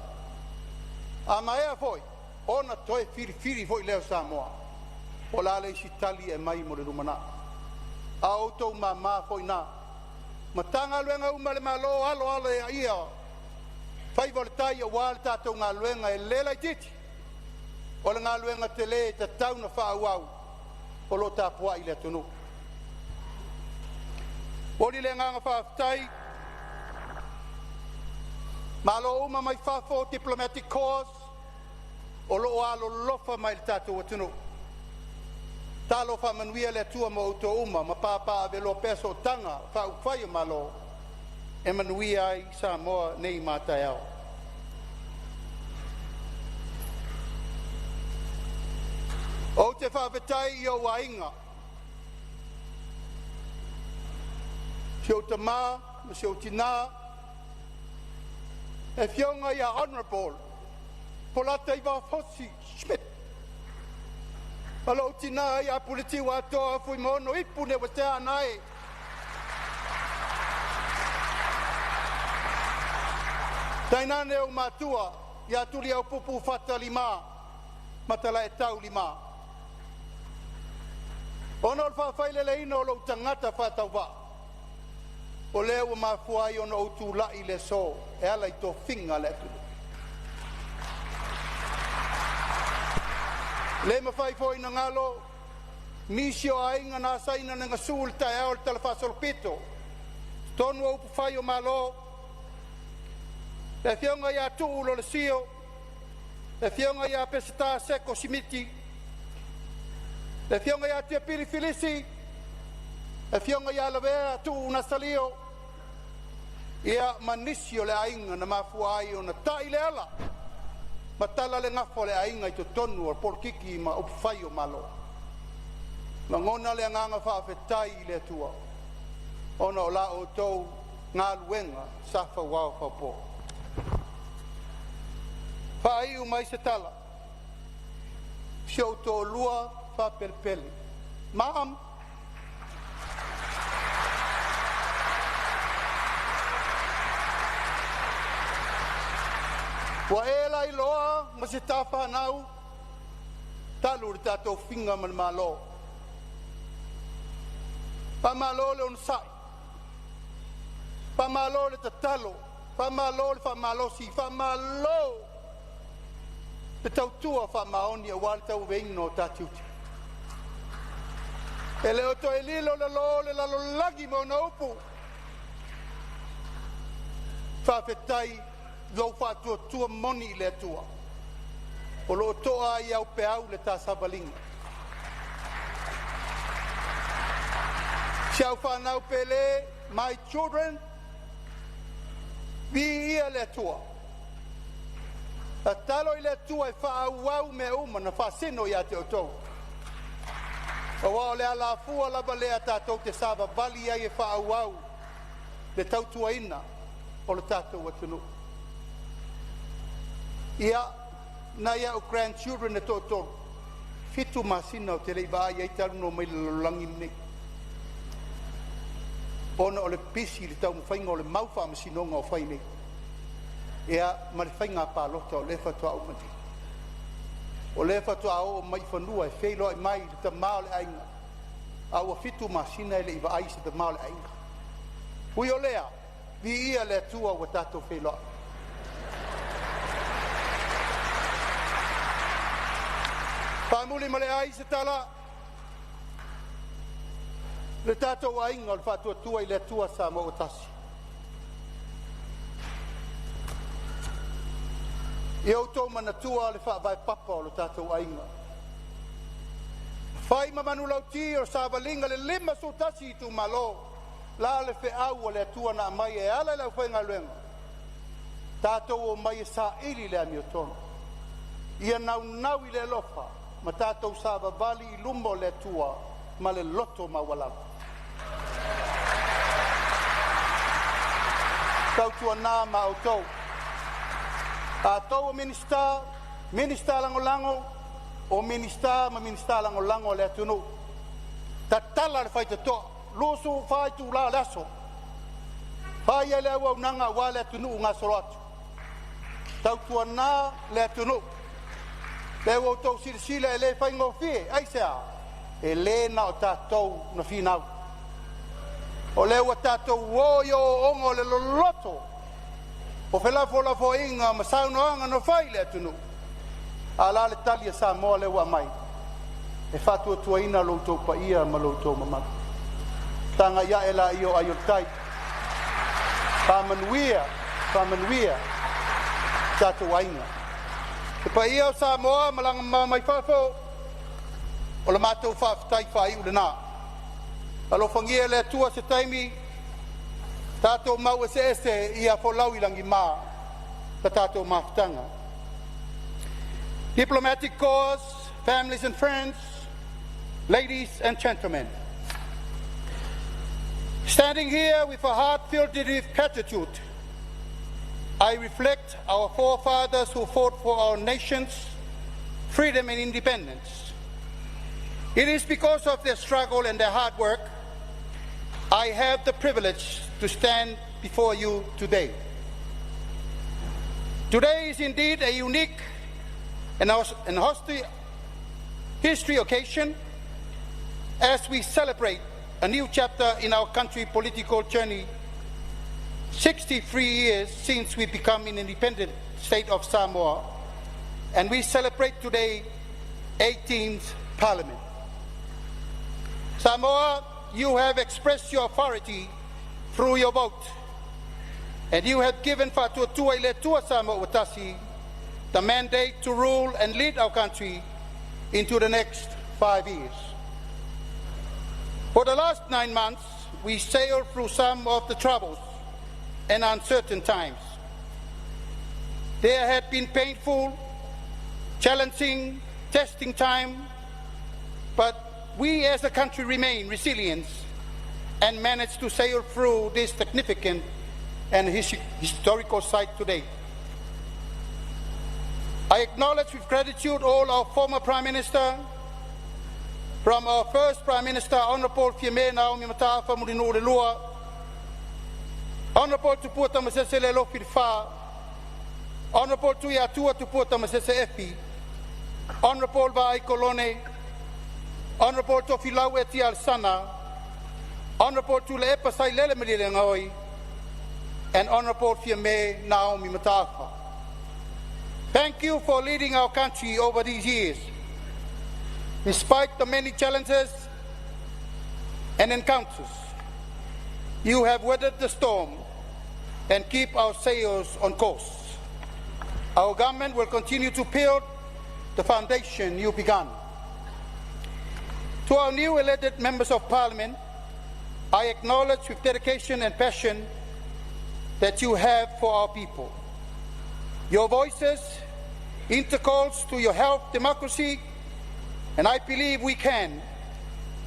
A maea foi ona toe filifili foi lea o Samoa, o le a le isi tali e aumai mo le lumanai? A o outou mama foi na. Matagaluega uma a le Malo, alo alo ia faiva o le tai aua le tatou galuega e le laitiiti, o le galuega tele e tatau ona faaauau o lo o tapuai le atunuu. Momoli le agaga faafetai malo uma mai fafo, diplomatic corps o lo o alolofa mai i le tatou atunuu. Talo faamanuia le Atua mo outou uma ma papaaveloa pea sootaga faaupufai o Malo e manuia ai Samoa nei ma a taeao. Ou te faafetai i ou aiga, si ou tama ma si ou tina, le afioga ia Honorable Polataivao Fosi Schmidt ma lou tina ia Puletiuatoa Fuimaono Ipu Leuatea Anae. Tainane ou matua ia Tuliaupupu Fatalima ma Talaetau Lima, ona o le faafaileleina o lou tagata faatauvaa, o lea ua mafua ai ona ou tulai i le aso e ala i tofiga a le atunuu. Le mafai foi ona galo nisi o aiga na asaina le gasu i le taeao o le talafaasolopito i totonu o upufai o Malo, le Afioga ia Tuu Lolesio, le Afioga ia Peseta Seko Simiti, le Afioga ia Tiapili Filisi, le Afioga ia Lavea Tuu Nasalio, ia ma nisi o le aiga na mafua ai ona tai le ala ma tala le gafa o le aiga i totonu o polokiki ma upufai o Malo. Lagona le agaga faafetai i le Atua ona o la outou galuega sa fauao faupo. Faaiu mai se tala, si ou toalua faapelepele, Mom, ua e lailoa ma se tafanau talu le tatou tofiga ma le Malo. Faamalo le onosai, faamalo le tatalo, faamalo le faamalosi, faamalo le tautua faamaoni aua le tauaveina o ta tiute. E le o toe lilo le lō o le lalolagi ma ona upu. Faafetai i lou faatuatua moni i le Atua o lo o toa ai au peau i le ta savaliga. Si au fanau pele, my children, viia le Atua. Tatalo i le Atua e faaauau mea uma na faasino ia te outou. Aua o le alafua lava lea tatou te savavali ai e faaauau le tautuaina o le tatou atunuu. Ia, nai a'u grandchildren e toatolu, 7 masina ou te le i vaai ai talu ona omai i le lalolagi lenei, ona o le pisi i le taumafaiga o le mau faamasinoga o fai nei, ia ma le faiga palota o lea faatoa uma nei. O lea faatoa oo mai i fanua e feiloai mai le tama o le aiga, a ua 7 masina e le i vaai i se tama o le aiga. Ui o lea, viia le Atua ua tatou feiloai. Faamuli ma le ai se tala, le tatou aiga o le Faatuatua i le Atua Samoa ua tasi. Ia outou manatua le faavae papa o lo tatou aiga, fai ma manulauti o le savaliga i le 51 itumalo, la le feau a le Atua na aumai e ala i le aufaigaluega, tatou omai e saili le amiotonu. Ia naunau i le alofa ma tatou savavali i luma o le Atua ma le loto maualalo. Tautuana ma outou, atou o Minisita, Minisita Lagolago, o Minisita ma Minisita Lagolago a le atunuu, tatala le faitotoa 24 itula o le aso, fai ai le auaunaga aua le atunuu gasolo atu. Tautuana le atunuu, lea ua outou silasila e le faigofie. Aisea? E le na o tatou na finau, o lea ua tatou o i ooooga o le loloto o felafolafoaiga ma saunoaga na fai i le atunuu. A o le a le tali a Samoa lea ua aumai? E faatuatuaina lo outou paia ma lo outou mamalu. Tagai ae laia o ai o le tai. Faamanuia, faamanuia tatou aiga. Le paia o Samoa malaga mamao mai fafo, o le matou faafetai faaiu lena. Alofagia e le Atua se taimi tatou mau eseese ia folau i lagima la tatou mafutaga. Diplomatic Corps, families and friends, ladies and gentlemen. Standing here with a heart filled with gratitude, I reflect our forefathers who fought for our nation's freedom and independence. It is because of their struggle and their hard work I have the privilege to stand before you today. Today is indeed a unique and history occasion as we celebrate a new chapter in our country political journey, 63 years since we become an independent state of Samoa, and we celebrate today 18th Parliament. Samoa, you have expressed your authority through your vote, and you have given Faatuatua i le Atua Samoa ua Tasi the mandate to rule and lead our country into the next 5 years. For the last 9 months, we sailed through some of the troubles and uncertain times. There had been painful, challenging, testing time, but we as a country remain resilient and managed to sail through this significant and historical site today. I acknowledge with gratitude all our former Prime Minister, from our first Prime Minister, Honorable Fiame Naomi Mataafa Mulinuu II, Honorable Tupua Tamasese Lealofi Lefa, Honorable Tuiatua Tupua Tamasese Efi, Honorable Vaai Kolone, Honorable Tofilau Eti Alesana, Honorable Tuilaepa Sailele Malielegaoi, and Honorable Fiame Naomi Mataafa. Thank you for leading our country over these years. Despite the many challenges and encounters, you have weathered the storm and keep our sails on course. Our government will continue to build the foundation you began. To our new elected members of parliament, I acknowledge with dedication and passion that you have for our people. Your voices intercalls to your health democracy, and I believe we can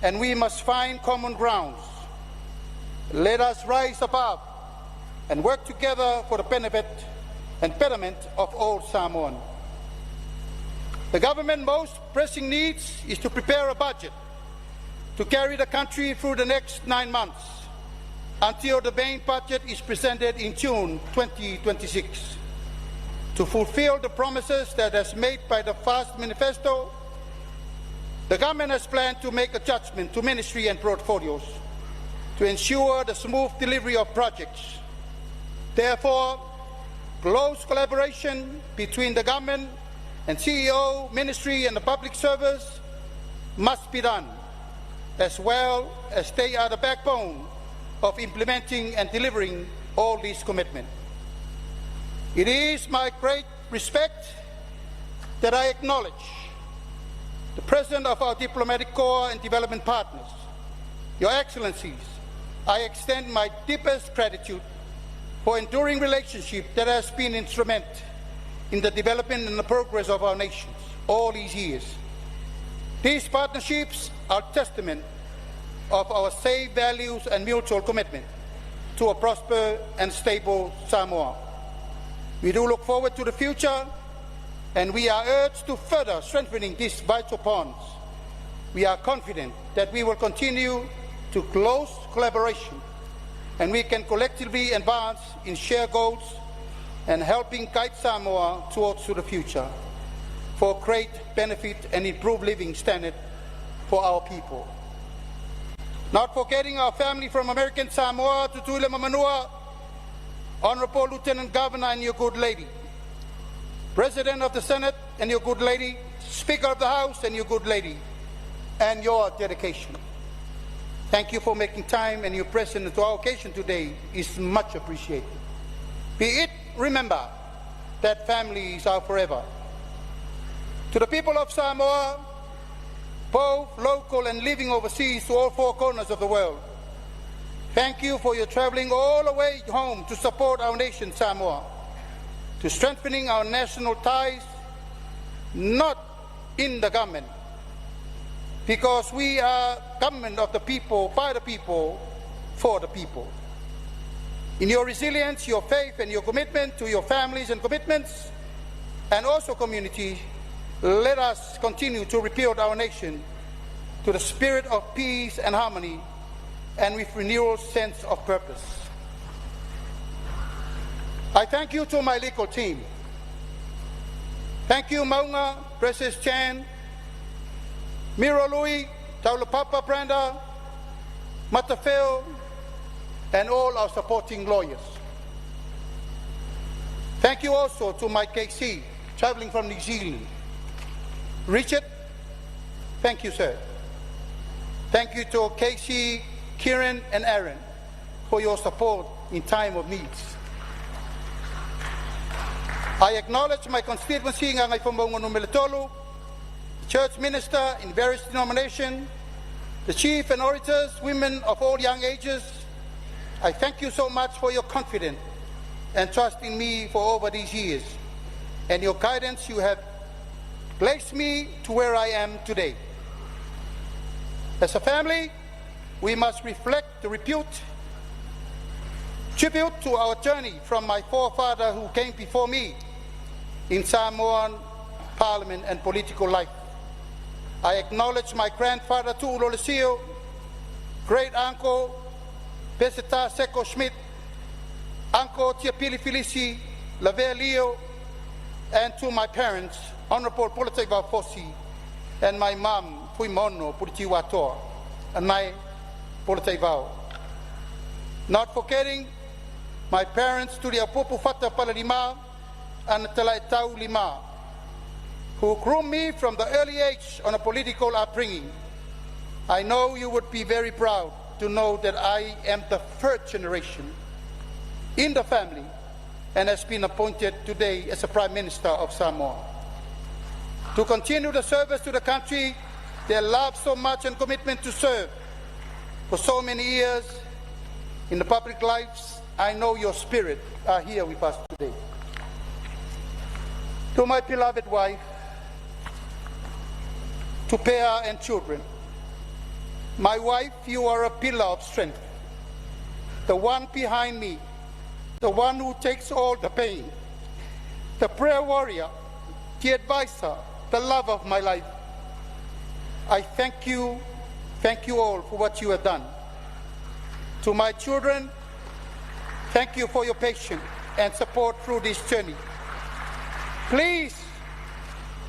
and we must find common grounds. Let us rise above and work together for the benefit and betterment of all Samoan. The government's most pressing needs is to prepare a budget to carry the country through the next 9 months until the main budget is presented in June 2026. To fulfill the promises that has made by the FAST Manifesto, the government has planned to make adjustment to ministry and portfolios to ensure the smooth delivery of projects. Therefore, close collaboration between the government and CEO, ministry and the public service must be done, as well as they are the backbone of implementing and delivering all these commitments. It is my great respect that I acknowledge the President of our diplomatic corps and development partners. Your Excellencies, I extend my deepest gratitude for enduring relationship that has been instrumental in the development and the progress of our nations all these years. These partnerships are testament of our same values and mutual commitment to a prosperous and stable Samoa. We do look forward to the future and we are urged to further strengthening these vital bonds. We are confident that we will continue to close collaboration and we can collectively advance in shared goals and helping guide Samoa towards to the future for great benefit and improved living standard for our people. Not forgetting our family from American Samoa, Tutuila ma Manua, Honorable Lieutenant Governor and your good lady, President of the Senate and your good lady, Speaker of the House and your good lady, and your dedication. Thank you for making time, and your presence to our occasion today is much appreciated. Be it remember that families are forever. To the people of Samoa, both local and living overseas to all four corners of the world, thank you for your traveling all the way home to support our nation, Samoa, to strengthening our national ties, not in the government, because we are government of the people, by the people, for the people. In your resilience, your faith, and your commitment to your families and commitments, and also community, let us continue to rebuild our nation to the spirit of peace and harmony and with renewal sense of purpose. I thank you to my legal team. Thank you, Maunga, Precious Chan, Miro Lui, Taulapapa Branda, Matafeo, and all our supporting lawyers. Thank you also to my KC, traveling from New Zealand, Richard. Thank you, sir. Thank you to Casey, Kieran, and Aaron for your support in time of needs. I acknowledge my constituency Gagaifomauga Nu.3, church minister in various denominations, the chief and orators, women of all young ages. I thank you so much for your confidence and trust in me for over these years, and your guidance you have placed me to where I am today. As a family, we must reflect the repute, tribute to our journey from my forefather who came before me in Samoan parliament and political life. I acknowledge my grandfather Tu'ulolesio, great uncle Peseta Seko Schmidt, Uncle Tiapili Filisi, Lavea Leo, and to my parents, Honorable Polataivao Fosi, and my mum, Fuimaono Puritiuatoa, Anae Polataivao. Not forgetting my parents, Tuliaupupu Fata Palalima and Talaitau Lima, who groomed me from the early age on a political upbringing. I know you would be very proud to know that I am the third generation in the family and has been appointed today as a Prime Minister of Samoa. To continue the service to the country they love so much and commitment to serve for so many years in the public lives, I know your spirit are here with us today. To my beloved wife, to Pea and children, my wife, you are a pillar of strength, the one behind me, the one who takes all the pain, the prayer warrior, the advisor, the love of my life. I thank you, thank you all for what you have done. To my children, thank you for your patience and support through this journey. Please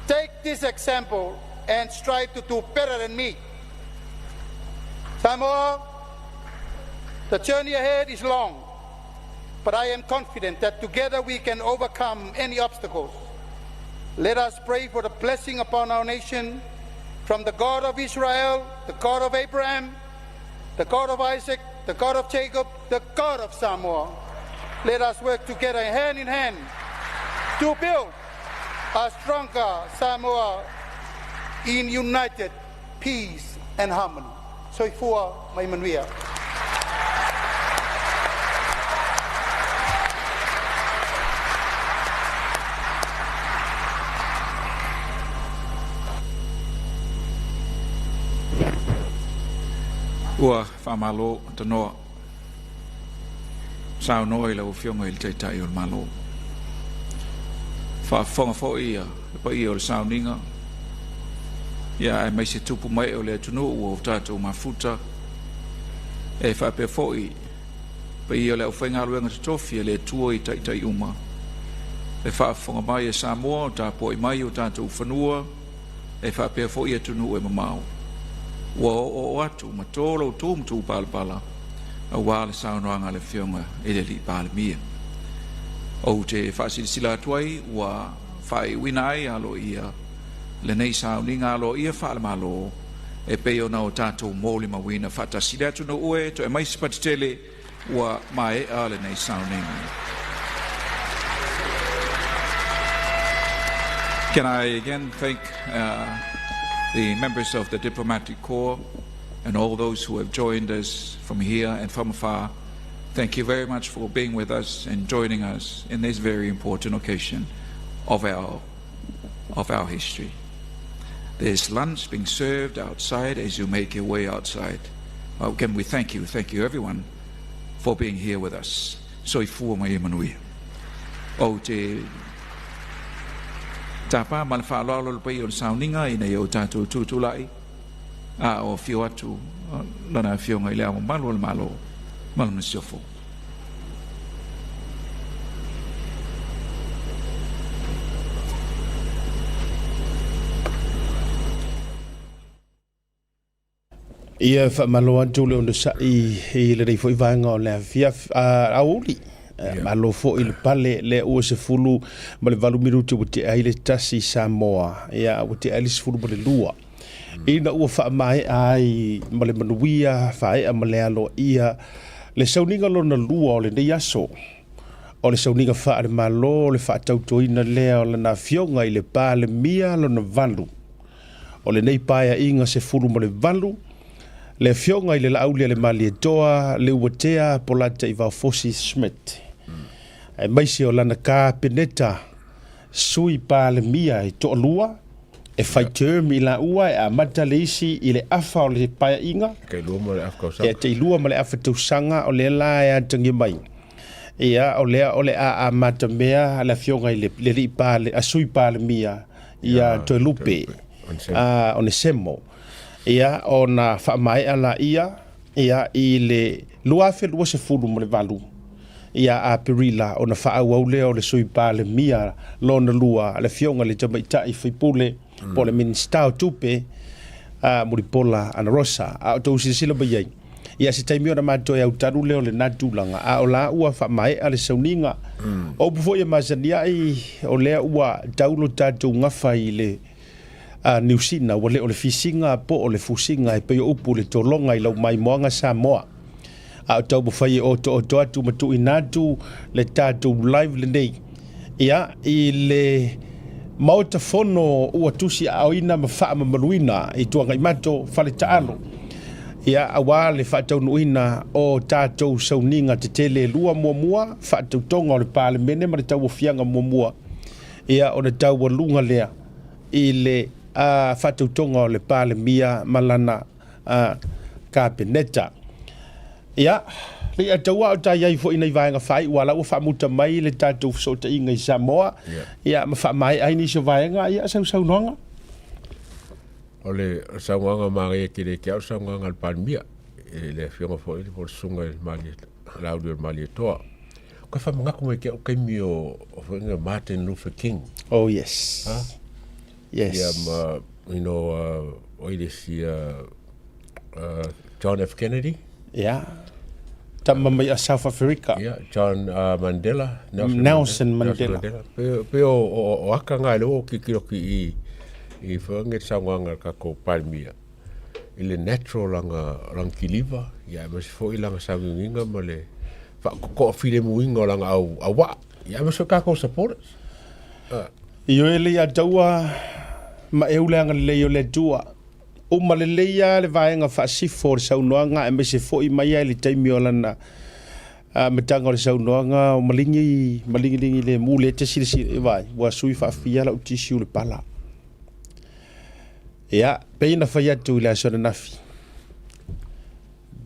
take this example and strive to do better than me. Samoa, the journey ahead is long, but I am confident that together we can overcome any obstacles. Let us pray for the blessing upon our nation from the God of Israel, the God of Abraham, the God of Isaac, the God of Jacob, the God of Samoa. Let us work together hand in hand to build a stronger Samoa in united peace and harmony. Soifua ma ia manuia. Ua faamalo tanoa saunoa i lau Afioga i le Taitai o le Malo. Faafofoga foi ia le paia o le sauniga, ia aemaise tupu mai o le atunuu ua o tatou mafuta, e faapea foi paia o le aufaigaluega totofi a le Atua i taitai uma. E faafofoga mai e Samoa o tapuai mai o tatou fanua, e faapea foi atunuu e mamao. Ua oooo atu ma to lo outou matupalapala auā le saunoaga a le Afioga i le Alii Palemia. Ou te faasilasila atu ai ua faaiuina ai aloaia lenei sauniga aloaia faale-Malo e pei ona o tatou molimauina faatasi le atunuu e toe mai se patitele ua maea lenei sauniga. Can I again thank the members of the diplomatic corps and all those who have joined us from here and from afar. Thank you very much for being with us and joining us in this very important occasion of our history. There's lunch being served outside as you make your way outside. Again, we thank you. Thank you, everyone, for being here with us. Soifua ma ia manuia. Ou te tapa ma le faaaloalo le paia o le sauniga ina ia o tatou tutulai a o afio atu lana afioga i le Ao Mamalu o le Malo ma lana Masiofo. Ia faamalo atu le onosai i lenei foi vaega o le afiafi aoauli. Malo foi le pale lea ua 18 minuti ua tea ai le 1 Samoa, ia ua tea ai le 12. Ina ua faamaea ai ma le manuia, faaea ma le aloaia le sauniga lona lua o lenei aso, o le sauniga faale-Malo o le faatautoina lea o lana Afioga i le Palemia lona valu o lenei Paeaiga 18, le Afioga i le Laaulialemalietoa Leuatea Polataivao-Fosi Schmidt, aemaise o lana Kapeneta Sui Palemia e toalua, e fai term i laua e amata le isi i le afa o le paeaiga, Tailua ma le afa tausaga. Ia, tailua ma le afa tausaga o lea la e atagia mai. Ia, o lea o le a amatamea le afioga i le le alii pale, a Sui Palemia ia Toelupe Onesemo. Ia, ona faamaea laia ia i le 2028 ia Aperila ona faaauau lea o le Sui Palemia lona lua, le Afioga i le Tamaitai Faipule po o le Minisita o Tupe a Mulipola Anarosa. A o tou silasila mai ai, ia se taimi ona matou toe autalu lea o lena tulaga, a o la ua faamaea le sauniga. O upu foi e masani ai, o lea ua tau lo tatou gafa i le a Niu Sina, ua le o le fisiga po o le fusiga e pei o upu i le tologa i lau maimoaga Samoa. A o taumafai e otooto atu ma tuuina atu le tatou live lenei ia i le Maota Fono ua tusiaaoina ma faamamaluina i Tuagaimato, Faletaalo, ia aua le faataunuuina o tatou sauniga tetele e lua. Muamua, faatautoga o le Palemene ma le tauaofiaga muamua, ia ona taualuga lea i le faatautoga o le Palemia ma lana Kapeneta. Ia, le i taua o ta i ai foi nei vaega faaiu, a la ua faamuta mai le tatou fesootaiga i Samoa, ia ma faamaea ai nisi o vaega, ia sau saunoaga. O le saunoaga manaia tele te au saunoaga a le Palemia, i le afioga foi po o le susuga i le Malie, Lauli o le Malietoa. Koe faamanatu mai te au taimi o foi na Martin Luther King. Oh yes. Ha? Yes. Ia ma, you know, o i le si John F. Kennedy. Yeah. Tama mai a South Africa. Yeah, John Mandela. Nelson, Nelson Mandela. Nelson Mandela. Pe, pe o, o, o aka ngai le o ki kilo ki i, i whange saunoaga a le tatou Palemia i le natural langa, langa kiliva, ia aemaise foi langa sauiuiga ma le faatoafilemuina o lana au, auaa, ia aemaise foi tatou supporters. Ah. Ioe le ia taua ma eu le agalelei o le Atua. Uma lelei lava le vaega faasifo o le saunoaga aemaise foi mai lava i le taimi o lana amataga o le saunoaga o malingi malingilingi lemu lea e te silasila i vai ua sui faafia lau tisiu le pala. Ia, pei na fai atu i le aso ananafi.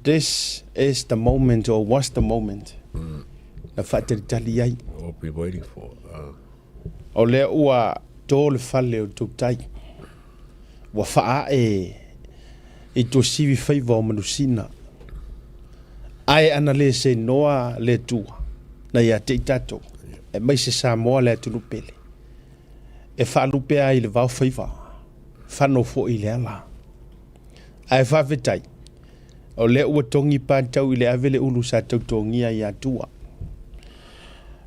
This is the moment or was the moment na faatalitali ai. We'll be waiting for. O lea ua to le fale o Tautai. Ua faae i tuasivi faiva o Manusina. Ae ana le seinoa le Atua na ia te i tatou, aemaise Samoa le atunuu pele, e faalupe ai i le vao faiva, fano foi i le ala. Ae faafetai, o lea ua togi patau i le ave le ulu sa tautogia i Atua.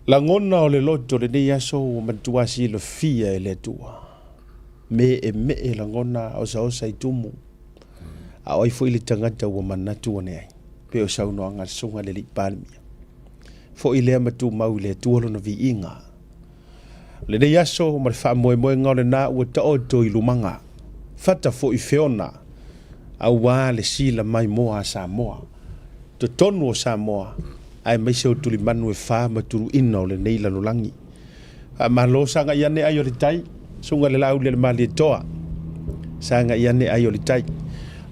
Lagona o le loto lenei aso ua matua silafia e le Atua. Me e mee lagona osaosa i tumu. A o ai foi le tagata ua manatu ane ai, pei o saunoaga a le Susuga i le Alii Palemia. Foi lea ma tumau i le Atua lona viiga. O lenei aso ma le faamoemoega o lena ua taoto i lumaga, fata foi feona, aua le sila maimoa a Samoa, totonu o Samoa, aemaise o tulimanu e fa ma tuluina o lenei lalolagi. Faamalo sagai ane ai o le tai, susuga i le Laauli a le Malietoa, sagai ane ai o le tai.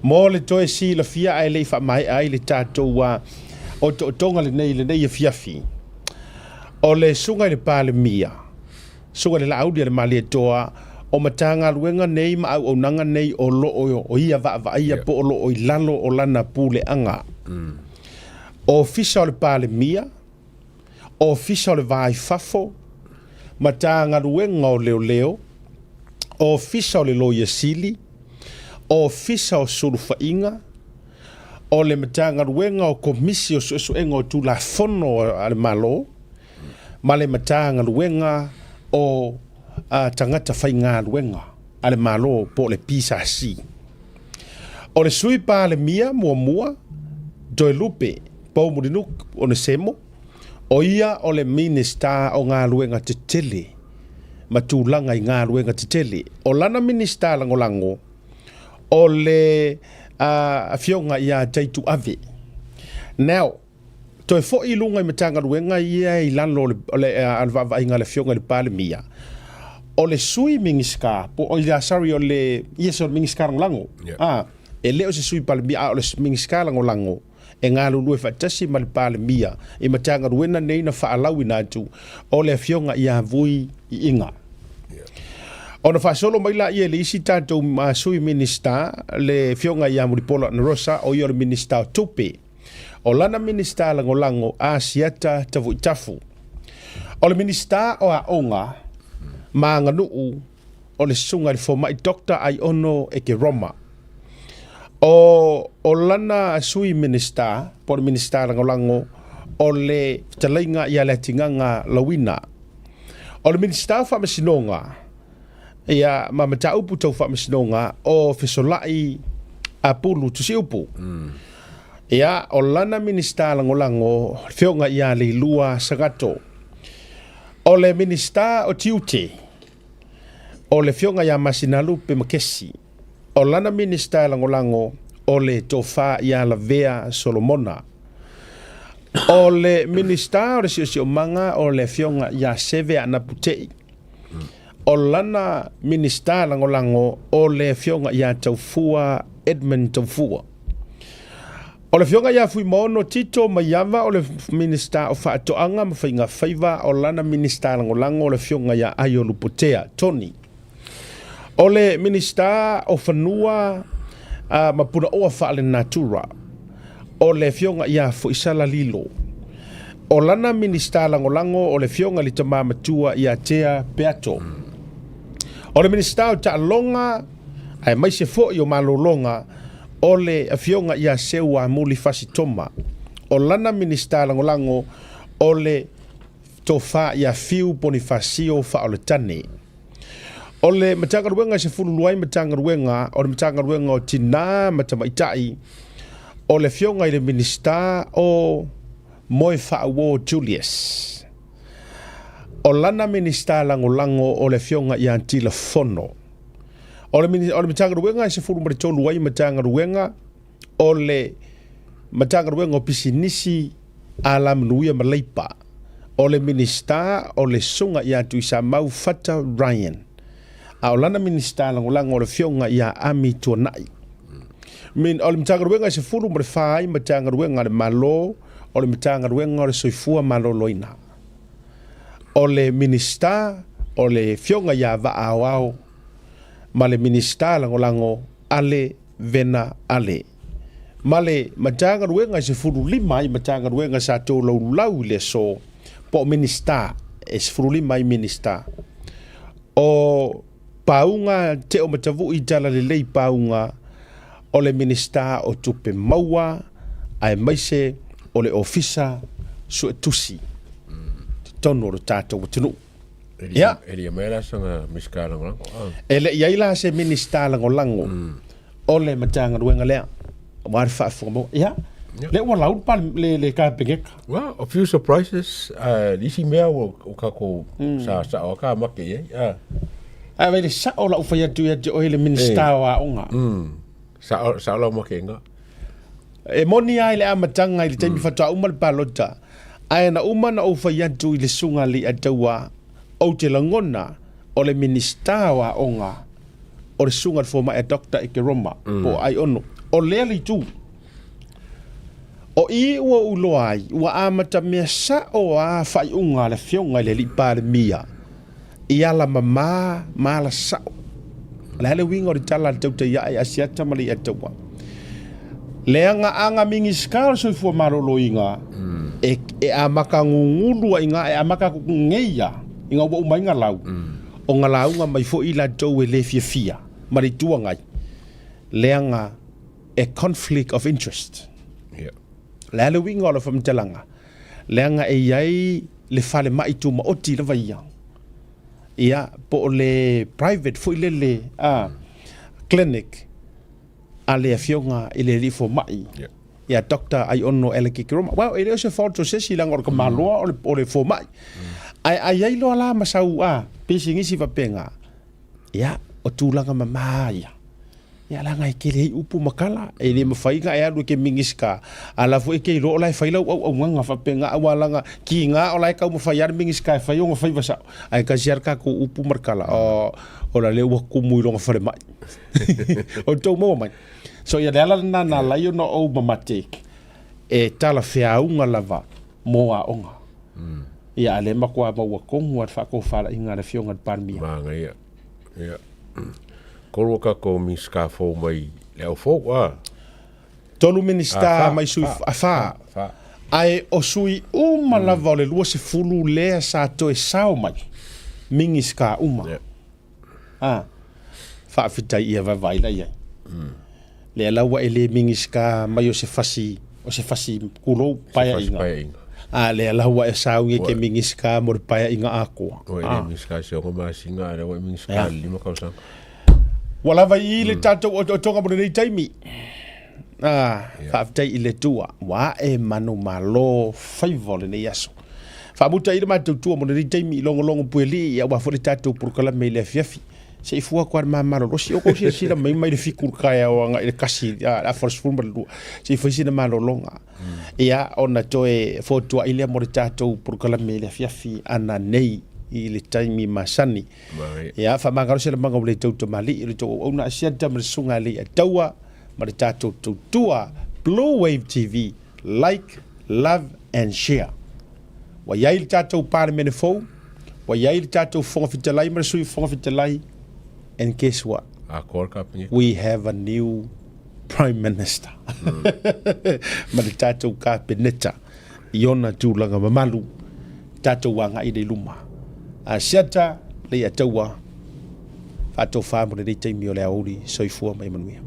Mo le toe silafia ae le i faamaea ai le tatou otootoga lenei i lenei afiafi, O le Susuga i le Palemia, Susuga i le Laauli a le Malietoa, o Matagaluega nei ma auaunaga nei o lo o ia vaavaaia po o lo o i lalo o lana puleaga. Ofisa o le Palemia, Ofisa o le Va i Fafo, Matagaluega o Leoleo, Ofisa o le Loia Sili, Ofisa o Sulufaiga, o le Matagaluega o Komisi o Suesuega o Tulafono a le Malo ma le Matagaluega o Tagata Faigaluega a le Malo po o le PSC. O le Sui Palemia muamua, Toelupe Poumulinuku Onesemo, o ia o le Minisita o Galuega Tetele ma Tulaga i Galuega Tetele. O lana Minisita Lagolago, o le Afioga ia Taitu Ave. Now, toe foi i luga i Matagaluega ia i lalo o le vaavaaiga a le Afioga i le Palemia, o le Sui Minisita, po o, sorry, o le, yes, o le Minisita Lagolago, yeah. E le o se Sui Palemia, a o le Minisita Lagolago e galulue faatasi ma le Palemia i Matagaluega nei na faalauina atu, o le Afioga ia Vui Iiga. Ona faasolo mai laia i le isi tatou Sui Minisita, le Afioga ia Mulipola Anarosa, o ia o le Minisita o Tupe. O lana Minisita Lagolago, Asiata Tavuitafu. O le Minisita o Aoga ma Aganuu, o le Susuga i le Fomai Doctor Aiono Ekeroma. O, o lana Sui Minisita, po o le Minisita Lagolago, o le Fetalaiga ia Leatigaga Lauina. O le Minisita o Faamasinoga, ia, ma mataupu tau faamasinoga, o Fesolai Apulu Tusiupu. Ia, o lana Minisita Lagolago, le Afioga ia Leilua Sagato. O le Minisita o Tiute, o le Afioga ia Masinalupe Makesi. O lana Minisita Lagolago, o le Tofa ia Lavea Solomona. O le Minisita o le Siosiomaga, o le Afioga ia Seve Anaputei. O lana Minisita Lagolago, o le Afioga ia Taufua Edmund Taufua. O le Afioga ia Fuimaono Tito Maiava, o le Minisita o Faatoaga ma Faiga Faiva. O lana Minisita Lagolago, o le Afioga ia Aio Lupotea Tony. O le Minisita o Fanua ma Punaoa Faalenatura, o le Afioga ia Foisala Lilo. O lana Minisita Lagolago, o le Afioga i le Tama Matua ia Tea Peato. O le Minisita o Taaloga aemaise foi o Malologa, o le Afioga ia Seuamuli Fasi Toma. O lana Minisita Lagolago, o le Tofa ia Fiu Ponifasio Faaoletane. O le Matagaluega e 12 ai Matagaluega, o le Matagaluega o Tinā ma Tamaitai, o le Afioga i le Minisita o Moefaauo Julius. O lana Minisita Lagolago o le Afioga ia Tila Fono. O le, o le Matagaluega e 13 ai Matagaluega, o le Matagaluega o Pisinisi, Alamanuia ma Leipa, o le Minisita o le Susuga ia Tuisamau Fata Ryan, a o lana Minisita Lagolago o le Afioga ia Ami Tuanai. Min, o le Matagaluega e 14 ai Matagaluega a le Malo, o le Matagaluega o le Soifua Maloloina. O le Minisita o le Afioga ia Vaa Aoao ma le Minisita Lagolago Ale Vena Ale. Ma le Matagaluega e 15 ai Matagaluega sa tolaulau i le aso, po o Minisita, e 15 ai Minisita. O Pauga Teomatavui Talalelei Pauga o le Minisita o Tupe Maua aemaise o le Ofisa Suetusi totonu o le tatou atunuu. Ia. E le i mai la sanga Minisita Lagolago. E le i ai la se Minisita Lagolago o le Matagaluega lea aua le faafofoga maua. Ia, lea ua lau le, le Kapeneta. Well, a few surprises, nisi mea ua tatou sa sao ka make i ai. Ae vai le sao lau fai atu ia te oe le Minisita o Aoga. Sao, sao lau makenga. E moni lava i le amataga i le taimi faatoa uma le palota, ae na uma na ou fai atu i le Susuga Alii-a-Taua, ou te lagona o le Minisita o Aoga o le Susuga i le Fomai a Doctor Ekeroma po o Aiono, o lea le itu. O i ua ou iloa ai, ua amatamea sao a faaiuga a le Afioga i le Alii Palemia i ala mamā ma ala sao. O le a le uiga o le tala a le tautai ae Asiata ma Leiataua? Leaga a ga Minisita o le Soifua Maloloina e, e amata gugulu ai ga, e amata ngeia ina ua uma ai ga lau, o ga lauga mai foi i latou e le fiafia ma le Itu Agai, leaga e conflict of interest. Yeah. O le a le uiga o le faamatalaga? Leaga e i ai le falemai tumaoti lava ia, ia, po o le private foi lele a, clinic a le Afioga i le Alii Fomai, ia Doctor Aiono Alec Ekeroma. Well, e le o se fault o se isi leaga o le tamaloa o le, o le fomai. Ae a i ai loa la ma sau a pisinisi faapena, ia, o tulaga mama ia. Ia leaga e tele ai upu ma tala, e le mafai ona e alu e te Minisita, a la foi e te iloa o la e fai lau auaunaga faapena, aua leaga tiga o la e taumafai lava le Minisita e fai ona faiva sao, ae tasi lava le tatou upu ma le tala, oh, o la lea ua tumu i lona falemai. O le tou maua mai. So ia le ala lena na ala ai ona ou mamate e talafeauga lava mo aoga. Ia a lea matua maua tonu lava le faatofalaiga a le Afioga i le Palemia. Manaia. Ia. Tolu o tatou Minisita fou mai le au fou, a? Tolu Minisita mai sui, a fa. Fa. Ae o sui uma lava o le 20 lea sa toe sao mai, Minisita uma. Yeah. A, faafetai ia vaavaai la i ai. Lea la ua e le Minisita mai o se fasi, o se fasi kulou paeaiga. A lea la ua e sauni e ke Minisita mo le paeaiga atoa. Ua e le Minisita i se 6 masina, a lea ua e Minisita i le 5 tausaga. Ua lava i i le tatou otootoga mo lenei taimi. A, faafetai i le Atua, ua ae manumalo faiva o lenei aso. Faamuta i le matou tua mo lenei taimi, logologo puelii aua foi le tatou polokalame i le afiafi. Se i fua atu lava le ma malolosi. O kou silasila mai mai le 7 i le taeao agai i le 1, a, le afa o le 12, se i fai sina malologa. Ia, ona toe fotuai lea mo le tatou polokalame i le afiafi ananei i le taimi masani. Ia, faamagalo se lamaga ua le tau tamalii, o le tou auauna Asiata ma le Susuga a Leiataua ma le tatou tautua Blue Wave TV, like, love and share. Ua i ai le tatou Palemene fou, ua i ai le tatou Fofoga Fetalai ma le Sui Fofoga Fetalai, and guess what? Atoa le Kapeneta. We have a new Prime Minister. Ma le tatou Kapeneta i ona tulaga mamalu, tatou agai i le luma. Asiata, Leiataua, faatofa mo lenei taimi o le aoauli, soifua ma ia manuia.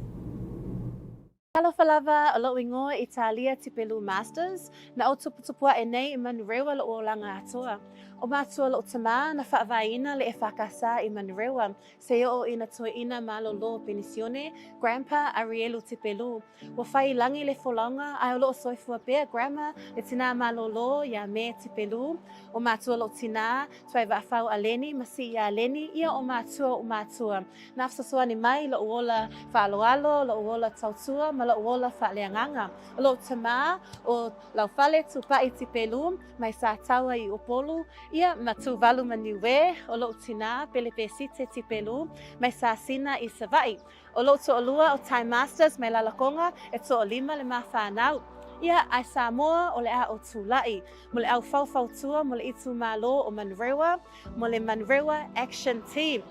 Talofa lava, o loʻu igoa Italia Tipelu Masters, na ou tuputupu aʻe nei i Manurewa loʻu olaga atoa. ʻO mātua loʻu tamā na faavaeina le EFKS i Manurewa, se i oʻo i na toeʻina malolo penisione, Grandpa Arielu Tipelu. Ua fai i lagi le folauga ae o loʻo soifua pea Grandma le tinā malolo iā Me Tipelu. ʻO mātua loʻu tinā, Tuaivaafau Aleni ma Sii Aleni, ia ʻo mātua oʻu mātua. Na fesoasoani mai i loʻu ola faaaloalo, loʻu ola tautua ma loʻu ola faaleagaga. O loʻu tamā, ʻo Laufale Tupaʻi Tipelu, mai Sataua i Upolu, ia ma Tuvalu ma Niue, ʻo loʻu tinā, Pelepesite Tipelu, mai Sasina i Savaʻi. ʻO loʻu toʻalua ʻo Ty Masters mai Lalakoga, e toʻalima le ma whānau. Ia, ae Samoa, o le a o Tulaʻi, mo le au faufautua mo le itumalo o Manurewa, mo le Manurewa Action Team.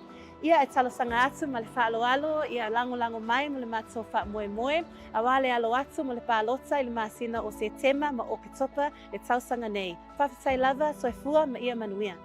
Ia e talosaga atu ma le faaaloalo ia lagolago mai mo le matou faamoemoe, auā le alo atu mo le palota i le masina o Setema ma Oketopa le tausaga nei. Faafetai lava, soifua ma ia manuia.